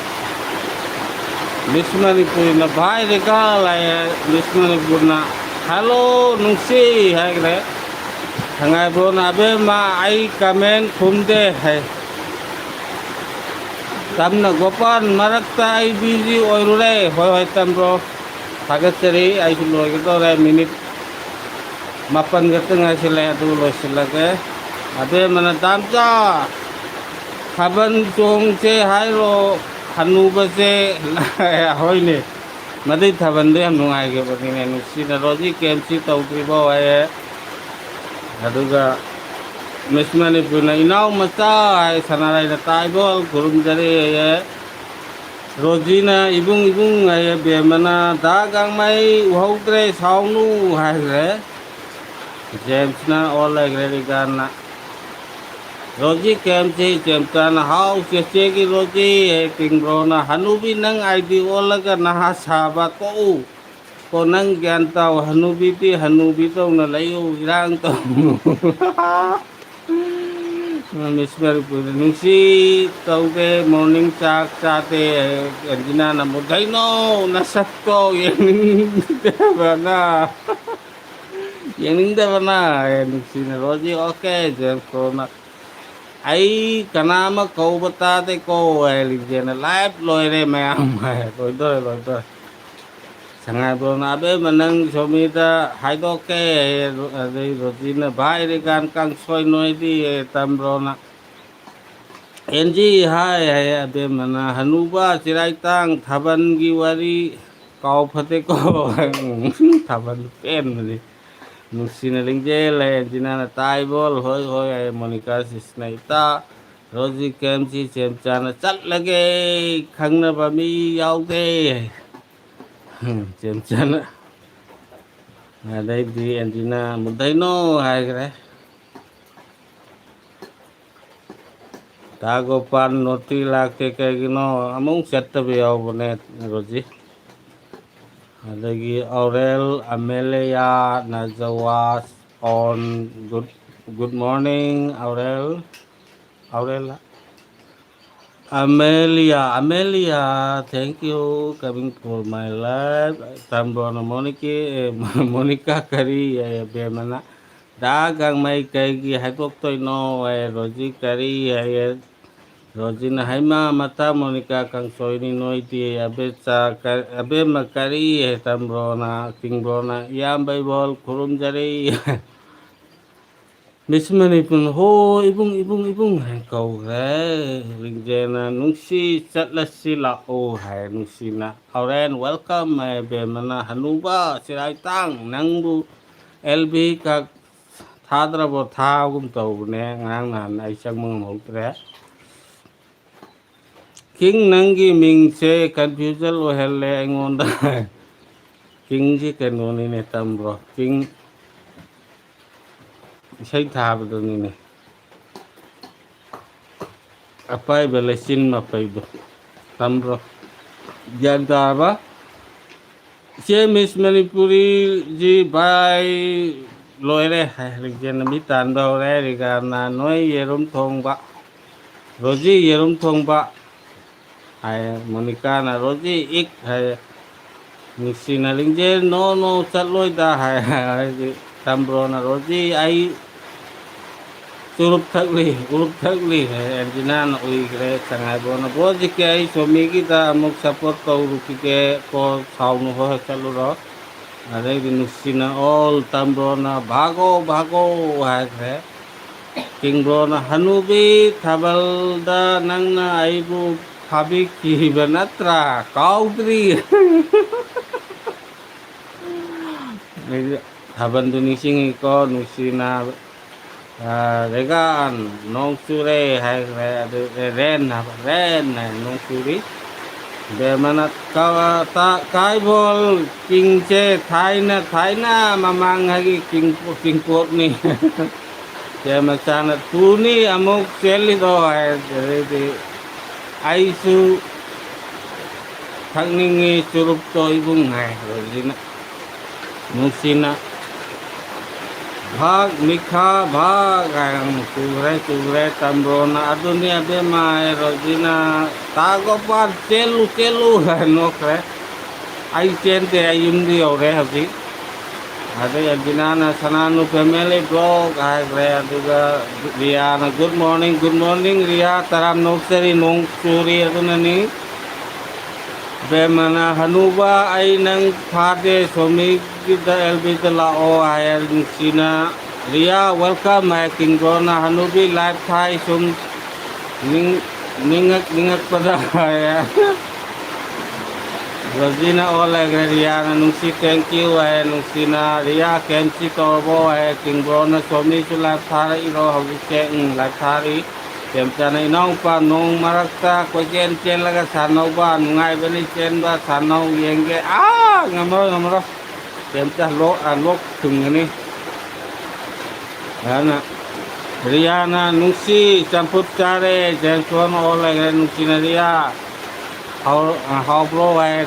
Miss ꯃꯅꯤꯄꯨꯔꯅ ꯚꯥꯏ ꯔꯤꯒꯥꯜ ꯍꯥꯏ, Miss ꯃꯅꯤꯄꯨꯔꯅ hello ꯅꯨꯡꯁꯤ ꯍꯥꯏꯈ꯭ꯔꯦ꯫ ꯁꯉꯥꯏ bro ꯅ ꯑꯕꯦꯝꯃ ꯑꯩ comment ꯈꯨꯝꯗꯦ ꯍꯥꯏ꯫ ꯇꯝꯅ ꯒꯣꯄꯥꯜ ꯃꯔꯛꯇ ꯑꯩ busy ꯑꯣꯏꯔꯨꯔꯦ꯫ ꯍꯣꯏ ꯍꯣꯏ ꯇꯝ bro꯫ ꯊꯥꯒꯠꯆꯔꯤ꯫ ꯑꯩꯁꯨ ꯂꯣꯏꯒꯗꯧꯔꯦ꯫ ꯃꯤꯅꯤꯠ ꯃꯥꯄꯟ ꯈꯛꯇ ꯉꯥꯏꯁꯤꯜꯂꯦ, ꯑꯗꯨ ꯂꯣꯏꯁꯤꯜꯂꯒꯦ꯫ ꯑꯕꯦꯝꯃꯅ, "ꯗꯥꯝꯆꯥ, ꯊꯥꯕꯜ ꯆꯣꯡꯁꯦ ꯍꯥꯏꯔꯣ, ꯍꯅꯨꯕꯁꯦ?" ꯍꯣꯏꯅꯦ, ꯃꯗꯨꯏ ꯊꯥꯕꯜꯗꯣ ꯌꯥꯝ ꯅꯨꯡꯉꯥꯏꯈꯤꯕꯅꯤꯅꯦ꯫ ꯅꯨꯡꯁꯤꯅ, "ꯔꯣꯖꯤ, ꯀꯦ ꯑꯦꯝ ꯁꯤ ꯇꯧꯗ꯭ꯔꯤꯕꯣ?" ꯍꯥꯏꯌꯦ꯫ ꯑꯗꯨꯒ ꯃꯤꯁ ꯃꯅꯤꯄꯨꯔꯅ, "ꯏꯅꯥꯎ ꯃꯆꯥ" ꯍꯥꯏ, ꯁꯅꯥꯔꯩꯅ, "ꯇꯥ ꯏꯕꯣꯜ, ꯈꯨꯔꯨꯝꯖꯔꯤ" ꯍꯥꯏꯌꯦ꯫ ꯔꯣꯖꯤꯅ, "ꯏꯕꯨꯡ, ꯏꯕꯨꯡ" ꯍꯥꯏꯌꯦ꯫ ꯕꯦꯝꯃꯅ, "ꯗꯥ ꯒꯥꯡꯃꯩ ꯎꯍꯧꯗ꯭ꯔꯦ, ꯁꯥꯎꯅꯨ" ꯍꯥꯏꯈ꯭ꯔꯦ꯫ ꯖꯦꯝꯁꯅ ꯑꯣꯜ ꯂꯩꯈ꯭ꯔꯦ, ꯔꯤꯒꯥꯟꯅ꯫ "ꯔꯣꯖꯤ, ꯀꯦ ꯑꯦꯝ ꯁꯤ?" ꯖꯦꯝꯁꯅ, "ꯍꯥꯎ, ꯆꯦꯆꯦꯒꯤ ꯔꯣꯖꯤ" ꯍꯥꯏ꯫ ꯀꯤꯡꯕ꯭ꯔꯣꯅ, "ꯍꯅꯨꯕꯤ, ꯅꯪ ꯑꯥꯏ ꯗꯤ ꯑꯣꯜꯂꯒ ꯅꯍꯥ ꯁꯥꯕ ꯇꯣꯛꯎ꯫ ꯀꯣ, ꯅꯪ ꯒ꯭ꯌꯥꯟ ꯇꯥꯎ, ꯍꯅꯨꯕꯤꯗꯤ ꯍꯅꯨꯕꯤ ꯇꯧꯅ ꯂꯩꯌꯨ, ꯏꯔꯥꯡ ꯇꯧꯅꯨ"꯫ ꯃꯤꯁ ꯃꯅꯤꯄꯨꯔꯗ, "ꯅꯨꯡꯁꯤ, ꯇꯧꯗꯦ, ꯃꯣꯔꯅꯤꯡ ꯆꯥꯛ ꯆꯥꯗꯦ"꯫ ꯑꯦꯟꯖꯤꯅꯥꯅ ꯑꯃꯨꯛ, "ꯀꯩꯅꯣ ꯅꯁꯛꯇꯣ ꯌꯦꯡꯅꯤꯡꯗꯕꯅ, ꯌꯦꯡꯅꯤꯡꯗꯕꯅ"꯫ ꯑꯦ, ꯅꯨꯡꯁꯤꯅ, "ꯔꯣꯖꯤ, ꯑꯣꯀꯦ"꯫ ꯖꯦꯝꯁ ꯀꯣꯔꯣꯅ, "ꯑꯩ ꯀꯅꯥ ꯑꯃ ꯀꯧꯕ ꯇꯥꯗꯦꯀꯣ" ꯍꯥꯏ꯫ ꯂꯤꯡꯖꯦꯜꯅ, "ꯂꯥꯏꯞ ꯂꯣꯏꯔꯦ ꯃꯌꯥꯝ" ꯍꯥꯏ꯫ ꯂꯣꯏꯗꯣꯔꯦ, ꯂꯣꯏꯗꯣꯔꯦ꯫ ꯁꯉꯥꯏꯕ꯭ꯔꯣꯅ, "ꯑꯕꯦꯝꯃ, ꯅꯪ ꯁꯣꯃꯤꯗ ꯍꯥꯏꯗꯣꯛꯀꯦ" ꯍꯥꯏꯌꯦ꯫ ꯑꯗꯩ ꯔꯣꯖꯤꯅ, "ꯚꯥꯏ, ꯔꯤꯒꯥꯟ ꯀꯥꯡꯁꯣꯏ ꯅꯣꯏꯗꯤ" ꯍꯥꯏꯌꯦ꯫ ꯇꯝꯕ꯭ꯔꯣꯅ, "ꯑꯦꯟꯖꯤ ꯍꯥꯏ" ꯍꯥꯏꯌꯦ꯫ ꯑꯕꯦꯝꯃꯅ, "ꯍꯅꯨꯕ ꯆꯤꯔꯥꯏꯇꯥꯡ ꯊꯥꯕꯜꯒꯤ ꯋꯥꯔꯤ ꯀꯥꯎ ꯐꯠꯇꯦꯀꯣ"꯫ ꯊꯥꯕꯜ ꯄꯦꯟꯕꯅꯤ꯫ ꯅꯨꯡꯁꯤꯅ ꯂꯤꯡꯖꯦꯜ ꯍꯥꯏꯌꯦ꯫ ꯑꯦꯟꯖꯤꯅꯥꯅ, "ꯇꯥ ꯏꯕꯣꯜ ꯍꯣꯏ ꯍꯣꯏ" ꯍꯥꯏꯌꯦ꯫ ꯃꯣꯅꯤꯀꯥ ꯁꯤꯁꯅ, "ꯏꯇꯥ, ꯔꯣꯖꯤ, ꯀꯦ ꯑꯦꯝ ꯁꯤ, ꯆꯦꯝꯆꯥꯅ ꯆꯠꯂꯒꯦ, ꯈꯪꯅꯕ ꯃꯤ ꯌꯥꯎꯗꯦ" ꯍꯥꯏꯌꯦ꯫ ꯆꯦꯝꯆꯥꯅ꯫ ꯑꯗꯩꯗꯤ ꯑꯦꯟꯖꯤꯅꯥ, "ꯃꯨꯗꯩꯅꯣ" ꯍꯥꯏꯈ꯭ꯔꯦ꯫ ꯇꯥ ꯒꯣꯄꯥꯜ ꯅꯣꯇꯤ ꯂꯥꯛꯇꯦ ꯀꯩꯒꯤꯅꯣ? ꯑꯃꯨꯛ ꯆꯠꯇꯕ ꯌꯥꯎꯕꯅꯦ, ꯔꯣꯖꯤ꯫ ꯑꯗꯒꯤ ꯑꯧꯔꯦꯜ, ꯑꯃꯦꯂꯤꯌꯥ, ꯅꯖꯋꯥꯁ ꯑꯣꯟ, good, good morning, Aurel. Aurel. Amelia, Amelia, thank you coming for my live. ꯇꯝꯕ꯭ꯔꯣꯅ, "ꯃꯣꯅꯤꯀꯤ, ꯑꯦ, ꯃꯣꯅꯤꯀꯥ ꯀꯔꯤ?" ꯍꯥꯏꯌꯦ꯫ ꯕꯦꯝꯃꯅ, "ꯗꯥ ꯒꯥꯡꯃꯩ ꯀꯩꯒꯤ ꯍꯥꯏꯗꯣꯛꯇꯣꯏꯅꯣ?" ꯍꯥꯏꯌꯦ꯫ ꯔꯣꯖꯤ, "ꯀꯔꯤ?" ꯍꯥꯏꯌꯦ꯫ ꯔꯣꯖꯤꯅ, "ꯍꯩꯃꯥ, ꯃꯇꯥ ꯃꯣꯅꯤꯀꯥ ꯀꯥꯡꯁꯣꯏꯅꯤ ꯅꯣꯏꯗꯤ, ꯑꯕꯦꯆꯥ ꯀ-, ꯑꯕꯦꯝꯃ ꯀꯔꯤ?" ꯍꯥꯏ ꯇꯝꯕ꯭ꯔꯣꯅ, ꯀꯤꯡꯕ꯭ꯔꯣꯅ, "ꯏꯌꯥꯝꯕ ꯏꯕꯣꯜ ꯈꯨꯔꯨꯝꯖꯔꯤ꯫" ꯃꯤꯁ ꯃꯅꯤꯄꯨꯔꯅ, "ꯍꯣ, ꯏꯕꯨꯡ, ꯏꯕꯨꯡ, ꯏꯕꯨꯡ" ꯍꯥꯏꯅ ꯀꯧꯈ꯭ꯔꯦ꯫ ꯂꯤꯡꯖꯦꯜꯅ, "ꯅꯨꯡꯁꯤ, ꯆꯠꯂꯁꯤ ꯂꯥꯛꯑꯣ" ꯍꯥꯏ꯫ ꯅꯨꯡꯁꯤꯅ, "ꯍꯣꯔꯦꯟ welcome" ꯍꯥꯏ꯫ ꯕꯦꯝꯃꯅ, "ꯍꯅꯨꯕ ꯆꯤꯔꯥꯏꯇꯥꯡ, ꯅꯪꯕꯨ ꯑꯦꯜ ꯕꯤ ꯈꯛ ꯊꯥꯗ꯭ꯔꯕꯣ?" ꯊꯥꯒꯨꯝ ꯇꯧꯕꯅꯦ, ꯉꯔꯥꯡ ꯅꯍꯥꯟ ꯑꯩ ꯆꯪꯕ ꯉꯝꯍꯧꯗ꯭ꯔꯦ꯫ "ꯀꯤꯡ, ꯅꯪꯒꯤ ꯃꯤꯡꯁꯦ confusion ꯑꯣꯏꯍꯜꯂꯦ ꯑꯩꯉꯣꯟꯗ꯫" ꯀꯤꯡꯁꯤ ꯀꯩꯅꯣꯅꯤꯅꯦ, ꯇꯝꯕ꯭ꯔꯣ? ꯀꯤꯡ ꯏꯁꯩ ꯊꯥꯕꯗꯨꯅꯤꯅꯦ꯫ ꯑꯄꯥꯏꯕ ꯂꯩꯆꯤꯟ ꯃꯄꯩꯗꯣ꯫ ꯇꯝꯕ꯭ꯔꯣ? ꯒ꯭ꯌꯥꯟ ꯇꯥꯔꯕ? "ꯏꯆꯦ ꯃꯤꯁ ꯃꯅꯤꯄꯨꯔꯤꯁꯤ ꯚꯥꯏ ꯂꯣꯏꯔꯦ" ꯍꯥꯏ꯫ ꯂꯤꯡꯖꯦꯜꯅ ꯃꯤ ꯇꯥꯟꯕ ꯍꯧꯔꯦ꯫ ꯔꯤꯒꯥꯅ, "ꯅꯣꯏ ꯌꯦꯔꯨꯝ ꯊꯣꯡꯕ"꯫ "ꯔꯣꯖꯤ, ꯌꯦꯔꯨꯝ ꯊꯣꯡꯕ" ꯍꯥꯏ꯫ ꯃꯣꯅꯤꯀꯥꯅ, "ꯔꯣꯖꯤ, ꯏꯛ" ꯍꯥꯏ꯫ ꯅꯨꯡꯁꯤꯅ, "ꯂꯤꯡꯖꯦꯜ, no, no, ꯆꯠꯂꯣꯏꯗ" ꯍꯥꯏ꯫ ꯍꯥꯏꯗꯤ ꯇꯝꯕ꯭ꯔꯣꯅ, "ꯔꯣꯖꯤ, ꯑꯩ ꯆꯨꯔꯨꯞ ꯊꯛꯂꯤ, ꯎꯔꯨꯞ ꯊꯛꯂꯤ" ꯍꯥꯏ꯫ ꯑꯦꯟꯖꯤꯅꯥꯅ ꯎꯏꯈ꯭ꯔꯦ꯫ ꯁꯉꯥꯏꯕ꯭ꯔꯣꯅ, "ꯕ꯭ꯔꯣ, ꯖꯤ ꯀꯦ, ꯑꯩ ꯁꯣꯃꯤꯒꯤꯗ ꯑꯃꯨꯛ support ꯇꯧꯔꯨꯈꯤꯒꯦ ꯀꯣ, ꯁꯥꯎꯅꯨ, ꯍꯣꯏ, ꯍꯣꯏ, ꯆꯠꯂꯨꯔꯣ"꯫ ꯑꯗꯩꯗꯤ ꯅꯨꯡꯁꯤꯅ, "ꯑꯣꯜ ꯇꯝꯕ꯭ꯔꯣꯅ, ꯚꯥꯒꯣ, ꯚꯥꯒꯣ" ꯍꯥꯏꯈ꯭ꯔꯦ꯫ ꯀꯤꯡꯕ꯭ꯔꯣꯅ, "ꯍꯅꯨꯕꯤ, ꯊꯥꯕꯜꯗ ꯅꯪꯅ ꯑꯩꯕꯨ ꯐꯥꯕꯤꯈꯤꯕ ꯅꯠꯇ꯭ꯔꯥ? ꯀꯥꯎꯗ꯭ꯔꯤ?" ꯑꯩꯗꯤ ꯊꯥꯕꯜꯗꯨ ꯅꯤꯡꯁꯤꯡꯉꯤꯀꯣ, ꯅꯨꯡꯁꯤꯅ꯫ ꯑ, ꯔꯦꯒꯥꯟ, "ꯅꯣꯡ ꯆꯨꯔꯦ" ꯍꯥꯏꯈ꯭ꯔꯦ꯫ ꯑꯗꯨ ꯔꯦꯟ ꯍꯥꯏꯕ, "ꯔꯦꯟ" ꯍꯥꯏ, "ꯅꯣꯡ ꯆꯨꯔꯤ"꯫ ꯕꯦꯃꯅ, "ꯀ-, ꯇ-, ꯀꯥꯏꯕꯣꯜ ꯀꯤꯡꯁꯦ ꯊꯥꯏꯅ, ꯊꯥꯏꯅ ꯃꯃꯥꯡꯉꯩꯒꯤ ꯀꯤꯡ-, ꯀꯤꯡꯄꯣꯛꯅꯤ"꯫ ꯕꯦꯃꯆꯥꯅ, "ꯇꯨꯅꯤ ꯑꯃꯨꯛ ꯆꯦꯜꯂꯤꯗꯣ" ꯍꯥꯏ꯫ ꯑꯗꯩꯗꯤ, "ꯑꯩꯁꯨ ꯊꯛꯅꯤꯡꯉꯤ ꯆꯨꯔꯨꯞꯇꯣ ꯏꯕꯨꯡ" ꯍꯥꯏ꯫ ꯔꯣꯖꯤꯅ, ꯅꯨꯡꯁꯤꯅ, "ꯚꯥꯛ, ꯃꯤꯈꯥ, ꯚꯥꯛ" ꯍꯥꯏ꯫ "ꯆꯨꯈ꯭ꯔꯦ, ꯆꯨꯈ꯭ꯔꯦ" ꯇꯝꯕ꯭ꯔꯣꯅ꯫ "ꯑꯗꯨꯅꯤ ꯑꯕꯦꯝꯃ" ꯍꯥꯏ꯫ ꯔꯣꯖꯤꯅ, "ꯇꯥ ꯒꯣꯄꯥꯜ, ꯆꯦꯜꯂꯨ, ꯆꯦꯜꯂꯨ" ꯍꯥꯏ, ꯅꯣꯛꯈ꯭ꯔꯦ꯫ "ꯑꯩ ꯆꯦꯟꯗꯦ, ꯑꯩ ꯌꯨꯝꯗ ꯌꯧꯔꯦ ꯍꯧꯖꯤꯛ"꯫ ꯑꯗꯩ ꯑꯦꯟꯖꯤꯅꯥꯅ "ꯁꯅꯥꯅꯨ family vlog" ꯍꯥꯏꯈ꯭ꯔꯦ, ꯑꯗꯨꯒ Riyana "Good morning, good morning Rhea, ꯇꯔꯥꯝꯅ ꯑꯣꯛꯆꯔꯤ, ꯅꯣꯡ ꯆꯨꯔꯤ ꯑꯗꯨꯅꯅꯤ"꯫ ꯕꯦꯝꯃꯅ "ꯍꯅꯨꯕ, ꯑꯩ ꯅꯪ ꯐꯥꯗꯦ, ꯁꯣꯃꯤꯒꯤꯗ, ꯑꯦꯜ ꯕꯤꯗ ꯂꯥꯛꯑꯣ" ꯍꯥꯏꯌꯦ ꯅꯨꯡꯁꯤꯅ꯫ "ꯔꯤꯌꯥ, welcome" ꯍꯥꯏ ꯀꯤꯡꯒꯣꯅ꯫ "ꯍꯅꯨꯕꯤ, live ꯊꯥꯏ ꯁꯨꯝ ꯅꯤꯡ-, ꯅꯤꯡꯉꯛ-, ꯅꯤꯡꯉꯛꯄꯗ" ꯍꯥꯏꯌꯦ꯫ ꯔꯣꯖꯤꯅ ꯑꯣ ꯂꯩꯈ꯭ꯔꯦ, ꯔꯤꯌꯥꯅ "ꯅꯨꯡꯁꯤ, thank you" ꯍꯥꯏꯌꯦ ꯅꯨꯡꯁꯤꯅ꯫ "ꯔꯤꯌꯥ, ꯀꯦꯝꯁꯤ ꯇꯧꯔꯕꯣ?" ꯍꯥꯏꯌꯦ ꯀꯤꯡꯒꯣꯅ꯫ "ꯁꯣꯃꯤꯁꯨ live ꯊꯥꯔꯛꯏꯔꯣ ꯍꯧꯖꯤꯛꯁꯦ?" "ꯎꯝ, live ꯊꯥꯔꯤ"꯫ ꯕꯦꯝꯆꯥꯅ "ꯏꯅꯥꯎꯄꯥ, ꯅꯣꯡ ꯃꯔꯛꯇ ꯀꯣꯏꯆꯦꯟ ꯆꯦꯜꯂꯒ ꯁꯥꯟꯅꯧꯕ ꯅꯨꯡꯉꯥꯏꯕꯅꯤ, ꯆꯦꯟꯕ ꯁꯥꯟꯅꯧ ꯌꯦꯡꯒꯦ"꯫ ꯑꯥ, ꯉꯝꯃꯔꯣꯏ, ꯉꯝꯃꯔꯣꯏ꯫ ꯕꯦꯝꯆꯥ ꯂꯣꯛ, ꯑꯥ, ꯂꯣꯛ ꯊꯨꯡꯒꯅꯤ꯫ ꯑꯗꯨꯅ ꯔꯤꯌꯥꯅ "ꯅꯨꯡꯁꯤ, ꯆꯝꯐꯨꯠ ꯆꯥꯔꯦ", ꯖꯦꯝꯁꯣꯟ ꯑꯣ ꯂꯩꯈ꯭ꯔꯦ ꯅꯨꯡꯁꯤꯅ꯫ "ꯔꯤꯌꯥ, ꯍꯥꯎ-, ꯍꯥꯎꯕ꯭ꯔꯣ?" ꯍꯥꯏ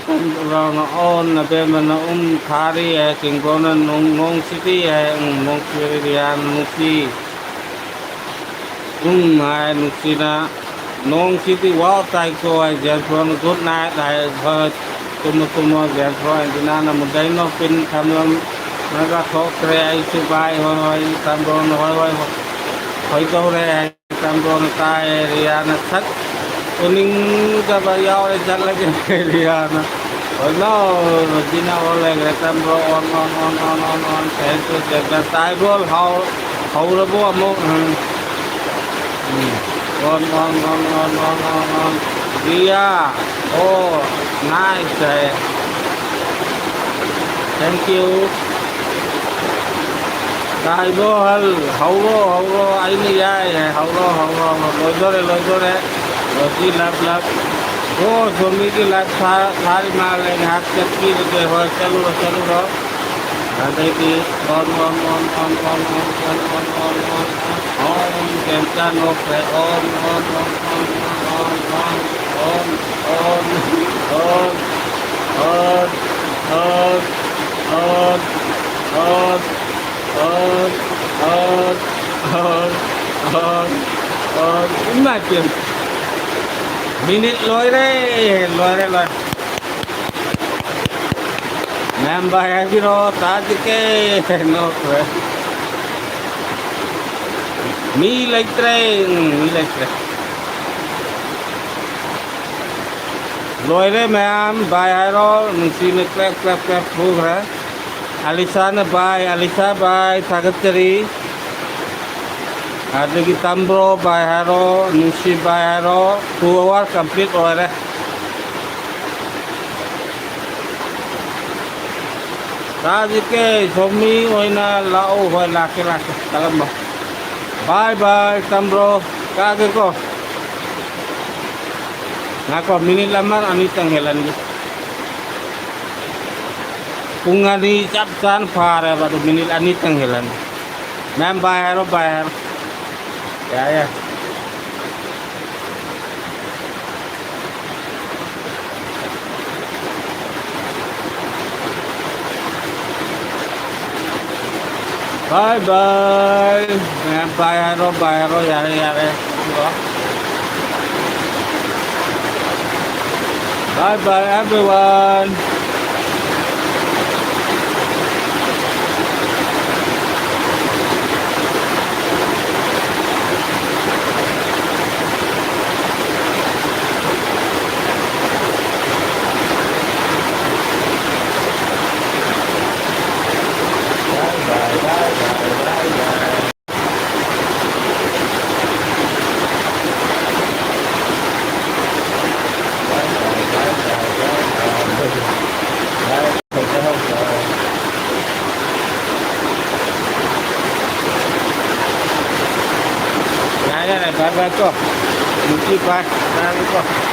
ꯔꯥꯎꯅ꯫ "ꯑꯣ"꯫ ꯅꯕꯦꯝꯕꯅ "ꯎꯝ, ꯊꯥꯔꯤ" ꯍꯥꯏ ꯀꯤꯡꯒꯣꯅ꯫ "ꯅꯣꯡ, ꯅꯣꯡ ꯁꯤꯗꯤ" ꯍꯥꯏ꯫ "ꯎꯝ, ꯅꯣꯡ ꯆꯨꯔꯦ" ꯔꯤꯌꯥꯅ꯫ "ꯅꯨꯡꯁꯤ, ꯎꯝ" ꯍꯥꯏ ꯅꯨꯡꯁꯤꯅ꯫ "ꯅꯣꯡꯁꯤꯗꯤ ꯋꯥ ꯇꯥꯏꯀꯣ" ꯍꯥꯏ ꯖꯦꯝꯁꯣꯟ꯫ "Good night" ꯍꯥꯏ꯫ "ꯍꯣꯏ, ꯇꯨꯝꯃꯣ, ꯇꯨꯝꯃꯣ" ꯖꯦꯝꯁꯣꯟ꯫ ꯑꯦꯟꯖꯤꯅꯥꯅ "ꯃꯨꯗꯩꯅꯣ ꯄꯤꯟ ꯊꯝꯂꯝꯂꯒ ꯊꯣꯛꯈ꯭ꯔꯦ, ꯑꯩꯁꯨ bye"꯫ "ꯍꯣꯏ, ꯍꯣꯏ" ꯇꯝꯕ꯭ꯔꯣꯅ꯫ "ꯍꯣꯏ, ꯍꯣꯏ, ꯍꯣꯏ, ꯍꯣꯏꯗꯧꯔꯦ" ꯍꯥꯏ ꯇꯝꯕ꯭ꯔꯣꯅ꯫ "ꯇꯥꯏꯌꯦ" ꯔꯤꯌꯥꯅ ꯁꯛ ꯎꯅꯤꯡꯗꯕ ꯌꯥꯎꯔꯦ, "ꯆꯠꯂꯒꯦ" ꯔꯤꯌꯥꯅ꯫ "ꯍꯣꯏ, ꯅꯣ" ꯔꯣꯖꯤꯅ ꯑꯣꯟ ꯂꯩꯈ꯭ꯔꯦ꯫ ꯇꯝꯕ꯭ꯔꯣ ꯑꯣꯟ, ꯑꯣꯟ, ꯑꯣꯟ, ꯑꯣꯟ, ꯑꯣꯟ, ꯑꯣꯟ꯫ "Thank you" James. "ꯇꯥꯏꯕꯣꯜ ꯍꯥꯎ-, ꯍꯧꯔꯕꯣ ꯑꯃꯨꯛ?" ꯎꯝ꯫ ꯎꯝ꯫ ꯑꯣꯟ, ꯑꯣꯟ, ꯑꯣꯟ꯫ ꯔꯤꯌꯥ꯫ ꯑꯣ, nice ꯍꯥꯏ꯫ "Thank you" ꯇꯥꯏꯕꯣ ꯍꯜ, "ꯍꯧꯔꯣ, ꯍꯧꯔꯣ, ꯑꯩꯅ ꯌꯥꯏ" ꯍꯥꯏ꯫ "ꯍꯧꯔꯣ, ꯍꯧꯔꯣ, ꯍꯧꯔꯣ"꯫ ꯂꯣꯏꯗꯣꯔꯦ, ꯂꯣꯏꯗꯣꯔꯦ꯫ ꯔꯣꯖꯤ ꯂꯞ, ꯂꯞ꯫ ꯑꯣ, ꯁꯣꯃꯤꯒꯤ ꯂꯞ ꯊꯥ-, ꯊꯥꯔꯤ ꯃꯥꯜꯂꯦ꯫ ꯉꯥꯏꯍꯥꯛ ꯆꯠꯄꯤꯔꯒꯦ꯫ ꯍꯣꯏ, ꯆꯠꯂꯨꯔꯣ, ꯆꯠꯂꯨꯔꯣ꯫ ꯑꯗꯩꯗꯤ ꯑꯣꯟ, ꯑꯣꯟ, ꯑꯣꯟ꯫ ꯑꯣꯟ, ꯀꯩꯝꯇ ꯅꯣꯛꯇ꯭ꯔꯦ꯫ ꯑꯣꯟ, ꯑꯣꯟ, ꯑꯣꯟ꯫ ꯏꯃꯥꯏ ꯄꯦꯝ꯫ ꯃꯤꯅꯤꯠ ꯂꯣꯏꯔꯦ, ꯂꯣꯏꯔꯦ, ꯂꯣꯏꯔꯦ꯫ ꯃꯌꯥꯝ ꯕꯥꯏ ꯍꯥꯏꯕꯤꯔꯣ, ꯇꯥꯖꯤꯀꯦ꯫ ꯅꯣꯛꯈ꯭ꯔꯦ꯫ ꯃꯤ ꯂꯩꯇ꯭ꯔꯦ, ꯎꯝ, ꯃꯤ ꯂꯩꯇ꯭ꯔꯦ꯫ ꯂꯣꯏꯔꯦ ꯃꯌꯥꯝ, ꯕꯥꯏ ꯍꯥꯏꯔꯣ꯫ ꯅꯨꯡꯁꯤꯅ ꯀ꯭ꯂꯦꯞ, ꯀ꯭ꯂꯦꯞ, ꯀ꯭ꯂꯦꯞ ꯐꯨꯈ꯭ꯔꯦ꯫ ꯑꯂꯤꯁꯥꯅ ꯕꯥꯏ, ꯑꯂꯤꯁꯥ ꯕꯥꯏ, ꯊꯥꯒꯠꯆꯔꯤ꯫ ꯑꯗꯒꯤ ꯇꯝꯕ꯭ꯔꯣ ꯕꯥꯏ ꯍꯥꯏꯔꯣ, ꯅꯨꯡꯁꯤ ꯕꯥꯏ ꯍꯥꯏꯔꯣ, two hour complete ꯑꯣꯏꯔꯦ꯫ ꯇꯥꯖꯤꯀꯦ, ꯁꯣꯃꯤ ꯑꯣꯏꯅ ꯂꯥꯛꯑꯣ꯫ ꯍꯣꯏ, ꯂꯥꯛꯀꯦ, ꯂꯥꯛꯀꯦ꯫ ꯀꯔꯝꯕ? ꯕꯥꯏ ꯕꯥꯏ, ꯇꯝꯕ꯭ꯔꯣ? ꯀꯛꯑꯒꯦꯀꯣ꯫ ꯉꯥꯏꯈꯣ, ꯃꯤꯅꯤꯠ ꯑꯃ ꯑꯅꯤꯇꯪ ꯍꯦꯜꯍꯟꯒꯦ꯫ ꯄꯨꯡ ꯑꯅꯤ ꯆꯞ ꯆꯥꯅ ꯐꯥꯔꯦꯕ, ꯑꯗꯨ ꯃꯤꯅꯤꯠ ꯑꯅꯤꯇꯪ ꯍꯦꯜꯍꯟꯒꯦ꯫ ꯃꯌꯥꯝ ꯕꯥꯏ ꯍꯥꯏꯔꯣ, ꯕꯥꯏ ꯍꯥꯏꯔꯣ꯫ ꯌꯥꯔꯦ, ꯌꯥꯔꯦ꯫ ꯕꯥꯏ ꯕꯥꯏ꯫ ꯃꯌꯥꯝ ꯕꯥꯏ ꯍꯥꯏꯔꯣ, ꯕꯥꯏ ꯍꯥꯏꯔꯣ, ꯌꯥꯔꯦ, ꯌꯥꯔꯦ꯫ Bye bye, everyone. ꯌꯥꯔꯦ, ꯌꯥꯔꯦ, bye bye ꯀꯣ꯫ ꯅꯨꯄꯤ bye, bye ꯀꯣ꯫